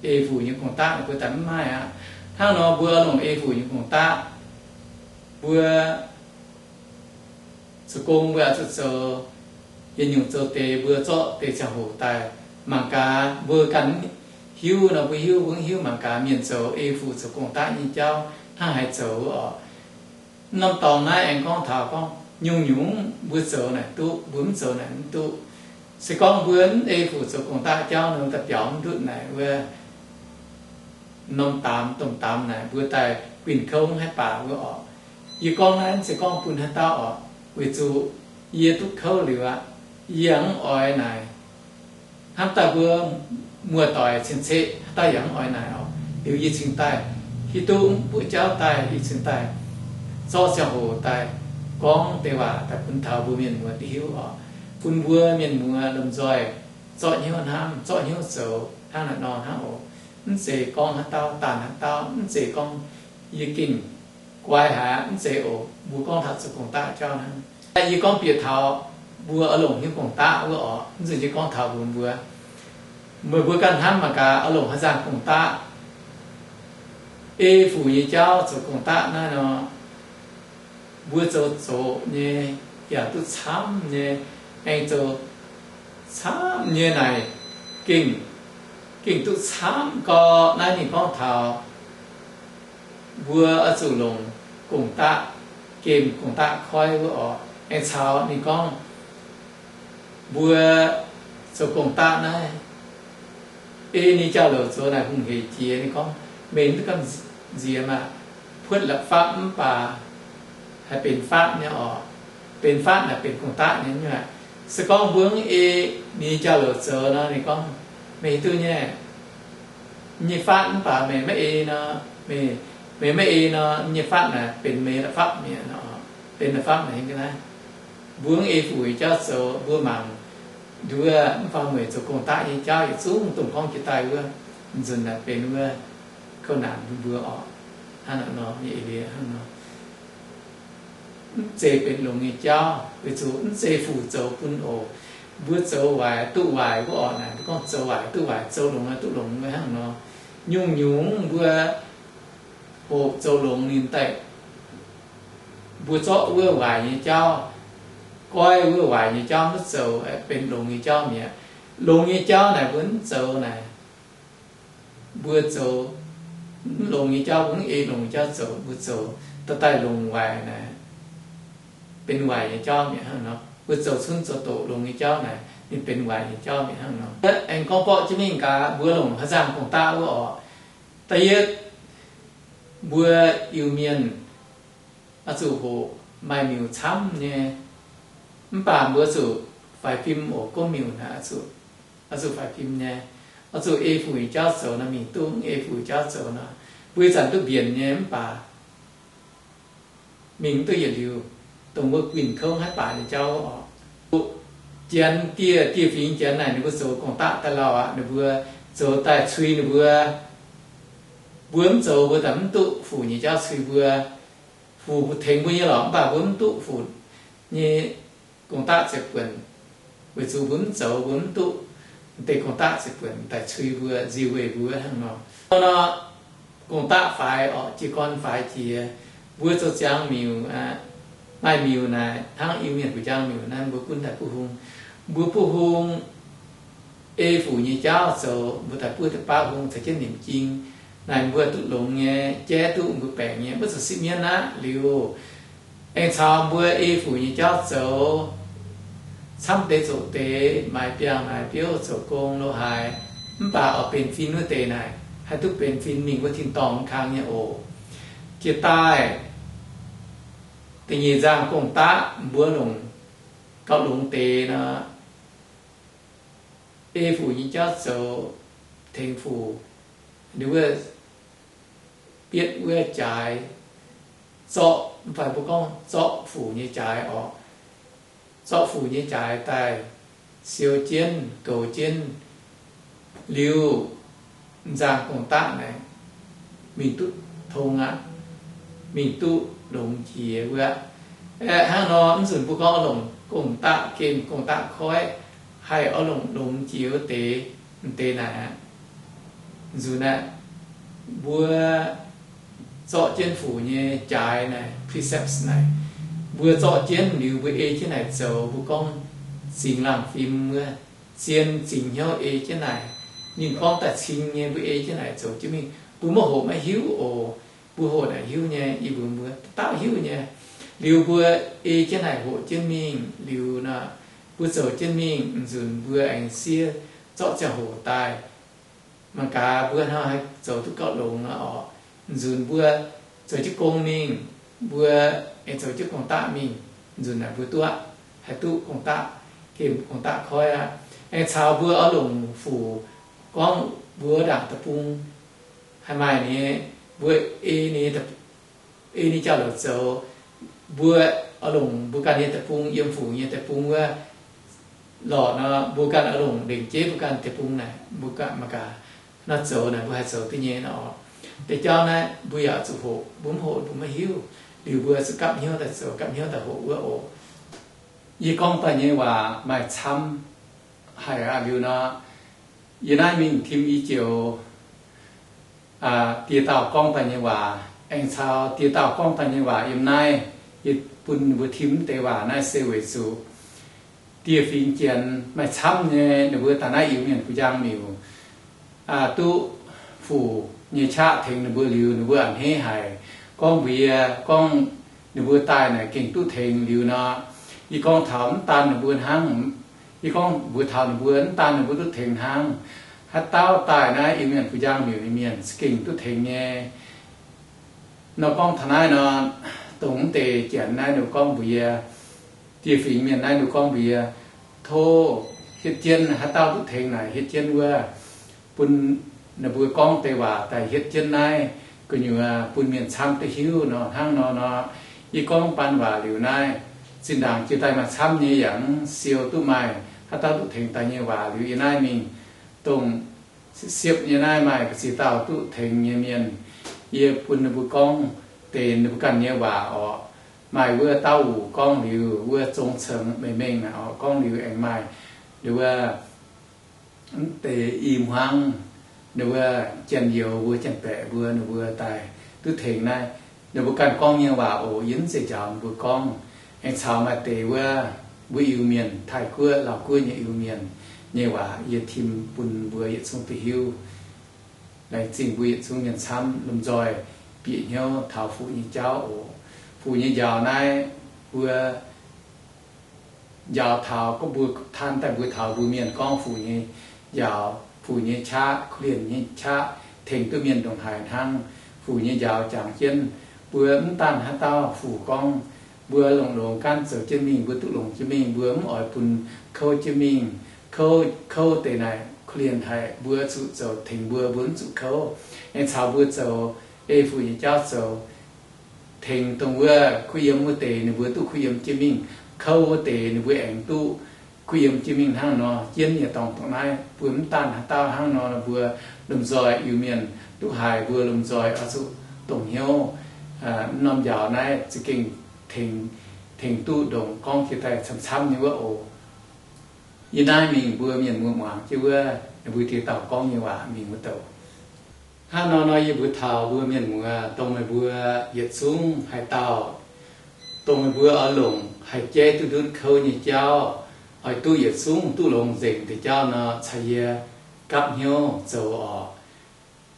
ei fuc nyei gong-daqv, mbuo daaih mv maaih aqv. Hnangv nor mbuo oix longc ei fuc nyei gong-daqv, mbuo zoux gong mbuo oix zuqc zoux yietc nyungc zoux deix, mbuo zorqv deix ziangh hoc daaih mangc gaax. Mbuo ganh hiuv nor mbuo hiuv, mbuo mv hiuv mangc gaax mienh zoux ei fuc zoux gong-daqv nyei jauv hnangv haaix zoux oc. Mv norm dorngx naaiv aengx gorngv taux gorngv nyungc-nyungc mbuo zoux naaic duqv, mbuo mv zoux naaic mv duqv. Se gorngv mbuo mv ei fuc zoux gong-daqv jauv nor, da'biaux mv ndutv naaic wuov norm daamx domh daamx naaic mbuo daaih guinh kouv haiv baac wuov oc. Yie gorngv naaiv mv zeiz gorngv bun haaix dauh oc, weic zuqc yie duqv kouv liuz aqv. Yie mv oix naaic hnamv daaih mbuo muoz-doic cien-ceqv haaix dauh yaac mv oix naaic oc. Liuz yie cingx daaih hiuv duqv mv buoqv jauv daaih, yie cingx daaih zorqv ziangh hoc daaih gorngv deix waac daaih bun taux mbuo mienh muoz duqv hiuv oc, bun mbuo mienh muoz lomh nzoih zorqv hnyouv hnamv, zorqv hnyouv zoux hnangv naaiv nor hnangv oc. Mv zeiz gorngv haaix dauh daanh haaix dauh, mv zeiz gorngv yie gengh guai haic, mv zeiz oc. Mbuo gorngv taux zoux gong-daqv jauv hnangv. Yie gorngv bieqc taux mbuo oix longc hnyouv gong-daqv wuov oc, mv zeiz yie gorngv taux mbuo, mbuo, meih mbuo ganh hnamv mangc gaax, oix longc haaix nzangc gong-daqv, ei fuc nyei jauv zoux gong-daqv naaiv nor, mbuo zoux zoqc nyei yaac duqv camv nyei, aengx zoux camv nyei naaic gengh, gengh duqv camv gau. Naaiv ninh gorngv taux mbuo oix zuqc longc gong-daqv, gemh gong-daqv koiv wuov oc. Aengx caux ninh gorngv mbuo zoux gong-daqv naaiv, ei ninh jauv-louc zoux naaic hungh hec jiex. Ninh gorngv, meih mv duqv gamh nziex maah! Puotv la'fapv mv baac haih benx fatv nyei oc. Benx fatv naaic benx gong-daqv nyei aqv. Se gorngv mbuo mv ei ninh jauv-louc zoux nor, ninh gorngv, meih hiuv duqv nyei, nyei fatv mv baac meih maiv ei nor, meih, meih maiv ei nor, nyei fatv naaic benx meih la'fapv mi'aqv nor. Benx la'fapv naaic hingv ga'naaiv. Mbuo mv ei fuc nyei jauv zoux, mbuo mangc nduov mv fangx mueic zoux gong-daqv nyei jauv yietc zungv dongh gorngv jiex daaih wuov, nzunc naaic benx wuov kouv naanc bun mbuo oc. Hnangv naaic nor, nyei eix leiz hnangv nor. Mv zeiz benx longx nyei jauv, weic zuqc mv zeiz fuc zoux bun oc. Mbuo zoux waaic duqv waaic wuov oc, naaic mbuo gorngv zoux waaic duqv waaic, zoux longx duqv longx wuov hnangv nor. Nyungc-nyungc mbuo hoqc zoux longx ninh daaih, mbuo zorqv wuov waaic nyei jauv, goiv wuov waaic nyei jauv maiv zoux, benx longx nyei jauv mi'aqv. Longx nyei jauv naaic mbuo mv zoux naaic, mbuo zoux mv longx nyei jauv, mbuo mv ei longx nyei jauv zoux, mbuo zoux daaih daaih longc waaic naaic benx waaic nyei jauv mi'aqv hnangv nor. Mbuo zoux cunv zoux doqc longx nyei jauv naaic ninh benx waaic nyei jauv mi'aqv hnangv nor. Aengx gorngv borqv jienv mingh gaax, mbuo longc haaix nzangc gong-daqv wuov oc. Da'yietv, mbuo Iu-Mienh oix zuqc hoqc maaih miuc camv nyei, mv baac mbuo zuqc faix fim oc. Gomv miuc naaic oix zuqc faix fim nyei, oix zuqc ei fuc nyei jauv zoux nor, mingh duqv. Mv ei fuc nyei jauv zoux nor, mbuo ih zanc duqv mbienc nyei mv baac mingh mv duqv yietc liuz, dongh wuov guinh kouv haiv baac nyei jauv oc. Janx dieh, dieh fingx Janx naaic ninh mbuo zoux gong-daqv daaih lauh aqv, ninh mbuo zoux daaih cui ninh mbuo. Mbuo mv zoux mbuo daaih mv duqv fuc nyei jauv cui mbuo. Fuc tengx mbuo nyei lorqc, mv baac mbuo mv duqv fuc nyei gong-daqv ziepc buonc, weic zuqc mbuo mv zoux, mbuo mv duqv deix gong-daqv ziepc buonc daaih cui mbuo, nziux weih mbuo hnangv nor. Nor, gong-daqv faix orqc, jiez gorn faix jiex, mbuo zoux ziangx miuc aqv. Maaih miuc naaic hnangv Iu-Mienh fuc njang miuc naaiv, mbuo gunv daaih buov hung. Mbuo buov hung ei fuc nyei jauv zoux, mbuo daaih buov deix baav hung caux jienv nimc jing. Naaic mbuo duqv longx nyei, jaiv duqv mbuo baengc nyei, maiv zuqc sipv mienv aqv. Liuz aengx caux mbuo ei fuc nyei jauv zoux, camv deix zoqc deix, maaiz biangh maaiz biouv zoux gong lo haaix, mv baac oix benx fin wuov deix naaic, haih duqv benx fin mingh wuov tin-dorngh kang nyei oc. Jiex daaih da'nyeic nzangc gong-daqv mbuo longc gauh longx deix nor, ei fuc nyei jauv zoux, tengx fuc, ninh wuov bietv wuov jaaix, zorqv, mv fai mbuo gorngv zorqv fuc nyei jaaix oc. Zorqv fuc nyei jaaix daaih siou jienv, goux jienv, liuz nzangc gong-daqv naaic mingh duqv tong aqv, mingh duqv longx jiex wuov. Hnangv nor, mv nzunc mbuo gorngv oix longc gong-daqv gemh gong-daqv koiv, haih oix longc longx jiex wuov deix, m'deix naaic aqv. Nzunc aeqv, mbuo zorqv jienv fuc nyei jaaix naaic, precepts naaic, mbuo zorqv jienv liuz mbuo ei jienv naaic zoux, mbuo gorngv zingx laangh fim wuov, zien zingx hnyouv ei jienv naaic. Ninh gorngv daaih cing nyei, mbuo ei jienv naaic zoux jienv mingh, mbuo maiv hoqc maiv hiuv oc. Mbuo hoqc naaic hiuv nyei, yie mbuox mbuo dauh hiuv nyei. Liuz mbuo ei jienv naaic hoqc jienv mingh liuz nor, mbuo zoux jienv mingh, nzunc mbuo aengx siev zorqv ziangh hoc daaih. Mangc gaax mbuo hnangv haaix zoux duqv gauh longx nor oc. Nzunc mbuo zoux jienv gong mingh, mbuo aengx zoux jienv gong-daqv mingh, nzunc naaic mbuo duqv haih duqv gong-daqv gemh gong-daqv koiv aqv. Aengx caux mbuo oix longc fuc gorngv mbuo ndaangc deic-bung haih maaih nyei, mbuo ei nyei, ei nyei jauv-louc zoux, mbuo oix longc mbuo ganh nyei deic-bung, yiem fuc nyei deic-bung wuov lorqc nor, mbuo ganh oix longc lengc jeiv mbuo ganh deic-bung naaic, mbuo ganh mangc gaax nor zoux naaic mbuo haih zoux duqv nyei nor. Deix jauv naaiv mbuo yaac zuqc hoqc, mbuo mv hoqc mbuo maiv hiuv. Liuz mbuo zuqc gapv hnyouv daaih zoux, gapv hnyouv daaih hoqc wuov oc. Yie gorngv daaih nyei waac maaih camv haic aqv. Liuz nor, yie naaiv mingh tim i joux diex dauh gorngv daaih nyei waac, aengx caux diex dauh gorngv daaih nyei waac yiem naaiv, yie bun ninh mbuo tim deix waac naaiv se weic zuqc dieh fingx Janx maaih camv nyei ninh mbuo daaih naaiv Iu-Mienh bu njang miuc duqv fuc nyei qaqv tengx ninh mbuo liuz, ninh mbuo a'hneiv haic, gorngv mbuox yie gorngv ninh mbuo daaih naaic gengh duqv tengx liuz nor, yie gorngv taux mv daan ninh mbuo hnangv. Yie gorngv mbuox taux ninh mbuo mv daan ninh mbuo duqv tengx hnangv. Haaix dauh daaih naaiv Iu-Mienh bu njang miuc nyei mienh za'gengh duqv tengx nyei. Nor gorngv taux naaiv nor, dongh mv deix Janx naaiv ninh gorngv mbuox yie, dieh fingx mienh naaiv ninh gorngv mbuox yie, tov hietv jienv, haaix dauh duqv tengx naaic hietv jienv wuov, bun ninh mbuo gorngv deix waac daaih hietv jienv naaiv gu'nyuoz bun mienh camv duqv hiuv nor. Hnangv nor nor, yie gorngv baan waac liuz naaiv, zinh ndaangc jiex daaih maaih camv nyei yaac mv siou duqv maaih haaix dauh duqv tengx daaih nyei waac liuz, yie naaiv mingh dongh siepv-siepv nyei naaiv maaih ga'ziex dauh duqv tengx nyei mienh, yie bun ninh mbuo gorngv deix ninh mbuo ganh nyei waac orqc. Maaih wuov dauh wuc gorngv liuz wuov zong cengx mengh mengh naaic orqc, gorngv liuz aengx maaih liuz wuov deix i hmuangv, ninh wuov janx-youz mbuo, janx-baeqc mbuo, ninh mbuo daaih duqv tengx naaiv. Ninh mbuo ganh gorngv nyei waac oc, yie mv zeiz njaaux ninh mbuo gorngv. Aengx caux maaih deix wuov mbuo Iu-Mienh, Taiv-Guoqv, Laauv-Guoqv nyei Iu-Mienh nyei waac yie tim bun mbuo yietc zungv duqv hiuv. Laengz zingh mbuo yietc zungv mienh camv lomh nzoih bieqc hnyouv taux fuc nyei jauv oc. Fuc nyei njaaux naaiv, mbuo njaaux taux gorngv mbuo taan daaih mbuo taux mbuo mienh gorngv fuc nyei njaaux, fuc nyei qaqv, kuh-lienh nyei qaqv, tengx duqv mienh ndongc haaix hnangv. Fuc nyei njaaux jangx jienv, mbuo mv daanh haaix dauh fuc gorngv, mbuo longx-longx gaanv zoux jienv mingh, mbuo duqv longx jienv mingh, mbuo mv oix bun kouv jienv mingh. Kouv, kouv deix naaic kuh-lienh haic, mbuo zuqc zoux tengx mbuo, mbuo mv zuqc kouv. Aengx caux mbuo zoux ei fuc nyei jauv zoux tengx dongh wuov kuh yiem wuov deix ninh mbuo duqv kuh yiem jienv mingh, kouv wuov deix ninh mbuo aengx duqv kuh yiem jienv mingh hnangv nor. Jienv nyei dorngx dongh naaiv, mbuo mv daanh haaix dauh hnangv nor, mbuo lomh nzoih Iu-Mienh duqv haiz, mbuo lomh nzoih oix zuqc dongh hnyouv. Mv norm njaaux naaiv za'gengh tengx, tengx duqv ndongc gorngv jiex daaih camv-camv nyei wuov oc. Yie naaiv mingh mbuo mienh muoz muangx jienv wuov ninh mbuo diex dauh gorngv nyei waac mingh wuov douc. Hnangv nor nor yie mbuox taux mbuo mienh muoz, dongh meih mbuo yietc zungv haaix dauh, dongh meih mbuo oix longc haih jaiv duqv ndutv kouv nyei jauv, oix duqv yietc zungv duqv longx nzengc deix jauv nor, caux yie gapv hnyouv zoux orqc.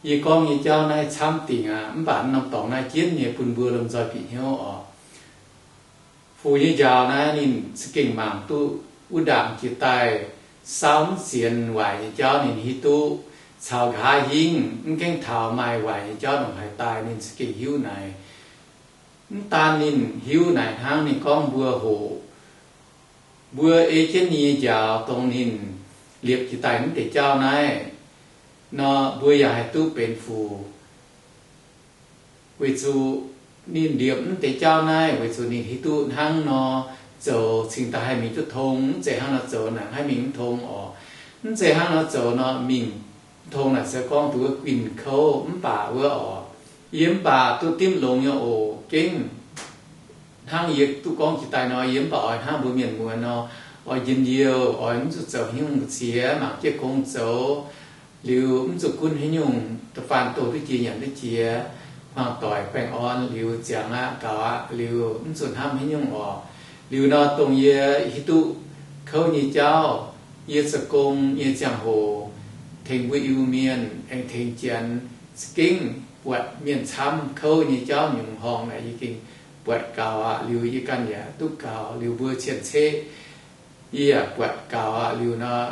Yie gorngv nyei jauv naaiv camv dingc aqv, mv baac norm dorngx naaiv jienv nyei bun mbuo lomh nzoih bieqc hnyouv orqc. Fuc nyei njaaux naaiv ninh za'gengh mangc duqv Wuov ndaangc jiex daaih, saauv mv sienx waaic nyei jauv ninh hiuv duqv, caux nqa'haav hingv mv gaengh taux maaih waaic nyei jauv ndongc haaix daaih ninh za'gengh hiuv naaic. Mv daan ninh hiuv naaic hnangv, ninh gorngv mbuo hoqc, mbuo ei jienv ninh nyei njaaux dongh ninh liepc jiex daaih mv deix jauv naaiv nor, mbuo yaac haih duqv benx fuc. Weic zuqc ninh liepc mv deix jauv naaiv weic zuqc ninh hiuv duqv hnangv nor zoux cingx daaih haih mingh duqv tong. Mv zeiz hnangv nor zoux naaic haih mingh mv tong oc. Mv zeiz hnangv nor zoux nor mingh mv tong naaic se gorngv duqv wuov guinh kouv mv baac wuov oc. Yie mv baac duqv dimv longx nyei oc. Gengh hnangv yie duqv gorngv jiex daaih nor, yie mv baac oix hnangv mbuo mienh muonz nor, oix njien-youh, oix mv zuqc zoux haaix nyungc mbu'ziex, mangc jienv gong zoux. Liuz mv zuqc gunv haaix nyungc, da'faanh doh duqv jiex nyanc duqv jiex, hmuangx doic baengh orn liuz ziangx aqv, gaux aqv, liuz mv zuqc hnamv haaix nyungc oc. Liuz nor dongh yie hiuv duqv kouv nyei jauv, yie zoux gong nyei ziangh hoc tengx mbuo Iu-Mienh aengx tengx Janx, za'gengh buatc mienh camv kouv nyei jauv nyungc horngh naaic yie gengh buatc gaux aqv. Liuz yie ganh yaac duqv gaux, liuz mbuo cien-ceqv yie yaac buatc gaux aqv. Liuz nor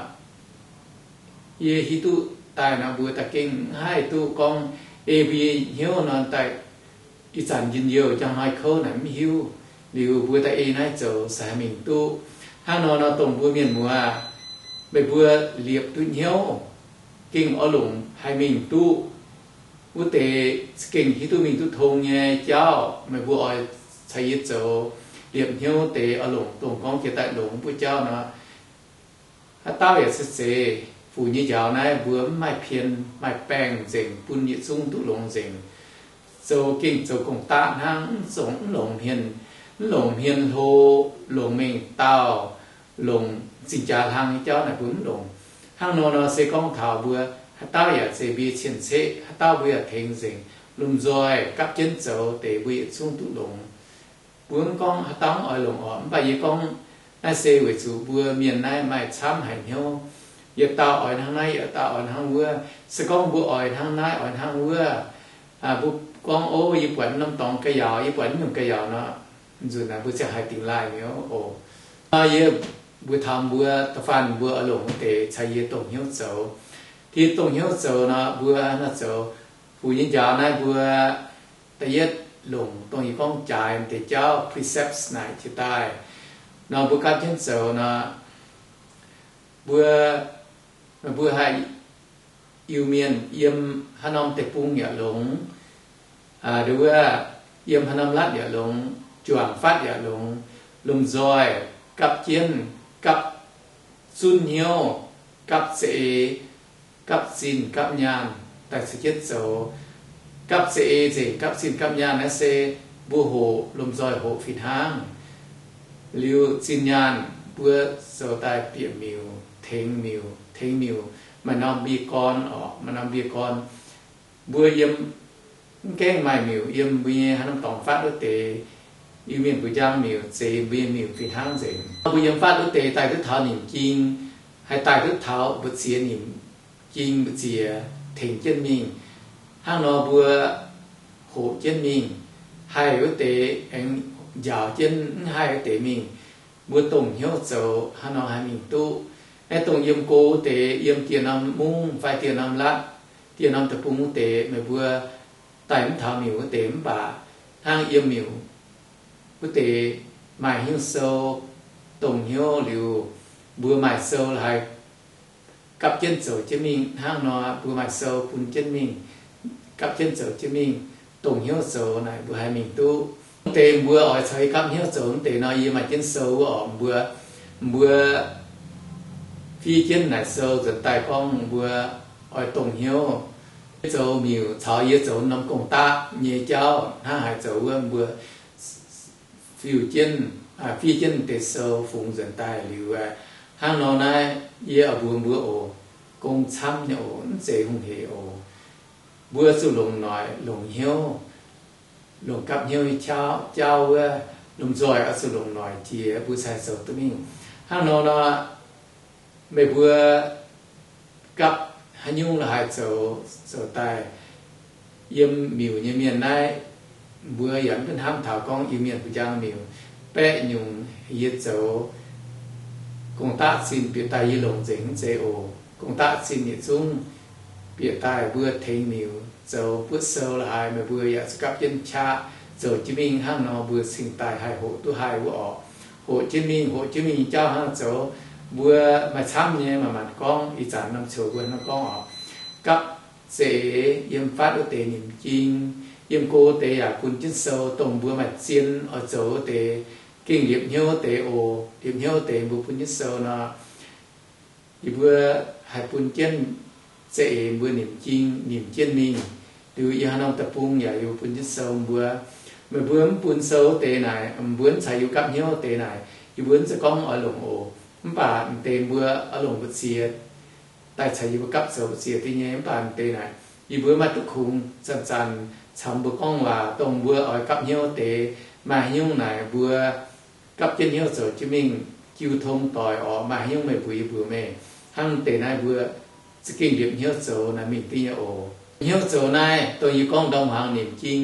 yie hiuv duqv daaih nor mbuo da'gengh mv haih duqv gorngv ei mbuo nyei hnyouv nor daaih ih zanc njien-youh, njang hnoi kouv naaic mv hiuv. Liuz mbuo daaih ei naaiv zoux se haih mingh duqv. Hnangv nor nor dongh mbuo mienh muoz, meih mbuo liepc duqv hnyouv, gengh oix longc haih mingh duqv wuov deix za'gengh hiuv duqv mingh duqv tong nyei jauv. Meih mbuo oix caux yie zoux liepc hnyouv deix oix longc dongh gorngv jiex daaih longx buo jauv nor, haaix dauh yaac se zeiz. Fuc nyei njaaux naaiv mbuo mv maaih pien maaih baengh nzengc bun yietc zungv duqv longx nzengc. Zoux gengh zoux gong-daqv hnangv, mv zongc mv longc hmien, mv longc hmien hlo, longc mengh dauh, longc zingh jaax hlang nyei jauv naaic mbuo mv longc. Hnangv nor nor se gorngv taux mbuo haaix dauh yaac zeiz mbuo nyei cien-ceqv, haaix dauh mbuo yaac tengx nzengc. Lomh nzoih gapv jienv zoux deix mbuo yietc zungv duqv longx. Mbuo mv gorngv haaix dauh mv oix longc orqc, mv baac yie gorngv naaiv se weic zuqc mbuo mienh naaiv maaih camv haic hnyouv. Yietc dauh oix hnangv naaiv, yietc dauh oix hnangv wuov. Se gorngv mbuo oix hnangv naaiv oix hnangv wuov, mbuo gorngv, Ov, yie buatc norm dorngx ga'yaauc, yie buatc naaiv nyungc ga'yaauc nor, nzunc naaic mbuo ziangh haaix dingx laaih mi'aqv oc. Nor yie mbuox taux mbuo, da'faanh mbuo oix longc wuov deix caux yie dongh hnyouv zoux. Yie dongh hnyouv zoux nor, mbuo nor zoux fuc nyei njaaux naaiv mbuo da'yietv longc dongh yie gorngv jaaix deix jauv, precepts naaic jiex daaih nor, mbuo gapv jienv zoux nor, mbuo, mbuo haih Iu-Mienh yiem haaix norm deic-bung yaac longx, nduov, yiem haaix norm latv yaac longx, juangc fatv yaac longx, lomh nzoih gapv jienv, gapv zunv hnyouv, gapv za'eix, gapv zinh gapv nyaanh daaih caux jienv zoux. Gapv za'eix nzengc, gapv zinh gapv nyaanh naaiv se mbuo hoqc, lomh nzoih hoqc fih hnangv. Liuz zinh nyaanh mbuo zoux daaih bieqc miuc, tengx miuc, tengx miuc maaih norm mbie gorn orqc, maaih norm mbie gorn. Mbuo yiem, mv gaengh maaih miuc yiem mbuo nyei haaix norm dorngx fatv wuov deix, Iu-Mienh mbuox njang miuc zeiz mbuo nyei miuc fih hnangv nzengc. Mbuo yiem fatv wuov deix daaih duqv taux nimc ging, haih daaih duqv taux mbu'ziex nimc ging, mbu'ziex tengx jienv mingh. Hnangv nor mbuo hoqc jienv mingh, haih wuov deix aengx njaaux jienv, mv haih wuov deix mingh. Mbuo dongh hnyouv zoux hnangv nor haih mingh duqv. Naaiv dongh yiem go wuov deix, yiem dieh norm mungv fai dieh norm latv, dieh norm deic-bung wuov deix, meih mbuo daaih mv taux miuc wuov deix mv baac hnangv yiem miuc wuov deix maaih hnyouv sou, dongh hnyouv liuz, mbuo maaih sou la'haaix gapv jienv zoux jienv mingh. Hnangv nor mbuo maaih sou bun jienv mingh, gapv jienv zoux jienv mingh, dongh hnyouv zoux naaic mbuo haih mingh duqv. Deix mbuo oix caux yie gapv hnyouv zoux deix nor, yie maaih jienv sou wuov orqc, mbuo, mbuo fiev jienv naaic sou nzuonx daaih gorngv mbuo oix dongh hnyouv. Yie zoux miuc caux yie zoux norm gong-daqv nyei jauv hnangv haaix zoux wuov, mbuo fiuv jienv, fiev jienv deix sou fungx nzuonx daaih liuz, hnangv nor naaiv yie oix mbuox mbuo oc, gong camv nyei oc, mv zeiz hungh hec oc. Mbuo zuqc longc noic, longc hnyouv, longc gapv hnyouv nyei jauv wuov, lomh nzoih oix zuqc longc noic jiex mbuo cingx zoux duqv mingh. Hnangv nor nor, meih mbuo gapv haaix nyungc la'haaix zoux, zoux daaih yiem miuc nyei mienh naaiv, mbuo yaac mv hnamv taux gorngv Iu-Mienh mbuox njang miuc, baeqv nyungc yie zoux Gong-daqv zinh bieqc daaih yie longc nzengc mv zeiz oc. Gong-daqv zinh yietc zungv bieqc daaih mbuo tengx miuc zoux buotv sou la'haaix, meih mbuo yaac zuqc gapv jienv qaqv zoux jienv mingh. Hnangv nor mbuo cingx daaih haih hoqc duqv haih wuov orqc. Hoqc jienv mingh, hoqc jienv mingh jauv hnangv zoux. Mbuo maaih camv nyei, manc-manc gorngv, ih zanc norm coux mbuo hnangv gorngv orqc. Gapv zeix yiem fatv wuov deix nimc jing, yiem go deix yaac bun jienv sou. Dongh mbuo maaih zien oix zoux wuov deix, gengh liepc hnyouv deix oc. Liepc hnyouv deix mbuo bun jienv sou nor, yie mbuo haih bun jienv za'eix mbuo nimc jing, nimc jienv mingh. Liuz yie haaix norm deic-bung yaac yie mbuo bun jienv sou mbuo. Meih mbuo mv bun sou wuov deix naaic, mbuo mv caux yie mbuo gapv hnyouv wuov deix naaic, yie mbuo mv zeiz gorngv oix longc oc. Mv baac m'deix mbuo oix longc mbu'ziex daaih caux yie mbuo gapv zoux mbu'ziex deix nyei. Mv baac m'deix naaic, yie mbuo maiv duqv kungx zanc-zanc caux mbuo gorngv waac. Dongh mbuo oix gapv hnyouv deix, maaih haaix nyungc naaic mbuo gapv jienv hnyouv zoux jienv mingh, jiu tong doic orqc. Maaih haaix nyungc meih mbuox yie mbuox meih. Hnangv deix naaiv mbuo za'gengh liepc hnyouv zoux naaiv mingh diuv nyei oc. Hnyouv zoux naaiv dongh yie gorngv ndorm hmuangx nimc jing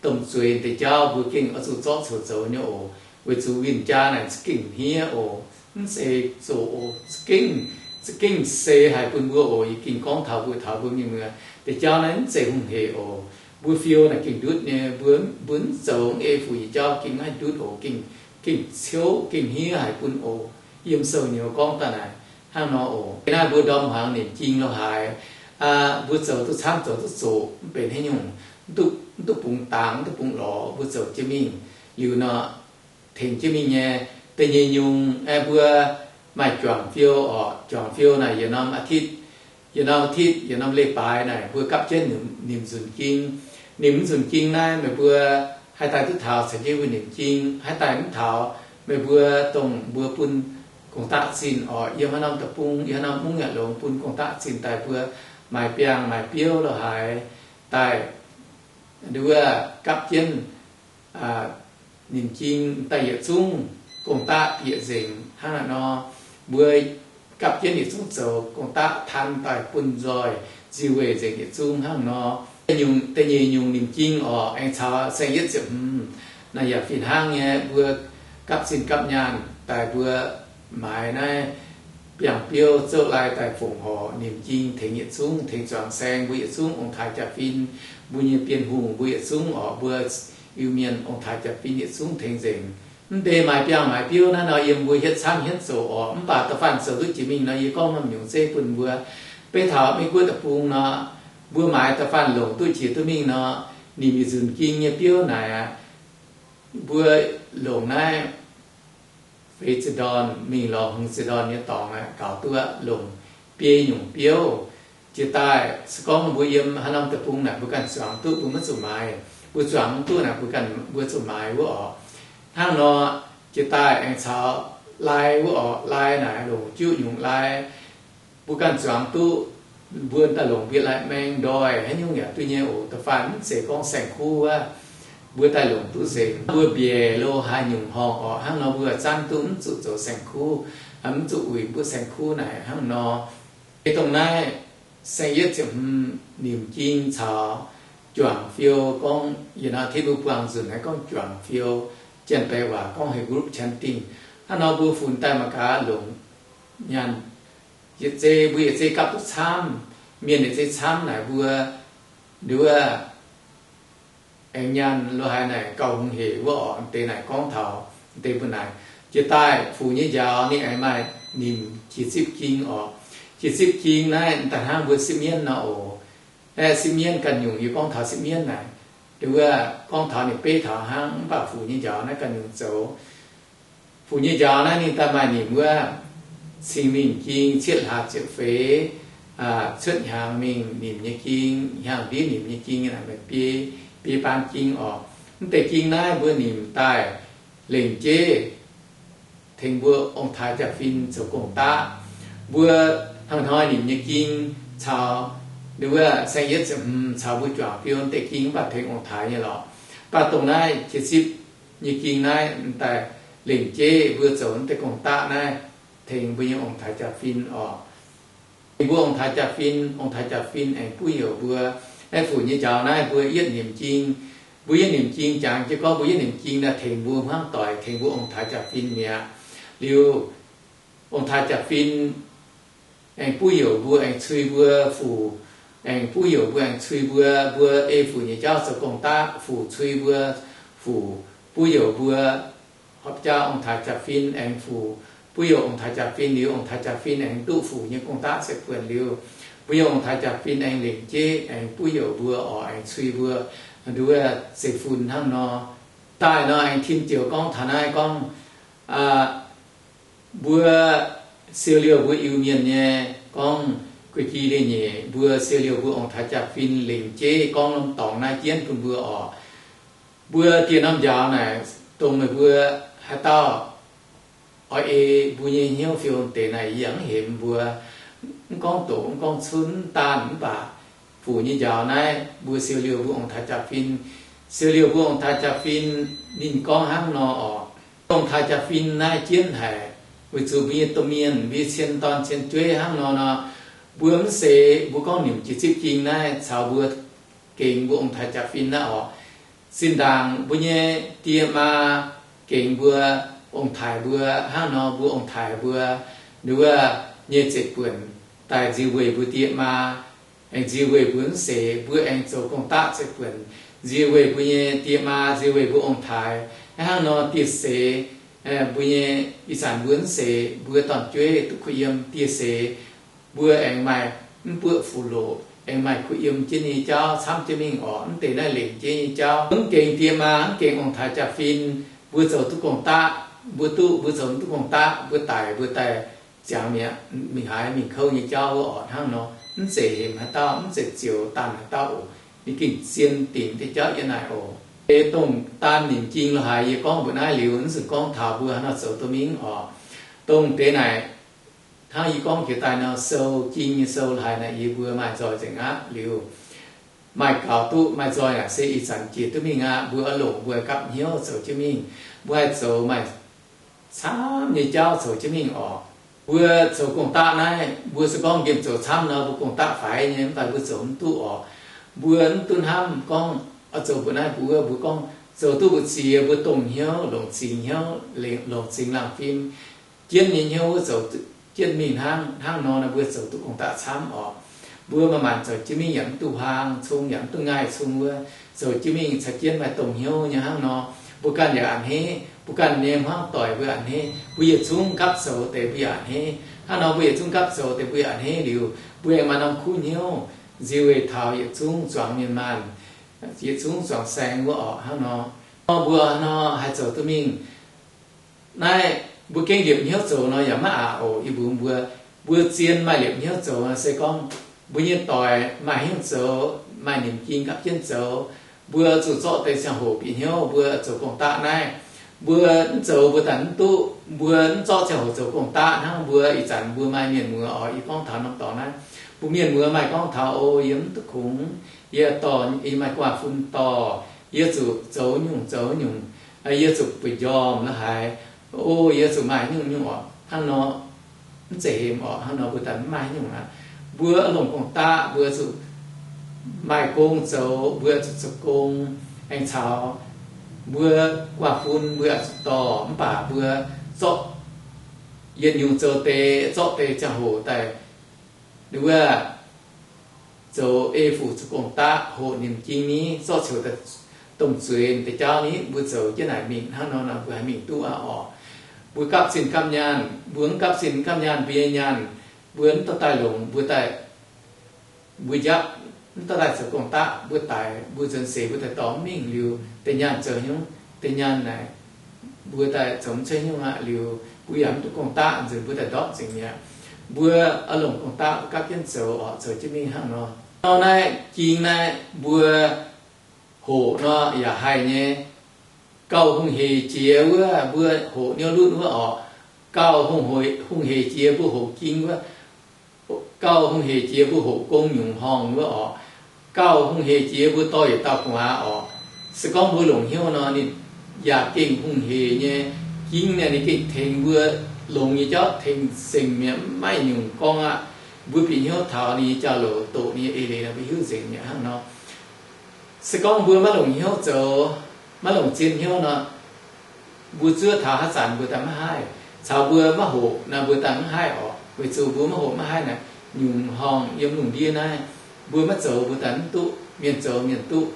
domh zueiz deix jauv mbuo gengh oix zuqc zorqv coux zoux nyei oc. Weic zuqc win-jaa naaic za'gengh hniev oc. Mv zeiz zoqc oc. Za'gengh, za'gengh seix haic bun mbuo oc. Yie gengh gorngv taux mbuo, taux mbuo mienh muoz, deix jauv naaiv mv zeiz hungh heic oc. Mbuo fiou naaic gengh ndutv nyei. Mbuo, mbuo mv zoux mv ei fuc nyei jauv gengh maiv ndutv oc. Gengh, gengh ciouv, gengh hniev haic bun oc. Yiem sou nyouz gorngv daaih naaic hnangv nor oc. Naaiv mbuo ndorm hmuangx nimc jing lo haaix, mbuo zoux duqv camv, zoux duqv zoqc, mv benx haaix nyungc, mv duqv bungx dangx, mv duqv bungx lorz, mbuo zoux jienv mingh liuz nor, tengx jienv mingh nyei. Da'nyeic nyungc aeqv, mbuo maaih juangc fiou orqc. Juangc fiou naaic yietc norm อาทิตย์, yietc norm อาทิตย์, yietc norm leiz-baaix naaic mbuo gapv jienv nimc nzunc jing. Nimc nzunc jing naaiv meih mbuo haih daaih duqv taux caux jienv mbuo nimc jing. Haih daaih mv taux, meih mbuo dongh mbuo bun gong-daqv zinh orqc. Yiem haaix norm deic-bung, yiem haaix norm mungv yaac longx, bun gong-daqv zinh daaih mbuo maaiz biangh maaiz biouv lo haaix daaih, nduov, gapv jienv nimc jing daaih yietc zungv gong-daqv bieqc nzengc hnangv naaiv nor. Mbuo gapv jienv yietc zungv zoux gong-daqv tan daaih bun nzoih nziu weic nzengc yietc zungv hnangv nor. Da'nyeic nyungc nimc jing orqc, aengx caux saeng-yietv ziepc hmz naaic yaac fih hnangv nyei. Mbuo gapv zinh gapv nyaanh daaih mbuo maaiz naaiv biangh biouv zouv lai daaih fongc horc nimc jing tengx yietc zungv, tengx zuangx saeng mbuo yietc zungv ong-taaix jaa-fin, mbuo nyei Bienh Hungh mbuo yietc zungv orqc, mbuo Iu-Mienh ong-taaix jaa-fin yietc zungv tengx nzengc. Mv deix maaiz biangh maaiz biouv naaiv nor yiem mbuo hietv camv hietv zoqc orqc. Mv baac da'faanh zoux duqv jiex mingh nor yie gorngv norm nyungc zeiv bun mbuo. Beiv taux Meiv-Guoqv deic-bung nor, mbuo maaiz da'faanh longc duqv jiex duqv mingh nor, nimc yietc nzunc jing nyei biouv naaic aqv, mbuo longc naaiv feix ziepc ndorn mingh lorz hmz ziepc ndorn nyei dorngx aqv, gaux duqv longc biei nyungc biouv. Jiex daaih se gorngv mbuo yiem haaix norm deic-bung naaic mbuo ganh zuangx duqv mbuo maiv zuqc maaiz. Mbuo zuangx mv duqv naaic mbuo ganh mbuo zuqc maaiz wuov orqc. Hnangv nor, jiex daaih aengx caux lai wuov orqc. Lai naaic longc juqv nyungc lai. Mbuo ganh zuangx duqv, mbuo daaih longc mbuo lai-maeng ndoih haaix nyungc yaac duqv nyei oc. Da'faanh mv zeiz gorngv saeng-kuv wuov, mbuo daaih longc duqv nzengc. Mbuo mbiaec lo haaix nyungc horngh orqc, hnangv nor mbuo zanv duqv mv zuqc zoux saeng-kuv, mv zuqc uix mbuo saeng-kuv naaic hnangv nor. Ei dongh naaiv saeng-yietv ziepc hmz nimc jing caux juangc fiou gorngv yietc norm อาทิตย์ mbuo buangh nzunc naaiv gorngv juangc fiou, janx-baeqc waac gorngv heuc group chanting. Hnangv nor mbuo funx daaih mangc gaax longc nyaanh yietc zei, mbuo yietc zei gapv duqv camv, mienh yietc zei camv naaic mbuo nduov aengx nyaanh lo haaix naaic gauh hungh heic wuov orqc. Deix naaic gorngv taux deix mbuo naaic. Jiex daaih fuc nyei njaaux ninh aengx maaih nimc jiex zipv jing orqc. Jiex zipv jing naaiv daaih hnangv mbuo sipv mienv nor oc. Aeqv, sipv mienv ganh nyungc, yie gorngv taux sipv mienv naaic, nduov gorngv taux ninh beiv taux hnangv, mv baac fuc nyei njaaux naaiv ganh nyungc zoux. Fuc nyei njaaux naaiv ninh daaih maaih nimc wuov, cing mingh jing cietv hlaax ziepc feix, cuotv hnyangx mingh nimc nyei jing, hnyangx ndiev nimc nyei jing, naaic maaih biei, biei baan jing orqc. Mv deix jing naaiv mbuo nimc daaih lengc jeiv tengx mbuo ong-taaix jaa-fin zoux gong-daqv. Mbuo hnoi-hnoi nimc nyei jing caux nduov saeng-yietv ziepc hmz caux mbuo juangc fiou deix jing mv baac tengx ong-taaix nyei lorqc. Mv baac dongh naaiv jiex zipv nyei jing naaiv daaih lengc jeiv mbuo zoux deix gong-daqv naaiv tengx mbuo nyei ong-taaix jaa-fin orqc. Tengx mbuo ong-taaix jaa-fin, ong-taaix jaa-fin aengx buov heuc mbuo. Naaiv fuc nyei njaaux naaiv mbuo yietv nimc jing. Mbuo yietv nimc jing jangx jienv gorngv mbuo yietv nimc jing naaiv tengx mbuo hmuangv doic, tengx mbuo ong-taaix jaa-fin mi'aqv. Liuz ong-taaix jaax-fin aengx buov youc mbuo, aengx cui mbuo, fuc, aengx buov youc mbuo, aengx cui mbuo, mbuo ei fuc nyei jauv zoux gong-daqv, fuc cui mbuo, fuc buov youc mbuo. Horpc jaa ong-taaix jaax-fin aengx fuc buov youc ong-taaix jaax-fin liuz, ong-taaix jaax-fin aengx duqv fuc nyei gong-daqv ceix buonc liuz, mbuo nyei ong-taaix jaax-fin aengx lengc jeiv aengx buov youc mbuo oc, aengx cui mbuo, nduov zeiv-fun hnangv nor. Daaih nor aengx tin joux gorngv taux naaiv gorngv, mbuo siou liouh mbuo Iu-Mienh nyei gorngv guei-gi leiz-nyeic, mbuo siou liouh mbuo ong-taaix jaax-fin lengc jeiv gorngv norm dorngx naaiv jienv bun mbuo oc. Mbuo dieh norm njaaux naaic, dongh meih mbuo haaix dauh oix ei mbuo nyei hnyouv fiou deix naaic, yie yaac mv hemx mbuo. Mv gorngv doqc, mv gorngv cunv, mv daanh, mv baac fuc nyei njaaux naaiv, mbuo siou liouh mbuo ong-taaix jaax-fin, siou liouh mbuo ong-taaix jaax-fin, ninh gorngv hnangv nor oc. Ong-taaix jaax-fin naaiv jienv haic, weic zuqc mbuo nyei domh mienh, mbuo nyei cien dorn cien jueiv hnangv nor nor, mbuo mv seix, mbuo gorngv nimc jiex zipv jing naaiv caux mbuo gengx mbuo ong-taaix jaax-fin naaiv oc. Zinh ndaangc mbuo nyei die maa gengx mbuo ong-taaix mbuo hnangv nor, mbuo ong-taaix mbuo, nduov, nyei zeiv-buonc daaih nzie weic mbuo die maa, aengx nzie weic mbuo mv seix, mbuo aengx zoux gong-daqv zeiv-buonc, nzie weic mbuo nyei die maa, nzie weic mbuo ong-taaix. Hnangv nor dieh seix, mbuo nyei ih zanc mbuo mv seix, mbuo dorn-jueiv duqv kuh yiem dieh seix, mbuo aengx maaih mv buoqv fuqv loqc, aengx maaih kuh yiem jienv nyei jauv camv jienv mingh oc. Mv deix naaiv lengc jeiv nyei jauv, mv gengx die maa, mv gengx ong-taaix jaax-fin, mbuo zoux duqv gong-daqv, mbuo duqv, mbuo zoux mv duqv gong-daqv, mbuo daic mbuo daaih ziangx mi'aqv, mingh haaix mingh kouv nyei jauv wuov oc. Hnangv nor, mv zeiz hemx haaix dauh, mv zeiz zioux daanh haaix dauh oc. Ninh gengh zien dingc deix jauv yiem naaic oc. Deix dongh daan nimc jing lo haaix yie gorngv mbuox naaiv liuz, mv zuqc gorngv taux mbuo haaix nor zoux duqv mingh oc. Dongh deix naaic, hnangv yie gorngv jiex daaih nor, sou jing nyei sou lo haaix naaic yie mbuo maaih nzoih nzengc aqv. Liuz maaih gaux duqv maaih nzoih naaic se ih zanc jiex duqv mingh aqv. Mbuo oix longc mbuo gapv hnyouv zoux jienv mingh. Mbuo haih zoux maaih camv nyei jauv zoux jienv mingh oc. Mbuo zoux gong-daqv naaiv, mbuo se gorngv nqemh zoux camv nor, mbuo gong-daqv faix nyei, mv baac mbuo zoux mv duqv oc. Mbuo mv duqv hnamv gorngv oix zoux mbuoqc naaiv mbuoqc wuov, mbuo gorngv zoux duqv mbu'ziex, mbuo dongh hnyouv, longc zingx hnyouv, longc zingx laangh fim jienv nyei hnyouv wuov zoux jienv mingh hnangv. Hnangv nor, mbuo zoux duqv gong-daqv camv oc. Mbuo maaih maanc zoux jienv mingh yaac mv duqv huaang cung, yaac mv duqv ngaih cung wuov, zoux jienv mingh caux jienv maaih dongh hnyouv nyei hnangv nor, mbuo ganh yaac a'hneiv, mbuo ganh nyei hmuangv doic mbuo a'hneiv, mbuo yietc zungv gapv zoux deix mbuo yaac a'hneiv. Hnangv nor mbuo yietc zungv gapv zoux deix mbuo yaac a'hneiv liuz, mbuo aengx maaih norm kuv hnyouv nzie weic taux yietc zungv zuangx mienh maanh, yietc zungv zuangx saeng wuov oc. Hnangv nor, mbuo nor haih zoux duqv mingh. Naaiv mbuo gengh liepc hnyouv zoux nor yaac maiv aqc oc. Yie mbuox mbuo, mbuo zien maaih liepc hnyouv zoux nor se gorngv mbuo nyei doic maaih hnyouv zoux, maaih nimc jing gapv jienv zoux, mbuo zuqc zorqv deix ziangh hoc bieqc hnyouv mbuo zoux gong-daqv naaiv. Mbuo mv zoux mbuo daaih mv duqv. Mbuo mv zorqv ziangh hoc zoux gong-daqv hnangv, mbuo ih zanc mbuo maaih mienh muoz oc. Yie gorngv taux norm dorngx naaiv, mbuo mienh muoz maaih gorngv taux, O, yie mv duqv kungx, yie dorh, yie maaih gu'nguaaz-fun dorh, yie zuqc zoux nyungc zoux nyungc, yie zuqc bueix njormh lo haaix, O, yie zuqc maaih nyungc nyungc oc. Hnangv nor mv zeiz hemx oc. Hnangv nor mbuo daaih mv maaih nyungc aqv. Mbuo longc gong-daqv, mbuo zuqc maaih gong zoux, mbuo zuqc zoux gong, aengx caux mbuo gu'nguaaz-fun mbuo zuqc dorh, mv baac mbuo zorqv yietc nyungc zoux deix, zorqv deix ziangh hoc daaih wuov zoux ei fuc zoux gong-daqv, hoqc nimc jing ni, zorqv ciouc daaih domh zueiz deix jauv ni, mbuo zoux jienv naaic mingh. Hnangv nor nor mbuo haih mingh duqv aqv oc. Mbuo gapv zinh gapv nyaanh, mbuo mv gapv zinh gapv nyaanh, mbuo nyei nyaanh mbuo mv dorh daaih longc, mbuo daaih, mbuo njapv mv dorh daaih zoux gong-daqv, mbuo daic, mbuo nzuonx seix mbuo daaih dorh mv mingh liuz, deix nyaanh zoux hnyouv, deix nyaanh naaic mbuo daaih zoux mv cuotv hnyouv aqv liuz, mbuo yaac mv duqv gong-daqv, nzunc mbuo daaih ndortv nzengc mi'aqv. Mbuo oix longc gong-daqv mbuo gapv jienv zoux oc, zoux jienv mingh hnangv nor. Nor naaiv jing naaiv mbuo hoqc nor yaac haih nyei. Gauh hungh heic jiex wuov, mbuo hoqc niouv lunv wuov oc. Gauh hungh heic jiex mbuo hoqc ging wuov, gauh hungh heic jiex mbuo hoqc gong nyungc horngh wuov oc. Gauh hungh heic jiex mbuo dorh yietc dauh gu'nguaaz oc. Se gorngv mbuo longc hnyouv nor, ninh yaac gengh hungh heic nyei. Ging naaic ninh gengh tengx mbuo longx nyei jauv, tengx zengc mi'aqv, maiv nyungc gorngv aqv. Mbuo bieqc hnyouv taux ninh nyei jauv-louc, doqc ninh nyei eix leiz nor, mbuo hiuv nzengc mi'aqv hnangv nor. Se gorngv mbuo maiv longc hnyouv zoux, maiv longc zien hnyouv nor, mbuo zuov taux haaix zanc mbuo daaih maiv haih. Caux mbuo maiv hoqc naaiv mbuo daaih mv haih orqc. Weic zuqc mbuo maiv hoqc maiv haih naaic, nyungc horngh yiem lungh ndiev naaiv, mbuo maiv zoux mbuo daaih mv duqv. Mienh zoux mienh duqv.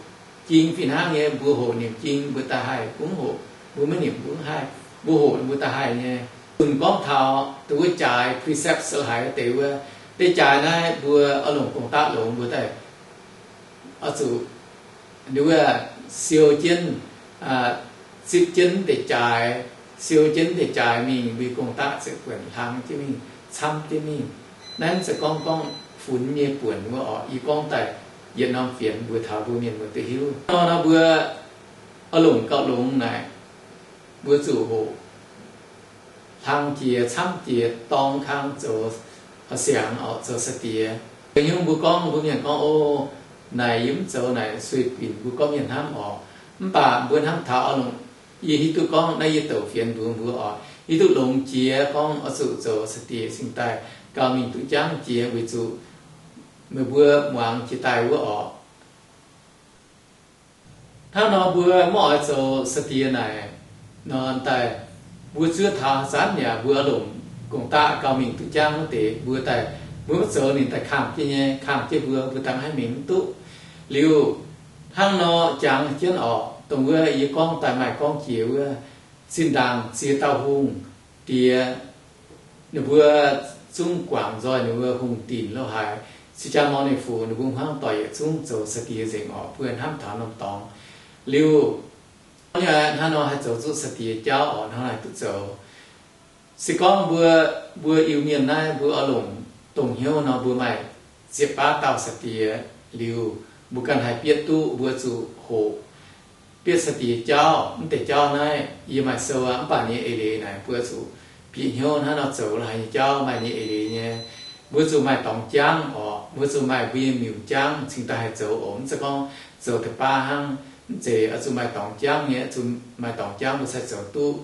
Jing fih hnangv nyei, mbuo hoqc nimc jing mbuo daaih haih, mbuo mv hoqc mbuo maiv nimc mbuo mv haih. Mbuo hoqc mbuo daaih haih nyei. Zunh gorngv taux dongh wuov jaaix precept se haiz deix wuov, deix jaaix naaiv mbuo oix longc gong-daqv longx mbuo daaih oix zuqc wuov siou jienv, zipv jienv deix jaaix, siou jienv deix jaaix mingh, mbuo gong-daqv ziouc buonc hlang jienv mingh, camv jienv mingh. Naaiv mv zeiz gorngv gorngv funx nyei buonc wuov orqc. Yie gorngv daaih yietc norm fienx mbuo taux mbuo mienh muoz doqc hiuv nor, nor mbuo oix longc gauh longx naaic, mbuo zuqc hoqc hlang jiex camv jiex dorng kang zoux, siangx orqc, zoux sai-diex. Nyungc mbuo gorngv mbuo mienh gorngv, O, naaic yie mv zoux naaic sueih binc, mbuo gorngv mienh hnamv orqc. Mv baac mbuo hnamv taux oix longc, yie hiuv duqv gorngv naaiv yie douc fienx mbuox mbuo orqc, hiuv duqv longx jiex gorngv oix zuqc zoux sai-diex cingx daaih gauh mingh duqv jangv jiex weic zuqc meih mbuo muangx jiex daaih wuov orqc. Hnangv nor mbuo mv oix zoux sai-diex naaic nor daaih, mbuo zuov taux zanv yaac mbuo longc gong-daqv gauh mingh duqv jangv wuov deix mbuo daaih, mbuo mv zoux ninh daaih kangh jienv nyei, kangh jienv mbuo, mbuo dangh haih mingh mv duqv. Liuz hnangv nor jangx jienv orqc, dongh wuov yie gorngv daaih maaih gorngv jiex wuov, zinh ndaangc ziex dauh hungh diex, ninh mbuo zungv guangc nzoih ninh mbuo hungh dinc lo haaix, cing jaa morn ninh fuc ninh mbuo hmuangv doic yietc zungv zoux sai-diex nzengc orqc. Mbuo hnamv taux norm dorngx liuz, hnangv nor haih zoux zuqc sai-diex jauv orqc, hnangv naaic duqv zoux. Se gorngv mbuo, mbuo Iu-Mienh naaiv mbuo oix longc dongh hnyouv nor mbuo maaih ziepc baav dauh sai-diex liuz, mbuo ganh haih bietv duqv, mbuo zuqc hoqc bietv sai-diex jauv. Mv deix jauv naaiv yie maaih sou aqv, mv baac nyei eix leiz naaic mbuo zuqc bieqc hnyouv hnangv nor zoux lo haaix nyei jauv maaih nyei eix leiz nyei. Mbuo zuqc maaih dorngx jangv orqc, mbuo zuqc maaih mbuo nyei miuc jangv cingx daaih haih zoux oc. Mv zeiz gorngv zoux deix baav hnangv, mv zeiz, oix zuqc maaih dorngx jangv nyei, zuqc maaih dorngx jangv mbuo sai zoux duqv.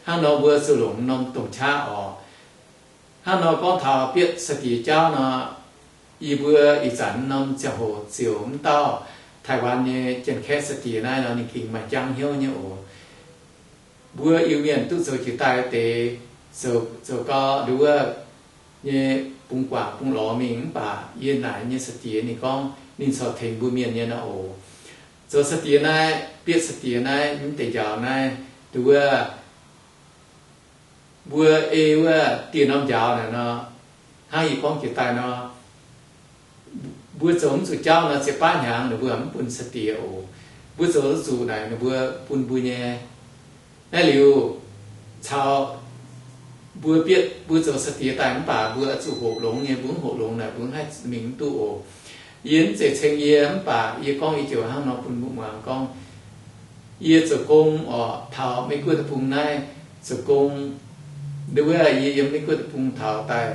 Hnangv nor mbuo zuqc longc norm domh qaqv orqc. Hnangv nor gorngv taux bietv sai-diex jauv nor, yie mbuo ih zanc norm ziangh hoc ziouc mv dauh Taiwan nyei janx-kaeqv sai-diex naaiv nor ninh gengh maaih jangv hnyouv nyei oc. Mbuo Iu-Mienh duqv zoux jiex daaih deix, zoux gau nduov nyei bungx guangc bungx lorz mingh, mv baac yie naaic nyei sai-diex ninh gorngv ninh corc tengx mbuo Mienh nyei nor oc. Zoux sai-diex naaiv, bietv sai-diex naaiv, mv deix njaaux naaiv, nduov mbuo ei wuov dieh norm njaaux naaic nor, hnangv yie gorngv jiex daaih nor, mbuo zoux mv zuqc jauv nor, ziepc baav hnyangx ninh mbuo mv bun sai-diex oc. Mbuo zoux zuqc naaic ninh mbuo bun mbuo nyei. Naaiv liuz, caux mbuo bietv mbuo zoux sai-diex daaih mv baac mbuo zuqc hoqc longx nyei, mbuo mv hoqc longx naaic mbuo mv haih mingh mv duqv oc. Yie mv zeiz ceng yie, mv baac yie gorngv yie ziouc hnangv nor bun mbuo muangx gorngv, yie zoux gong orqc, taux Meiv Guoqv deic-bung naaiv zoux gong. Nduov yie yiem Meiv Guoqv deic-bung taux daaih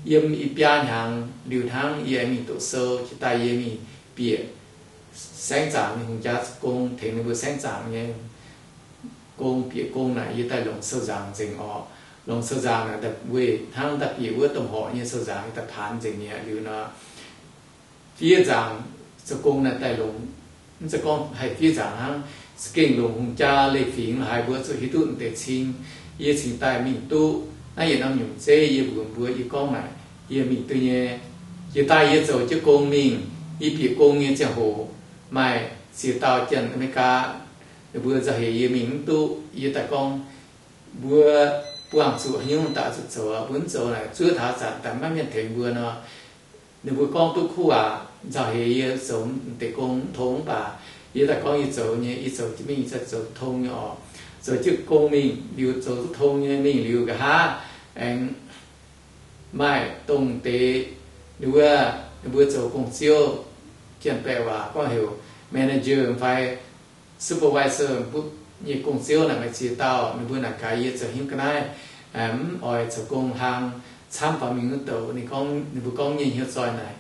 yiem i biaa hnyangx liuz hnangv yie aengx mingh doqc sou, jiex daaih yie mingh bieqc saengv zaangc nyei hungh jaa zoux gong, tengx ninh mbuo saengv zaangc nyei gong. Bieqc gong naaic yie daaih longc sou nzaangc nzengc orqc. Longc sou nzaangc naaic weic hnangv daaih bieqc wuov domh horqc nyei sou nzaangc yie daaih paanx nzengc mi'aqv. Liuz nor, fiev nzaangc zoux gong naaic daaih longc, mv zeiz gorngv haih fiev nzaangc hnangv, za'gengh longc hungh jaa leiz-fingx haaix mbuo zuqc hiuv duqv deix cing, yie cingx daaih mingh duqv. Naaiv yietc norm nyungc zeiv yie mbuox mbuo, yie gorngv naaic yie mingh duqv nyei. Jiex daaih yie zoux jienv gong mingh, yie bieqc gong nyei ziangh hoc maaih ziex dauh Janx-America ninh mbuo nzauh heix yie mingh mv duqv. Yie daaih gorngv mbuo buangh zuqc haaix nyungc daaih zuqc zoux, mbuo mv zoux naaic zuov taux zanc daaih maiv mienh tengx mbuo nor, ninh mbuo gorngv duqv kuv waac nzauh heix yie zoux deix gong mv tong. Mv baac yie daaih gorngv yie zoux nyei, yie zoux jienv mingh yie daaih zoux tong nyei orqc. Zoux jienv gong mingh liuz zoux duqv tong nyei mingh liuz nqa'haav aengx maaih dongh deix ninh mbuo, ninh mbuo zoux gong-ziouv, Janx-Baeqc waac gorngv heuc manager fai supervisor, mbuo nyei gong-ziouv naaic maaih ziex dauh. Ninh mbuo naaic gaax yie zoux hnyouv ga'naaiv, mv oix zoux gong hlang camv faaux mingh wuov douc. Ninh gorngv, ninh mbuo gorngv nyei hnyouv zoi naaic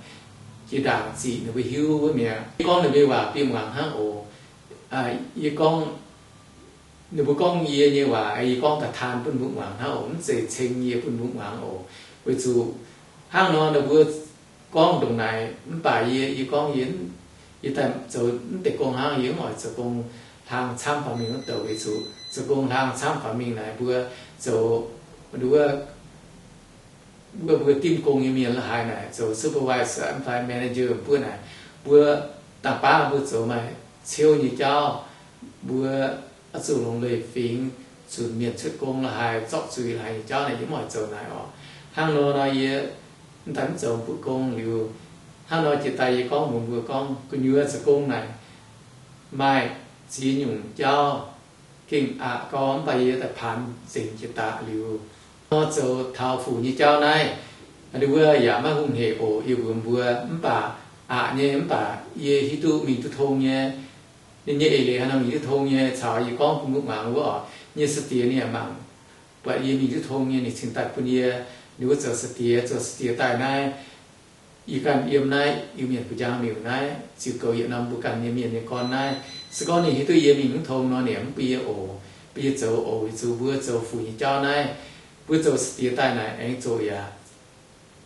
jiex ndaangc ziqc ninh mbuo hiuv wuov mi'aqv. Gorngv ninh mbuo waac bieqc muangx hnangv oc. Yie gorngv, ninh mbuo gorngv yie nyei waac, yie gorngv daaih taan bun mbuo muangx hnangv oc, mv zeiz ceng yie bun mbuo muangx oc. Weic zuqc hnangv nor ninh mbuo gorngv ndongc naaic, mv baac yie, yie gorngv yie, yie daaih zoux mv deix gong hnangv, yie mv oix zoux gong hlang camv faaux mingh wuov douc. Weic zuqc zoux gong hlang camv faaux mingh naaic mbuo zoux wuov, wuov mbuo dimv gong nyei mienh la'haaix naaic zoux supervisor fai manager mbuo naaic, mbuo dangh baav mbuo zoux maaih ciouv nyei jauv, mbuo oix zuqc longc leiz-fingx zunc mienh cuotv gong la'haaix, zorqv zuiz la'haaix nyei jauv naaic yie mv oix zoux naaic oc. Hnangv nor nor yie m'daaih mv zoux mbuo gong liuz, hnangv nor jiex daaih yie gorngv mbuox mbuo gorngv gu'nyuoz zoux gong naaic maaih ziex nyungc jauv gengh aqc gorngv, mv baac yie daaih paanx nzengc jiex daaih liuz, nor zoux taux fuc nyei jauv naaiv, wuov yaac maiv hungh hec oc, yie mbuox mbuo. Mv baac aqc nyei, mv baac yie hiuv duqv mingh duqv tong nyei. Ninh nyei eix leiz haaix nor mingh duqv tong nyei caux yie gorngv bun mbuo muangx wuov oc. Nyei sai-diex ninh yaac mangc buatc yie mingh duqv tong nyei, ninh cingx daaih bun yie, ninh wuov zoux sai-diex, zoux sai-diex daaih naaiv, yie ganh yiem naaiv Iu-Mienh buoz-jaang miuc naaiv, ziux goux yietc norm mbuo ganh nyei mienh nyei gorn naaiv. Se gorngv ninh hiuv duqv yie mingh mv tong nor, ninh yaac mv bun yie oc, bun yie zoux oc. Weic zuqc mbuo zoux fuc nyei jauv naaiv, mbuo zoux sai-diex daaih naaic aengx zoqc yaac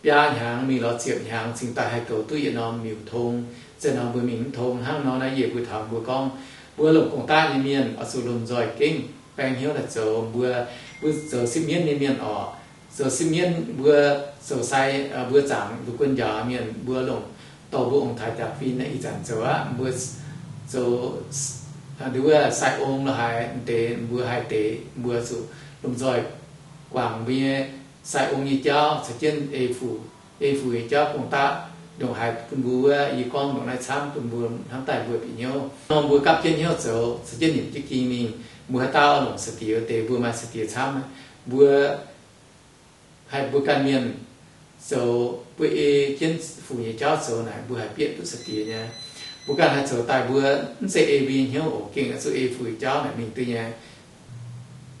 biaa hnyangx mingh lorz ziepc hnyangx cingx daaih haih goux duqv yietc norm miuc tong. Zinh norm mbuo mingh mv tong. Hnangv nor naaiv yie mbuo taux mbuo gorngv, mbuo longc gong-daqv nyei mienh oix zuqc lomh nzoih gengh baeng hnyouv daaih zoux. Mbuo, mbuo zoux sipv mienv nyei mienh oc, zoux sipv mienv, mbuo zoux sai, mbuo zaangc mbuo guon njaaux mienh, mbuo longc dorh mbuo ong-taaix jaax-fin ih zanc zoux aqv. Mbuo zoux, nduov wuov sai ong la'haaix deix, mbuo haih deix, mbuo zuqc lomh nzoih guangc mbuo nyei sai ong nyei jauv caux jienv ei fuc, ei fuc nyei jauv gong-daqv ndongc haaix bun mbuo wuov. Yie gorngv ndongc naaiv camv bun mbuo hnamv daaih mbuo bieqc hnyouv. Nor mbuo gapv jienv hnyouv zoux caux jienv nimc jienv ging mingh. Mbuo haaix dauh longc sai-diex deix, mbuo maaih sai-diex camv, mbuo haih mbuo ganh mienh zoux, mbuo ei jienv fuc nyei jauv zoux naaic, mbuo haih bieqc duqv sai-diex nyei. Mbuo ganh haih zoux daaih, mbuo mv zeiz ei mbuo nyei hnyouv oc, gengh zuqc ei fuc nyei jauv naaic mingh duqv nyei.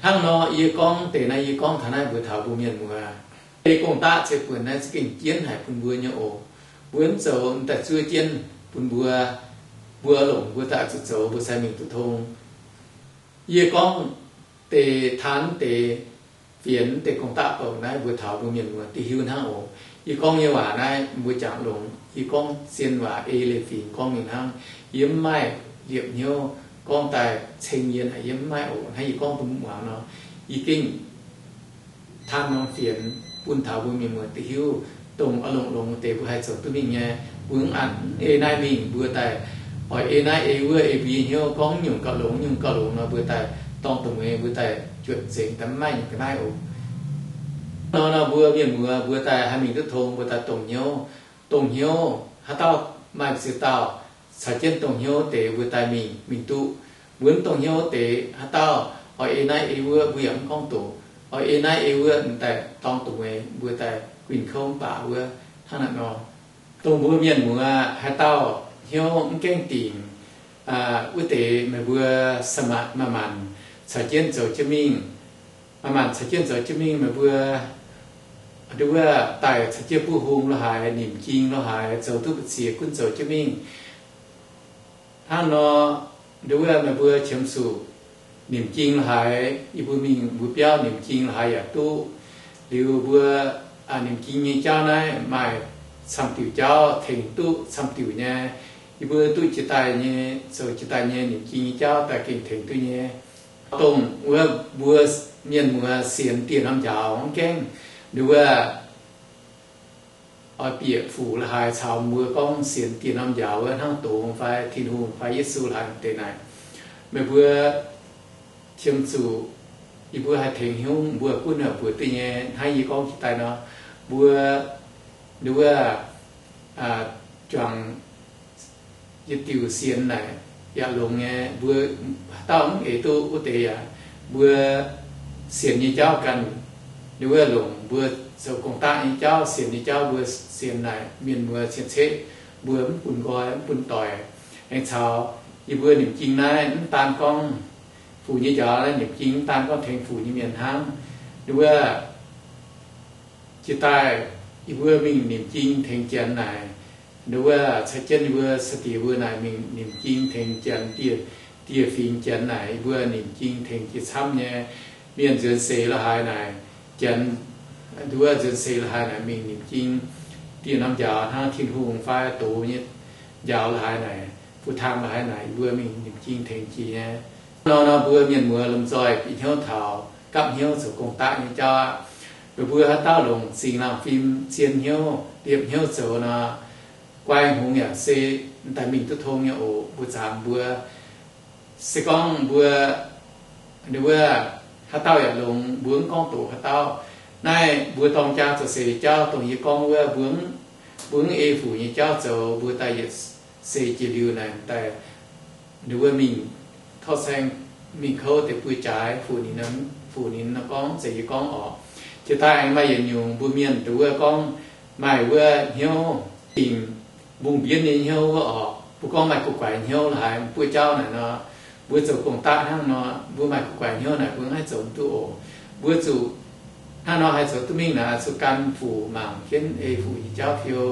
Hnangv nor yie gorngv deix naaiv, yie gorngv taux naaiv mbuox taux mbuo mienh muoz, ei gong-daqv ceix buonc naaiv za'gengh jienv haic bun mbuo nyei oc. Mbuo mv zoux daaih zuov jienv bun mbuo, mbuo longc mbuo daaih zuqc zoux, mbuo sai mingh duqv tong. Yie gorngv deix taan deix fienx deix gong-daqv douc naaiv mbuox taux mbuo mienh muoz diuh hiuv hnangv oc. Yie gorngv nyei waac naaiv mbuo jangx longx. Yie gorngv zien waac ei leiz-fingx gorngv mingh hnangv. Yie mv maaih liepc hnyouv gorngv daaih ceng yie naaic, yie mv maaih oc. Hnangv yie gorngv bun muangx nor, yie gengh taan norm fienx bun taux mbuo mienh muoz diuh hiuv, dongh oix longc longx deix mbuo haih zoux duqv mingh nyei. Mbuo mv aqc ei naaiv mingh, mbuo daaih oix ei naaiv ei wuov, ei mbuo nyei hnyouv gorngv nyungc gauh longx, nyungc gauh longx nor, mbuo daaih dorng dongh mueiz, mbuo daaih juotc nzengc, daaih mv maaih nyungc ga'naaiv oc. Nor nor mbuo mienh muoz mbuo daaih haih mingh duqv tong, mbuo daaih dongh hnyouv, dongh hnyouv. Haaix dauh maaih ziex dauh caux jienv dongh hnyouv deix mbuo daaih mingh, mingh duqv. Mbuo mv dongh hnyouv deix, haaix dauh oix ei naaiv ei wuov, mbuo yaac mv gorngv doqc. Oix ei naaiv ei wuov, daaih dorng dongh mueiz, mbuo daaih guinh kouv mv baac wuov. Hnangv naaiv nor, dongh mbuo mienh muoz haaix dauh hnyouv mv gaengh dingc, wuov deix meih mbuo maaih maanc caux jienv zoux jienv mingh. Maaih maanc caux jienv zoux jienv mingh, meih mbuo nduov wuov daaih caux jienv buov hung lo haaix, nimc ging lo haaix, zoux duqv mbu'ziex gunv zoux jienv mingh. Hnangv nor, nduov wuov meih mbuo qiemx zuqc nimc ging lo haaix, yie mbuo mingh mbuo biauv nimc ging lo haaix yaac duqv. Liuz mbuo nimc ging nyei jauv naaiv maaih camv diuc jauv tengx duqv camv diuc nyei. Yie mbuo duqv jiex daaih nyei, zoux jiex daaih nyei nimc ging nyei jauv daaih gengh tengx duqv nyei. Dongh wuov mbuo mienh muoz sienx dieh norm njaaux mv gaengh nduov wuov oix bieqc fuc lo haaix caux mbuo gorngv sienx dieh norm njaaux wuov hnangv dongz fai Tin-Hungh fai Yesu lo haaix deix naaic, meih mbuo qiemx zuqc yie mbuo haih tengx hnyouv mbuo gunv mbuox duqv nyei. Hnangv yie gorngv jiex daaih nor, mbuo nduov wuov juangc yietc diuc sienx naaic yaac longx nyei. Mbuo haaix dauh mv eix duqv wuov deix yaac, mbuo sienx nyei jauv ganh nduov wuov longc, mbuo zoux gong-daqv nyei jauv, sienx nyei jauv, mbuo sienx naaic mienh muoz cien-ceqv, mbuo mv bun nqoi mv bun doic. Aengx caux yie mbuo nimc ging naaiv mv daan gorngv fuc nyei njaaux, naaiv nimc ging mv daan gorngv tengx fuc nyei mienh hnangv. Nduov wuov jiex daaih yie mbuo mingh nimc ging tengx janx naaic, nduov wuov caux jienv yie mbuo sai-diex mbuo naaic mingh nimc ging tengx janx, dieh, dieh fingx janx naaic yie mbuo nimc ging tengx jiex camv nyei. Mienh nzuonx seix lo haaix naaic, janx nduov wuov nzuonx seix lo haaix naaic mingh nimc ging dieh norm njaaux hnangv Tin-Hungh fai doz nyei njaaux lo haaix naaic, fu-taang lo haaix naaic, yie mbuo mingh nimc ging tengx jiex nyei. Nor nor mbuo mienh muoz lomh nzoih bieqc hnyouv taux gapv hnyouv zoux gong-daqv nyei jauv aqv. Ninh mbuo haaix dauh longc zingh laangh fim zien hnyouv, liepc hnyouv zoux nor, guai hngongx yaac se daaih mingh duqv tong nyei oc. Mbuo zaangc mbuo se gorngv mbuo, wuov, haaix dauh yaac longx, mbuo mv gorngv doqc haaix dauh. Naaiv mbuo dorng jaa zoux seix jauv dongh yie gorngv wuov, mbuo mv, mbuo mv ei fuc nyei jauv zoux, mbuo daaih yietc seix jiex liuz naaic daaih, wuov, mingh torqv saeng, mingh kouv deix buoz-jaaix, fuc ninh, fuc ninh nor gorngv, zeiz yie gorngv oc. Jiex daaih aengx maaih yietc nyungc mbuo mienh dongh wuov gorngv maaih wuov hnyouv, dingc mbungh mbienv nyei hnyouv wuov oc. Mbuo gorngv maaih guv guaix hnyouv la'haaix, buoqv jauv naaic nor, mbuo zoux gong-daqv hnangv nor, mbuo maaih guv guaix hnyouv naaic, mbuo mv haih zoux duqv oc. Mbuo zuqc hnangv nor haih zoux duqv mingh naaic, zuqc gan fuc mangc jienv ei fuc nyei jauv fiou.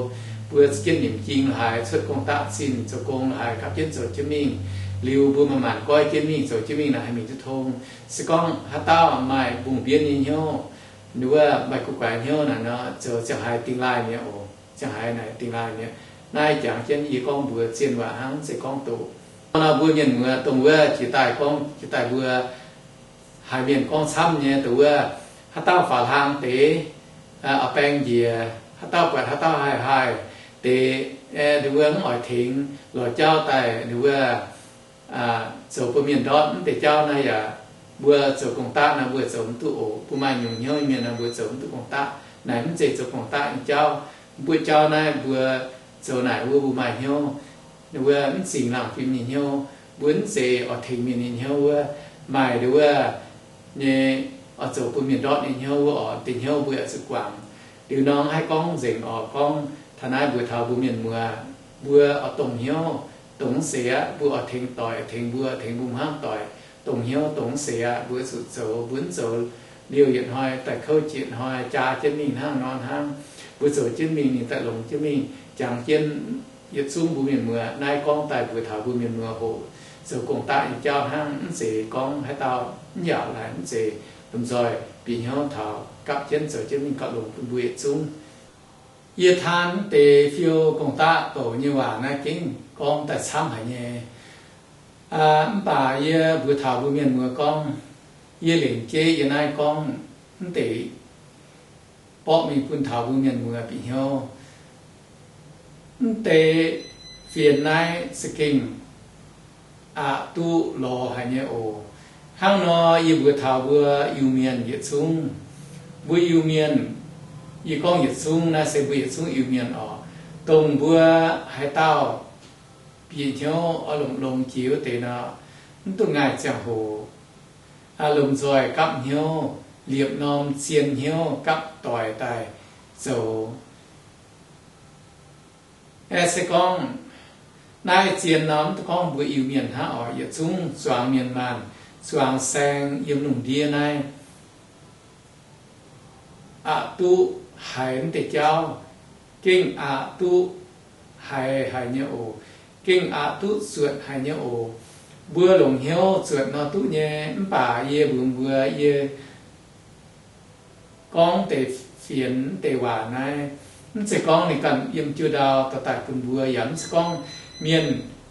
Mbuo jienv nimc jing la'haaix, cuotv gong-daqv zinh zoux gong la'haaix, gapv jienv zoux jienv mingh. Liuz mbuo manc-manc goiv jienv mingh, zoux jienv mingh naaic haih mingh duqv tong. Se gorngv haaix dauh maaih mbungh mbienv nyei hnyouv, wuov maaih guv guaix hnyouv naaic nor, zoux ziangh haaix dingh laaih mi'aqv oc. Ziangh haaix naaic dingh laaih mi'aqv. Naaiv jangx jienv yie gorngv mbuox zienh waac hnangv, zeiz gorngv doqc. Nor mbuo mienh muoz dongh wuov jiex daaih gorngv, jiex daaih mbuo haiz mienh gorngv camv nyei dongh wuov, haaix dauh faaux hlang deix, a'baeng njiec, haaix dauh buatc haaix dauh haih haih deix, dongh wuov mv oix tengx lorz jauv daaih, dongh wuov zoux bun mienh ndortv mv deix jauv naaiv yaac, mbuo zoux gong-daqv naaiv mbuo zoux mv duqv oc. Mbuo maaih nyungc hnyouv mienh naaiv mbuo zoux mv duqv gong-daqv. Naaic mv zeiz zoux gong-daqv nyei jauv. Mbuo jauv naaiv mbuo zoux naaic wuov mbuo maaih hnyouv, wuov mv zingh laangh fim nyei hnyouv. Mbuo mv zeiz oix tengx mienh nyei hnyouv wuov, maaih dongh wuov nyei, oix zoux bun mienh ndortv nyei hnyouv wuov oc. Deix hnyouv mbuo yaac zuqc guangc. Liuz nor haih gorngv nzengc oc, gorngv taux naaiv mbuox taux mbuo mienh muoz, mbuo oix dongh hnyouv, dongh mv seix aqv. Mbuo oix tengx doic, tengx mbuo, tengx mbuo hnangv doic, dongh hnyouv dongh mv seix aqv. Mbuo zuqc zoux, mbuo mv zoux liouh yietc hnoi daaih kouv jiex hnoi, jaa jienv mingh hnangv nor hnangv. Mbuo zoux jienv mingh, ninh daaih longx jienv mingh, jangx jienv yietc zungv mbuo mienh muoz. Naaiv gorngv daaih mbuox taux mbuo mienh muoz hoqc zoux gong-daqv nyei jauv hnangv. Mv zeiz gorngv haaix dauh mv yaauc laaix, mv zeiz, lomh nzoih bieqc hnyouv taux gapv jienv zoux jienv mingh gauh longx bun mbuo yietc zungv. Yie taan mv deix fiou gong-daqv douc nyei waac naaiv gengh gorngv daaih camv haic nyei. Mv baac yie mbuox taux mbuo mienh muoz gorngv, yie lengc jeiv yie naaiv gorngv mv deix borqv mingh bun taux mbuo mienh muoz bieqc hnyouv. Mv deix fienx naaiv za'gengh aqc duqv lorz haic nyei oc. Hnangv nor yie mbuox taux mbuo Iu-Mienh yietc zungv, mbuo Iu-Mienh, yie gorngv yietc zungv naaiv se mbuo yietc zungv Iu-Mienh oc, dongh mbuo haaix dauh bieqc hnyouv oix longx-longx jiex wuov deix nor, mv duqv ngaih ziangh hoc, lomh nzoih gapv hnyouv, liepc norm zien hnyouv gapv doic daaih zoux. Aeqv, se gorngv naaiv zien nor, mv duqv gorngv mbuo Iu-Mienh hnangv oc, yietc zungv zuangx mienh maanh, zuangx saeng yiem lungh ndiev naaiv, aqc duqv haiz mv deix jauv, gengh aqc duqv haiz haic nyei oc. Gengh aqc duqv zuotc haic nyei oc. Mbuo longc hnyouv zuotc nor duqv nyei. Mv baac yie mbuox mbuo, yie gorngv deix fienx deix waac naaiv, mv zeiz gorngv ninh ganh yiem jiu ndau dorh daaih bun mbuo, yaac mv zeiz gorngv mienh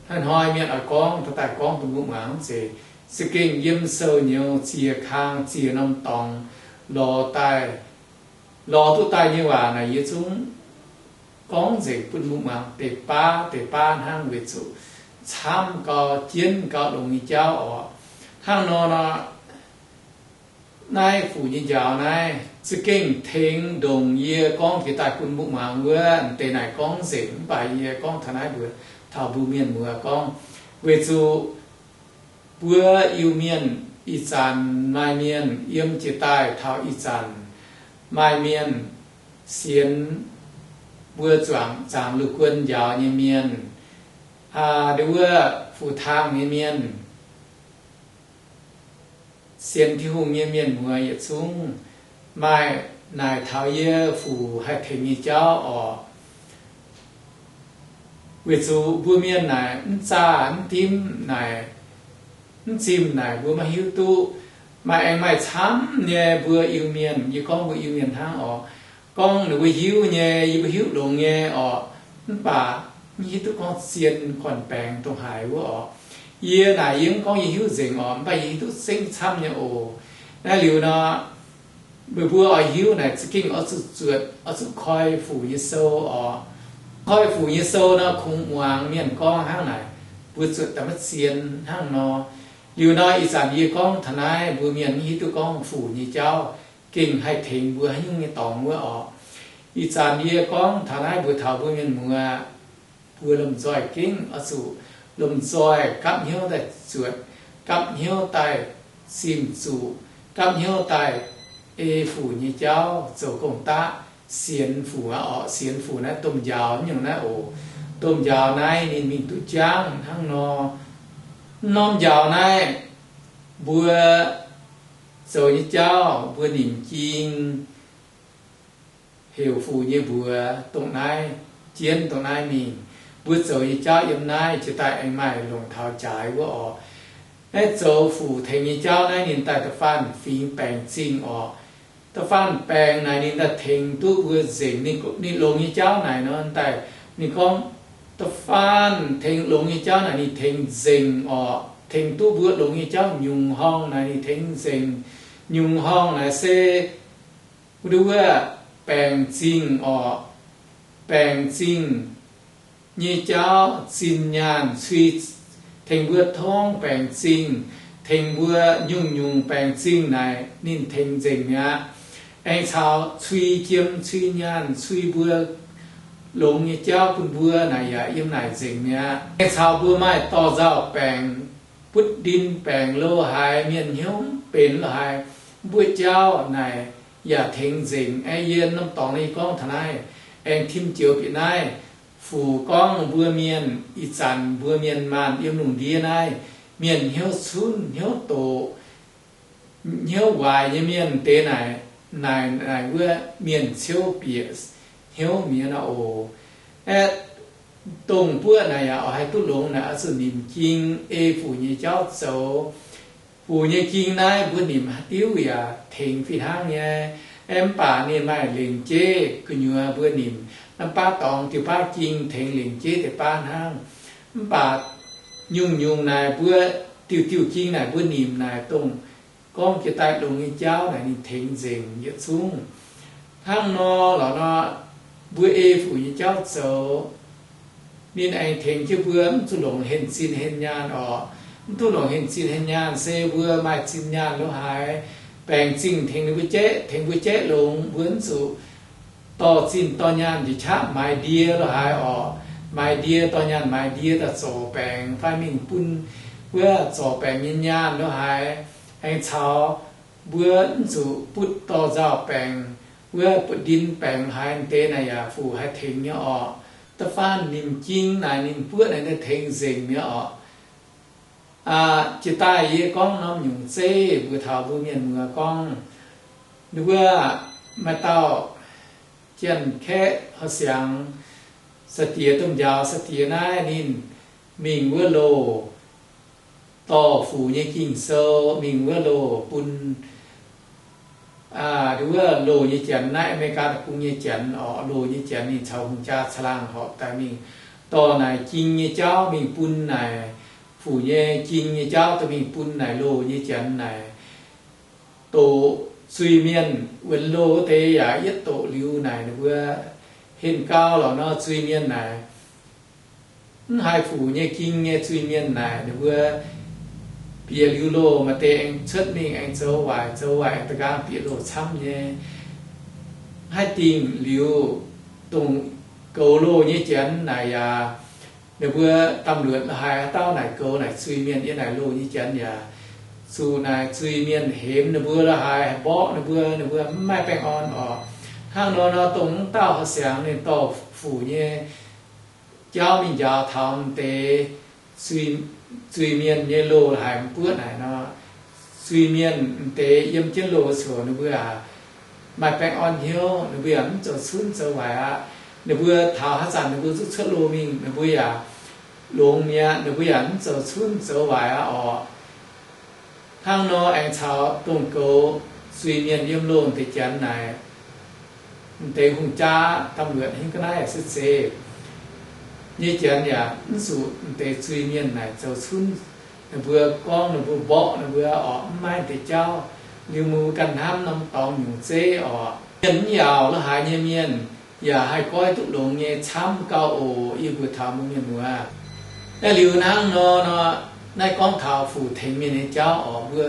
hnoi-hnoi mienh oix gorngv dorh daaih gorngv bun mbuo muangx, mv zeiz. Za'gengh yiem sou nyouz, ziex kang, ziex norm dorngx lorz daaih, lorz duqv daaih nyei waac naaic yie zungv gorngv nzengc bun mbuo muangx deix baav deix baav hnangv, weic zuqc camv gau, jienv gau, longx nyei jauv oc. Hnangv nor nor, naaiv fuc nyei njaaux naaiv za'gengh tengx ndongc yie gorngv jiex daaih bun mbuo muangx wuov deix naaic gorngv nzengc, mv baac yie gorngv taux naaiv mbuox taux mbuo mienh muoz gorngv, weic zuqc mbuo Iu-Mienh ih zanc maaih mienh yiem jiex daaih taux ih zanc maaih mienh sienx mbuo zuangx zaangc Lu Guon njaaux nyei mienh, aa, nduov wuov Fu Taang nyei mienh, sienx Tin-Hungh nyei mienh muoz yietc zungv maaih naaic taux yie fuc haih tengx nyei jauv oc. Weic zuqc mbuo mienh naaic mv zaah mv dimv naaic, mv zimh naaic mbuo maiv hiuv duqv. Maaih aengx maaih camv nyei mbuo Iu-Mienh, yie gorngv mbuo Iu-Mienh hnangv oc. Gorngv ninh mbuo hiuv nyei, yie mbuo hiuv longx nyei oc. Mv baac mv hiuv duqv gorngv zien gorn-baengx dongh haaix wuov oc. Yie naaic yie mv gorngv yie hiuv nzengc oc, mv baac yie hiuv duqv zengv camv nyei oc. Naaiv liuz nor, Meih mbuo oix hiuv naaic za'gengh oix zuqc zuotc, oix zuqc koi Fuc nyei sou oc. Koi Fuc nyei sou nor kungx muangx mienh gorngv hnangv naaic, mbuo zuotc daaih maiv zien hnangv nor. Liuz nor ih zanc yie gorngv taux naaiv, mbuo mienh mv hiuv duqv gorngv Fuc nyei jauv gengh haih tengx mbuo haaix nyungc nyei dorngx wuov oc. Ih zanc yie gorngv taux naaiv mbuox taux mbuo mienh muoz, mbuo lomh nzoih gengh oix zuqc lomh nzoih gapv hnyouv daaih zuotc, gapv hnyouv daaih zimh zuqc, gapv hnyouv daaih ei Fuc nyei jauv zoux gong-daqv, sienx Fuc aqv oc. Sienx Fuc naaiv domh njaaux nyungc naaiv oc. Domh njaaux naaiv ninh mingh duqv jangv hnangv nor. Mv norm njaaux naaiv, mbuo zoux nyei jauv mbuo nimc jing heuc Fuc nyei mbuox dongh naaiv, jienv dongh naaiv mingh. Mbuo zoux nyei jauv yiem naaiv jiex daaih aengx maaih longc taux jaaix wuov oc. Naaiv zoux Fuc tengx nyei jauv naaiv ninh daaih da'faanh fingx baengc zingh oc. Da'faanh baengc naaic ninh daaih tengx duqv mbuo nzengc. Ninh longx nyei jauv naaic nor daaih, ninh gorngv da'faanh tengx longx nyei jauv naaic ninh tengx nzengc oc. Tengx duqv mbuo longx nyei jauv nyungc horngh naaic ninh tengx nzengc. Nyungc horngh naaic se wuov baengc zingh oc. Baengc zingh nyei jauv, zinh nyaanh cui, tengx mbuo tongv baengc zingh, tengx mbuo nyungc-nyungc baengc zingh naaic ninh tengx nzengc mi'aqv. Aengx caux cui jiem, cui nyaanh, cui mbuo longx nyei jauv bun mbuo naaic yaac yiem naaic nzengc mi'aqv. Aengx caux mbuo maaih dorh nzauh baengc, butv ndin baengc lo haaix, mienh hnyouv mv benx lo haaix, mbuo jauv naaic yaac tengx nzengc. Aengx yie norm dorngx yie gorngv taux naaiv, aengx tim joux bieqc naaiv, Fuc gorngv mbuo mienh ih zanc mbuo mienh maanh yiem lungh ndiev naaiv, mienh hnyouv cunv hnyouv doqc, hnyouv waaic nyei mienh deix naaic, naaic, naaic wuov mienh ciouv bieqc hnyouv mi'aqv nor oc. Aeqv, dongh buoqv naaic yaac oix haih duqv longx naaic oix zuqc nimc jing ei Fuc nyei jauv zoux. Fuc nyei jing naaiv mbuo nimc haaix diuv yaac tengx fih hnangv nyei. Aeqv, mv baac ninh maaih lengc jeiv gu'nyuoz mbuo nimc naaiv baav dorngx diuh baav jing tengx lengc jeiv deix baav hnangv. Mv baac nyungc-nyungc naaic mbuo diuh diuh jing naaic mbuo nimc naaic dongh gorngv jiex daaih longx nyei jauv naaic ninh tengx nzengc yietc zungv. Hnangv nor lorqc nor, mbuo ei Fuc nyei jauv zoux, ninh aengx tengx jienv mbuo mv zuqc longc henh zinh henh nyaanh oc. Mv duqv longc henh zinh henh nyaanh se mbuo maaih zinh nyaanh lo haaix, baengc zingh tengx ninh mbuo jaeqv, tengx mbuo jaeqv longx, mbuo mv zuqc dorh zinh dorh nyaanh njiec qaqv maaiz ndie lo haaix oc. Maaiz ndie, dorh nyaanh maaiz ndie daaih zorc baengc fai mingh bun wuov zorc baengc nyei nyaanh lo haaix. Aengx caux mbuo mv zuqc butv dorh nzauh baengc, wuov butv ndin baengc haaix deix naaic yaac Fuc haih tengx nyei orqc. Da'faanh nimc jing naaic ninh buoqv naaic daaih tengx nzengc nyei orqc. Jiex daaih yie gorngv norm nyungc zeiv mbuox taux mbuo mienh muoz gorngv, ninh wuov maaih dauh Janx-Kaeqv horh siangx sai-diex, domh njaaux sai-diex naaiv ninh mingh wuov loh, dorh Fuc nyei Ging-Sou mingh wuov loh bun wuov loh nyei janx naaiv, Aa^me^li^gaa deic-bung nyei janx orqc, loh nyei janx ninh caux hungh jaa caangh laangh horpc daaih mingh dorh naaic Ging nyei jauv mingh bun naaic, Fuc nyei Ging nyei jauv dorh mingh bun naaic loh nyei janx naaic. Doqc zuiz-mienh wuonx loh wuov deix yaac yietv doqc liuz naaic ninh mbuo henh gau lorqc nor, zuiz-mienh naaic, mv haih Fuc nyei Ging nyei zuiz-mienh naaic ninh mbuo bieqc liuz loh maaih deix aengx cuotv mingh aengx zoux waaic, zoux waaic aengx da'nqaang bieqc loh camv nyei. Mv haih dingh liuz, dongh goux loh nyei janx naaic yaac, ninh mbuo ตำรวจ lo haaix haaix dauh naaic goux naaic zuiz-mienh yiem naaic loh nyei janx yaac zuqc naaic zuiz-mienh hemx ninh mbuo lo haaix, haih mborqv ninh mbuo, ninh mbuo mv maaih baengh orn orqc. Hnangv nor nor, dongh wuov dauh horh siangx ninh dorh Fuc nyei jauv mingh njaaux taux m'deix zuiz-mienh nyei loh lo haaix mv buoqv naaic nor, zuiz-mienh m'deix yiem jienv loh ziouc ninh mbuo yaac maaih baengh orn hnyouv, ninh mbuo yaac mv zoux cunv zoux waaic aqv. Ninh mbuo taux haaix zanc ninh mbuo zuqc cuotv loh mingh, ninh mbuo yaac longx mi'aqv, ninh mbuo yaac mv zoux cunv zoux waaic aqv orqc. Hnangv nor aengx caux dongh goux zuiz-mienh yiem loh deix janx naaic, m'deix hungh jaa ตำรวจ hingv ga'naaiv se zeiz nyei janx yaac mv zuqc m'deix zuiz-mienh naaic zoux cunv. Ninh mbuo gorngv ninh mbuo mborqv ninh mbuo orqc, mv maaih deix jauv. Liuz mbuo ganh hnamv norm dorngx nyungc zeiv oc. Mienh mv yaauc lo haaix nyei mienh yaac haih goiv duqv longx nyei camv gau oc. Yie mbuox taux mbuo mienh muoz, naaiv liuz hnangv nor, nor, naaiv gorngv taux Fuc tengx mienh nyei jauv oc. Mbuo,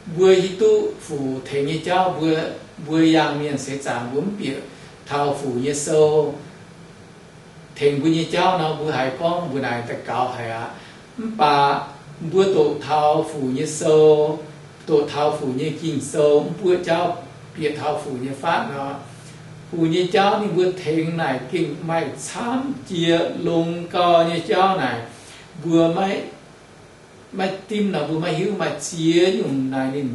mbuo hiuv duqv Fuc tengx nyei jauv, mbuo, mbuo yangh mienh seix zaangc mbuo mv bieqc taux Fuc nyei sou tengx mbuo nyei jauv nor, mbuo haiz gorngv mbuo naaic daaih gaux haic aqv. Mv baac mbuo doqc taux Fuc nyei sou, doqc taux Fuc nyei Ging-Sou, mv buoqv jauv bieqc taux Fuc nyei faatv nor, Fuc nyei jauv ninh mbuo tengx naaic gengh maaih camv jiex longx gau nyei jauv naaic, mbuo maiv dimv nor mbuo maiv hiuv. Maaih ziex nyungc naaic ninh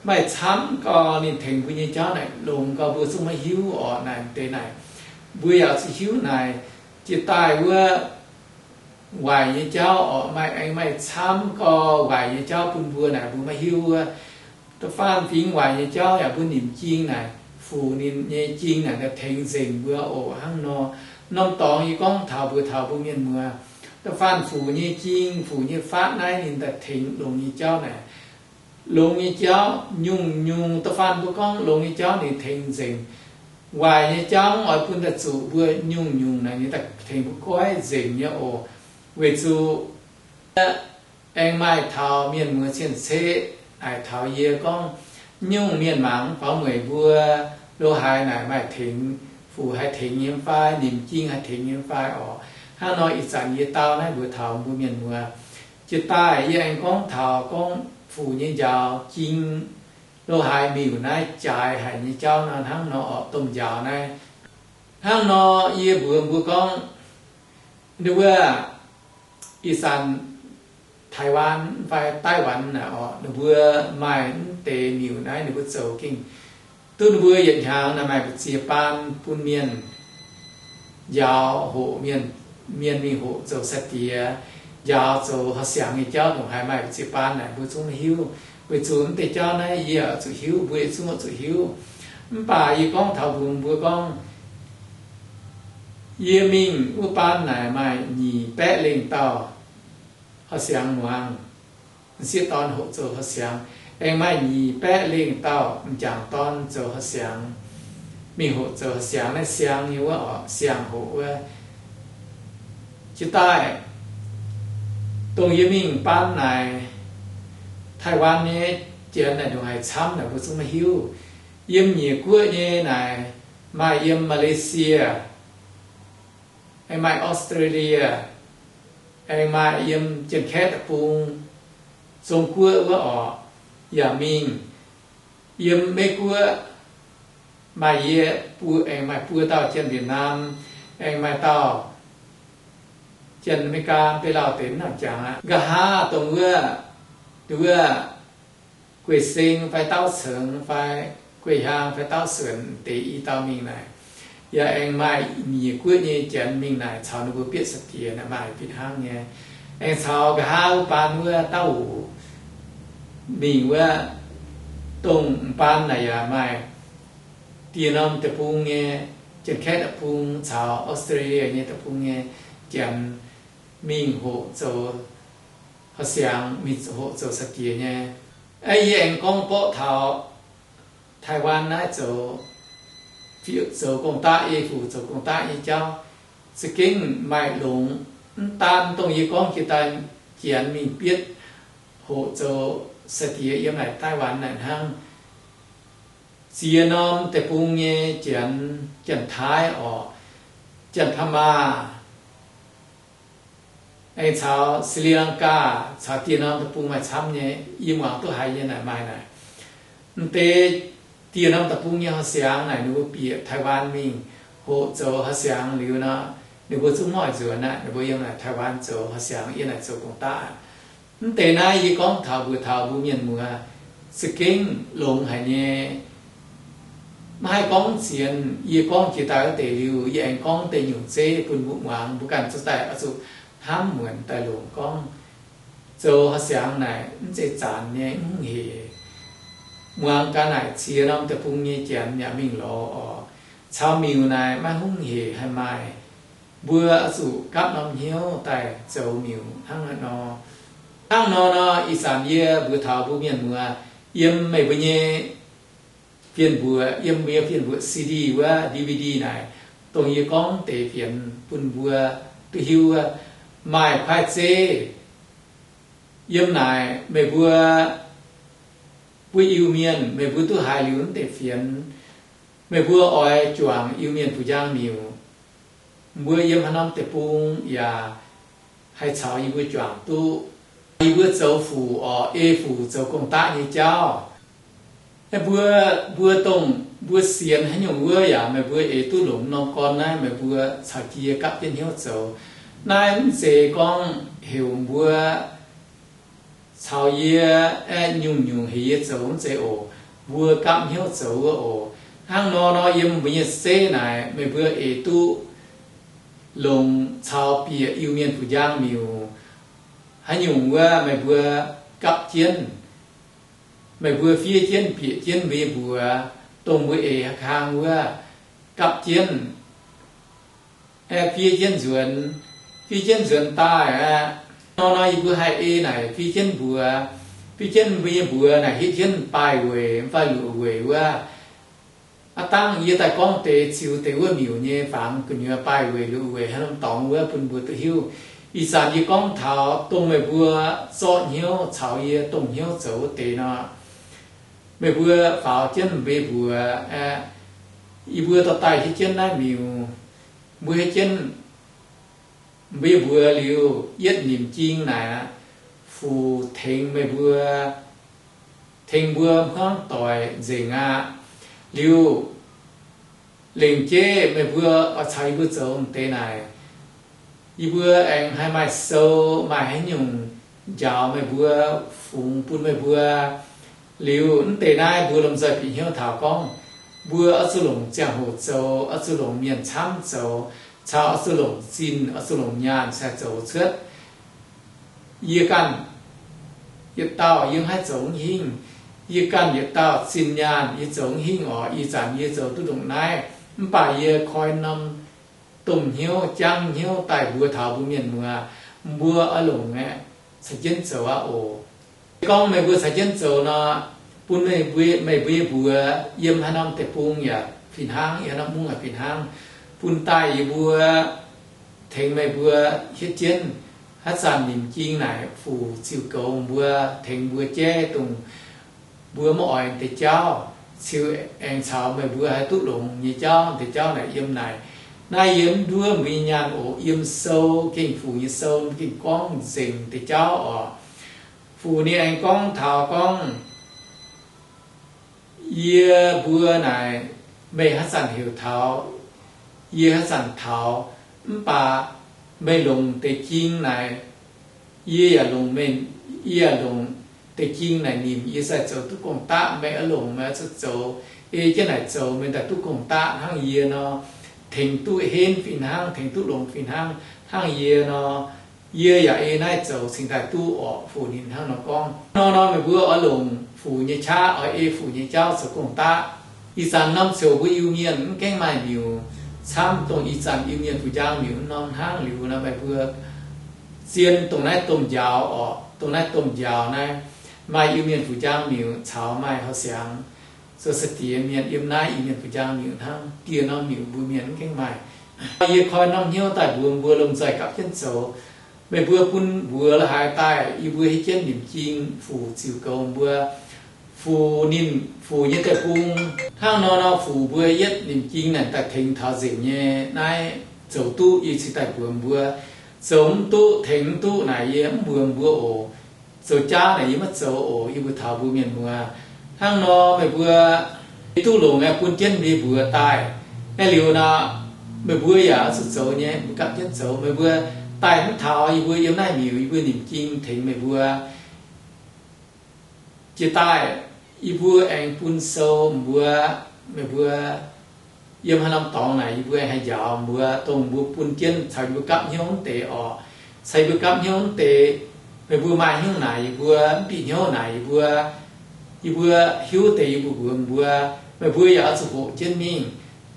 maaih camv gau, ninh tengx mbuo nyei jauv naaic longx gau mbuo zungv maiv hiuv oc. Naaic deix naaic mbuo yaac zuqc hiuv naaic jiex daaih wuov waaic nyei jauv oc. Maaih aengx maaih camv gau waaic nyei jauv bun mbuo naaic mbuo maiv hiuv wuov. Da'faanh fingx waaic nyei jauv yaac mbuo nimc jing naaic, Fuc ninh nyei jing naaic tengx nzengc mbuo oc. Hnangv nor, norm dorngx yie gorngv taux mbuox taux mbuo mienh muoz, da'faanh Fuc nyei jing, Fuc nyei faatv naaiv ninh daaih tengx longx nyei jauv naaic. Longx nyei jauv nyungc-nyungc, da'faanh mbuo gorngv longx nyei jauv ninh tengx nzengc. Waaic nyei jauv mv oix bun daaih zuqc mbuo nyungc-nyungc naaic ninh daaih tengx mbuo goiv nzengc nyei oc. Weic zuqc aengx maaih taux mienh muoz cien-ceqv naaic taux yie gorngv, nyungc mienh mangc faaux mueic mbuo lo haaix naaic maaih tengx, Fuc haih tengx nyei fai, nimc jing haih tengx nyei fai oc. Hnangv nor ih zanc yie dau naaiv mbuox taux mbuo mienh muoz. Jiex daaih yie aengx gorngv taux gorngv Fuc nyei njaaux jing lo haaix miuc naaiv jaaix haic nyei jauv nor, hnangv nor oc, domh njaaux naaiv. Hnangv nor yie mbuox mbuo gorngv, nduov wuov, ih zanc Taiwan fai Daiwan naaic oc, ninh mbuo maaih mv deix miuc naaiv ninh mbuo zoux gengh duqv ninh mbuo yietc hnyangx naaic maaih mbu'ziex baan bun mienh njaaux hoqc mienh, mienh mingh hoqc zoux sai-diex, njaaux zoux horqc siangx nyei jauv ndongc haaix maaih mbu'ziex baan naaic mbuo zungv maiv hiuv. Weic zuqc mv deix jauv naaiv yie oix zuqc hiuv, mbuo yietc zungv oix zuqc hiuv. Mv baac yie gorngv taux mbuox mbuo gorngv, yie mingh wuov baan naaic maaih nyic baeqv lengh dauh horqc siangx muangx, m'sieqv dorn hoqc zoux horqc siangx. Aengx maaih nyic baeqv lengh dauh m'jangc dorn zoux horqc siangx, mingh hoqc zoux horqc siangx naaiv siang nyei wuov oc, siang-hoqc wuov. Jiex daaih, dongh yie mingh baan naaic, Taiwan nyei janx naaic ndongc haaix camv naaic mbuo zungv maiv hiuv. Yiem Nyiec Guoqv nyei naaic maaih yiem Malaysia, aengx maaih Australia, aengx maaih yiem Janx-Kaeqv deic-bung, Zong Guoqv wuov oc, yaac mingh. Yiem Meiv Guoqv maaih yie buo, aengx maaih buo dauh Janx-Mbieqc Naam, aengx maaih dauh Janx-Ame^li^gaa, mv bei lauh deix mv nangc jangx aqv. Nqa'haav dongh wuov, wuov Guei Seng fai Dauv Ceng fai Guei Hiaang fai Dauv Suonc deix i dauh mingh naaic. Yaac aengx maaih Nyiec Guoqv nyei janx mingh naaic caux ninh mbuo bieqc sai-diex naaic maaih fih hnangv nyei. Aengx caux nqa'haav wuov baan wuov Dauv Wuc mingh wuov, dongh m'baan naaic yaac maaih dieh norm deic-bung nyei, Janx-Kaeqv deic-bung caux Australia nyei deic-bung nyei janx mingh hoqc zoux horqc siangx, mingh hoqc zoux sai-diex nyei. Aa, yie aengx gorngv borqv taux Taiwan naaiv zoux, zoux gong-daqv, ei fuc zoux gong-daqv nyei jauv za'gengh maaih longx. Mv daan dongh yie gorngv jiex daaih janx mingh bietv hoqc zoux sai-diex yiem naaic Taiwan naaic hnangv. Ziex norm deic-bung nyei janx, Janx-Taiv orqc, Janx-Paa^maa, aengx caux Sri Lanka, caux dieh norm deic-bung maaih camv nyei, yie muangx duqv haiz nyei naaic maaih naaic. Mv deix dieh norm deic-bung nyei horqc siangx naaic ninh mbuo bieqc Taiwan mingh hoqc zoux horqc siangx liuz nor, ninh mbuo zungv mv oix nzuonx aqv. Ninh mbuo yiem naaic Taiwan zoux horqc siangx, yiem naaic zoux gong-daqv aqv. Mv deix naaiv yie gorngv taux mbuox taux mbuo mienh muoz, za'gengh longx haic nyei. Maiv haih gorngv zien, yie gorngv jiex daaih wuov deix liuz, yie aengx gorngv deix nyungc zeiv bun mbuo muangx, mbuo ganh zuqc daaih oix zuqc hnamv muonc daaih longc gorngv zoux horqc siangx naaic mv zeiz zanc nyei, mv hungh heic. Muangx gaax naaic ziex norm deic-bung nyei janx yaac mingh lorz orqc. Caux miuc naaic maiv hungh heic haih maaih. Mbuo oix zuqc gapv norm hnyouv daaih zoux miuc hnangv naaiv nor. Hnangv nor nor, ih zanc yie mbuox taux mbuo mienh muoz, yiem meih mbuo nyei Fien mbuoqc, yiem mbuo nyei fien mbuoqc C D wuov, D V D naaic, dongh yie gorngv deix fienx bun mbuo duqv hiuv wuov, maaih kuaaiv zeiv yiem naaic. Meih mbuo, mbuo Iu-Mienh, meih mbuo duqv haiz liuz naaiv deix fienx, meih mbuo oix juangc Iu-Mienh Fuc Njang Miuc, mbuo yiem haaix norm deic-bung yaac haih caux yie mbuo juangc duqv. Yie mbuo zoux fuc orqc, ei fuc zoux gong-daqv nyei jauv. Mbuo, mbuo dongh mbuo sienx haaix nyungc wuov yaac meih mbuo eix duqv longc norm gorn naaiv, meih mbuo caux jienv gapv jienv hnyouv zoux. Naaiv mv zeiz gorngv heuc mbuo caux yie, aeqv, nyungc-nyungc heuc yie zoux mv zeiz oc. Mbuo gapv hnyouv zoux wuov oc. Hnangv nor nor yiem mbuo nyei zeiv naaic meih mbuo eix duqv longc caux bieqc Iu-Mienh Fuc Njang Miuc. Haaix nyungc wuov meih mbuo gapv jienv, meih mbuo fiev jienv bieqc jienv mbuo nyei mbuox, dongh mbuo eix haaix kang wuov, gapv jienv, aeqv, fiev jienv nzuonx, fiev jienv nzuonx daaih aeqv, nor nor yie mbuo haih ei naaic fiev jienv mbuox, fiev jienv mbuo nyei mbuox naaic hietv jienv baaih weic fai luoqc weic wuov. Aav dangh yie daaih gorngv deix ziux deix wuov miuc nyei fangx gu'nyuoz baaih weic luoqc weic haaix norm dorngx wuov bun mbuo duqv hiuv. Ih zanc yie gorngv taux dongh meih mbuo zorqv hnyouv caux yie dongh hnyouv zoux wuov deix nor, meih mbuo faaux jienv mbuo nyei mbuox aeqv, yie mbuo dorh daaih hietv jienv naaiv miuc, mbuo hietv jienv mbuo nyei mbuox liuz, yietv nimc jing naaic aqv, fuc tengx meih mbuo, tengx mbuo hmuangv doic nzengc aqv. Liuz, lengc jeiv meih mbuo oix caux yie mbuo zoux m'deix naaic, yie mbuo aengx haih maaih sou, maaih haaix nyungc njaaux meih mbuo, fungx bun meih mbuo. Liuz mv deix naaiv mbuo lomh nzoih bieqc hnyouv taux gorngv, mbuo oix zuqc longc ziangh hoc zoux, oix zuqc longc mienh camv zoux, caux oix zuqc longc zinh, oix zuqc longc nyaanh cingx daaih zoux cuotv. Yie ganh yietc dauh yie mv haih zoux mv hingh. Yie ganh yietc dauh zinh nyaanh yie zoux mv hingh orqc. Ih zanc yie zoux duqv ndongc naaiv, mv baac yie koi norm domh hnyouv, jangv hnyouv daaih mbuox taux mbuo mienh muoz, mbuo oix longc aeqv, caux jienv zoux aqv oc. Se gorngv meih mbuo caux jienv zoux nor, bun meih mbuo, meih mbuo nyei mbuox yiem haaix norm deic-bung yaac fih hnangv, yiem haaix norm mungv yaac fih hnangv, bun daaih yie mbuo tengx meih mbuo hietv jienv. Haaix zanc nimc jing naaic fuc ziux goux mbuo, tengx mbuo jaiv dongh mbuo maiv oix deix jauv, ziux aengx caux meih mbuo haih duqv longx nyei jauv, deix jauv naaic yiem naaic. Naaiv yie mv nduov mbuo nyei nyaanh oc. Yiem sou, gengh fuc nyei sou gengh gorngv nzengc deix jauv orqc. Fuc ninh aengx gorngv taux gorngv, yie mbuo naaic, meih haaix zanc heuc taux, yie haaix zanc taux, mv baac meih longc deix jing naaic, yie yaac longc meih, yie yaac longc deix jing naaic nimc yie sai zoux duqv gong-daqv. Meih oix longc meih oix zuqc zoux, ei jienv naaic zoux meih daaih duqv gong-daqv hnangv yie nor, tengx duqv henv fih hnangv, tengx duqv longx fih hnangv, hnangv yie nor. Yie yaac ei naaiv zoux cingx daaih duqv orqc. Fuc ninh hnangv nor gorngv. Nor nor meih mbuo oix longc fuc nyei qaqv, oix ei fuc nyei jauv zoux gong-daqv. Ih zanc norm ziouc mbuo Iu-Mienh mv gaengh maaih miuc camv dongh ih zanc Iu-Mienh Fuc Njang Miuc norm hnangv. Liuz nor meih mbuo zien dongh naaiv domh njaaux orqc, dongh naaiv domh njaaux naaiv maaih Iu-Mienh Fuc Njang Miuc caux maaih Houh Siangx zoux sai-diex mienh yiem naaiv Iu-Mienh Fuc Njang Miuc hnangv. Dieh norm miuc mbuo mienh mv gaengh maaih. Yie koi norm hnyouv daaih mbuox mbuo lomh nzoih gapv jienv zoux. Meih mbuo bun mbuox la'haaix daaih, yie mbuo hietv jienv nimc jing fuc ziux goux mbuo. Fuc ninh, fuc nyei deic-bung hnangv nor nor, fuc mbuo yietv nimc jing naaic daaih tengx taux nzengc nyei naaiv, zoux duqv yie cingx daaih mbuox mbuo. Zoux mv duqv, tengx mv duqv naaic yie mv mbuox mbuo oc. Zoux jaav naaic yie maiv zoux oc. Yie mbuox taux mbuo mienh muoz, hnangv nor meih mbuo duqv longx aeqv, bun jienv mbuo mbuox daaih. Aeqv, liuz nor, meih mbuo yaac oix zuqc zoux nyei, mbuo gapv jienv zoux. Meih mbuo daaih mv taux yie mbuo yiem naaiv miuc, yie mbuo nimc jing tengx meih mbuo. Jiex daaih, yie mbuo aengx bun sou mbuo, meih mbuo yiem haaix norm dorngx naaic yie mbuo aengx haih njaaux mbuo, dongh mbuo bun jienv caux yie mbuo gapv hnyouv wuov deix orqc. Caux yie mbuo gapv hnyouv wuov deix, meih mbuo maaih hnyouv naaic yie mbuo, mv bieqc hnyouv naaic yie mbuo, yie mbuo hiuv deix yie mbuo mbuox mbuo. Meih mbuo yaac oix zuqc hoqc jienv mingh.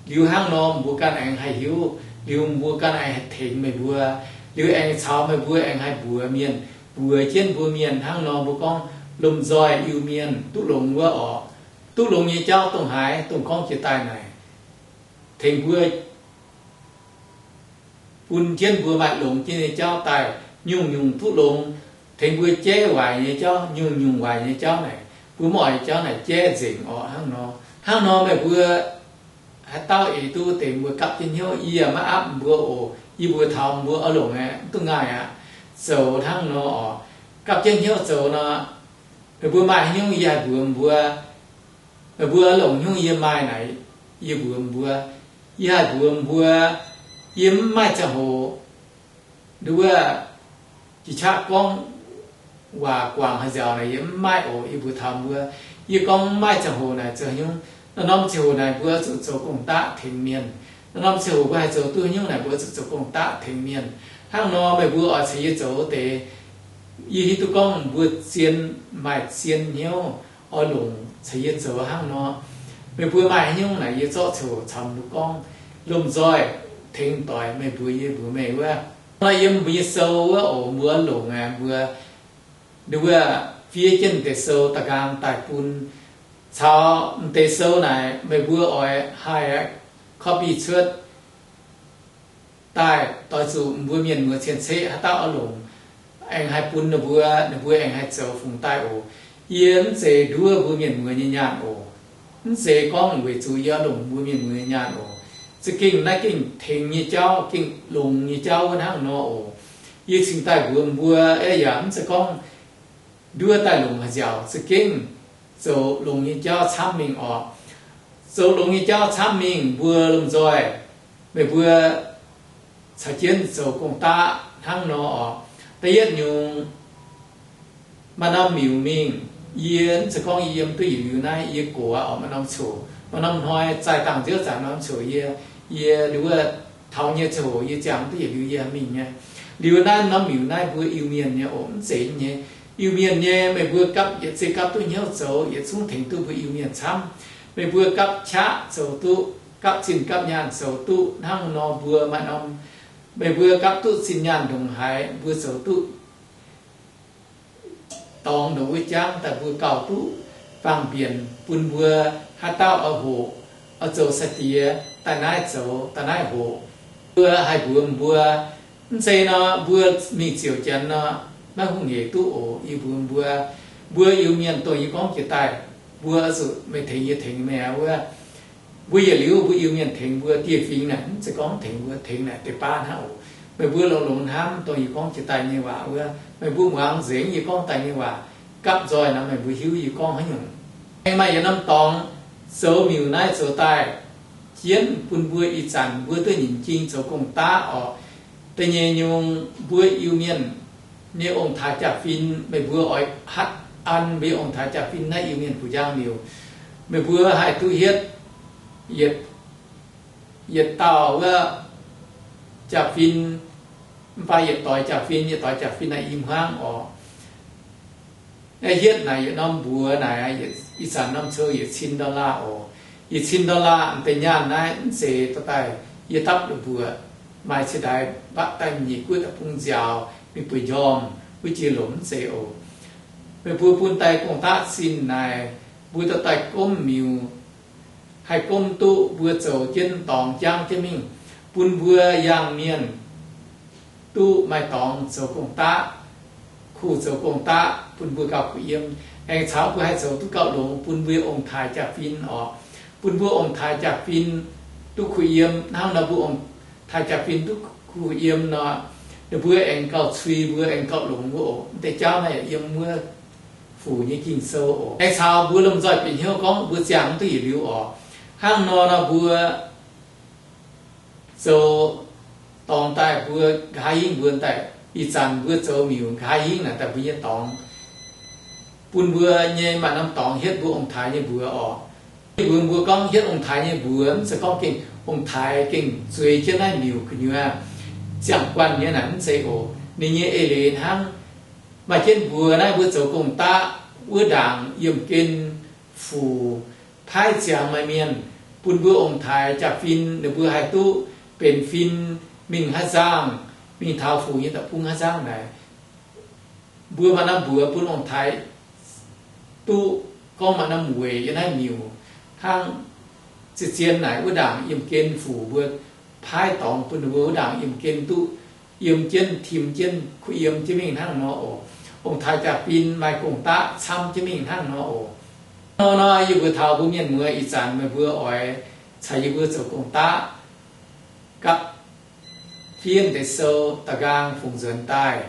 Liuz hnangv nor mbuo ganh aengx haih hiuv, liuz mbuo ganh aengx haih tengx meih mbuo, liuz aengx caux meih mbuo aengx haih mbuox mienh, mbuox jienv mbuo mienh. Hnangv nor mbuo gorngv lomh nzoih Iu-Mienh duqv longx wuov orqc. duqv longx nyei jauv dongh haaix, dongh gorngv jiex daaih naaic, tengx mbuo bun jienv mbuo maaih longx jienv nyei jauv daaih, nyungc-nyungc duqv longx, tengx mbuo jaiv waaic nyei jauv, nyungc-nyungc waaic nyei jauv naaic, mbuo mv oix jauv naaic jaiv nzengc orqc. Hnangv nor, hnangv nor meih mbuo haaix dauh eix duqv deix mbuo gapv jienv hnyouv, yie yaac maiv aapv mbuo oc. Yie mbuox taux mbuo oix longc aeqv, duqv ngaih aqv. Zoux hnangv nor oc. Gapv jienv hnyouv zoux nor, meih mbuo maaih haaix nyungc yie haih mbuox mbuo, meih mbuo longc hnyouv yie maaih naaic, yie mbuox mbuo, yie haih mbuox mbuo, yie mv maaih ziangh hoc nduov jiex qaqv gorngv waac guangc haaix nziaaux naaic yie mv maaih oc. Yie mbuox taux mbuo, yie gorngv mv maaih ziangh hoc naaic zoux haaix nyungc. Norm-norm ziangh hoc naaic mbuo zuqc zoux gong-daqv tengx mienh. Norm-norm ziangh hoc mbuo haih zoux duqv haaix nyungc naaic mbuo zuqc zoux gong-daqv tengx mienh. Hnangv nor meih mbuo oix caux yie zoux deix, yie hiuv duqv gorngv mbuo zien, maaih zien hnyouv oix longc caux yie zoux hnangv nor. Meih mbuo maaih haaix nyungc naaic yie zorqv ziangh hoc caux mbuo gorngv, lomh nzoih tengx doic meih mbuox yie mbuox meih wuov. Nor yiem mbuo nyei sou wuov oc, mbuo longc aeqv, mbuo nduov fiev jienv m'deix sou da'nqaang daaih bun. Caux m'deix sou naaic meih mbuo oix haih copy cuotv daaih doix zuqc mbuo mienh muoz cien-ceqv haaix dauh oix longc, aengx haih bun ninh mbuo, ninh mbuo aengx haih zoux fungx daaih oc. Yie mv zeiz nduov mbuo mienh muoz nyei nyaanh oc. Mv zeiz gorngv weic zuqc yie oix longc mbuo mienh muoz nyei nyaanh oc. Za'gengh naaiv gengh tengx nyei jauv, gengh longx nyei jauv wuov hnangv nor oc. Yie cingx daaih mbuox mbuo, yaac mv zeiz gorngv nduov daaih longc haaix nziaaux, za'gengh zoux longx nyei jauv camv mingh oc. Zoux longx nyei jauv camv mingh mbuo lomh nzoih meih mbuo caux jienv zoux gong-daqv hnangv nor oc. Da'yietv nyungc, maaih norm miuc mingh, yie mv zeiz gorngv yie yiem duqv yietc liuz naaiv yie gox aqv oc. Maaih norm coc, maaih norm hnoi zaih dangh nziouv zanc norm coc yie, yie nduov taux nyei ziangh hoc yie ziangh duqv yietc liuz yie mingh nyei. Liuz naaiv norm miuc naaiv mbuo Iu-Mienh nyei oc, mv zeiz nyei. Iu-Mienh nyei meih mbuo gapv yietc zei gapv duqv hnyouv zoux yietc zungv tengx duqv mbuo Iu-Mienh camv. Meih mbuo gapv qaqv zoux duqv, gapv zinh gapv nyaanh zoux duqv hnangv nor mbuo maaih norm, meih mbuo gapv duqv zinh nyaanh ndongc haaix mbuo zoux duqv dorngx ndongc wuov jangv daaih mbuo gauh duqv fangx-mbienc bun mbuo haaix dauh oix hoqc, oix zoux sai-diex daaih naaiv zoux daaih naaiv hoqc. Mbuo haih mbuox mbuo, mv zeiz nor mbuo mingh ziouc janx nor, maiv hungh hec duqv oc. Yie mbuox mbuo, mbuo Iu-Mienh dongh yie gorngv jiex daaih, mbuo zuqc meih tengx yie tengx meih aqv wuov. Mbuo yietc liuz mbuo Iu-Mienh tengx mbuo dieh fingx naaic, mv zeiz gorngv tengx mbuo, tengx naaic deix baav hnangv oc. Meih mbuo longx-longx hnamv dongh yie gorngv jiex daaih nyei waac wuov, meih mbuo muangx nzengc yie gorngv daaih nyei waac, gapv nzoih nor meih mbuo hiuv yie gorngv haaix nyungc. Aengx maaih yietc norm dorngx zoux miuc naaiv zoux daaih jienv bun mbuo ih zanc mbuo duqv nyinc jing zoux gong-daqv oc. Da'nyeic nyungc, mbuo Iu-Mienh nyei ong-taaix jaa-fin, meih mbuo oix hatc an mbuo nyei ong-taaix jaa-fin naaiv Iu-Mienh gu'njaang miuc, meih mbuo haih duqv hietv yietc, yietc dauh wuov jaa-fin, mv baac yietc doix jaa-fin, yietc doix jaa-fin naaic i hmuangv oc. Naaiv hietv naaic yietc norm mbuox naaic, ih zanc norm cou yietc cin dollar oc. Yietc cin dollar deix nyaanh naaiv mv zeiz dorh daaih yie dapv la'buoqc, maaih ciex daaih mbatv daaih nyeic guoqv da'bung nziaaux mingh bueix njormh wuov jiex longc, mv zeiz oc. Meih mbuo bun daaih gong-daqv zinh naaic, mbuo dorh daaih gomv miuc, haih gomv duqv mbuo zoux jienv dorngx jangv jienv mingh, bun mbuo yangh mienh duqv maaih dorngx zoux gong-daqv, kuh zoux gong-daqv bun mbuo gauh kuh yiem. Aengx caux mbuo haih zoux duqv gauh longx bun mbuo ong-taaix jaa-fin oc. Bun mbuo ong-taaix jaa-fin duqv kuh yiem. Hnangv nor mbuo ong-taaix jaa-fin duqv kuh yiem nor, ninh mbuo aengx gauh cui mbuo, aengx gauh longx mbuo oc. Mv deix jauv naaiv yaac yiem wuov Fuc nyei Ging-Sou oc. Aengx caux mbuo lomh nzoih bieqc hnyouv gorngv mbuo ziangh mv duqv yietc liuz oc. Hnangv nor nor mbuo zoux dorngx daaih mbuo nqa'haav hingv mbuo daaih, ih zanc mbuo zoux miuc nqa'haav hingv naaic daaih mbuo nyei dorngx, bun mbuo nyei maaih norm dorngx hietv mbuo ong-taaix nyei mbuox oc. Yie mbuox mbuo gorngv hietv ong-taaix nyei mbuox mv zeiz gorngv gengh ong-taaix gengh zueiz jienv naaiv miuc gu'nyuoz ziangh guanh nyei naaic, mv zeiz oc. Ninh nyei eix leiz hnangv, maaih jienv mbuox naaiv mbuo zoux gong-daqv wuov ndaangc yiemh gen Fuc paaiv ziangx maaih mienh, bun mbuo ong-taaix jaa-fin ninh mbuo haih duqv benx fin mingh haaix nzangv, mingh taux Fuc nyei da'bung haaix nzangv naaic. Mbuo maaih norm mbuox bun ong-taaix duqv gorngv maaih norm weic yiem naaiv miuc hnangv. Zien-zien naaic wuov ndaangc yiem gen fuc mbuo paaiv dorngx bun ninh mbuo wuov ndaangc yiem gen duqv yiem jienv, tim jienv, kuh yiem jienv mingh hnangv nor oc. Ong-taaix jaa-fin maaih gong-daqv camv jienv mingh hnangv nor oc. Nor nor yie mbuo taux mbuo mienh muoz ih zanc meih mbuo oix caux yie mbuo zoux gong-daqv gapv fiev deix sou da'nqaang fungx nzuonx daaih.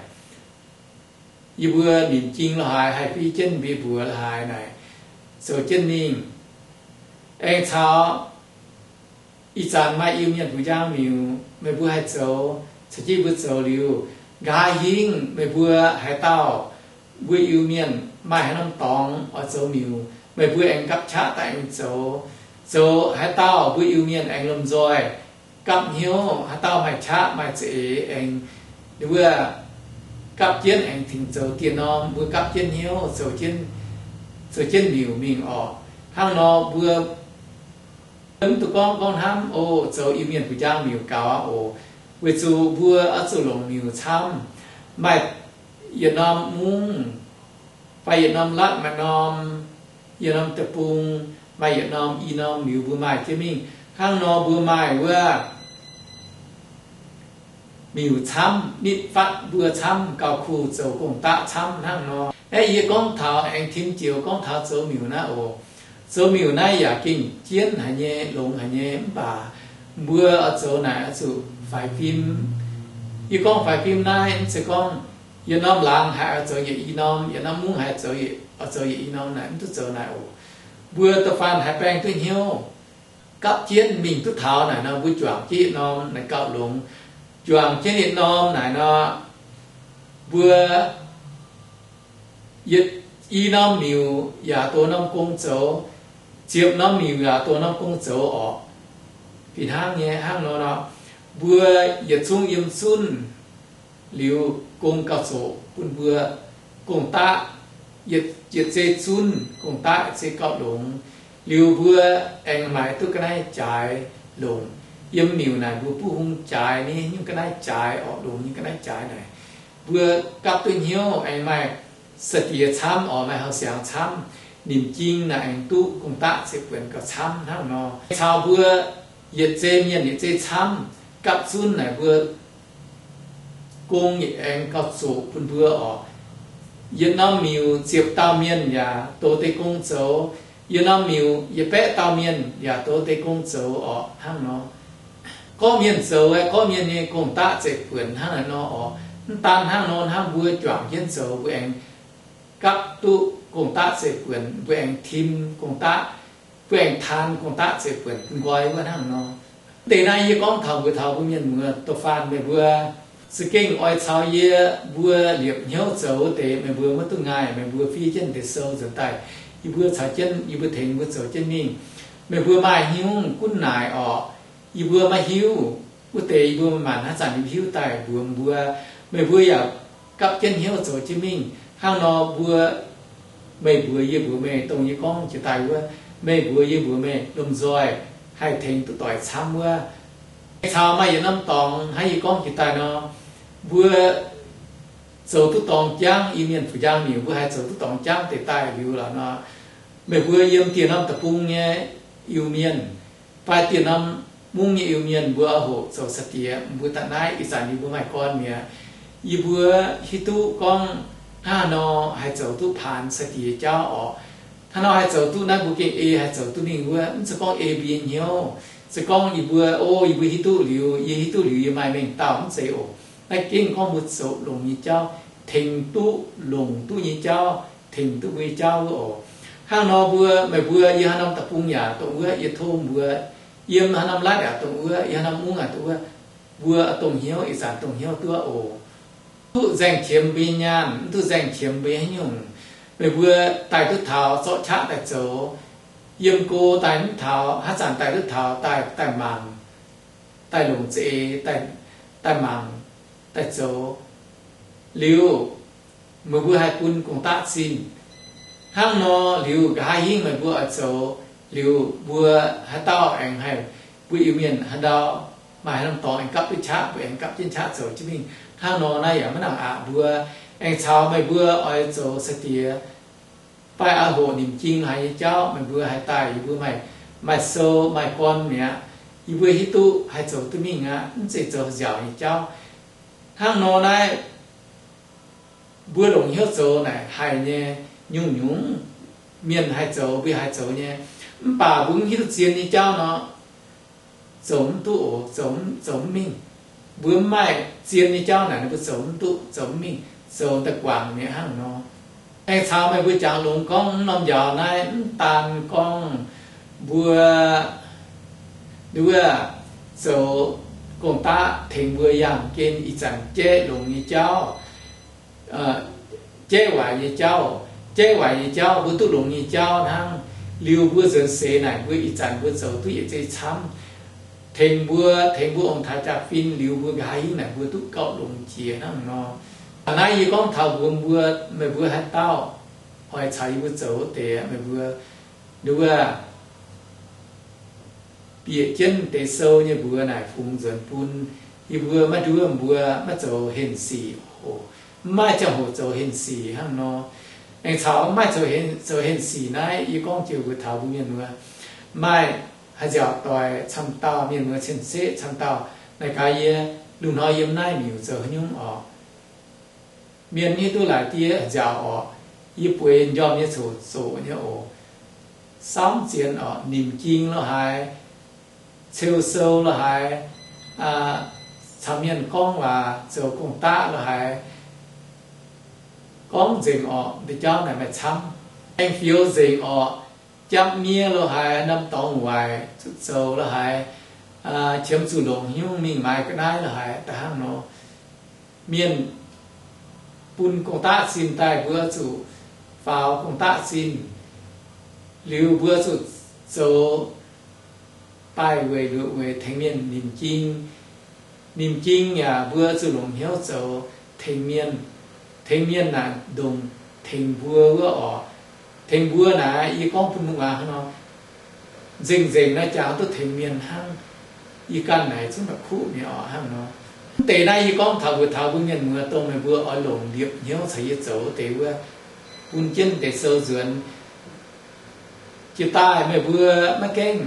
Yie mbuo nimc jing lo haaix haih fiev jienv mbuo mbuox lo haaix naaic zoux jienv mingh. Aengx caux ih zanc maaih Iu-Mienh Fuc Njang Miuc meih mbuo haih zoux, caux jienv mbuo zoux liuz, nqa'haav hingv meih mbuo haaix dauh mbuo Iu-Mienh maaih haaix norm dorngx oix zoux miuc, meih mbuo aengx gapv qaqv daaih aengx zoux. Zoux haaix dauh mbuo Iu-Mienh aengx lomh nzoih gapv hnyouv, haaix dauh maaih qaqv maaih za'eix aengx wuov gapv jienv aengx tengx zoux dieh norm, mbuo gapv jienv hnyouv zoux jienv, zoux jienv miuc mingh orqc. Hnangv nor mbuo mv duqv gorngv gorngv hnamv oc, zoux Iu-Mienh Fuc Njang Miuc gaux aqv oc. Weic zuqc mbuo oix zuqc longc miuc camv, maaih yietc norm mungv fai yietc norm latv, maaih norm, yietc norm deic-bung, maaih yietc norm i norm liuz mbuo maaih jienv mingh. Hnangv nor mbuo maaih wuov miuc camv, nitv fatv mbuo camv, gauh kuh zoux gong-daqv camv hnangv nor. Aeqv, yie gorngv taux aengx tim joux gorngv taux zoux miuc naaiv oc. Zoux miuc naaiv yaac gengh jienv haic nyei, longx haic nyei, mv baac mbuo oix zoux naaic oix zuqc faix fim. Yie gorngv faix fim naaiv mv zeiz gorngv yietc norm laangz haiz oix zoux yietc i norm, yietc norm mungv haiz oix zoux yietc i norm naaic, mv duqv zoux naaic oc. Mbuo da'faanh haiz baeng duqv hnyouv gapv jienv mingh duqv taux naaic nor, mbuo juangc jienv yietc norm naaic gauh longx. Juangc jienv yietc norm naaic nor, mbuo yietc i norm miuc yaac doh norm gong zoux, ziepc norm miuc yaac doh norm gong zoux orqc. Fih hnangv nyei. Hnangv nor nor, mbuo yietc zungv yiem zunv liuz, gong gauh zoqc bun mbuo. Gong-daqv yietc zei zunv, gong-daqv yietc zei gauh longx. Liuz mbuo aengx maaiz duqv ga'naaiv jaaix longc. Yiem miuc naaic mbuo buv hung jaaix nyei nyungc ga'naaiv jaaix orqc, longx nyei ga'naaiv jaaix naaic. Mbuo gapv duqv hnyouv aengx maaih sai-diex camv orqc, maaih horqc siangx camv, nimc jing naaic aengx duqv gong-daqv zeiv-buonc gauh camv hnangv nor. Caux mbuo yietc zei mienh yietc zei camv gapv zunv naaic mbuo gong aengx gauh zoqc bun mbuo orqc. Yietc norm miuc ziepc dauh mienh yaac doz deix gong zoux. Yietc norm miuc yietc baeqv dauh mienh yaac doz deix gong zoux orqc hnangv nor. Gorqv-mienh zoux, gorqv-mienh nyei gong-daqv zeiv-buonc hnangv naaiv nor orqc. Mv daan hnangv nor, hnangv mbuo juangc jienv zoux mbuo aengx gapv duqv gong-daqv zeiv-buonc, mbuo aengx tim gong-daqv, mbuo aengx taan gong-daqv zeiv-buonc bun nqoi wuov hnangv nor. Mv deix naaiv yie gorngv taux mbuo taux mbuo mienh muoz da'faanh meih mbuo za'gengh oix caux yie mbuo liepc hnyouv zoux wuov deix, meih mbuo maiv duqv ngaih, meih mbuo fiev jienv deix sou nzuonx daaih, yie mbuo caux jienv, yie mbuo tengx mbuo zoux jienv mingh. Meih mbuo maaih nyungc gunv naaic orqc, yie mbuo maiv hiuv. Wuov deix yie mbuo maanc haaix zanc yie mbuo hiuv daaih mbuox mbuo. Meih mbuo yaac gapv jienv hnyouv zoux jienv mingh. Hnangv nor mbuo, meih mbuox yie mbuox meih, dongh yie gorngv jiex daaih wuov, meih mbuox yie mbuox meih, lomh nzoih haih tengx duqv doic camv wuov. Caux maaih yietc norm dorngx hnangv yie gorngv jiex daaih nor, mbuo zoux duqv dorngx jangv, Iu-Mienh Fuc Njang Miuc mbuo haih zoux duqv dorngx jangv deix daaih liuz lorqc nor, meih mbuo yiem dieh norm deic-bung nyei Iu-Mienh fai dieh norm mungv nyei Iu-Mienh mbuo hoqc zoux sai-diex, mbuo daaih naaiv ih zanc yie mbuo maaih gorn mi'aqv. Yie mbuo hiuv duqv gorngv hnangv haaix nor haih zoux duqv paanx sai-diex jauv orqc. Hnangv nor haih zoux duqv naaiv mbuo gengh ei haih zoux duqv mingh wuov. Mv zeiz gorngv ei mbuo nyei hnyouv, se gorngv yie mbuo, o, yie mbuo hiuv duqv liuz, yie hiuv duqv liuz yie maaih mengh dauh, mv zeiz oc. Naaiv gengh gorngv mbuo zoux longx nyei jauv, tengx duqv longc duqv nyei jauv, tengx duqv mbuo nyei jauv wuov oc. Hnangv nor mbuo, meih mbuo yiem haaix norm deic-bung yaac dongh wuov, yie tov mbuo, yiem haaix norm latv yaac dongh wuov, yiem haaix norm mungv yaac dongh wuov, mbuo dongh hnyouv ih zanc dongh hnyouv duqv oc. Duqv nzaeng qiemx mbuo nyei nyaanh, mv duqv nzaeng qiemx mbuo nyei haaix nyungc. Meih mbuo daaih duqv taux zorqv qaqv daaih zoux, yiem go daaih mv taux, haaix zanc daaih duqv taux daaih, daaih mangc, daaih longc za'eix, daaih mangc, daaih zoux liuz, meih mbuo haih bun gong-daqv zinh. Hnangv nor liuz, nqa'haav hingv meih mbuo oix zoux liuz, mbuo haaix dauh aengx haih, mbuo Iu-Mienh haaix ndau maaih haaix norm dorngx aengx gapv duqv qaqv, mbuo aengx gapv jienv qaqv zoux jienv mingh. Hnangv nor naaiv yaac maiv nangc aqc. Mbuo aengx caux meih mbuo oix zoux sai-diex Fai a'hoqc nimc jing haiz nyei jauv, meih mbuo haih daaih, yie mbuo maaih, maaih sou maaih gorn mi'aqv. Yie mbuo hiuv duqv haih zoux duqv mingh aqv, mv zeiz zoux nziaauc nyei jauv. Hnangv nor naaiv, mbuo longc hnyouv zoux naaic haic nyei, nyungc-nyungc mienh haih zoux, mbuo haih zoux nyei. Mv baac mbuo mv hiuv duqv zien nyei jauv nor, zoux mv duqv oc, zoux, zoux mv mingh. Mbuo mv maaih zien nyei jauv naaic, mbuo zoux mv duqv, zoux mv mingh, zoux da'guangc mi'aqv hnangv nor. Aengx caux meih mbuo jangx longx gorngv, mv norm njaaux naaiv mv daan gorngv mbuo, nduov, zoux gong-daqv tengx mbuo yangh gen ih zanc jaiv longx nyei jauv, jaiv waaic nyei jauv. Jaiv waaic nyei jauv mbuo duqv longx nyei jauv hnangv. Liuz mbuo nzuonx seix naaic, mbuo ih zanc mbuo zoux duqv yietc zei camv, tengx mbuo, tengx mbuo ong-taaix jaa-fin, liuz mbuo nqa'haav hingv naaic mbuo duqv gauh longx jiex hnangv nor. A'naaiv yie gorngv taux mbuox mbuo, meih mbuo haaix dauh oix caux yie mbuo zoux wuov deix, meih mbuo, nduov, bieqc jienv deix sou nyei mbuox naaic fungx nzuonx bun yie mbuo. Maiv nduov mbuo maiv zoux henh sic oc. Mv maaih ziangh hoc zoux henh sic hnangv nor. Aengx caux mv maaih zoux henh sic naaiv, yie gorngv jiex mbuox taux mbuo mienh muoz, maaih haaix nziaauc doic camv dauh, mienh muoz cien-ceqv camv dauh naaic gaax yie, lungh hnoi yiem naaiv miuc zoux haaix nyungc orqc? Mienh hiuv duqv laaix diev nziaauc orqc? Yie bueix njormh nyei coc zoqc nyei oc. Saamv zienx orqc, nimc jing lo haaix, ceu sou lo haaix, caux mienh gorngv waac, zoux gong-daqv lo haaix, gorngv nzengc orqc, deix jauv naaic maaih camv. Aengx fioux nzengc orqc, japv miev lo haaix, norm dorngx waaic zuqc zoux lo haaix, qiemx zuqc longc hnyouv mingh maaiz ga'naaiv lo haaix, da'hnangv nor. Mienh bun gong-daqv zinh daaih, mbuo zuqc faaux gong-daqv zinh. Liuz mbuo zuqc zoux daaih weic luoqc weic tengx mienh nimc jing. Nimc jing yaac mbuo zuqc longc hnyouv zoux tengx mienh. Tengx mienh naaic ndongc tengx mbuo wuov orqc. Tengx mbuo naaic, yie gorngv bun muangx hnangv nor, nzengc-nzengc naaiv jangx duqv tengx mienh hnangv. Yie ganh naaic zungv da'kuqv mi'aqv orqc, hnangv nor. Mv deix naaiv yie gorngv taux mbuox taux mbuo mienh muoz, dongh meih mbuo oix longc liepc hnyouv caux yie zoux wuov deix wuov, bun jienv deix sou nzuonx. Jiex daaih meih mbuo maiv gaengh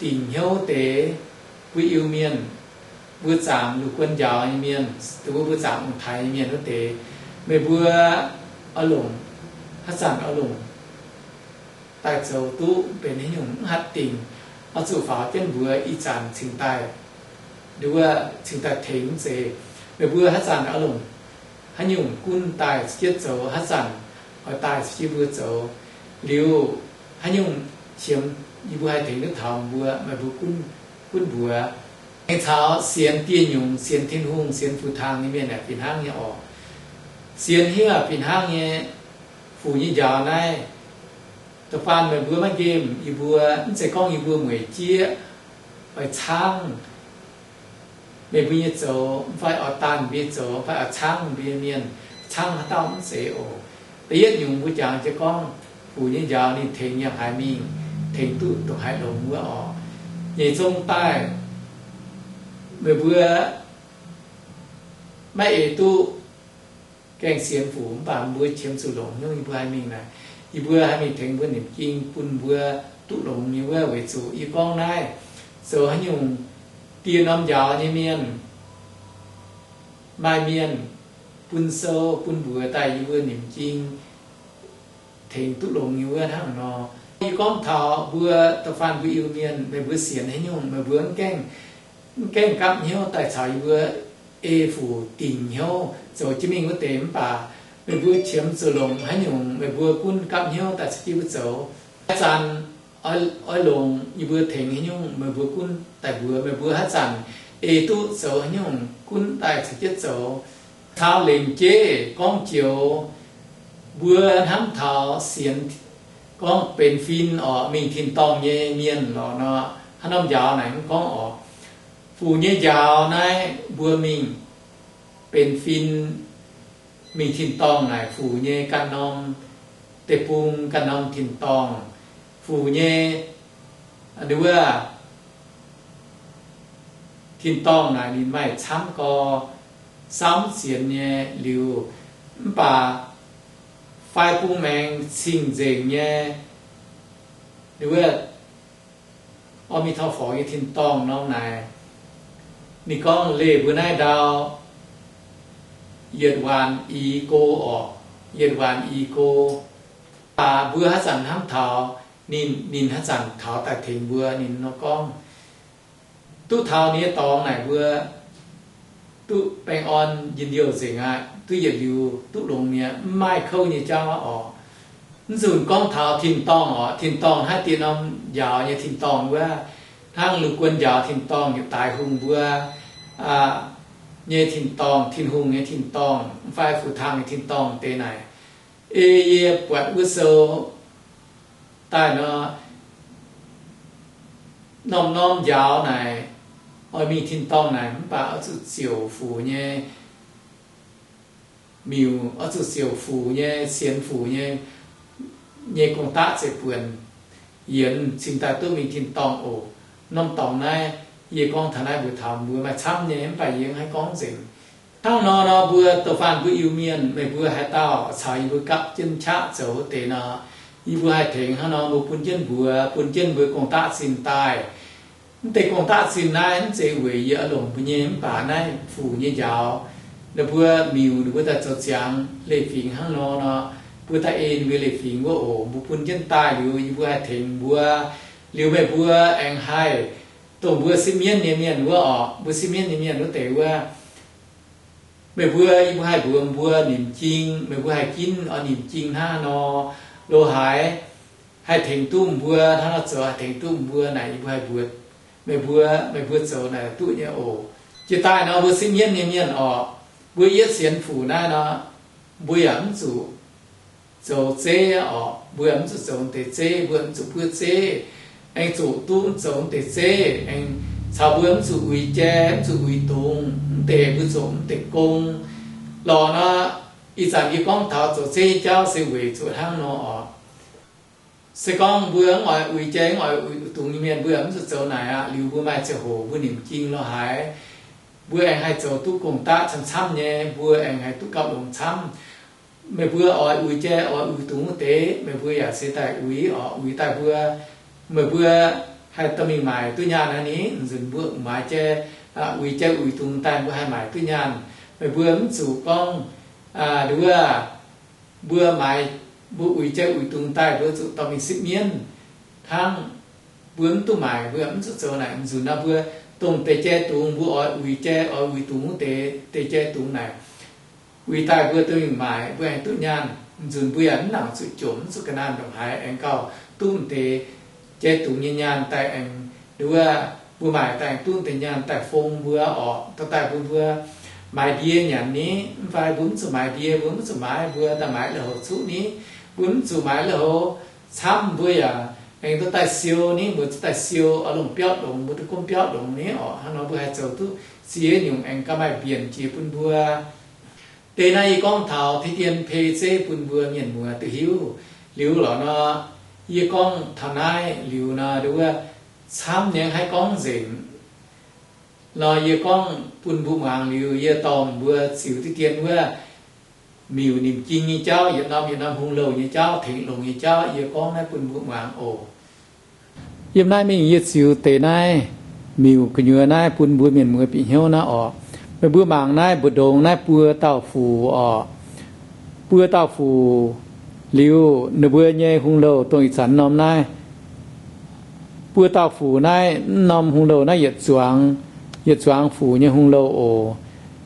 dingc hnyouv deix, mbuo Iu-Mienh, mbuo zaangc lungh guon njaaux nyei mienh, dongh mbuo, mbuo zaangc ong-taaix nyei mienh wuov deix, meih mbuo oix longc, haaix zanc oix longc daaih zoux duqv benx haaix nyungc, mv hatc dingc, oix zuqc faaux jienv mbuox ih zanc cingx daaih, nduov, cingx daaih tengx mv zeiz. Meih mbuo haaix zanc oix longc haaix nyungc gunv daaih caux jienv zoux, haaix zanc oix daaih caux jienv mbuo zoux. Liuz haaix nyungc qiemx yie mbuo haih tengx duqv taux mbuo, meih mbuo gunv, gunv mbuox. Aengx caux sienx dieh nyungc, sienx Tin-Hungh, sienx Fu-Taang nyei mienh yaac fih hnangv nyei orqc. Sienx haaix fih hnangv nyei, Fuc nyei njaaux naaiv, da'faanh meih mbuo maiv nqemh yie mbuo, mv zeiz gorngv yie mbuo mueic jieqv oix caangv meih mbuo nyei zoux, mv fai oix daanh mbuo nyei zoux, mv fai oix caangv mbuo nyei mienh, caangv haaix dauh mv zeiz oc. Da'yietv nyungc mbuo jangx jienv gorngv, Fuc nyei njaaux ninh tengx yangh haaix mingh, tengx duqv ndongc haaix longx wuov orqc. Nyeic zong daaih, meih mbuo maiv eix duqv gaengh sienx Fuc, mv baac mbuo qiemx zuqc longc hnyouv yie mbuo haih mingh naaic, yie mbuo haih mingh tengx mbuo nimc jing bun mbuo duqv longx nyei wuov. Weic zuqc yie gorngv naaiv, zoux haaix nyungc die norm njaaux nyei mienh, maaih mienh bun sou bun mbuox daaih yie mbuo nimc jing tengx duqv longx nyei wuov hnangv nor. Yie gorngv taux mbuo da'faanh mbuo Iu-Mienh, meih mbuo sienx haaix nyungc, meih mbuo mv gaengh, mv gaengh gapv hnyouv daaih caux yie mbuo ei Fuc dingc hnyouv zoux jienv mingh wuov deix. Mv baac meih mbuo qiemx zuqc longc haaix nyungc, meih mbuo gunv gapv hnyouv daaih caux jienv mbuo zoux. Haaix zanc oix longc yie mbuo tengx haaix nyungc, meih mbuo gunv daaih mbuox. Meih mbuo haaix zanc ei duqv zoux haaix nyungc, gunv daaih caux jienv zoux. Taux lengc jeiv gorngv joux, mbuo hnamv taux sienx, gorngv benx fin orqc, mingh tin-dorngh nyei mienh lorqc nor, haaix norm njaaux naaic mv gorngv orqc. Fuc nyei njaaux naaiv mbuo mingh benx fin, mingh tin-dorngh naaic, Fuc nyei ganh norm deic-bung, ganh norm tin-dorngh, Fuc nyei, nduov, tin-dorngh naaic ninh maaih camv gorx, saamv sienx nyei liuz, mv baac fai bun maengx cing-nzengc nyei, wuov, อามิทาฟอร์ nyei tin-dorngh norm naaic. Ninh gorngv leih mbuo naaiv ndau yietc waanc i go orqc, yietc waanc i go. Mv baac mbuo haaix zanc hnamv taux ninh, ninh haaix zanc taux daaih tengx mbuo. Ninh nor gorngv, duqv taux ninh nyei dorngx naaic mbuo duqv baengh orn njien-youh nzengc aqv, duqv yietc liuz duqv longx mi'aqv, mv maaih kouv nyei jauv orqc. Mv nzunc gorngv taux tin-dorngh orqc, tin-dorngh hnangv dieh norm njaaux nyei tin-dorngh wuov, hnangv lungh guon njaaux tin-dorngh yietc daaix hungh mbuo nyei tin-dorngh, Tin-Hungh nyei tin-dorngh, mv fai fu-taang nyei tin-dorngh deix naaic. Ei yie buatc wuov sou daaih nor, norm-norm njaaux naaic, oix mingh tin-dorngh naaic, mv baac oix zuqc ziouc fuc nyei miuc, oix zuqc ziouc fuc nyei, sienx fuc nyei, nyei gong-daqv zeiv-buonc yienx cingx daaih duqv mingh tin-dorngh oc. Norm dorngx naaiv, yie gorngv taux naaiv mbuox taux mbuo maaih camv nyei, mv baac yie mv haih gorngv nzengc. Hnangv nor nor, mbuo da'faanh mbuo Iu-Mienh, meih mbuo haaix dauh caux yie mbuo gapv jienv qaqv zoux wuov deix nor, yie mbuo haih tengx hnangv nor mbuo bun jienv mbuox, bun jienv mbuo gong-daqv zinh daaih. Mv deix gong-daqv zinh naaiv mv zeiz weic yie oix longc mbuo nyei, mv baac naaiv fuc nyei njaaux, ninh mbuo miuc, ninh mbuo daaih zoux ziangx leiz-fingx hnangv nor nor, mbuo daaih ei ninh mbuo leiz-fingx wuov oc. Mbuo bun jienv daaih liuz, yie mbuo haih tengx mbuo. Liuz meih mbuo aengx haih, dongh mbuo sipv mienv nyei mienh wuov orqc, mbuo sipv mienv nyei mienh wuov deix wuov, meih mbuo, yie mbuo haih mbuox mbuo nimc jing, meih mbuo haih ginv oix nimc jing hnangv nor, lo haaix haih tengx duqv mbuo hnangv nor zoux, haih tengx duqv mbuo naaic, yie mbuo haih mbuox meih mbuo, meih mbuo zoux naaic duqv nyei oc. Jiex daaih nor mbuo sipv mienv nyei mienh orqc, mbuo yietv sienx fuc naaiv nor, mbuo yaac mv zuqc zoux zeiv orqc, mbuo yaac mv zuqc zoux deix zeiv, mbuo mv zuqc buov zeiv, aengx zuqc duqv mv zoux deix zeiv, aengx caux mbuo mv zuqc uix jai, mv zuqc uix dungz, mv deix mbuo zoux mv deix gong. Lorqc nor, ih zanc yie gorngv taux zoux zeiv nyei jauv se weic zuqc hnangv nor orqc. Se gorngv mbuo mv oix uix jai, mv oix uix dungz nyei mienh, mbuo yaac mv zuqc zoux naaic aqv. Liuz mbuo maaih ziangh hoc mbuo nimc jing lo haaix, mbuo aengx haih zoux duqv gong-daqv camv-camv nyei, mbuo aengx haih duqv gapv longx camv. Meih mbuo oix uix jai oix uix dungz wuov deix, meih mbuo yaac se daaih uix orqc, uix daaih mbuo, meih mbuo haih dorh mingh maaic duqv nyaanh aqv ni. Nzunc mbuo maaiz jai, uix jai uix dungz daaih mbuo haih maaic duqv nyaanh. Meih mbuo mv zuqc gorngv, nduov, mbuo maaiz, mbuo uix jai uix dungz daaih mbuo zuqc dorh mingh sipv mienv hnangv. Mbuo mv duqv maaic, mbuo mv zuqc zoux naaic. Nzunc nor mbuo dongh deix jai dungz, mbuo oix uix jai oix uix dungz wuov deix, deix jai dungz naaic, uix daaih mbuo dorh mingh maaic mbuo aengx duqv nyaanh. Nzunc mbuo yaac mv nangc zuqc jomc, mv zuqc ga'naanh ndongc haaix aengx gauh duqv deix jai dungz nyei nyaanh daaih aengx, nduov, mbuo maaic daaih aengx duqv deix nyaanh daaih fong mbuo orqc, dorh daaih bun mbuo maaiz ndie nyanc ni. Mv fai mbuo mv zuqc maaiz ndie, mbuo mv zuqc maaiz, mbuo daaih maaiz lui-houx zuqv ni. Mbuo mv zuqc maaiz lui-houx camv, mbuo yaac aengx dorh daaih siou ni, mbuo zuqc daaih siou oix longc biauv longx, mbuo duqv gomv biauv longx ni orqc. Hnangv nor mbuo haih zoux duqv ziex nyungc aengx gauh maaih mbienc jiex bun mbuo. Deix naaiv yie gorngv taux deix dien pei zeiv bun mbuo mienh muoz duqv hiuv. Liuz lorqc nor, yie gorngv taux naaiv liuz nor, nduov, camv nyei haih gorngv nzengc. Nor yie gorngv bun mbuo muangx liuz, yie dorh mbuo ziux deix dien wuov miuc nimc jing nyei jauv, yietc norm yietc norm hungh louh nyei jauv, tengx longx nyei jauv, yie gorngv naaiv bun mbuo muangx oc. Yiem naaiv mingh yie ziux deix naaiv miuc gu'nyuoz naaiv bun mbuo mienh muoz bieqc hnyouv naaiv orqc. Meih mbuo mangc naaiv mbu'ndongx naaiv buo dauh fuc orqc. Buo dauh fuc liuz, ninh mbuo nyei hungh louh dongh ih zanc norm naaiv. Buo dauh fuc naaiv, mv norm hungh louh naaiv yietc zuangx, yietc zuangx fuc nyei hungh louh oc.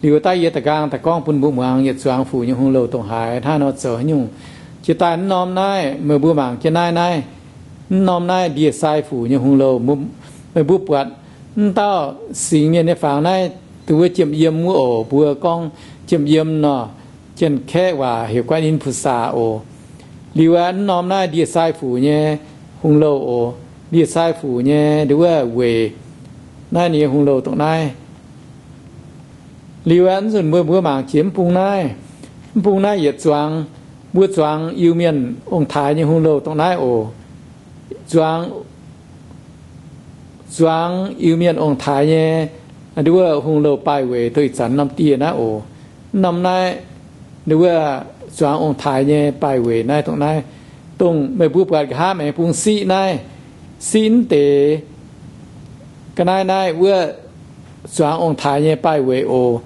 Liuz daaih yie da'nqaang daaih gorngv bun mbuo muangx yietc zuangx fuc nyei hungh louh dongh haaix hnangv nor zoux haaix nyungc. Jiex daaih mv norm naaiv, meih mbuo mangc jienv naaiv, naaiv, mv norm naaiv ndie-sai fuc nyei hungh louh. Meih mbuo buatc mv dauh singx mienh nyei fangx naaiv, dongh wuov jiem yiem wuov oc. Mbuo gorngv jiem yiem nor, jien-kaeqv waac heuc 观音菩萨 oc. Liuz aqv, mv norm naaiv ndie-sai fuc nyei hungh louh oc. Ndie-sai fuc nyei nduov weic naaiv ninh nyei hungh louh dongh naaiv. Liuz aqv, mv nzunc mbuo, mbuo mangc jiex mv bung naaiv. Mv bung naaiv yietc zuangx, mbuo zuangx Iu-Mienh ong-taaix nyei hungh louh dongh naaiv oc. Zuangx, zuangx Iu-Mienh ong-taaix nyei nduov hungh louh baaih weic dongh ih zanc norm dieh naaiv oc. Mv norm naaiv nduov zuangx ong-taaix nyei baaih weic naaiv dongh naaiv, dongh meih mbuo buatc nqa'haav maengx bung siqv naaiv, siqv mv deix ga'naaiv naaiv wuov zuangx ong-taaix nyei baaih weic oc.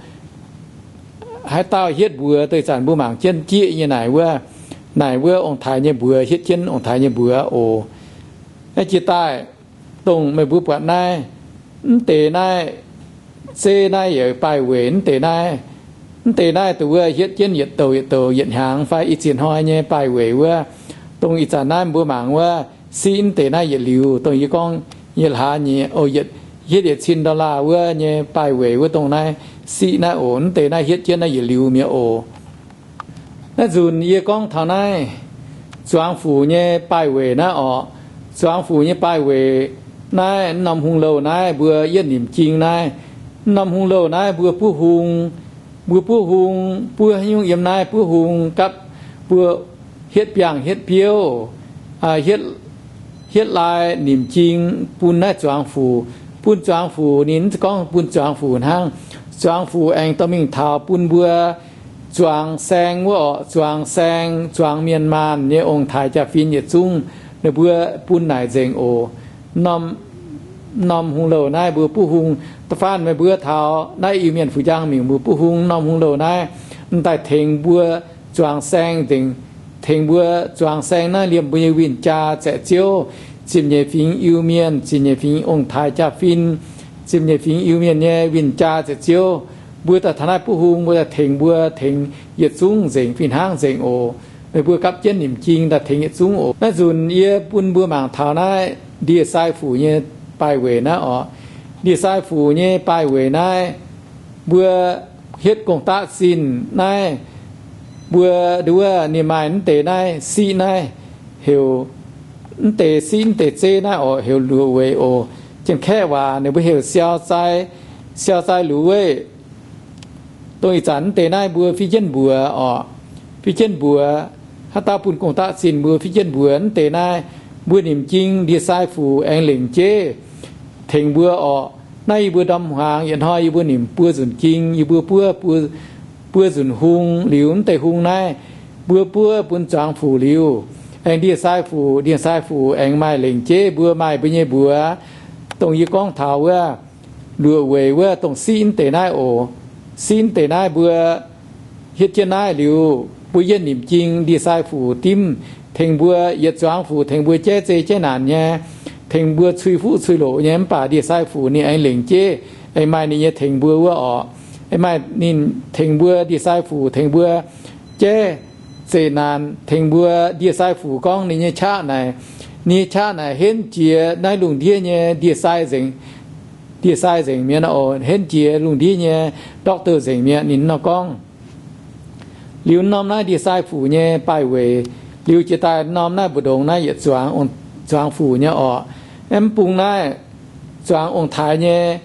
Haaix dauh hietv mbuox, deix zanc mbuo mangc jienv jieqv nyei naaic wuov, naaic wuov ong-taaix nyei mbuox, hietv jienv ong-taaix nyei mbuox oc. Naaiv jiex daaih, dongh meih mbuo buatc naaiv, mv deix naaiv, zeiv naaiv yaac baaih weic mv deix naaiv. Mv deix naaiv dongh wuov hietv jienv yietc douc yietc douc yietc hnyangx fai ih ziex hnoi nyei baaih weic wuov, dongh ih zanc naaiv mbuo mangc wuov, siqv mv deix naaiv yietc liuz, dongh yie gorngv nyei hlaax nyieqc, o, yietc, hietv yietc cin dollar wuov nyei baaih weic wuov dongh naaiv siqv naaiv oc. Mv deix naaiv hietv jienv naaiv yietc liuz mi'aqv oc. Naaiv nzunc yie gorngv taux naaiv zuangx fuc nyei baaih weic naaiv orqc. Zuangx fuc nyei baaih weic naaiv, mv norm hung louh naaiv mbuo yietv nimc jing naaiv, mv norm hung louh naaiv mbuo buov hung, mbuo buov hung, buov haaix nyungc yiem naaiv buov hung gapv, mbuo hietv biangh hietv biouv, hietv, hietv lai nimc jing bun naaiv zuangx fuc, bun zuangx fuc, ninh mv gorngv bun zuangx fuc hnangv. Zuangx fuc aengx dorh mingh taux bun mbuo zuangx saeng wuov orqc, zuangx saeng, zuangx mienh maanh nyei ong-taaix jaa-fin yietc zungv, ninh mbuo bun naaic nzengc oc. Norm, norm hung louh naaiv mbuo buov hung, da'faanh meih mbuo taux naaiv Iu-Mienh fuc njang mingh mbuo buov hung norm hung louh naaiv, m'daaih tengx mbuo zuangx saeng nzengc, tengx mbuo zuangx saeng naaiv liemh mbuo nyei win-jaa zaeqc ziouv, ziepc nyeic fingx Iu-Mienh, ziepc nyeic fingx ong-taaix jaa-fin, ziepc nyeic fingx Iu-Mienh nyei win-jaa zaeqc ziouv. Mbuo daaih taux naaiv buov hung, mbuo daaih tengx mbuo, tengx yietc zungv nzengc, fih hnangv nzengc oc. Meih mbuo gapv jienv nimc jing daaih tengx yietc zungv oc. Naaiv nzunc yie bun mbuo mangc taux naaiv ndie-sai fuc nyei baaih weic naaiv orqc. Ndie-sai fuc nyei baaih weic naaiv, mbuo hietv gong-daqv zinh naaiv, mbuo nduov ninh maaih mv deix naaiv siqv naaiv, heuc mv deix siqv mv deix zeiv naaiv orqc, heuc luoqc weic oc. Janx-Kaeqv waac ninh mbuo heuc siau zai, siau zai luoqc weic. Dongh ih zanc mv deix naaiv mbuo fiev jienv mbuox orqc, fiev jienv mbuox. Haaix dauh bun gong-daqv zinh mbuo fiev jienv mbuox mv deix naaiv, mbuo nimc jing ndie-sai fuc aengx lengc jeiv tengx mbuo orqc. Naaiv yie mbuo ndorm hmuangx yietc hnoi yie mbuo nimc buo nzunc jing, yie mbuo buov, buov nzunc hung liuz mv deix hung naaiv, mbuo buov bun zuangx fuc liuz, aengx ndie-sai fuc, ndie-sai fuc aengx maaih lengc jeiv mbuo maaih mbuo nyei mbuox. Dongh yie gorngv taux wuov, luoqc weic wuov dongh siqv mv deix naaiv oc. Siqv mv deix naaiv mbuo hietv jienv naaiv liuz, mbuo yietv nimc jing ndie-sai fuc dimv, tengx mbuo yietc zuangx fuc, tengx mbuo jaiv zei jaiv naanc nyei, tengx mbuo cui fuqv cui loqc nyei. Mv baac ndie-sai fuc ninh aengx lengc jeiv, aengx maaih ninh nyei tengx mbuo wuov orqc. Aengx maaih ninh tengx mbuo, ndie-sai fuc tengx mbuo jaiv zeqc naanc, tengx mbuo. Ndie-sai fuc gorngv ninh nyei qaqv naaic, ninh nyei qaqv naaic henv jiex naaiv lungh ndiev nyei ndie-sai nzengc, ndie-sai nzengc mi'aqv oc, henv jiex lungh ndiev nyei doctor nzengc mi'aqv, ninh nor gorngv. Liuz norm naaiv ndie-sai fuc nyei baaih weic, liuz jiex daaih norm naaiv mbu'ndongx naaiv yietc zuangx, zuangx fuc nyei orqc. Aeqv, mv bung naaiv zuangx ong-taaix nyei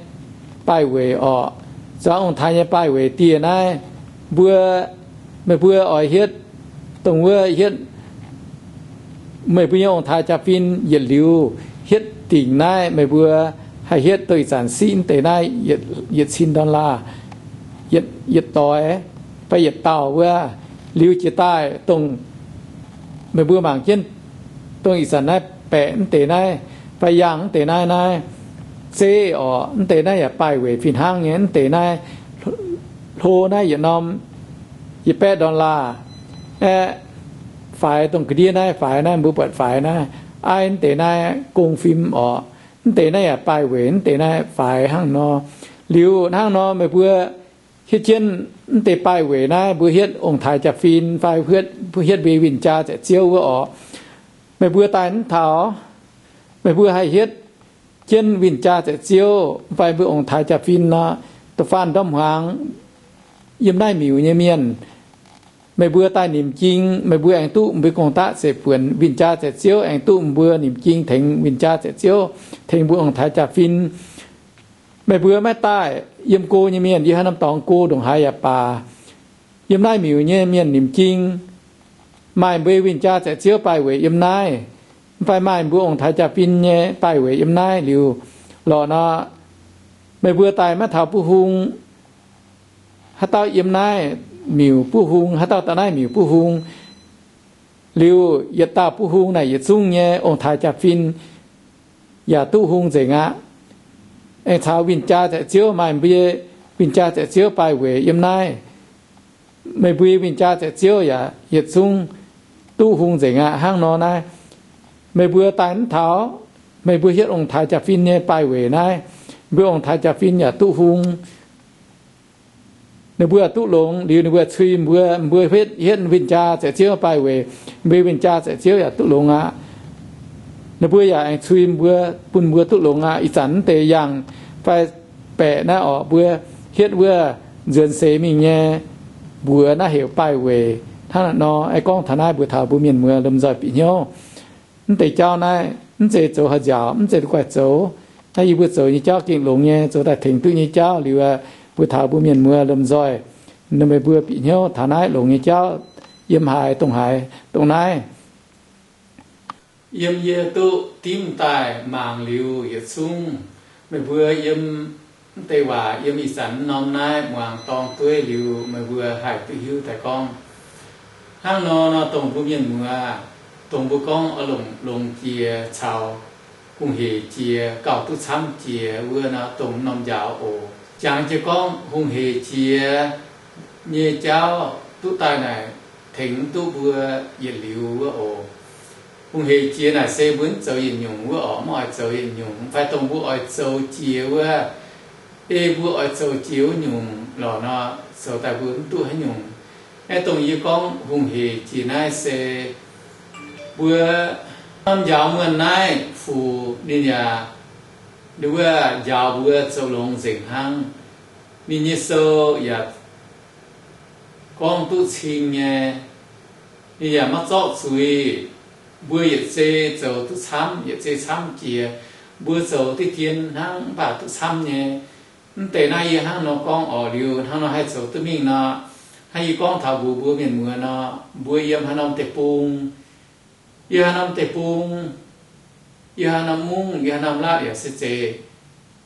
baaih weic orqc. Zuangx ong-taaix nyei baaih weic dieh naaiv, mbuo, meih mbuo oix hietv dongh wuov hietv meih mbuo nyei ong-taaix jaa-fin yietc liuz hietv dingc naaiv, meih mbuo haih hietv dongh ih zanc siqv mv deix naaiv yietc cin dollar, yietc doix fai yietc dauh wuov. Liuz jiex daaih dongh meih mbuo mangc jienv dongh ih zanc naaiv baeqc mv deix naaiv fai yangh mv deix naaiv, naaiv zeiv orqc, mv deix naaiv yaac baaih weic fih hnangv nyei. Mv deix naaiv hlo naaiv yietc norm yietc baeqv dollar. Aeqv, faix dongh ga'ndiev naaiv, faix naaiv, mbuo buatc faix naaiv, aiv mv deix naaiv gong fim orqc. Mv deix naaiv yaac baaih weic mv deix naaiv faix hnangv nor. Liuz hnangv nor meih mbuo hietv jienv mv deix baaih weic naaiv, mbuo hietv ong-taaix jaa-fin fai hietv mbuo win-jaa zaeqc ziouv wuov orqc. Meih mbuo daaih mv taux, meih mbuo haih hietv jienv win-jaa zaeqc ziouv fai mbuo ong-taaix jaa-fin nor, da'faanh ndorm hmuangx yiem naaiv miuc nyei mienh, meih mbuo daaih nimc jing, meih mbuo aengx duqv mbuo gong-daqv zeiv buonc win-jaa zaeqc ziouv, aengx duqv mbuo nimc jing tengx win-jaa zaeqc ziouv, tengx mbuo ong-taaix jaa-fin. Meih mbuo maiv daaih yiem go nyei mienh, yiem haaix norm dorngx go ndongc haaix yaac baac, yiem naaiv miuc nyei mienh nimc jing, maaih mbuo win-jaa zaeqc ziouv baaih weic yiem naaiv, mv fai maaih mbuo ong-taaix jaa-fin nyei baaih weic yiem naaiv liuz lorqc nor, meih mbuo daaih maiv taux buv hung, Haaix dauh yiem naaiv miuc buv hung, haaix dauh daaih naaiv miuc buv hung. Liuz yietc dauh buv hung naaic yietc zungv nyei ong-taaix jaa-fin yaac duqv hung nzengc aqv. Aengx caux win-jaa zaeqc ziouv, maaih mbuo win-jaa zaeqc ziouv baaih weic yiem naaiv. Meih mbuo win-jaa zaeqc ziouv yaac yietc zungv duqv hung nzengc aqv. Hnangv nor naaiv, meih mbuo daaih mv taux, meih mbuo hietv ong-taaix jaa-fin nyei baaih weic naaiv, mbuo ong-taaix jaa-fin yaac duqv hung. Ninh mbuo yaac duqv longx. Liuz ninh mbuo cui mbuo, mbuo hietv, hietv win-jaa zaeqc ziouv baaih weic, mbuo win-jaa zaeqc ziouv yaac duqv longx aqv. Ninh mbuo yaac aengx cui mbuo, bun mbuo duqv longx aqv. Ih zanc mv deix yangh fai baeqc naaiv orqc, mbuo hietv wuov nzuonx seix mingh nyei mbuox naaiv heuc baaih weic. Hnangv naaiv nor, aengx gorngv taux naaiv mbuox taux mbuo mienh muoz lomh nzoih bieqc hnyouv. Mv deix jauv naaiv mv zeiz zoux haaix nziaauc, mv zeiz guaih zoux. Naaiv yie mbuo zoux nyei jauv gengh longx nyei, zoux daaih tengx duqv nyei jauv. Liuz mbuox taux mbuo mienh muoz lomh nzoih, meih mbuo bieqc hnyouv taux naaiv longx nyei jauv yiem haaix, dongh haaix, dongh naaiv. Yiem yie duqv dimv daaih mangc liuz yietc zungv, meih mbuo yiem mv deix waac yiem ih zanc mv norm naaiv muangx dorng dueiv liuz, meih mbuo haih duqv hiuv daaih gorngv. Hnangv nor nor, dongh mbuo mienh muoz, dongh mbuo gorngv oix longc, longx jiex caux hungh heic jiex gauh duqv camv jiex wuov nor, dongh norm njaaux oc. Jangx jienv gorngv hungh heic jiex nyei jauv duqv daaih naaic tengx duqv mbuo yietc liuz wuov oc. Hungh heic jiex naaic se mbuo mv zoux yietc nyungc wuov orqc, mv oix zoux yietc nyungc, fai dongh mbuo oix zoux jiex wuov, ei mbuo oix zoux jiex wuov nyungc lorqc nor, zoux daaih mbuo mv duqv haaix nyungc. Aeqv, dongh yie gorngv hungh heic jiex naaiv se mbuo norm njaaux muonh naaiv fuc ninh yaac, ninh wuov njaaux mbuo zoux longx nzengc hnangv. Ninh nyei sou yaac gorngv duqv cing nyei, ninh yaac maiv zorqv zuiz. Mbuo yietc zei zoux duqv camv, yietc zei camv jiex. Mbuo zoux diqv dien hnangv mv baac duqv camv nyei. Mv deix naaiv yie hnangv nor gorngv orqc, liuz hnangv nor haih zoux duqv mingh nor, hnangv yie gorngv taux mbuox mbuo mienh muoz nor, mbuo yiem haaix norm deic-bung, yiem haaix norm deic-bung, yiem haaix norm mungv, yiem haaix norm laatv yaac se zeiz,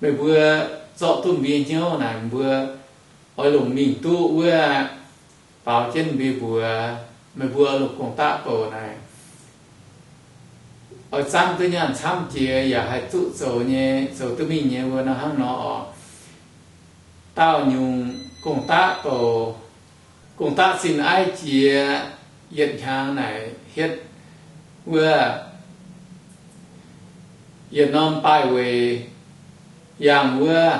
meih mbuo zorqv duqv mbuo nyei hnyouv naaic, mbuo oix longc mingh duqv wuov, baaux jienv mbuo mbuox, meih mbuo oix longc gong-daqv bouc naaic, oix zanv duqv nyaanh camv jiex yaac haih duqv zoux nyei, zoux duqv mingh nyei wuov nor hnangv nor orqc. Daauh nyungc gong-daqv bouc, gong-daqv zinh aiv jiex yietc hnyangx naaic hietv wuov yietc norm baaih weic yangh wuov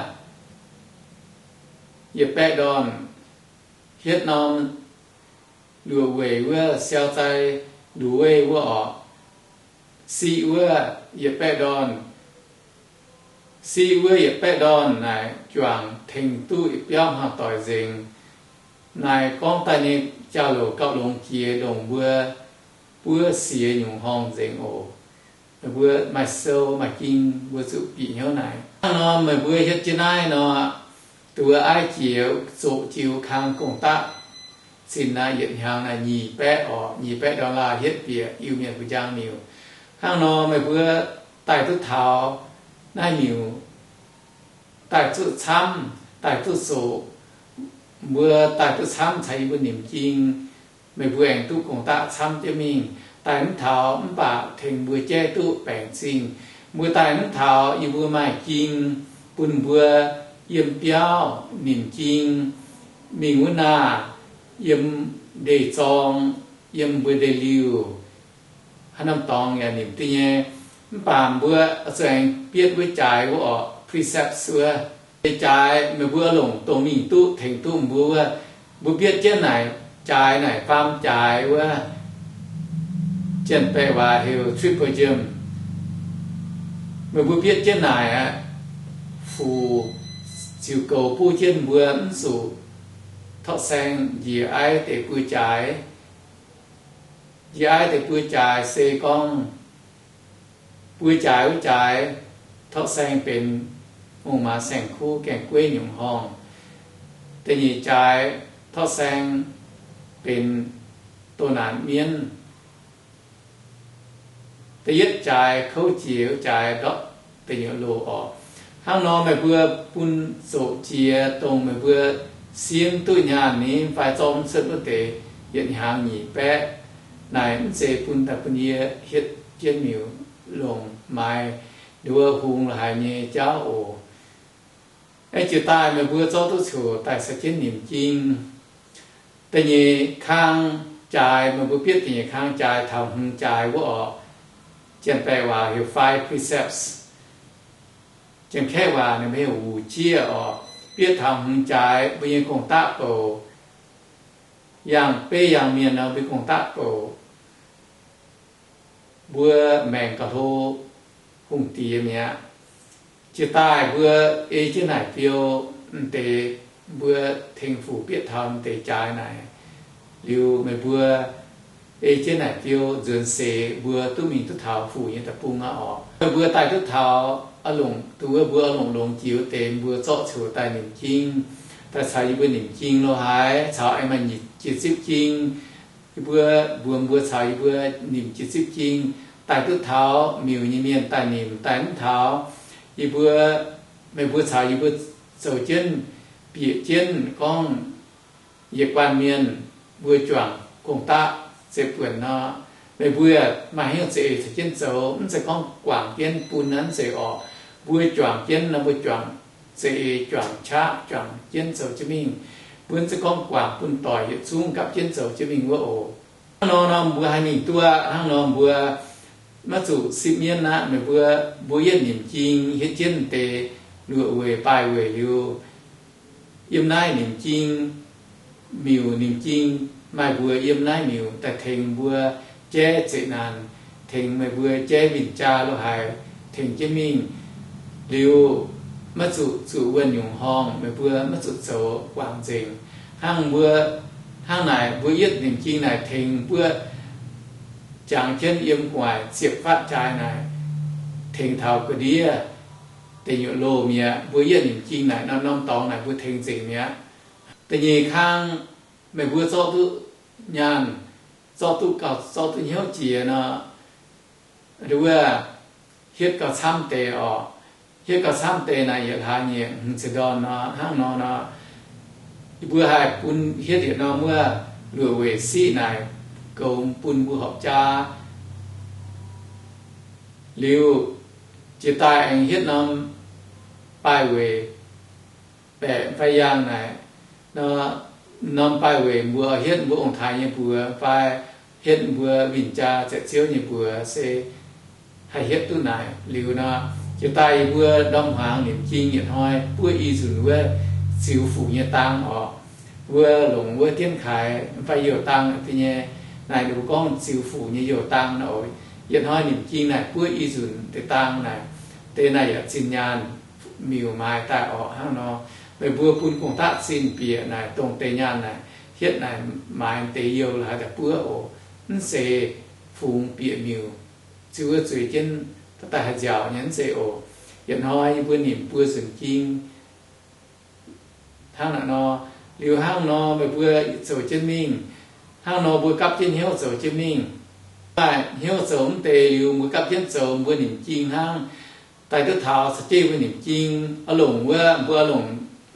yietc baeqv ndorn, hietv norm luoqc weic wuov siou zai luoqc weic wuov orqc, siqv wuov yietc baeqv ndorn, siqv wuov yietc baeqv ndorn naaic juangc tengx duqv yietc biauv hmuangv doic nzengc. Naaic gorngv daaih nyei jauv-louc gauh longx jiex ndongc mbuo buov siex nyungc horngh nzengc oc. Meih mbuo maaih sou maaih ging mbuo zuqc bieqc hnyouv naaic. Hnangv nor meih mbuo hietv jienv naaiv nor, duqv aiv jiex zoqc jiu kang gong-daqv zinh naaiv yietc hnyangx naaic nyic baeqv orqc, nyic baeqv dollar hietv bieqc Iu-Mienh mbuo njang miuc. Hnangv nor meih mbuo daaih duqv taux naaiv miuc, daaih duqv camv, daaih duqv zoqc, mbuo daaih duqv camv caux yie mbuo nimc jing, meih mbuo aengx duqv gong-daqv camv jienv mingh. Daaih mv taux mv baac tengx mbuo jaiv duqv baengc zingh. Mbuo daaih mv taux yie mbuo maaih ging bun mbuo yiem biauv nimc jing, mingh wuov naah, yiem ndeic-zorng, yiem mbuo ndeic-liuh, haaix norm dorngx yaac nimc duqv nyei. Mv baac mbuo zuqc aengx bietv wuov jaaix wuov orqc, precepts wuov. Jaaix meih mbuo longc dongh mingh duqv tengx duqv mbuo wuov, mbuo bietv jienv naaic jaaix naaic faam jaaix wuov, Janx-Baeqc waac heuc triple jump. Meih mbuo bietv jienv naaic aqv, fuc ziux goux buv jienv mbuo mv zuqc torqv saeng njiec aiv deix buo jaaix. Njiec aiv deix buo jaaix se gorngv buo jaaix wuov jaaix torqv saeng benx mungh maaz saeng-kuv gaengh gueiv nyungc horngh. Da'nyeic jaaix torqv saeng benx doh naanc mienv. Da'yietv jaaix kouv jiex wuov jaaix ndortv da'nyeic loz orqc. Hnangv nor meih mbuo bun zoqc jiex dongh meih mbuo simv duqv nyaanh ni fai zorqv mv cuotv wuov deix yietc hnyangx nyic baeqv. Naaic mv zeiz bun daaih bun yie hietv jienv miuc longc maaiz nduov hungx la'haaix nyei jauv oc. Aengx jiex daaih meih mbuo zorqv duqv coc daaih caux jienv nimc jing. Da'nyeic kang jaaix, meih mbuo bietv da'nyeic kang jaaix taux hmz jaaix wuov orqc, janx-baeqc waac heuc five precepts. Janx-kaeqv waac ninh mbuo heuc wuc jieqv orqc. Bietv taux hmz jaaix mbuo nyei gong-daqv bouc, yangh beiv yangh mienh nor mbuo gong-daqv bouc, mbuo maengc gauh hlo hungh diex mi'aqv. Jiex daaih mbuo ei jienv naaic fiou, m'deix mbuo tengx fuc bietv taux m'deix jaaix naaic liuz, meih mbuo ei jienv naaic fiou nzuonx seix mbuo duqv mingh duqv taux fuc nyei deic-bung aqv orqc. Meih mbuo daaih duqv taux, longc duqv wuov mbuo longc longx jiex wuov deix, mbuo zorqv coc daaih nimc jing, daaih caux yie mbuo nimc jing lo haaix, caux aengx maaih nyic jiex zipv jing. Yie mbuo mbuox mbuo caux yie mbuo nimc jiex zipv jing, daaih duqv taux miuc nyei mienh daaih nimc, daaih mv taux, yie mbuo, meih mbuo caux yie mbuo zoux jienv, bieqc jienv gorngv yietc guanh mienh mbuo juangc gong-daqv zeiv-buonc nor, meih mbuo maaih hnyouv za'eix caux jienv zoux, mv zeiz gorngv guangc jienv bun naaiv mv zeiz orqc. Mbuo juangc jienv nor mbuo juangc za'eix, juangc qaqv, juangc jienv zoux jienv mingh. Mbuo mv zeiz gorngv guangc bun doic yietc zungv gapv jienv zoux jienv mingh wuov oc. Hnangv nor nor mbuo haih mingh duqv aqv. Hnangv nor mbuo maiv zuqc sipv mienv aqv. Meih mbuo, mbuo yietv nimc jing hietv jienv deix luoqc weic baaih weic liuz, yiem naaiv nimc jing, miuc nimc jing, maaih mbuox yiem naaiv miuc daaih tengx mbuo jaiv zeqc naanc, tengx meih mbuo jaiv win-jaa lo haic, tengx jienv mingh. Liuz maiv zuqc zuqc wuonh nyungc horngh, meih mbuo maiv zuqc zoux guangc nzengc. Hnangv mbuo, hnangv naaic mbuo yietv nimc jing naaic tengx mbuo jangx jienv yiem gu'nguaaic ziepc fatv jaaix naaic, tengx taux ga'ndiev deic nyuoqc loh mi'aqv. Mbuo yietv nimc jing naaic norm-norm dorngx naaic mbuo tengx nzengc mi'aqv. Da'nyeic kang, meih mbuo zorqv duqv nyaanh, zorqv duqv gauh, zorqv duqv hnyouv jiex nor, wuov, hietv gauh camv deix orqc. Hietv gauh camv deix naaic yietc hlaax nyeic hmz ziepc ndorn nor, hnangv nor nor, yie mbuo haih bun hietv yietc norm wuov luoqc weic siqv naaic goux bun mbuo horpc jaa. Liuz jiex daaih aengx hietv norm baaih weic baeqc fai yaangh naaic, norm baaih weic mbuo hietv mbuo ong-taaix nyei mbuox fai hietv mbuo win-jaa zaeqc ziouv nyei mbuox se haih hietv duqv naaic. Liuz nor, jiex daaih yie mbuo ndorm hmuangx nimc jing yietc hnoi buov i nzunc wuov ziux fuc nyei dang orqc. Mbuo longc wuov dienv kaaix fai youh dang deix nyei, naaic ninh mbuo gorngv ziux fuc nyei youh dang nor oc. Yietc hnoi nimc jing naaic buov i nzunc deix dang naaic, deix naaic yaac zinh nyaanh miuc maaiz daaih orqc. Hnangv nor, meih mbuo bun gong-daqv zinh bieqc naaic dongh deix nyaanh naaic hietv naaic maaiz deix youh la'haaix daaih buov oc. Mv zeiz fungx bieqc miuc ziux wuov zueiz jienv daaih haih nziaauc nyei, mv zeiz oc. Yietc hnoi yie mbuo nimc buo nzunc jing hnangv naaic nor. Liuz hnangv nor meih mbuo zoux jienv mingh. Hnangv nor mbuo gapv jienv hnyouv zoux jienv mingh. Maaih hnyouv zoux mv deix liuz mbuo gapv jienv zoux, mbuo nimc jing hnangv. Daaih duqv taux caux jienv mbuo nimc jing, oix longc wuov mbuo oix longc,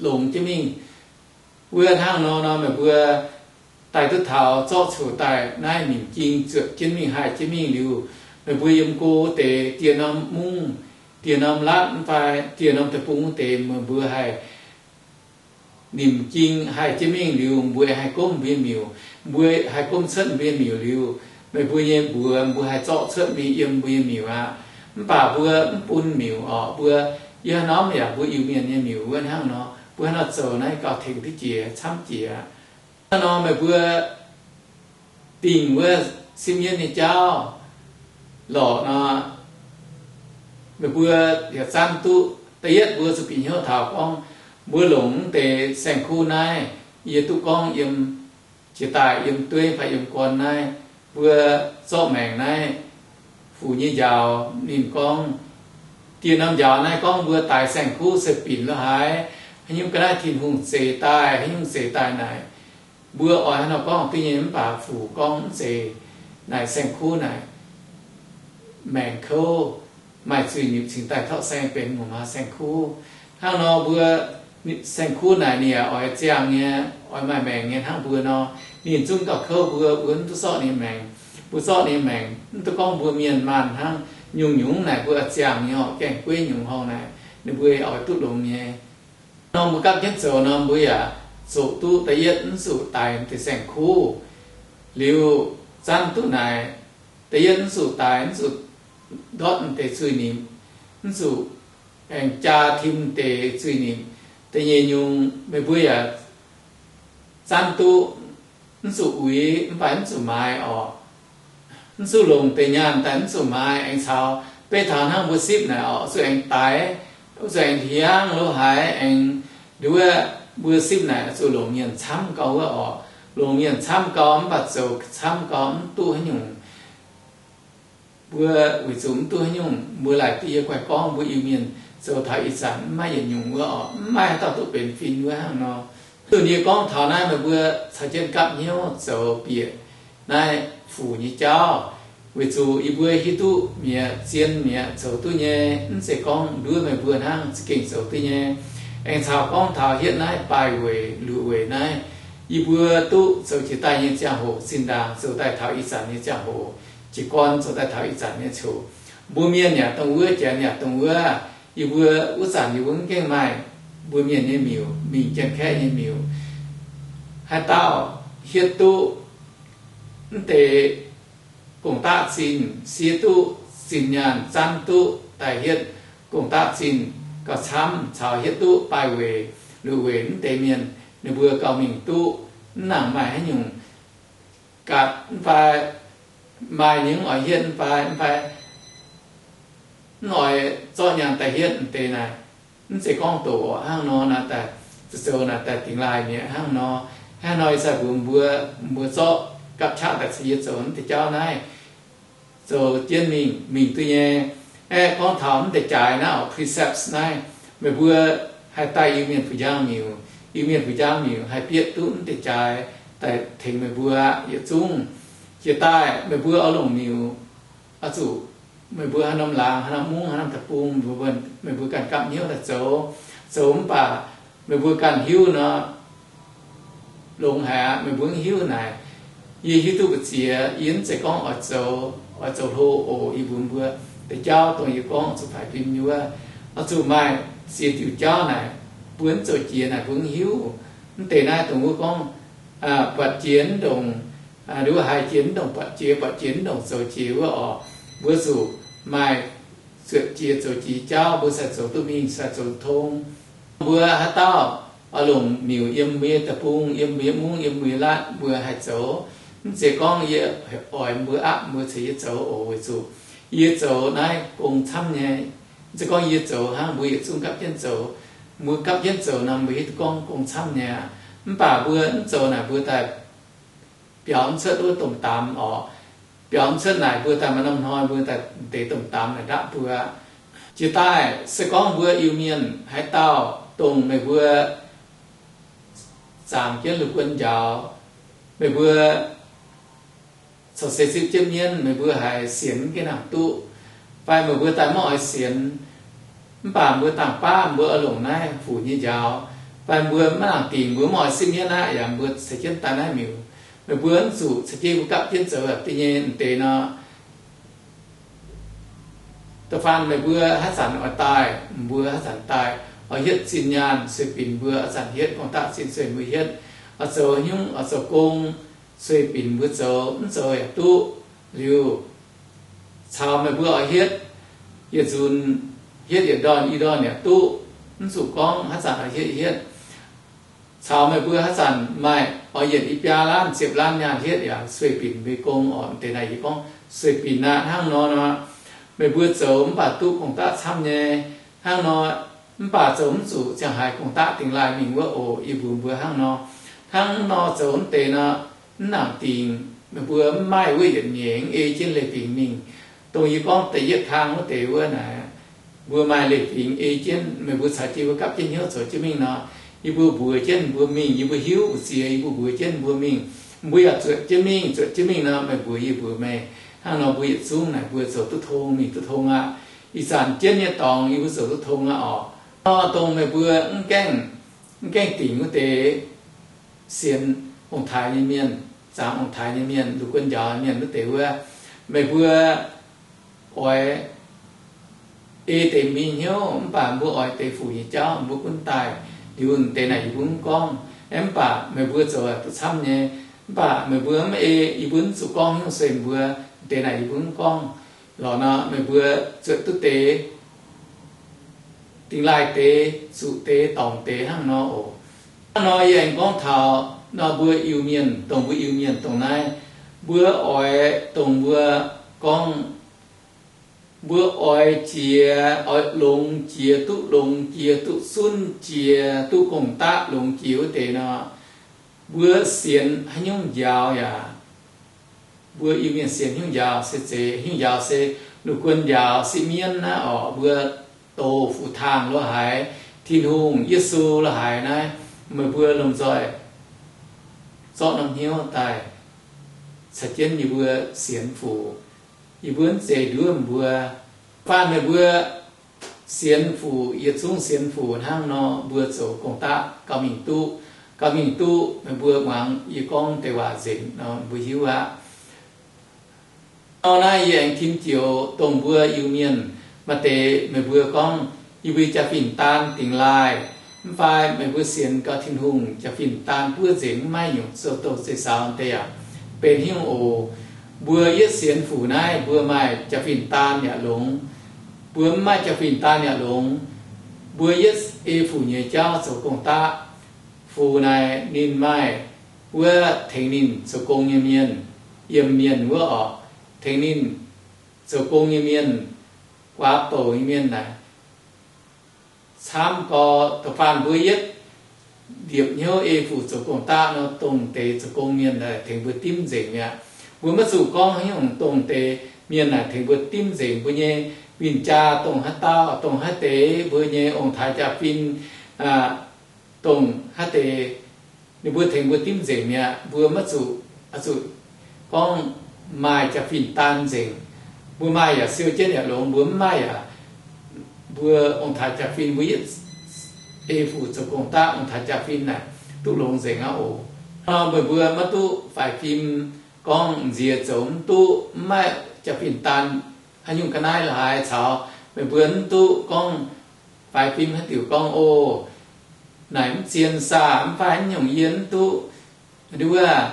longx jienv mingh. Wuov hnangv nor nor meih mbuo daaih duqv taux zorqv coc daaih naaiv nimc jing zuotc jienv mingh haih jienv mingh liuz, meih mbuo yiem go wuov deix dieh norm mungv, dieh norm latv mv fai dieh norm deic-bung wuov deix meih mbuo haih nimc jing haih jienv mingh liuz, mbuo haih gomv mbuo nyei miuc. Mbuo haih gomv cuotv mbuo nyei miuc liuz, meih mbuo nyei mbuox mbuo haih zorqv cuotv mingh yiem mbuo nyei miuc aqv. Mv baac mbuo mv bun miuc orqc. Mbuo yie hnamv yaac mbuo Iu-Mienh nyei miuc wuov hnangv nor, mbuo hnangv nor zoux naaiv gauh tengx duqv jiex camv jiex aqv. Hnangv nor meih mbuo dingh wuov sipv mienv nyei jauv lorqc nor, meih mbuo yaac zanv duqv. Da'yietv mbuo zuqc bieqc hnyouv taux gorngv mbuo longc mv deix saeng-kuv naaiv, yie duqv gorngv yiem jiex daaih yiem dueiv fai yiem gorn naaiv, mbuo zorqv maengc naaiv fuc nyei njaaux ninh gorngv, dieh norm njaaux naaiv gorngv mbuo daix saeng-kuv se binc lo haaix, haaix nyungc ga'naaiv Tin-Hungh zeix daaih, haaix nyungc zeix daaih naaic, mbuo oix haaix nor gorngv duqv nyei. Mv baac fuc gorngv mv zeiz naaic saeng-kuv naaic maengc kouv, maaih zuiz-nipc cingx daaih torqv saeng benx muoz-maaz saeng-kuv. Hnangv nor mbuo Saeng-kuv naaic ninh yaac oix ziangh nyei, oix maaih maengc nyei hnangv mbuo nor. Ninh zungv gauh kouv mbuo, mbuo mv duqv zorqv ninh maengc. Mbuo zorqv ninh maengc, mv duqv gorngv mbuo mienh maanh hnangv, nyungc-nyungc naaic mbuo oix ziangh nyei orqc, gaengh gueiv nyungc horngh naaic, ninh mbuo oix duqv longx nyei. Nor mbuo gapv jienv zoux nor, mbuo yaac zoqc duqv da'yietv mv zuqc daix deix saeng-kuv. Liuz zanv duqv naaic, da'yietv mv zuqc daix, mv zuqc ndortv deix zuiz-nimc, mv zuqc aengx jaa tim deix zuiz-nimc. Da'nyeic nyungc, meih mbuo yaac zanv duqv mv zuqc uix, mv baac mv zuqc maaiz orqc. Mv zuqc longc deix nyaanh daaih mv zuqc maaiz, aengx caux beiv taux hnangv mbuo sipv naaic orqc, zuqc aengx daix, zuqc aengx hiaangv lo haaix aengx nduov. Mbuo sipv naaic zuqc longc mienh camv gau wuov orqc. Longc mienh camv gau mv baac zoux camv gau mv duqv haaix nyungc. Mbuo weic zuqc mv duqv haaix nyungc, mbuo laaic duqv yie guaih gorngv mbuo Iu-Mienh zoux taux ih zanc mv maaih yietc nyungc wuov orqc, mv maaih haaix dauh duqv benx fin wuov hnangv nor. Zuqc yie gorngv taux naaiv, meih mbuo caux jienv gapv hnyouv zoux bieqc naaiv fuc nyei jauv, weic zuqc yie mbuo hiuv duqv mi'aqv, zien mi'aqv, zoux duqv nyei. Mv zeiz gorngv nduov meih mbuo hnangv, za'gengh zoux duqv nyei. Aengx caux gorngv taux hietv naaiv baaic weic luoqc weic naaiv, yie mbuo duqv zoux jiex daaih nyei ziangh hoc zinh ndaangc zoux daaih taux ih zanc nyei ziangh hoc, jiez gorn zoux daaih taux ih zanc nyei ziangh hoc. Mbuo mienh yaac dongh wuov, janx yaac dongh wuov. Yie mbuo wuov zanc yie mbuo mv gaengh maaih mbuo mienh nyei miuc, mingh Janx-Kaeqv nyei miuc. Haaix dauh hietv duqv mv deix gong-daqv zinh, siev duqv zinh nyaanh, zanv duqv daaih hietv gong-daqv zinh gauh camv, caux hietv duqv baaic weic, luoqc weic mv deix mienh, ninh mbuo gauh mingh duqv, mv nangc maaih haaix nyungc gatc mv fai maaih nyei mv oix hietv mv fai, mv fai mv oix zorqv nyaanh daaih hietv mv deix naaic. Mv zeiz gorngv doqc hnangv nor naaic daaih, zoux naaic daaih dingx laaih mi'aqv hnangv nor. Hnangv nor ih zanc mbuox mbuo, mbuo zorqv gapv qaqv daaih caux yie zoux mv deix jauv naaiv, zoux jienv mingh, mingh duqv nyei. Aeqv, gorngv taux mv deix jaaix naaiv orqc, precepts naaiv, meih mbuo haih daaih Iu-Mienh Fuc Njang Miuc, Iu-Mienh Fuc Njang Miuc haih bieqc duqv mv deix jaaix daaih tengx meih mbuo yietc zungv. Jiex daaih meih mbuo oix longc miuc, oix zuqc meih mbuo haaix norm laangz, haaix norm mungv, haaix norm deic-bung, meih mbuo ganh gapv hnyouv daaih zoux. Zoux mv baac meih mbuo ganh hiuv nor, longx haic aqv. Meih mbuo mv hiuv naaic, yie hiuv duqv mbu'ziex, yie mv zeiz gorngv oix zoux, oix zoux hlo oc. Yie mbuox mbuo, deix jauv dongh yie gorngv zuqc faix fim nyei wuov, oix zuqc maaih ziex diuc jauv naaic, mbuo mv zoux jiex naaic mbuo mv hiuv. Mv deix naaiv dongh wuov gorngv, buatc jiex mv ndongc, nduov haiz jiex mv ndongc buatc jiex, buatc jiex mv ndongc zoux jiex wuov orqc, mbuo zuqc maaih zuotc jiex zoux jiex jauv, mbuo sai zoux duqv mingh, sai zoux tong. Mbuo haaix dauh oix longc miuc yiem mbuo nyei deic-bung, yiem mbuo nyei mungv, yiem mbuo nyei laatv, mbuo haih zoux. Mv zeiz gorngv yie oix mbuo apv mbuo caux yie zoux oc. Weic zuqc yie zoux naaiv gong camv nyei. Mv zeiz gorngv yie zoux hnangv, mbuo yietc zungv gapv jienv zoux. Mbuo gapv jienv zoux nor, mbuo hiuv duqv gorngv gong camv nyei aqv. Mv baac mbuo mv zoux naaic mbuo daaih biaux mv cuotv wuov domh damx orqc. Biaux mv cuotv naaic mbuo daaih maaih norm hnoi mbuo daaih deix domh damx naaic ndapv mbuo. Jiex daaih se gorngv mbuo Iu-Mienh haaix dauh dongh meih mbuo zaangc jienv la'guon njaaux, meih mbuo corc se zipv jienv mienv, meih mbuo haiz sienx mv gaengh nangc duqv, fai meih mbuo daaih maiv oix sienx, mv baac mbuo dangh baav mbuo oix longc naaiv fuc nyei njaaux, fai mbuo maiv nangc dingc mbuo mv oix sipv mienv aqv, yaac mbuo ceix jienv daaih naaiv miuc, meih mbuo mv zuqc caux jienv mbuo gapv jienv zoux da'nyeic deix nor. Da'faanh meih mbuo haaix zanc oix daaih, mbuo haaix zanc daaih, oix hietv zinh nyaanh sueih binc mbuo oix zanc hietv, gong-daqv zinh sueih mbuo hietv, oix zoux haaix nyungc, oix zoux gong sueih binc mbuo zoux, mv zoux yaac duqv. Liuz caux meih mbuo oix hietv yietc nzunc, hietv yietc ndorn i ndorn yaac duqv, mv zuqc gorngv haaix zanc oix hietv hietv. Caux meih mbuo haaix zanc maaih oix yietc i biaa laanv ziepc laanv nyaanh hietv yaac sueih binc mbuo gong orqc. Deix naaic yie gorngv sueih binc aqv. Hnangv nor nor, meih mbuo zoux mv baac duqv gong-daqv camv nyei. Hnangv nor, mv baac zoux mv zuqc ziangh haaix gong-daqv dingx laaih mingh wuov oc. Yie mbuox mbuo hnangv nor. Hnangv nor zoux mv deix nor, mv nangc dingc, meih mbuo mv maaih wuov yietc nyeic mv ei jienv leiz-fingx mingh. Dongh yie gorngv da'yietv kang wuov deix wuov naaic, mbuo maaih leiz-fingx ei jienv, meih mbuo caux jienv mbuo gapv jienv hnyouv zoux jienv mingh nor, yie mbuo mbuox jienv mbuo mingh, yie mbuo hiuv mbu'ziex, yie mbuo mbuox jienv mbuo mingh, mbuo yaac zuotc jienv mingh, zuotc jienv mingh nor, meih mbuox yie mbuox meih, hnangv nor mbuo yietc zungv naaic mbuo zoux duqv tong, mingh duqv tong aqv. Ih zanc jienv nyei dorngx yie mbuo zoux duqv tong aqv orqc. Nor dongh meih mbuo mv gaengh mv gaengh dingc wuov deix sienx ong-taaix nyei mienh, zaangc ong-taaix nyei mienh, lungh guon njaaux mienh wuov deix wuov, meih mbuo oix ei deix mingh hnyouv, mv baac mbuo oix deix fuc nyei jauv mbuo gunv daaih liuz, deix naaic yie mbuo mv gorngv. Mv baac meih mbuo zoux duqv camv nyei, mv baac meih mbuo mv ei, yie mbuo mv zuqc gorngv hnyouv se mbuo, deix naaic yie mbuo mv gorngv. Lorqc nor, meih mbuo zuotc duqv deix, dingx laaih deix, zuqc deix, dorngc deix hnangv nor oc. Hnangv nor yie aengx gorngv taux nor mbuo Iu-Mienh, dongh mbuo Iu-Mienh dongh naaiv, mbuo oix dongh mbuo gorngv, mbuo oix jiex, oix longx jiex, duqv longx jiex, duqv zunv jiex, duqv gong-daqv longx jiex wuov deix nor, mbuo sienx haaix nyungc njaaux yaac, mbuo Iu-Mienh sienx haaix nyungc njaaux se zeiz, haaix nyungc njaaux se lungh guon njaaux, sieqv mienv naaiv orqc, mbuo douz, fu-taangh lo haaix, Tin-Hungh, Yesu lo haaix naaiv, meih mbuo lomh nzoih zorqv norm hnyouv daaih caux jienv yie mbuo sienx fuc. Yie mbuo mv zeiz nduov mbuo. Faanh meih mbuo sienx fuc, yietc zungv sienx fuc hnangv nor, mbuo zoux gong-daqv gauh mingh duqv. Gauh mingh duqv, meih mbuo muangx yie gorngv deix waac nzengc nor mbuo hiuv aqv. Nor naaiv yie aengx tim joux dongh mbuo Iu-Mienh, maaih deix meih mbuo gorngv yie mbuo jaa-fin-daan dingx laaih, mv fai meih mbuo sienx gauh Tin-Hungh jaa-fin-daan buov nzengc, mv maaih nyungc zoux douz zeiv saaux deix yaac benx haaix nyungc oc. Mbuo yietv sienx fuc naaiv, mbuo maaih jaa-fin-daan yaac longx, mbuo mv maaih jaa-fin-daan yaac longx. Mbuo yietv ei fuc nyei jauv zoux gong-daqv. Fuc naaic ninh maaih wuov tengx ninh zoux gong nyei mienh, yiem mienh wuov orqc, tengx ninh zoux gong nyei mienh, guaax douc nyei mienh naaic camv gau. Da'faanh mbuo yietv liepc hnyouv ei fuc zoux gong-daqv nor, dongh deix zoux gong mienh naaic tengx mbuo dimv nzengc mi'aqv. Mbuo maiv zuqc gorngv haaix nyungc, dongh deix mienh naaic tengx mbuo dimv nzengc. Mbuo nyei win-jaa dongh haaix dauh, dongh haaix deix, mbuo nyei ong-taaix jaa-fin dongh haaix deix, ninh mbuo tengx mbuo dimv nzengc mi'aqv. Mbuo maiv zuqc, zuqc gorngv maaih jaa-fin-daan nzengc. Mbuo maaih yaac siou jienv yaac longx, mbuo mv maaih yaac, mbuo ong-taaix jaa-fin mbuo yietv ei fuc zoux gong-daqv, ong-taaix jaa-fin naaic duqv longx nzengc aqv oc. Nor meih mbuo maiv duqv faix fim gorngv nziex zoux mv duqv, mv maaih jaa-fin-daan haaix nyungc ga'naaiv la'haaix caux meih mbuo mv duqv gorngv faix fim haaix diuc gorngv, o, naaic mv zien saah, mv fai haaix nyungc yie mv duqv, nduov,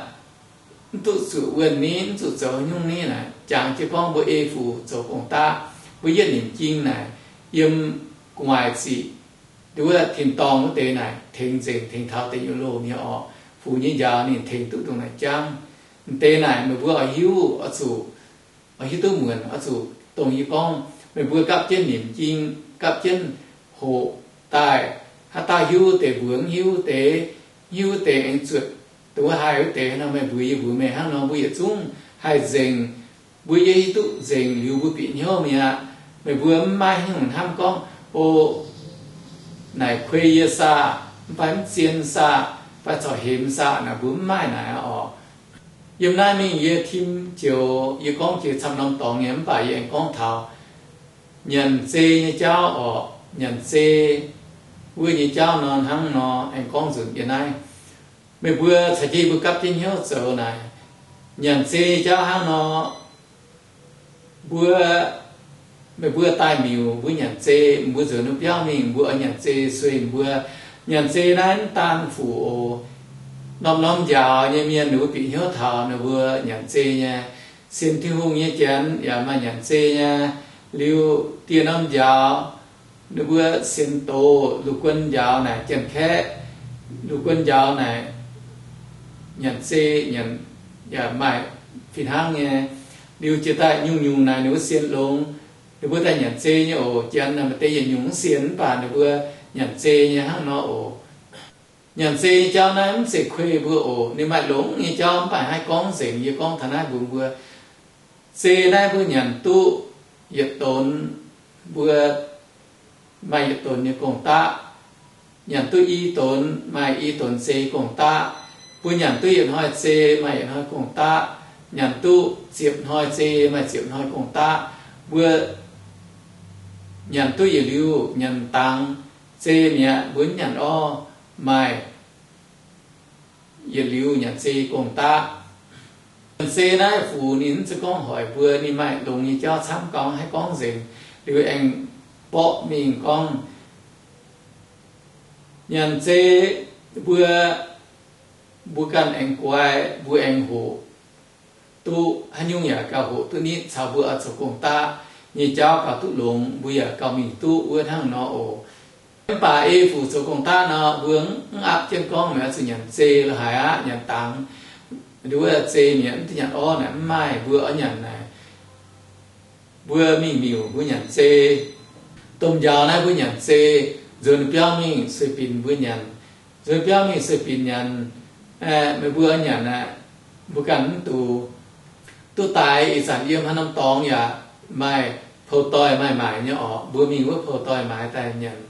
mv duqv zuqc wuonh ni, mv zuqc zoux haaix nyungc ni naaic. Jangx jienv gorngv mbuo ei fuc zoux gong-daqv, mbuo yietv nimc jing naaic, yiem gu'nguaaic ziqc, nduov, tin-dorngh wuov deix naaic tengx nzengc, tengx taux deic nyuoqc loh nyei orqc. Fuc nyei njaaux ninh tengx duqv ndongc naaic jangv. M'deix naaic meih mbuo oix hiuv, oix zuqc, oix hiuv duqv muonc, oix zuqc dongh yie gorngv, meih mbuo gapv jienv nimc jing, gapv jienv hoqc daaih. Haaix dauh hiuv deix mbuox, mv hiuv deix, mv hiuv deix aengx zuotc, dongh wuov haih wuov deix nor, meih mbuox yie mbuox meih hnangv nor, mbuo yietc zungv haih nzengc. Mbuo yie hiuv duqv nzengc liuz mbuo bieqc hnyouv mi'aqv. Meih mbuo mv maaih haaix nyungc hnamv gorngv, o, naaic kuei yie saah, mv fai mv zien saah, fai corc hemx saah, naaic mbuo mv maaih naaic orqc. Yiem naaiv mingh yie tim joux, yie gorngv jiex camv norm dorngx nyei, mv baac yie aengx gorngv taux nyanc zei nyei jauv orqc. Nyanc zei wuov nyei jauv nor, hnangv nor aengx gorngv nzunc yie naaiv. Meih mbuo caux jienv yie mbuo gapv jienv hnyouv zoux naaic, nyanc zei nyei jauv hnangv nor, mbuo, meih mbuo daaih miuc mbuo nyanc zei, mbuo nzuonx wuov biauv mingh mbuo oix nyanc zei sueih mbuo. Nyanc zei naaiv mv daan fuc oc. Norm-norm njaaux nyei mienh ninh mbuo bieqc hnyouv taux ninh mbuo nyanc zei nyei. Sienx Tin-Hungh nyei janx yaac maaih nyanc zei nyei. Liuz dieh norm njaaux, ninh mbuo sienx doz, lungh guon njaaux naaic, Janx-Kaeqv lungh guon njaaux naaic, nyanc zei nyanc yaac maaih fih hnangv nyei. Liuz jiex daaih nyungc-nyungc naaic ninh mbuo sienx longx, ninh mbuo daaih nyanc zei nyei oc. Janx naaic maaih deix yietc nyungc mv sienx mv baac ninh mbuo nyanc zei nyei hnangv nor oc. Nyanc zei nyei jauv naaiv mv zeiz kuei mbuo oc. Ninh maaih longx nyei jauv mv baac haih gorngv nzengc. Yie gorngv taux naaiv mbuox mbuo, zei naaiv mbuo nyanc duqv yietc donx, mbuo maaih yietc donx nyei gong-daqv. Nyanc duqv i donx, maaih i donx zei gong-daqv. Mbuo nyanc duqv yietc hnoi zei, maaih yietc hnoi gong-daqv. Nyanc duqv ziepc hnoi zei, maaih ziepc hnoi gong-daqv. Mbuo nyanc duqv yietc liuz nyanc dangx zei mi'aqv, mbuo mv nyanc orv. maaih yietc liuz nyanc zei gong-daqv. Nyanc zei naaiv Fuc ninh mv zeiz gorngv hoic mbuo, ninh maaih longx nyei jauv camv, gauh haih gorngv nzengc. Liuz aengx borqv mingh gorngv nyanc zei mbuo, mbuo ganh aengx guai, mbuo aengx hoqc duqv haaix nyungc yaac gauh hoqc duqv nitv caux mbuo oix zoux gong-daqv nyei jauv gauh duqv longx, mbuo yaac gauh mingh duqv wuov hnangv nor oc. Mv baac ei Fuc zoux gong-daqv nor, mbuo mv aapv jienv gorngv meih oix zuqc nyanc zei la'haic aqv, nyanc dangx, nduov zei mi'aqv, mv duqv nyanc orv naaic mv maaih, mbuo oix nyanc naaic mbuo mingh miuc mbuo nyanc zei. Domh njaaux naaiv mbuo nyanc zei, nzuonx biauv mingh sueih binc mbuo nyanc, nzuonx biauv mingh sueih binc nyanc. Meih mbuo nyanc aeqv, mbuo ganh mv dux. Duqv daaix ih zanc yiem haaix norm dorngx yaac maaih pou-doix maaih maaic nyei orqc, mbuo mingh wuov pou-doix maaiz daaih nyanc.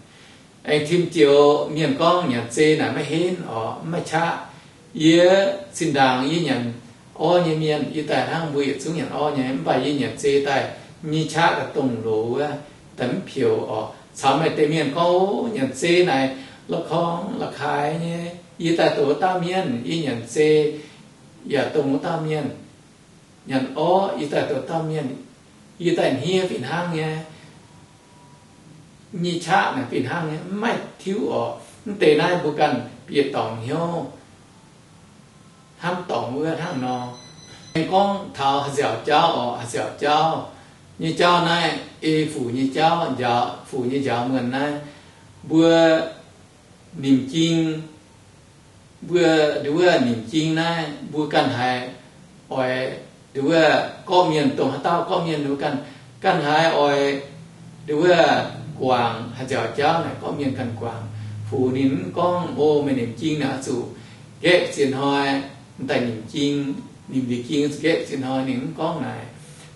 Aengx tim joux mienh gorngv nyanc zei naaic maiv henv orqc, mv maaih qaqv. Yie zinh ndaangc yie nyanc orv nyei mienh, yie daaih hnangv mbuo yietc zungv nyanc orv nyei, mv baac yie nyanc zei daaih nyei qaqv daaih dongh loz wuov, daaih mv peux orqc. Caux maaih deix mienh gorngv, Ov, nyanc zei naaic la'korngx la'kaaix nyei. Yie daaih dongh wuov dauh mienh, yie nyanc zei yaac dongh wuov dauh mienh. Nyanc orv yie daaih dongh dauh mienh, yie daaih hniev fih hnangv nyei, nyei qaqv naaic fih hnangv nyei, mv maaih tiuv orqc. Mv deix naaiv mbuo ganh bieqc dorngc hnyouv, hnamv dorngc wuov hnangv nor. Aengx gorngv taux haaix nziaauc jauv orqc, haaix nziaauc jauv nyei jauv naaiv ei Fuc nyei jauv, njaaux, Fuc nyei njaaux muonh naaiv, mbuo nimc jing, mbuo nduov wuov nimc jing naaiv mbuo ganh haiz oix, nduov wuov gorqv-mienh, dongh haaix dauh gorqv-mienh mbuo ganh, ganh haiz oix, nduov wuov guangc haaix nziaauc jauv naaic gorqv-mienh ganh guangc. Fuc ninh mv gorngv, O, meih nimc jing naaic oix zuqc nqaeqv ziex hnoi, daaih nimc jing, nimc ndiev jing zuqc nqaeqv ziex hnoi, ninh mv gorngv naaic.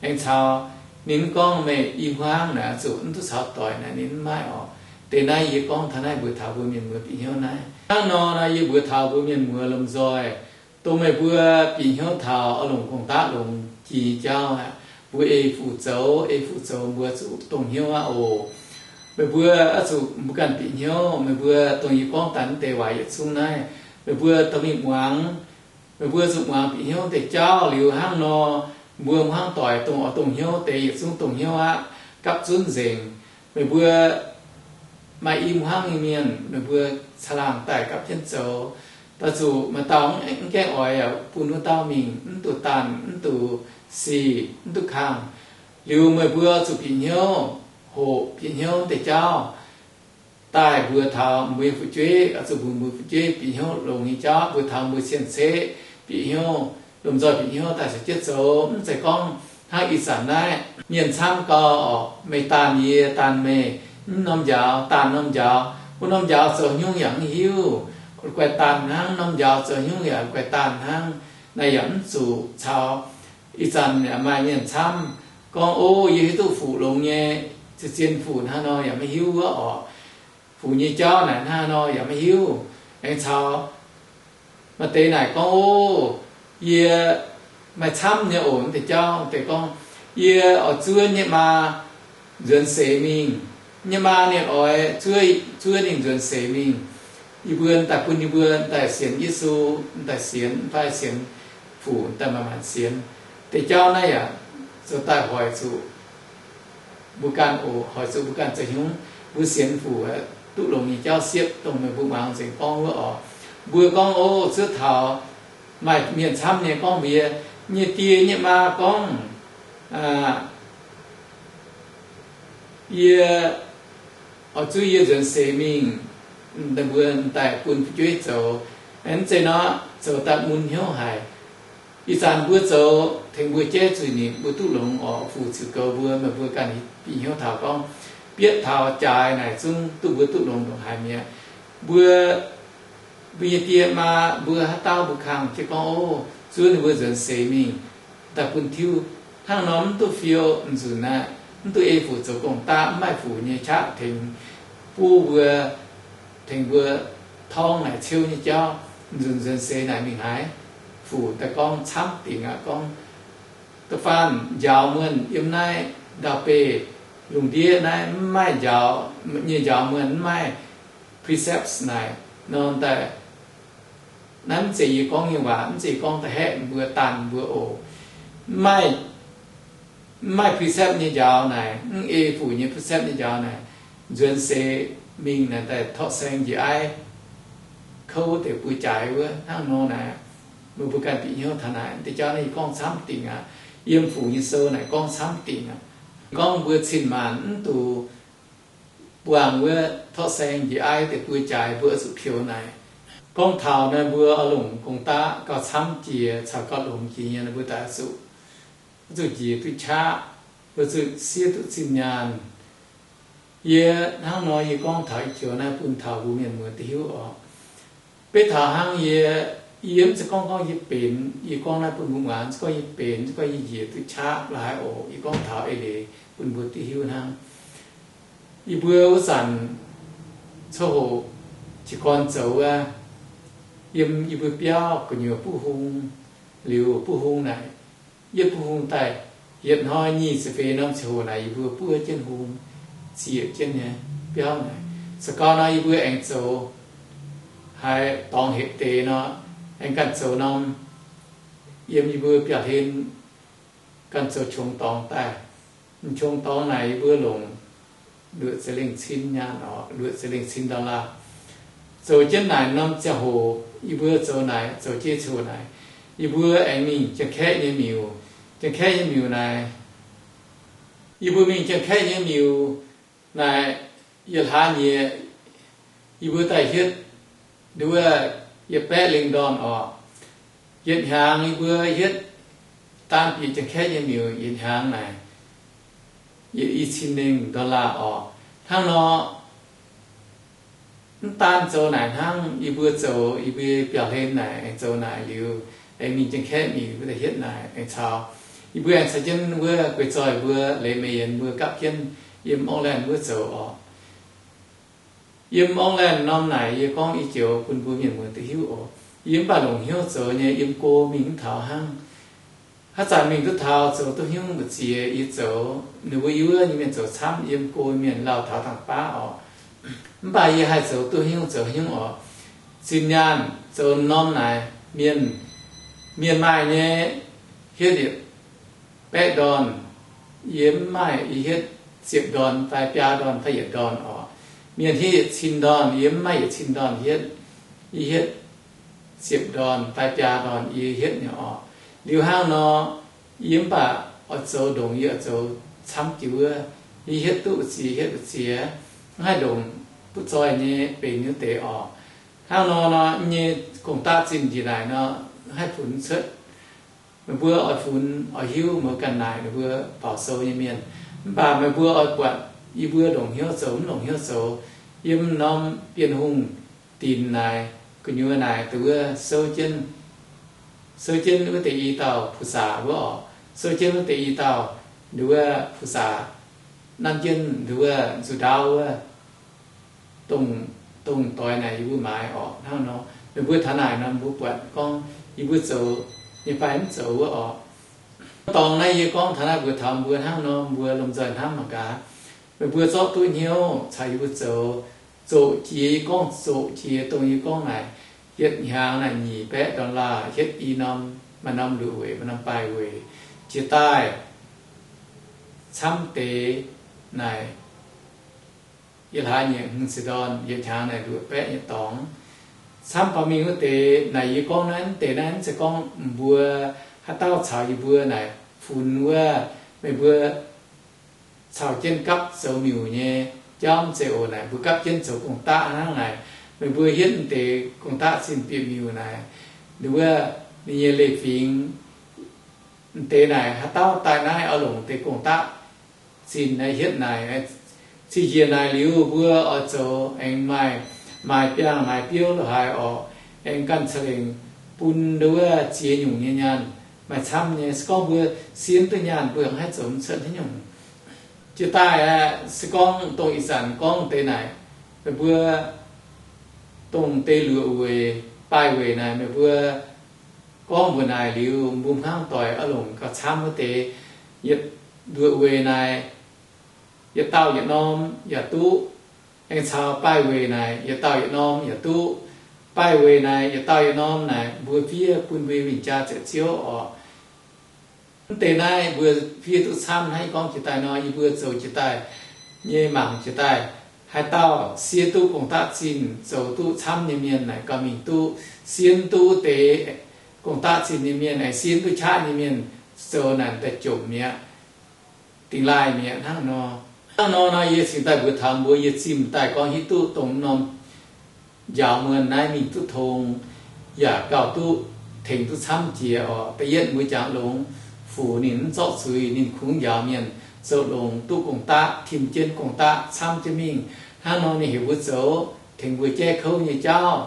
Aengx caux ninh mv gorngv meih i hmuangv naaic oix zuqc mv duqv caux doic naaic ninh mv maaih orqc. Deix naaiv yie gorngv taux naaiv mbuox taux mbuo mienh muoz bieqc hnyouv naaiv. Hnangv nor naaiv yie mbuox taux mbuo mienh muoz lomh nzoih, dongh meih mbuo bieqc hnyouv taux oix longc gong-daqv longx jiex nyei jauv aqv, mbuo ei Fuc zoux, ei Fuc zoux mbuo zuqc dongh hnyouv aqv oc. Meih mbuo oix zuqc mbuo ganh bieqc hnyouv, meih mbuo dongh yie gorngv daaih naaiv deix waac yietc zungv naaiv, meih mbuo dorh mingh muangx. Meih mbuo zuqc muangx bieqc hnyouv deix jauv liuz hnangv nor, mbuo hmuangv doic dongh oix dongh hnyouv deix yietc zungv dongh hnyouv aqv, gapv zunv nzengc. Meih mbuo maaih i hmuangv nyei mienh, meih mbuo caangh laangh daaih gapv jienv zoux. Daaih zuqc maaih dauh mv gaengh oix yaac bun wuov dauh mingh, mv duqv daanh, mv duqv sic, mv duqv kangh. Liuz meih mbuo zuqc bieqc hnyouv, hoqc bieqc hnyouv deix jauv daaih mbuox taux mbuo nyei fu'jueiv, oix zuqc mbuox mbuo fu'jueiv bieqc hnyouv longx nyei jauv, mbuox taux mbuo cien-ceqv bieqc hnyouv, lomh nzoih bieqc hnyouv daaih caux jienv zoux. Mv zeiz gorngv hnangv ih zanc naaiv mienh camv gau orqc, meih daanh yie, daanh meih, mv norm njaaux daanh norm njaaux, wuov norm njaaux zoux haaix nyungc yaac mv hiuv, guaix daanh hnangv, norm njaaux zoux haaix nyungc yaac guaix daanh hnangv. Naaiv yaac mv zuqc caux. Ih zanc yaac maaih mienh camv gorngv, O, yie hiuv duqv Fuc longx nyei, zien-zien Fuc hnangv nor yaac maiv hiuv wuov orqc. Fuc nyei jauv naaic hnangv nor yaac maiv hiuv. Aengx caux maaih deix naaic gorngv, O, yie maaih camv nyei oc, deix jauv deix gorngv, Yie oix zuov nyei maa nzuonx seix mingh. Nyei maa ninh oix zuov, zuov ninh nzuonx seix mingh. Yie mbuo daaih bun yie mbuo daaih sienx Yesu, daaih sienx, fai sienx Fuc, daaih manc-manc sienx. Deix jauv naaiv yaac zoux daaih hoic zuqc mbuo ganh oc, hoic zuqc mbuo ganh zoux haaix nyungc. Mbuo sienx Fuc duqv longx nyei jauv siepv, dongh meih mbuo muangx nzengc gorngv wuov orqc. Mbuo gorngv, O, zuov taux, maaih mienh camv nyei gorngv mbuox yie, nyei die nyei maa gorngv, Yie oix zuov yie nzuonx seix mingh, mbuo daaih bun fu'jueiv zoux. Mv zeiz nor, zoux daaih mun hnyouv haic. Ih zanc mbuo zoux tengx mbuo jaiv zuiz-nipc, mbuo duqv longx orqc. Fuc ziux goux mbuo, meih mbuo ganh bieqc hnyouv taux gorngv, bietv taux jaaix naaic zungv duqv mbuo duqv longx ndongc haaix mi'aqv. Mbuo, mbuo nyei die maa, mbuo haaix dauh mbuo kangh jienv gorngv, O, zuov ninh mbuo nzuonx seix mingh, daaih bun tiuv. Hnangv nor mv duqv fiou nzunc aqv. Mv duqv ei Fuc zoux gong-daqv, mv maaih Fuc nyei qaqv tengx buv mbuo, tengx mbuo torngv naaic ciouv nyei jauv. Nzunc nzuonx seix naaic mingh haaix, Fuc daaih gorngv camv dingc aqv. Gorngv da'faanh njaaux muonh yiem naaiv ndau-beih lungh ndiev naaiv mv maaih njaaux, nyei njaaux muonh mv maaih precepts naaic. Nor daaih, naaiv mv zeiz yie gorngv nyei waac, mv zeiz gorngv da'haeqv mbuo, daanh mbuo oc. Mv maaih precept nyei njaaux naaic, mv ei fuc nyei precept nyei njaaux naaic, nzuonx seix mingh naaic daaih torqv saeng njiec aiv, kouv deix buo jaaix wuov hnangv nor naaic, meih mbuo ganh bieqc hnyouv taux naaic. Deix jauv naaiv yie gorngv camv dingc aqv. Yiem fuc nyei sou naaic gorngv camv dingc aqv. Gorngv mbuo cin-maanc mv duqv buangh wuov torqv saeng njiec aiv deix buo jaaix mbuo oix zuqc peux naaic. Gorngv taux naaiv mbuo oix longc gong-daqv gauh camv jiex caux gauh longx jiex nyei, mbuo daaih zuqc, zuqc njiec duqv qaqv, mbuo zuqc siev duqv zinh nyaanh. Yie hnangv nor yie gorngv taux ih joux naaiv bun taux mbuo mienh muoz duqv hiuv oc. Beiv taux hnangv yie, yie mv zeiz gorngv gorngv yie benx, yie gorngv naaiv bun mbuo muangx, mv zeiz gorngv yie benx, mv zeiz gorngv yie njiec duqv qaqv laaix oc. Yie gorngv taux eix leiz bun mbuo duqv hiuv hnangv. Yie mbuo wuov zanc coqv hoqc jiez gorn zoux wuov, yiem yie mbuo biauv gu'nyuoz buv hung, liuz buv hung naaic, yietv buv hung daaih, yietc hnoi nyic ziepc feix norm ziangh hoc naaic yie mbuo buov jienv hung, zieqc jienv nyei biauv naaic. Se gorngv nor yie mbuo aengx zoux haaix dorngx hepc deix nor, aengx ganh zoux norm, yiem yie mbuo biauv-hlen ganh zoux qongx dorngx daaih. M'qongx dorngx naaic yie mbuo longc luoqc ziepc lengh cin nyaanh oc, luoqc ziepc lengh cin dollar. Zoux jienv naaic norm ziangh hoc yie mbuo zoux naaic, zoux jiex ziangh hoc naaic, yie mbuo aengx mingh Janx-Kaeqv nyei miuc. Janx-Kaeqv nyei miuc naaic, yie mbuo mingh Janx-Kaeqv nyei miuc naaic, yietc hlaax nyieqc yie mbuo daaih hietv nduov yietc baeqv lengh ndorn oc. Yietc hnyangx yie mbuo hietv daan bieqc Janx-Kaeqv nyei miuc yietc hnyangx naaic yietc i cin lengh dollar oc. Hnangv nor, mv daan zoux naaic hnangv, yie mbuo zoux, yie mbuo biauv-hlen naaic aengx zoux naaic liuz, aengx mingh Janx-Kaeqv miuc mbuo daaih hietv naaic aengx caux, yie mbuo aengx caux jienv wuov gueix zoih mbuo, leiz meix yienx mbuo gapv jienv yiem Auckland wuov zoux oc. Yiem Auckland norm naaic yie gorngv i joux bun mbuo mienh muoz duqv hiuv oc. Yie mv baac longc hnyouv zoux nyei, yiem go mingh mv taux hnangv. Haaix zanc mingh duqv taux zoux duqv haaix nyungc mbu'ziex yie zoux, ninh mbuo yie wuov nyei mienh zoux camv, yiem go mienh lauh taux dangh baav oc. Mv baac yie haih zoux duqv haaix nyungc zoux haaix nyungc oc. Zinh nyaanh zoux norm naaic, mienh, mienh maaih nyei hietv yietc baeqv ndorn, yie mv maaih, yie hietv ziepc ndorn fai biaa ndorn fai yietc ndorn oc. Mienh hietv yietc cin ndorn, yie mv maaih yietc cin ndorn hietv, yie hietv ziepc ndorn fai biaa ndorn yie hietv nyei oc. Liuz hnangv nor, yie mv baac oix zoux ndongc yie oix zoux camv jiex wuov, yie hietv duqv mbu'ziex hietv mbu'ziex, mv haih ndongc butv zoih nyei benx nyei wuov deix oc. Hnangv nor nor, yie nyei gong-daqv zinh njiec naaic nor, mv haih funx cuotv. Meih mbuo oix funx oix hiuv, meih mbuo ganh naaic ninh mbuo baaux sou nyei mienh. Mv baac meih mbuo oix buatc yie mbuo longc hnyouv zoux mv longc hnyouv zoux, yiem norm Bienh Hungh dinc naaic gu'nyuoz naaic dongh wuov souv jienv, souv jienv wuov deix i dauh ผู้สาว wuov oc. Souv jienv wuov deix i dauh nduov ผู้สาว nanv jienv nduov nzuqc ndaauv wuov, dongh, dongh doix naaic yie mbuo maaiz oc. Hnangv nor, meih mbuo taux naaic nor mbuo buatc gorngv yie mbuo zoux nyei fai mv zoux wuov oc. Dorngx naaiv yie gorngv taux naaiv mbuox taux mbuo hnangv nor, mbuo lomh nzoih hnamv mangc gaax. Meih mbuo zorqv duqv hnyouv caux yie mbuo zoux, zoqc jiex, yie gorngv zoqc jiex dongh yie gorngv naaic, yietc hnyangx naaic nyic baeqv dollar, hietv i norm, maaih norm luoqc weic, maaih norm baih weic. Jiex daaih camv deix naaic yietc hlaax nyieqc hmz ziepc ndorn, yietc hnyangx naaic luoqc baeqv nyei dorngx. Camv baaux mingh wuov deix naaic yie gorngv naaiv deix naaiv mv zeiz gorngv mbuo haaix dauh caux yie mbuo naaic funx wuov, meih mbuo caux jienv gapv zoux miuc nyei jauv mv zeiz oc. Naaic mbuo gapv jienv zoux gong-daqv hnangv naaic, meih mbuo hietv deix gong-daqv zinh bieqc miuc naaic, nduov wuov ninh nyei leiz-fingx deix naaic haaix dauh daaih naaiv oix longc deix gong-daqv zinh naaiv hietv naaic. Zinh njiec naaic liuz mbuo oix zoux aengx maaih, maaih biangh maaih biouv lo haaix orqc, aengx ganh ca'lengc bun nduov wuov ziex nyungc nyei nyaanh. Maaih camv nyei, se gorngv mbuo siev duqv nyaanh mbuo mv haih zoux mv cuotv haaix nyungc. Jiex daaih aeqv, se gorngv dongh ih zanc gorngv deix naaic, meih mbuo dongh deix luoqc weic, baih weic naaic meih mbuo gorngv mbuox naaic liuz, mbuo hnangv doic oix longc gauh camv wuov deix, yietc luoqc weic naaic yietc dauh yietc norm yaac duqv. Aengx caux baih weic naaic yietc dauh yietc norm yaac duqv. Baih weic naaic yietc dauh yietc norm naaic mbuo fiev bun mbuo win-jaa ziepc ziouv oc. Mv deix naaiv mbuo fiev duqv camv hnangv yie gorngv jiex daaih nor, yie mbuo zoux jiex daaih nyei mangc jiex daaih, haaix dauh siev duqv gong-daqv zinh zoux duqv camv nyei mienh naaic gauh mingh duqv. Siev duqv wuov deix gong-daqv zinh nyei mienh, aengx siev duqv qaqv nyei mienh zoux naaic daaih jomc mi'aqv, dingx laaih mi'aqv hnangv nor. Hnangv nor nor yie cingx daaih mbuox taux mbuo, yie zimh daaih gorngv hiuv duqv dongh norm njaaux muonh naaiv mingh duqv tong, yaac gauh duqv tengx duqv camv jiex oc. Da'yietv mbuo jangx longx, Fuc ninh mv zorqv zuiz, ninh kungx njaaux mienh zoux longx duqv gong-daqv, tim jienv gong-daqv camv jienv mingh. Hnangv nor ninh heuc mbuo zoux tengx mbuo jaiv kouv nyei jauv.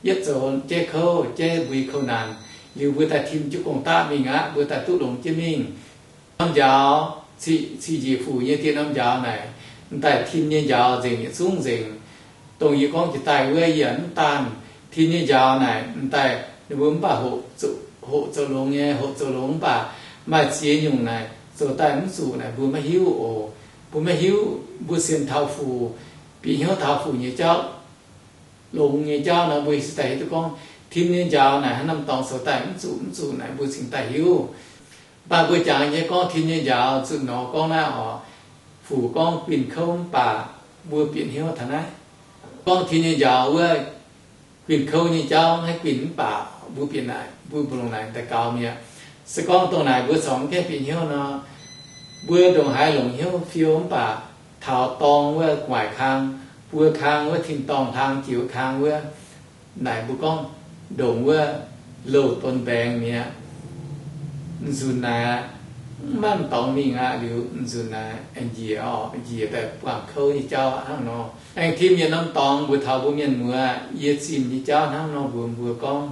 Yietv zoux jaiv kouv, jaiv mbuo nyei kouv naanc, liuz mbuo daaih tim jienv gong-daqv mingh aqv, mbuo daaih duqv longx jienv mingh. Norm njaaux, cih njiec Fuc nyei dieh norm njaaux naaic, m'daaih tim nyei njaaux nzengc, yietc zungv nzengc. Dongh yie gorngv jiex daaih wuov yie mv daanh tim nyei njaaux naaic, m'daaih ninh mbuo mv baac hoqc zoux longx nyei, hoqc zoux longx mv baac maaih ziex nyungc naaic zoux daaih mv zuqc naaic mbuo maiv hiuv oc. Mbuo maiv hiuv, mbuo sienx taux Fuc, bieqc hnyouv taux Fuc nyei jauv, longx nyei jauv nor, mbuo se daaih hiuv duqv gorngv tim nyei njaaux naaic haaix norm dorngx zoux daaih mv zuqc, mv zuqc naaic mbuo cingx daaih hiuv. Mv baac mbuo jangx nyei gorngv tim nyei njaaux zuqc nor gorngv naaiv oc, Fuc gorngv guinh kouv mv baac mbuo bieqc hnyouv taux naaiv. Gorngv tim nyei njaaux wuov guinh kouv nyei jauv maiv guinh mv baac mbuo bieqc naaic, mbuo mbu'longc naaic daaih gaux mi'aqv. Se gorngv dongh naaic mbuo corc mv gaengh bieqc hnyouv nor, mbuo ndongc haaix longc hnyouv fiou mv baac taux dorng wuov gu'nguaaic kang, buo kang wuov tin-dorngh hlang jiex wuov kang wuov, naaic mbuo gorngv ndongc wuov louh donx mbaengx mi'aqv. M'nzunc naaic aqv, mv maaih m'dorngx mingh aqv, liuz m'nzunc naaic aengx njiec oc, njiec daaih buangh kouv nyei jauv hnangv nor. Aengx tim yietc norm dorngx mbuox taux mbuo mienh muoz, yie zimh nyei jauv hnangv nor mbuox mbuo gorngv,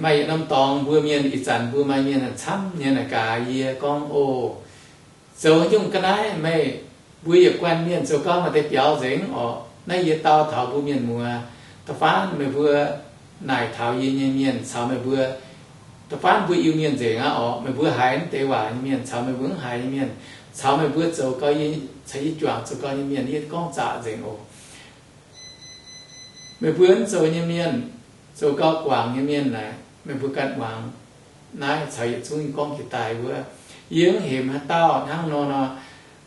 maaih yietc norm dorngx mbuo mienh ih zanc mbuo maaih mienh camv nyei naaic gaax yie gorngv, O, zoux nyungc ga'naaiv meih, mbuo yietc guanh mienh zoux gau maaih deix biaux nzengc oc. Naaiv yie dau taux mbuo mienh muoz, da'faanh meih mbuo naaic taux yie nyei mienh caux meih mbuo, da'faanh mbuo Iu-Mienh nzengc aqv oc, meih mbuo haiz mv deix waac nyei mienh caux meih mbuo mv haiz nyei mienh, caux meih mbuo zoux gau, yie caux yie juangc zoux gau nyei mienh, yie gorngv zaqc nzengc oc. Meih mbuo mv zoux nyei mienh, zoux gau guangc nyei mienh naaic, meih mbuo ganh muangx. Naaiv caux yietc zungv gorngv jiex daaih wuov, yie mv hemx haaix dauh hnangv nor nor.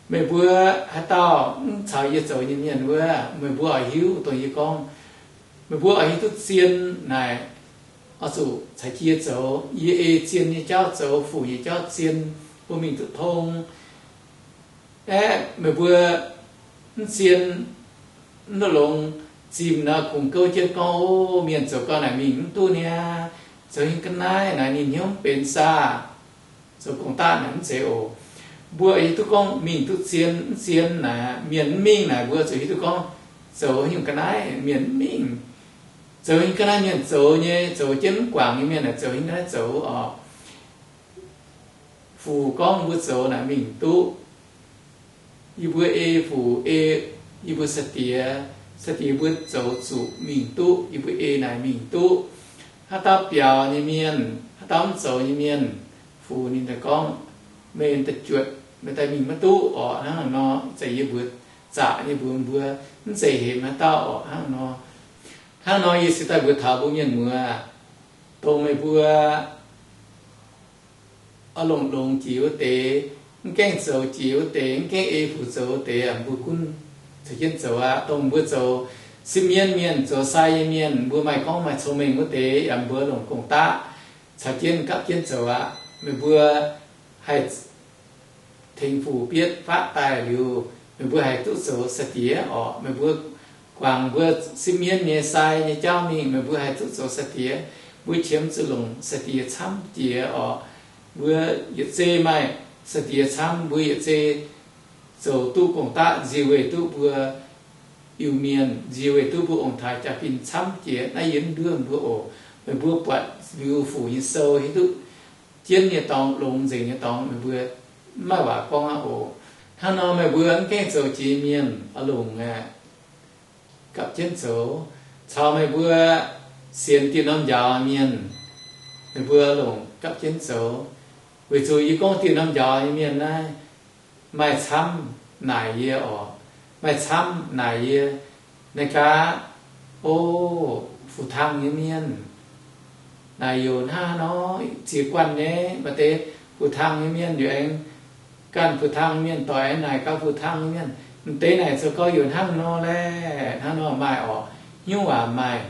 Meih mbuo haaix dauh mv caux yie zoux nyei mienh wuov, meih mbuo oix hiuv dongh yie gorngv. Meih mbuo oix hiuv duqv zien naaic, oix zuqc caux jienv yie zoux. Yie ei zien nyei jauv zoux, Fuc nyei jauv zien, mbuo mingh duqv tong. Aeqv, meih mbuo mv zien, mv longx, zimh nor kungx gouv jienv gorngv, O, mienh zoux gau naaic mingh mv duqv niaa. Zoux nyungc ga'naaiv naaic ninh hnyouv mv benx saah? Zoux gong-daqv naaic mv zeiz oc. Mbuo hiuv duqv gorngv mingh duqv zien mv zien naaic, mienh mv mingh naaic, mbuo zuqc hiuv duqv gorngv zoux nyungc ga'naaiv mienh mv mingh. Zoux nyungc ga'naaiv mienh zoux nyei, zoux jienv mv guangc nyei mienh naaic zoux nyungc ga'naaiv zoux oc. Fuc gorngv mbuo zoux naaic mingh duqv. Yie mbuo ei Fuc, ei yie mbuo sai-diex, sai-diex mbuo zoux zuqc mingh duqv, yie mbuo ei naaic mingh duqv. Haaix dauh biaux nyei mienh, haaix dauh mv zoux nyei mienh, Fuc ninh daaih gorngv, meih daaih juotc, meih daaih mingh maiv duqv oc. Hnangv nor, ih zanc yie mbuox zaqc nyei mbuox mbuo, mv zeiz hemx haaix dauh oc. Hnangv nor, hnangv nor yie se daaih mbuox taux mbuo mienh muoz, dongh meih mbuo oix longc longx jiex wuov deix, mv gaengh zoux jiex wuov deix, mv gaengh ei Fuc zoux wuov deix, mbuo gunv caux jienv zoux aqv. Dongh mbuo zoux sipv mienv mienh, zoux sai nyei mienh, mbuo maaih gorngv maaih cong-mengh wuov deix, yaac mbuo longc gong-daqv caux jienv gapv jienv zoux aqv. Meih mbuo haih tengx Fuc bietv fatv daaih liuz, meih mbuo haih duqv zoux sai-diex oc. Meih mbuo guangc mbuo sipv mienv nyei sai nyei jauv mingh, meih mbuo haih duqv zoux sai-diex. Mbuo qiemx zuqc longc sai-diex camv jiex oc. Mbuo yietc zei maaih sai-diex camv, mbuo yietc zei zoux duqv gong-daqv nzie weih duqv mbuo Iu-Mienh, nzie weih duqv mbuo ong-taaix jaa-fin camv jiex. Naaiv yie mv nduov mbuo oc. Meih mbuo buatc liuz Fuc nyei sou hiuv duqv jienv nyei dorngx, longx nzengc nyei dorngx, meih mbuo mv maaih waac gorngv aqv oc. Hnangv nor meih mbuo mv gaengh zoux jiex mienh oix longc aeqv, gapv jienv zoux. Caux meih mbuo sienx dieh norm njaaux mienh, meih mbuo longc gapv jienv zoux. Weic zuqc yie gorngv dieh norm njaaux nyei mienh naaiv maaih camv naaic yie oc. Maaih camv naaic yie. Naaiv gaax, o, fu-tang nyei mienh. Naaic youc hnangv nor ziex guanh nyei, maaih deix fu-tang nyei mienh youc aengx ganh fu-tang mienh doic, naaic gauh fu-tang nyei mienh. M'deix naaic zoux gau youc hnangv nor laeh, hnangv nor maaih orqc, hnyouv waac maaih.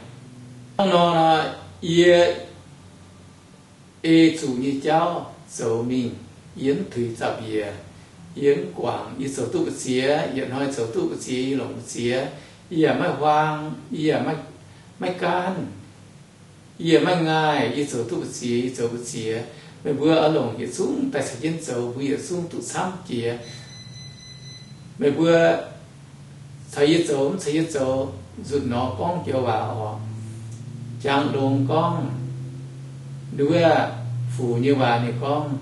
Hnangv nor, yie ei zuqc nyei jauv zoux mingh, yie mv tuix zaux-mbiec, yie mv guangc, yie zoux duqv mbu'ziex, yietc hnoi zoux duqv mbu'ziex, yie longc mbu'ziex, yie yaac maiv huaang, yie yaac maiv gaanv, yie maiv ngaih, yie zoux duqv mbu'ziex, yie zoux mbu'ziex. Meih mbuo oix longc yietc zungv daaih caux jienv zoux, mbuo yietc zungv duqv camv jiex. Meih mbuo caux yie zoux, mv caux yie zoux, nzunc nor gorngv joux waac orqc, jangx longx gorngv, nduov, fuc nyei waac ninh gorngv,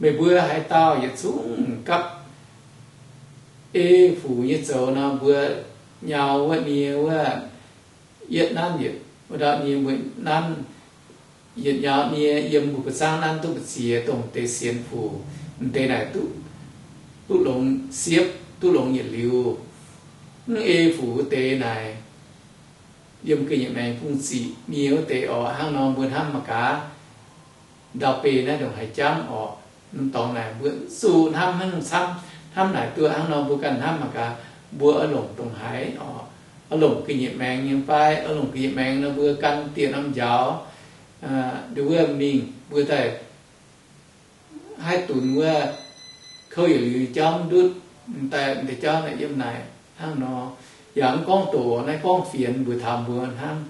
meih mbuo haaix dauh yietc zungv gapv ei fuc nyei zoux nor, mbuo nyau wuov nie wuov, yietv nanv yietc, wuov dauh nie mbuo nanv yietc nyau nie yiem mbuo ga'zangv nanv duqv mbu'ziex, dongh deix sienx fuc, m'deix naaic duqv, duqv longx siepv, duqv longx yietc liuz. Mv ei fuc wuov deix naaic, yiem ga'nyiec maengx bungx ziqc nie wuov deix orqc, hnangv nor mbuo hnamv mangc gaax, ndau-beih naaiv ndongc haaix jangv orqc. Mv dorngx naaic mbuo zuqc hnamv hnangv camv, hnamv naaic duqv hnangv nor mbuo ganh hnamv mangc gaax, mbuo oix longc ndongc haaix orqc, oix longc ga'nyiec maengx nyei fai, oix longc ga'nyiec maengx nor mbuo gan dieh norm njaaux, nduov wuov mingh mbuo daaih haih dunx wuov kouv yietc liuz jauv mv ndutv, daaih m'deix jauv naaic yiem naaic hnangv nor. Yaac mv gorngv doqc naaiv gorngv fienx mbuo taux mbuo hnangv,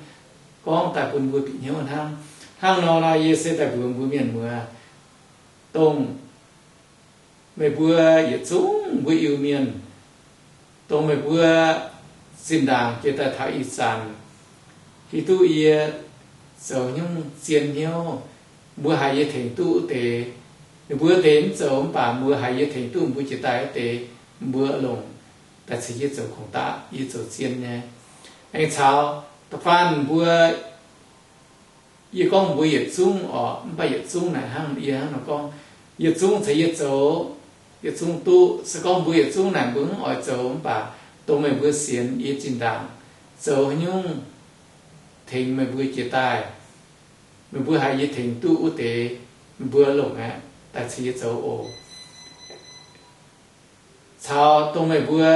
gorngv daaih bun mbuo bieqc hnyouv hnangv. Hnangv nor nor yie se daaih mbuox mbuo mienh muoz, dongh meih mbuo yietc zungv mbuo Iu-Mienh, dongh meih mbuo zinh ndaangc jiex daaih taux ih zanc, hiuv duqv yie zoux nyungc zien hnyouv, mbuo haiz yie tengx duqv wuov deix. Ninh mbuo deix mv zoux mv baac mbuo haiz yie tengx duqv mbuo jiex daaih wuov deix, mbuo longc daaih caux yie zoux kungx daqv, yie zoux zien nyei. Aengx caux da'faanh mbuo, yie gorngv mbuo yietc zungv orqc, mv baac yietc zungv naaic hnangv yie hnangv nor gorngv, yietc zungv caux yie zoux, yietc zungv duqv. Se gorngv mbuo yietc zungv naaic mbuo mv oix zoux mv baac dongh meih mbuo sienx yie zinh ndaangc zoux haaix nyungc tengx meih mbuo jiex daaih, meih mbuo haiz yie tengx duqv wuov deix, meih mbuo longc aqv, daaih caux yie zoux oc. Caux dongh meih mbuo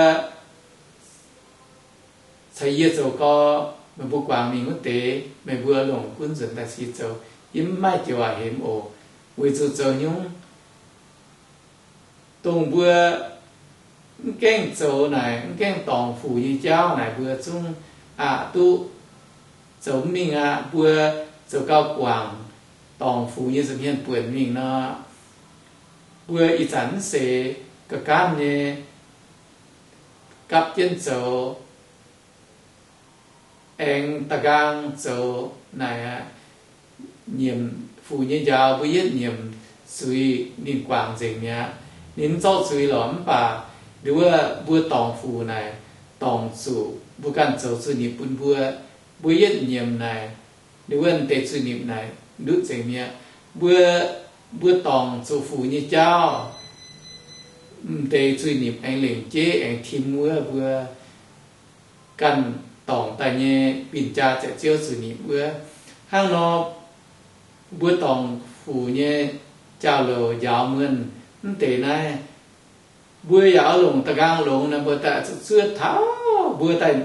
caux yie zoux gau, meih mbuo guangc mingh wuov deix, meih mbuo longc gunv nzuonx daaih caux yie zoux. Yie mv maaih joux waac hemx oc. Weic zuqc zoux nyungc, dongh mbuo mv gaengh zoux naaic, mv gaengh dorngc fuc nyei jauv naaic, mbuo zungv aqc duqv zoux mv mingh aqv. Mbuo zoux gau guangc, dorngc fuc nyei nza'hmien buonc mingh nor, mbuo ih zanc mv seix ga'ganv nyei gapv jienv zoux, aengx da'nqaang zoux naaic aqv. Nyiemc fuc nyei njaaux mbuo yietv nyiemc zuiz ninh guangc nzengc mi'aqv. Ninh mv zorqv zuiz lorqc mv baac nduov wuov mbuo dorngc fuc naaic, dorngc zuqc mbuo ganh zoux zuiz-nipc bun mbuo. Mbuo yietv nyiemc naaic, nduov wuov m'deix zuiz-nipc naaic ndutv nzengc mi'aqv. Mbuo, mbuo dorngc zuqc fuc nyei jauv, m'deix zuiz-nipc aengx lengc jeiv aengx tim wuov mbuo ganh dorngc daaih nyei binh jaa ziepc ziouv zuiz-nipc wuov. Hnangv nor, mbuo dorngc fuc nyei jauv-louc njaaux muonh mv deix naaiv, mbuo yaac oix longc da'nqaang longx naaic, mbuo daaih oix zuqc zuov taux, mbuo daaih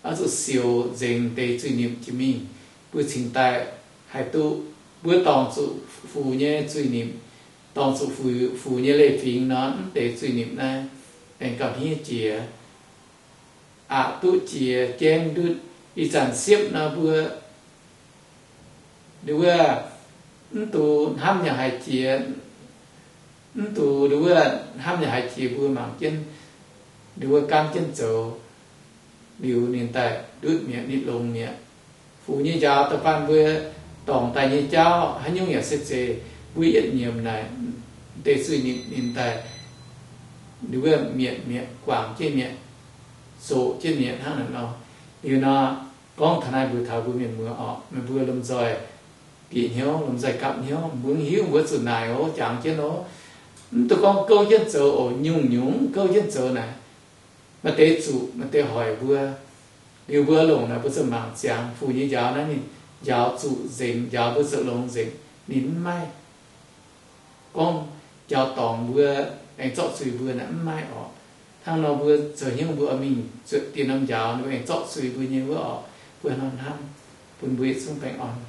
oix zuqc siouc nzengc deix zuiz-nipc jiex mingh, mbuo cingx daaih haih duqv. Mbuo dorngc zuqc fuc nyei zuiz-nipc, dorngc zuqc fuc, fuc nyei leiz-fingx nor, mv deix zuiz-nipc naaiv aengx gauh hniev jiex, aqc duqv jiex, jaiv ndutv. Ih zanc siepv nor mbuo nduov wuov, mv dungx hnamv yaac haiz jiex, mv dungx nduov wuov hnamv yaac haiz jiex, mbuo mangc jienv nduov wuov gaanv jienv zoux, liuz ninh daaih ndutv mi'aqv, ninh longx mi'aqv. Fuc nyei njaaux da'faanh mbuo dorngc daaih nyei jauv haaix nyungc yaac se zeiz, mbuo yietv nyiemc naaic, deix zuiz-nipc ninh daaih nduov wuov mietc mi'aqv, guangc jienv mi'aqv, zoqc jienv mi'aqv hnangv naaic nor. Liuz nor, gorngv taux naaiv mbuox taux mbuo mienh muoz orqc, meih mbuo lomh nzoih bieqc hnyouv, lomh nzoih gapv hnyouv, mbuo mv hiuv mbuo zuqc naaic oc, jangx jienv oc. Mv dungx gorngv gouv jienv zoux oc, nyungc-nyungc gouv jienv zoux naaic. Maaih deix zuqc, maaih deix hoic mbuo. Liuz mbuo longc naaic mbuo zuqc mangc ziangx fuc nyei njaaux naaiv ninh njaaux zuqc nzengc, njaaux mbuo zoux longx nzengc. Ninh mv maaih gorngv njaaux dorngc mbuo aengx zorqv zuiz mbuo naaic mv maaih orqc. Hnangv nor mbuo zoux hnyouv mbuo oix mingh zuotc dieh norm njaaux ninh mbuo aengx zorqv zuiz mbuo nyei wuov orqc, mbuo hnamv hnamv bun mbuo yietc zungv baengh orn.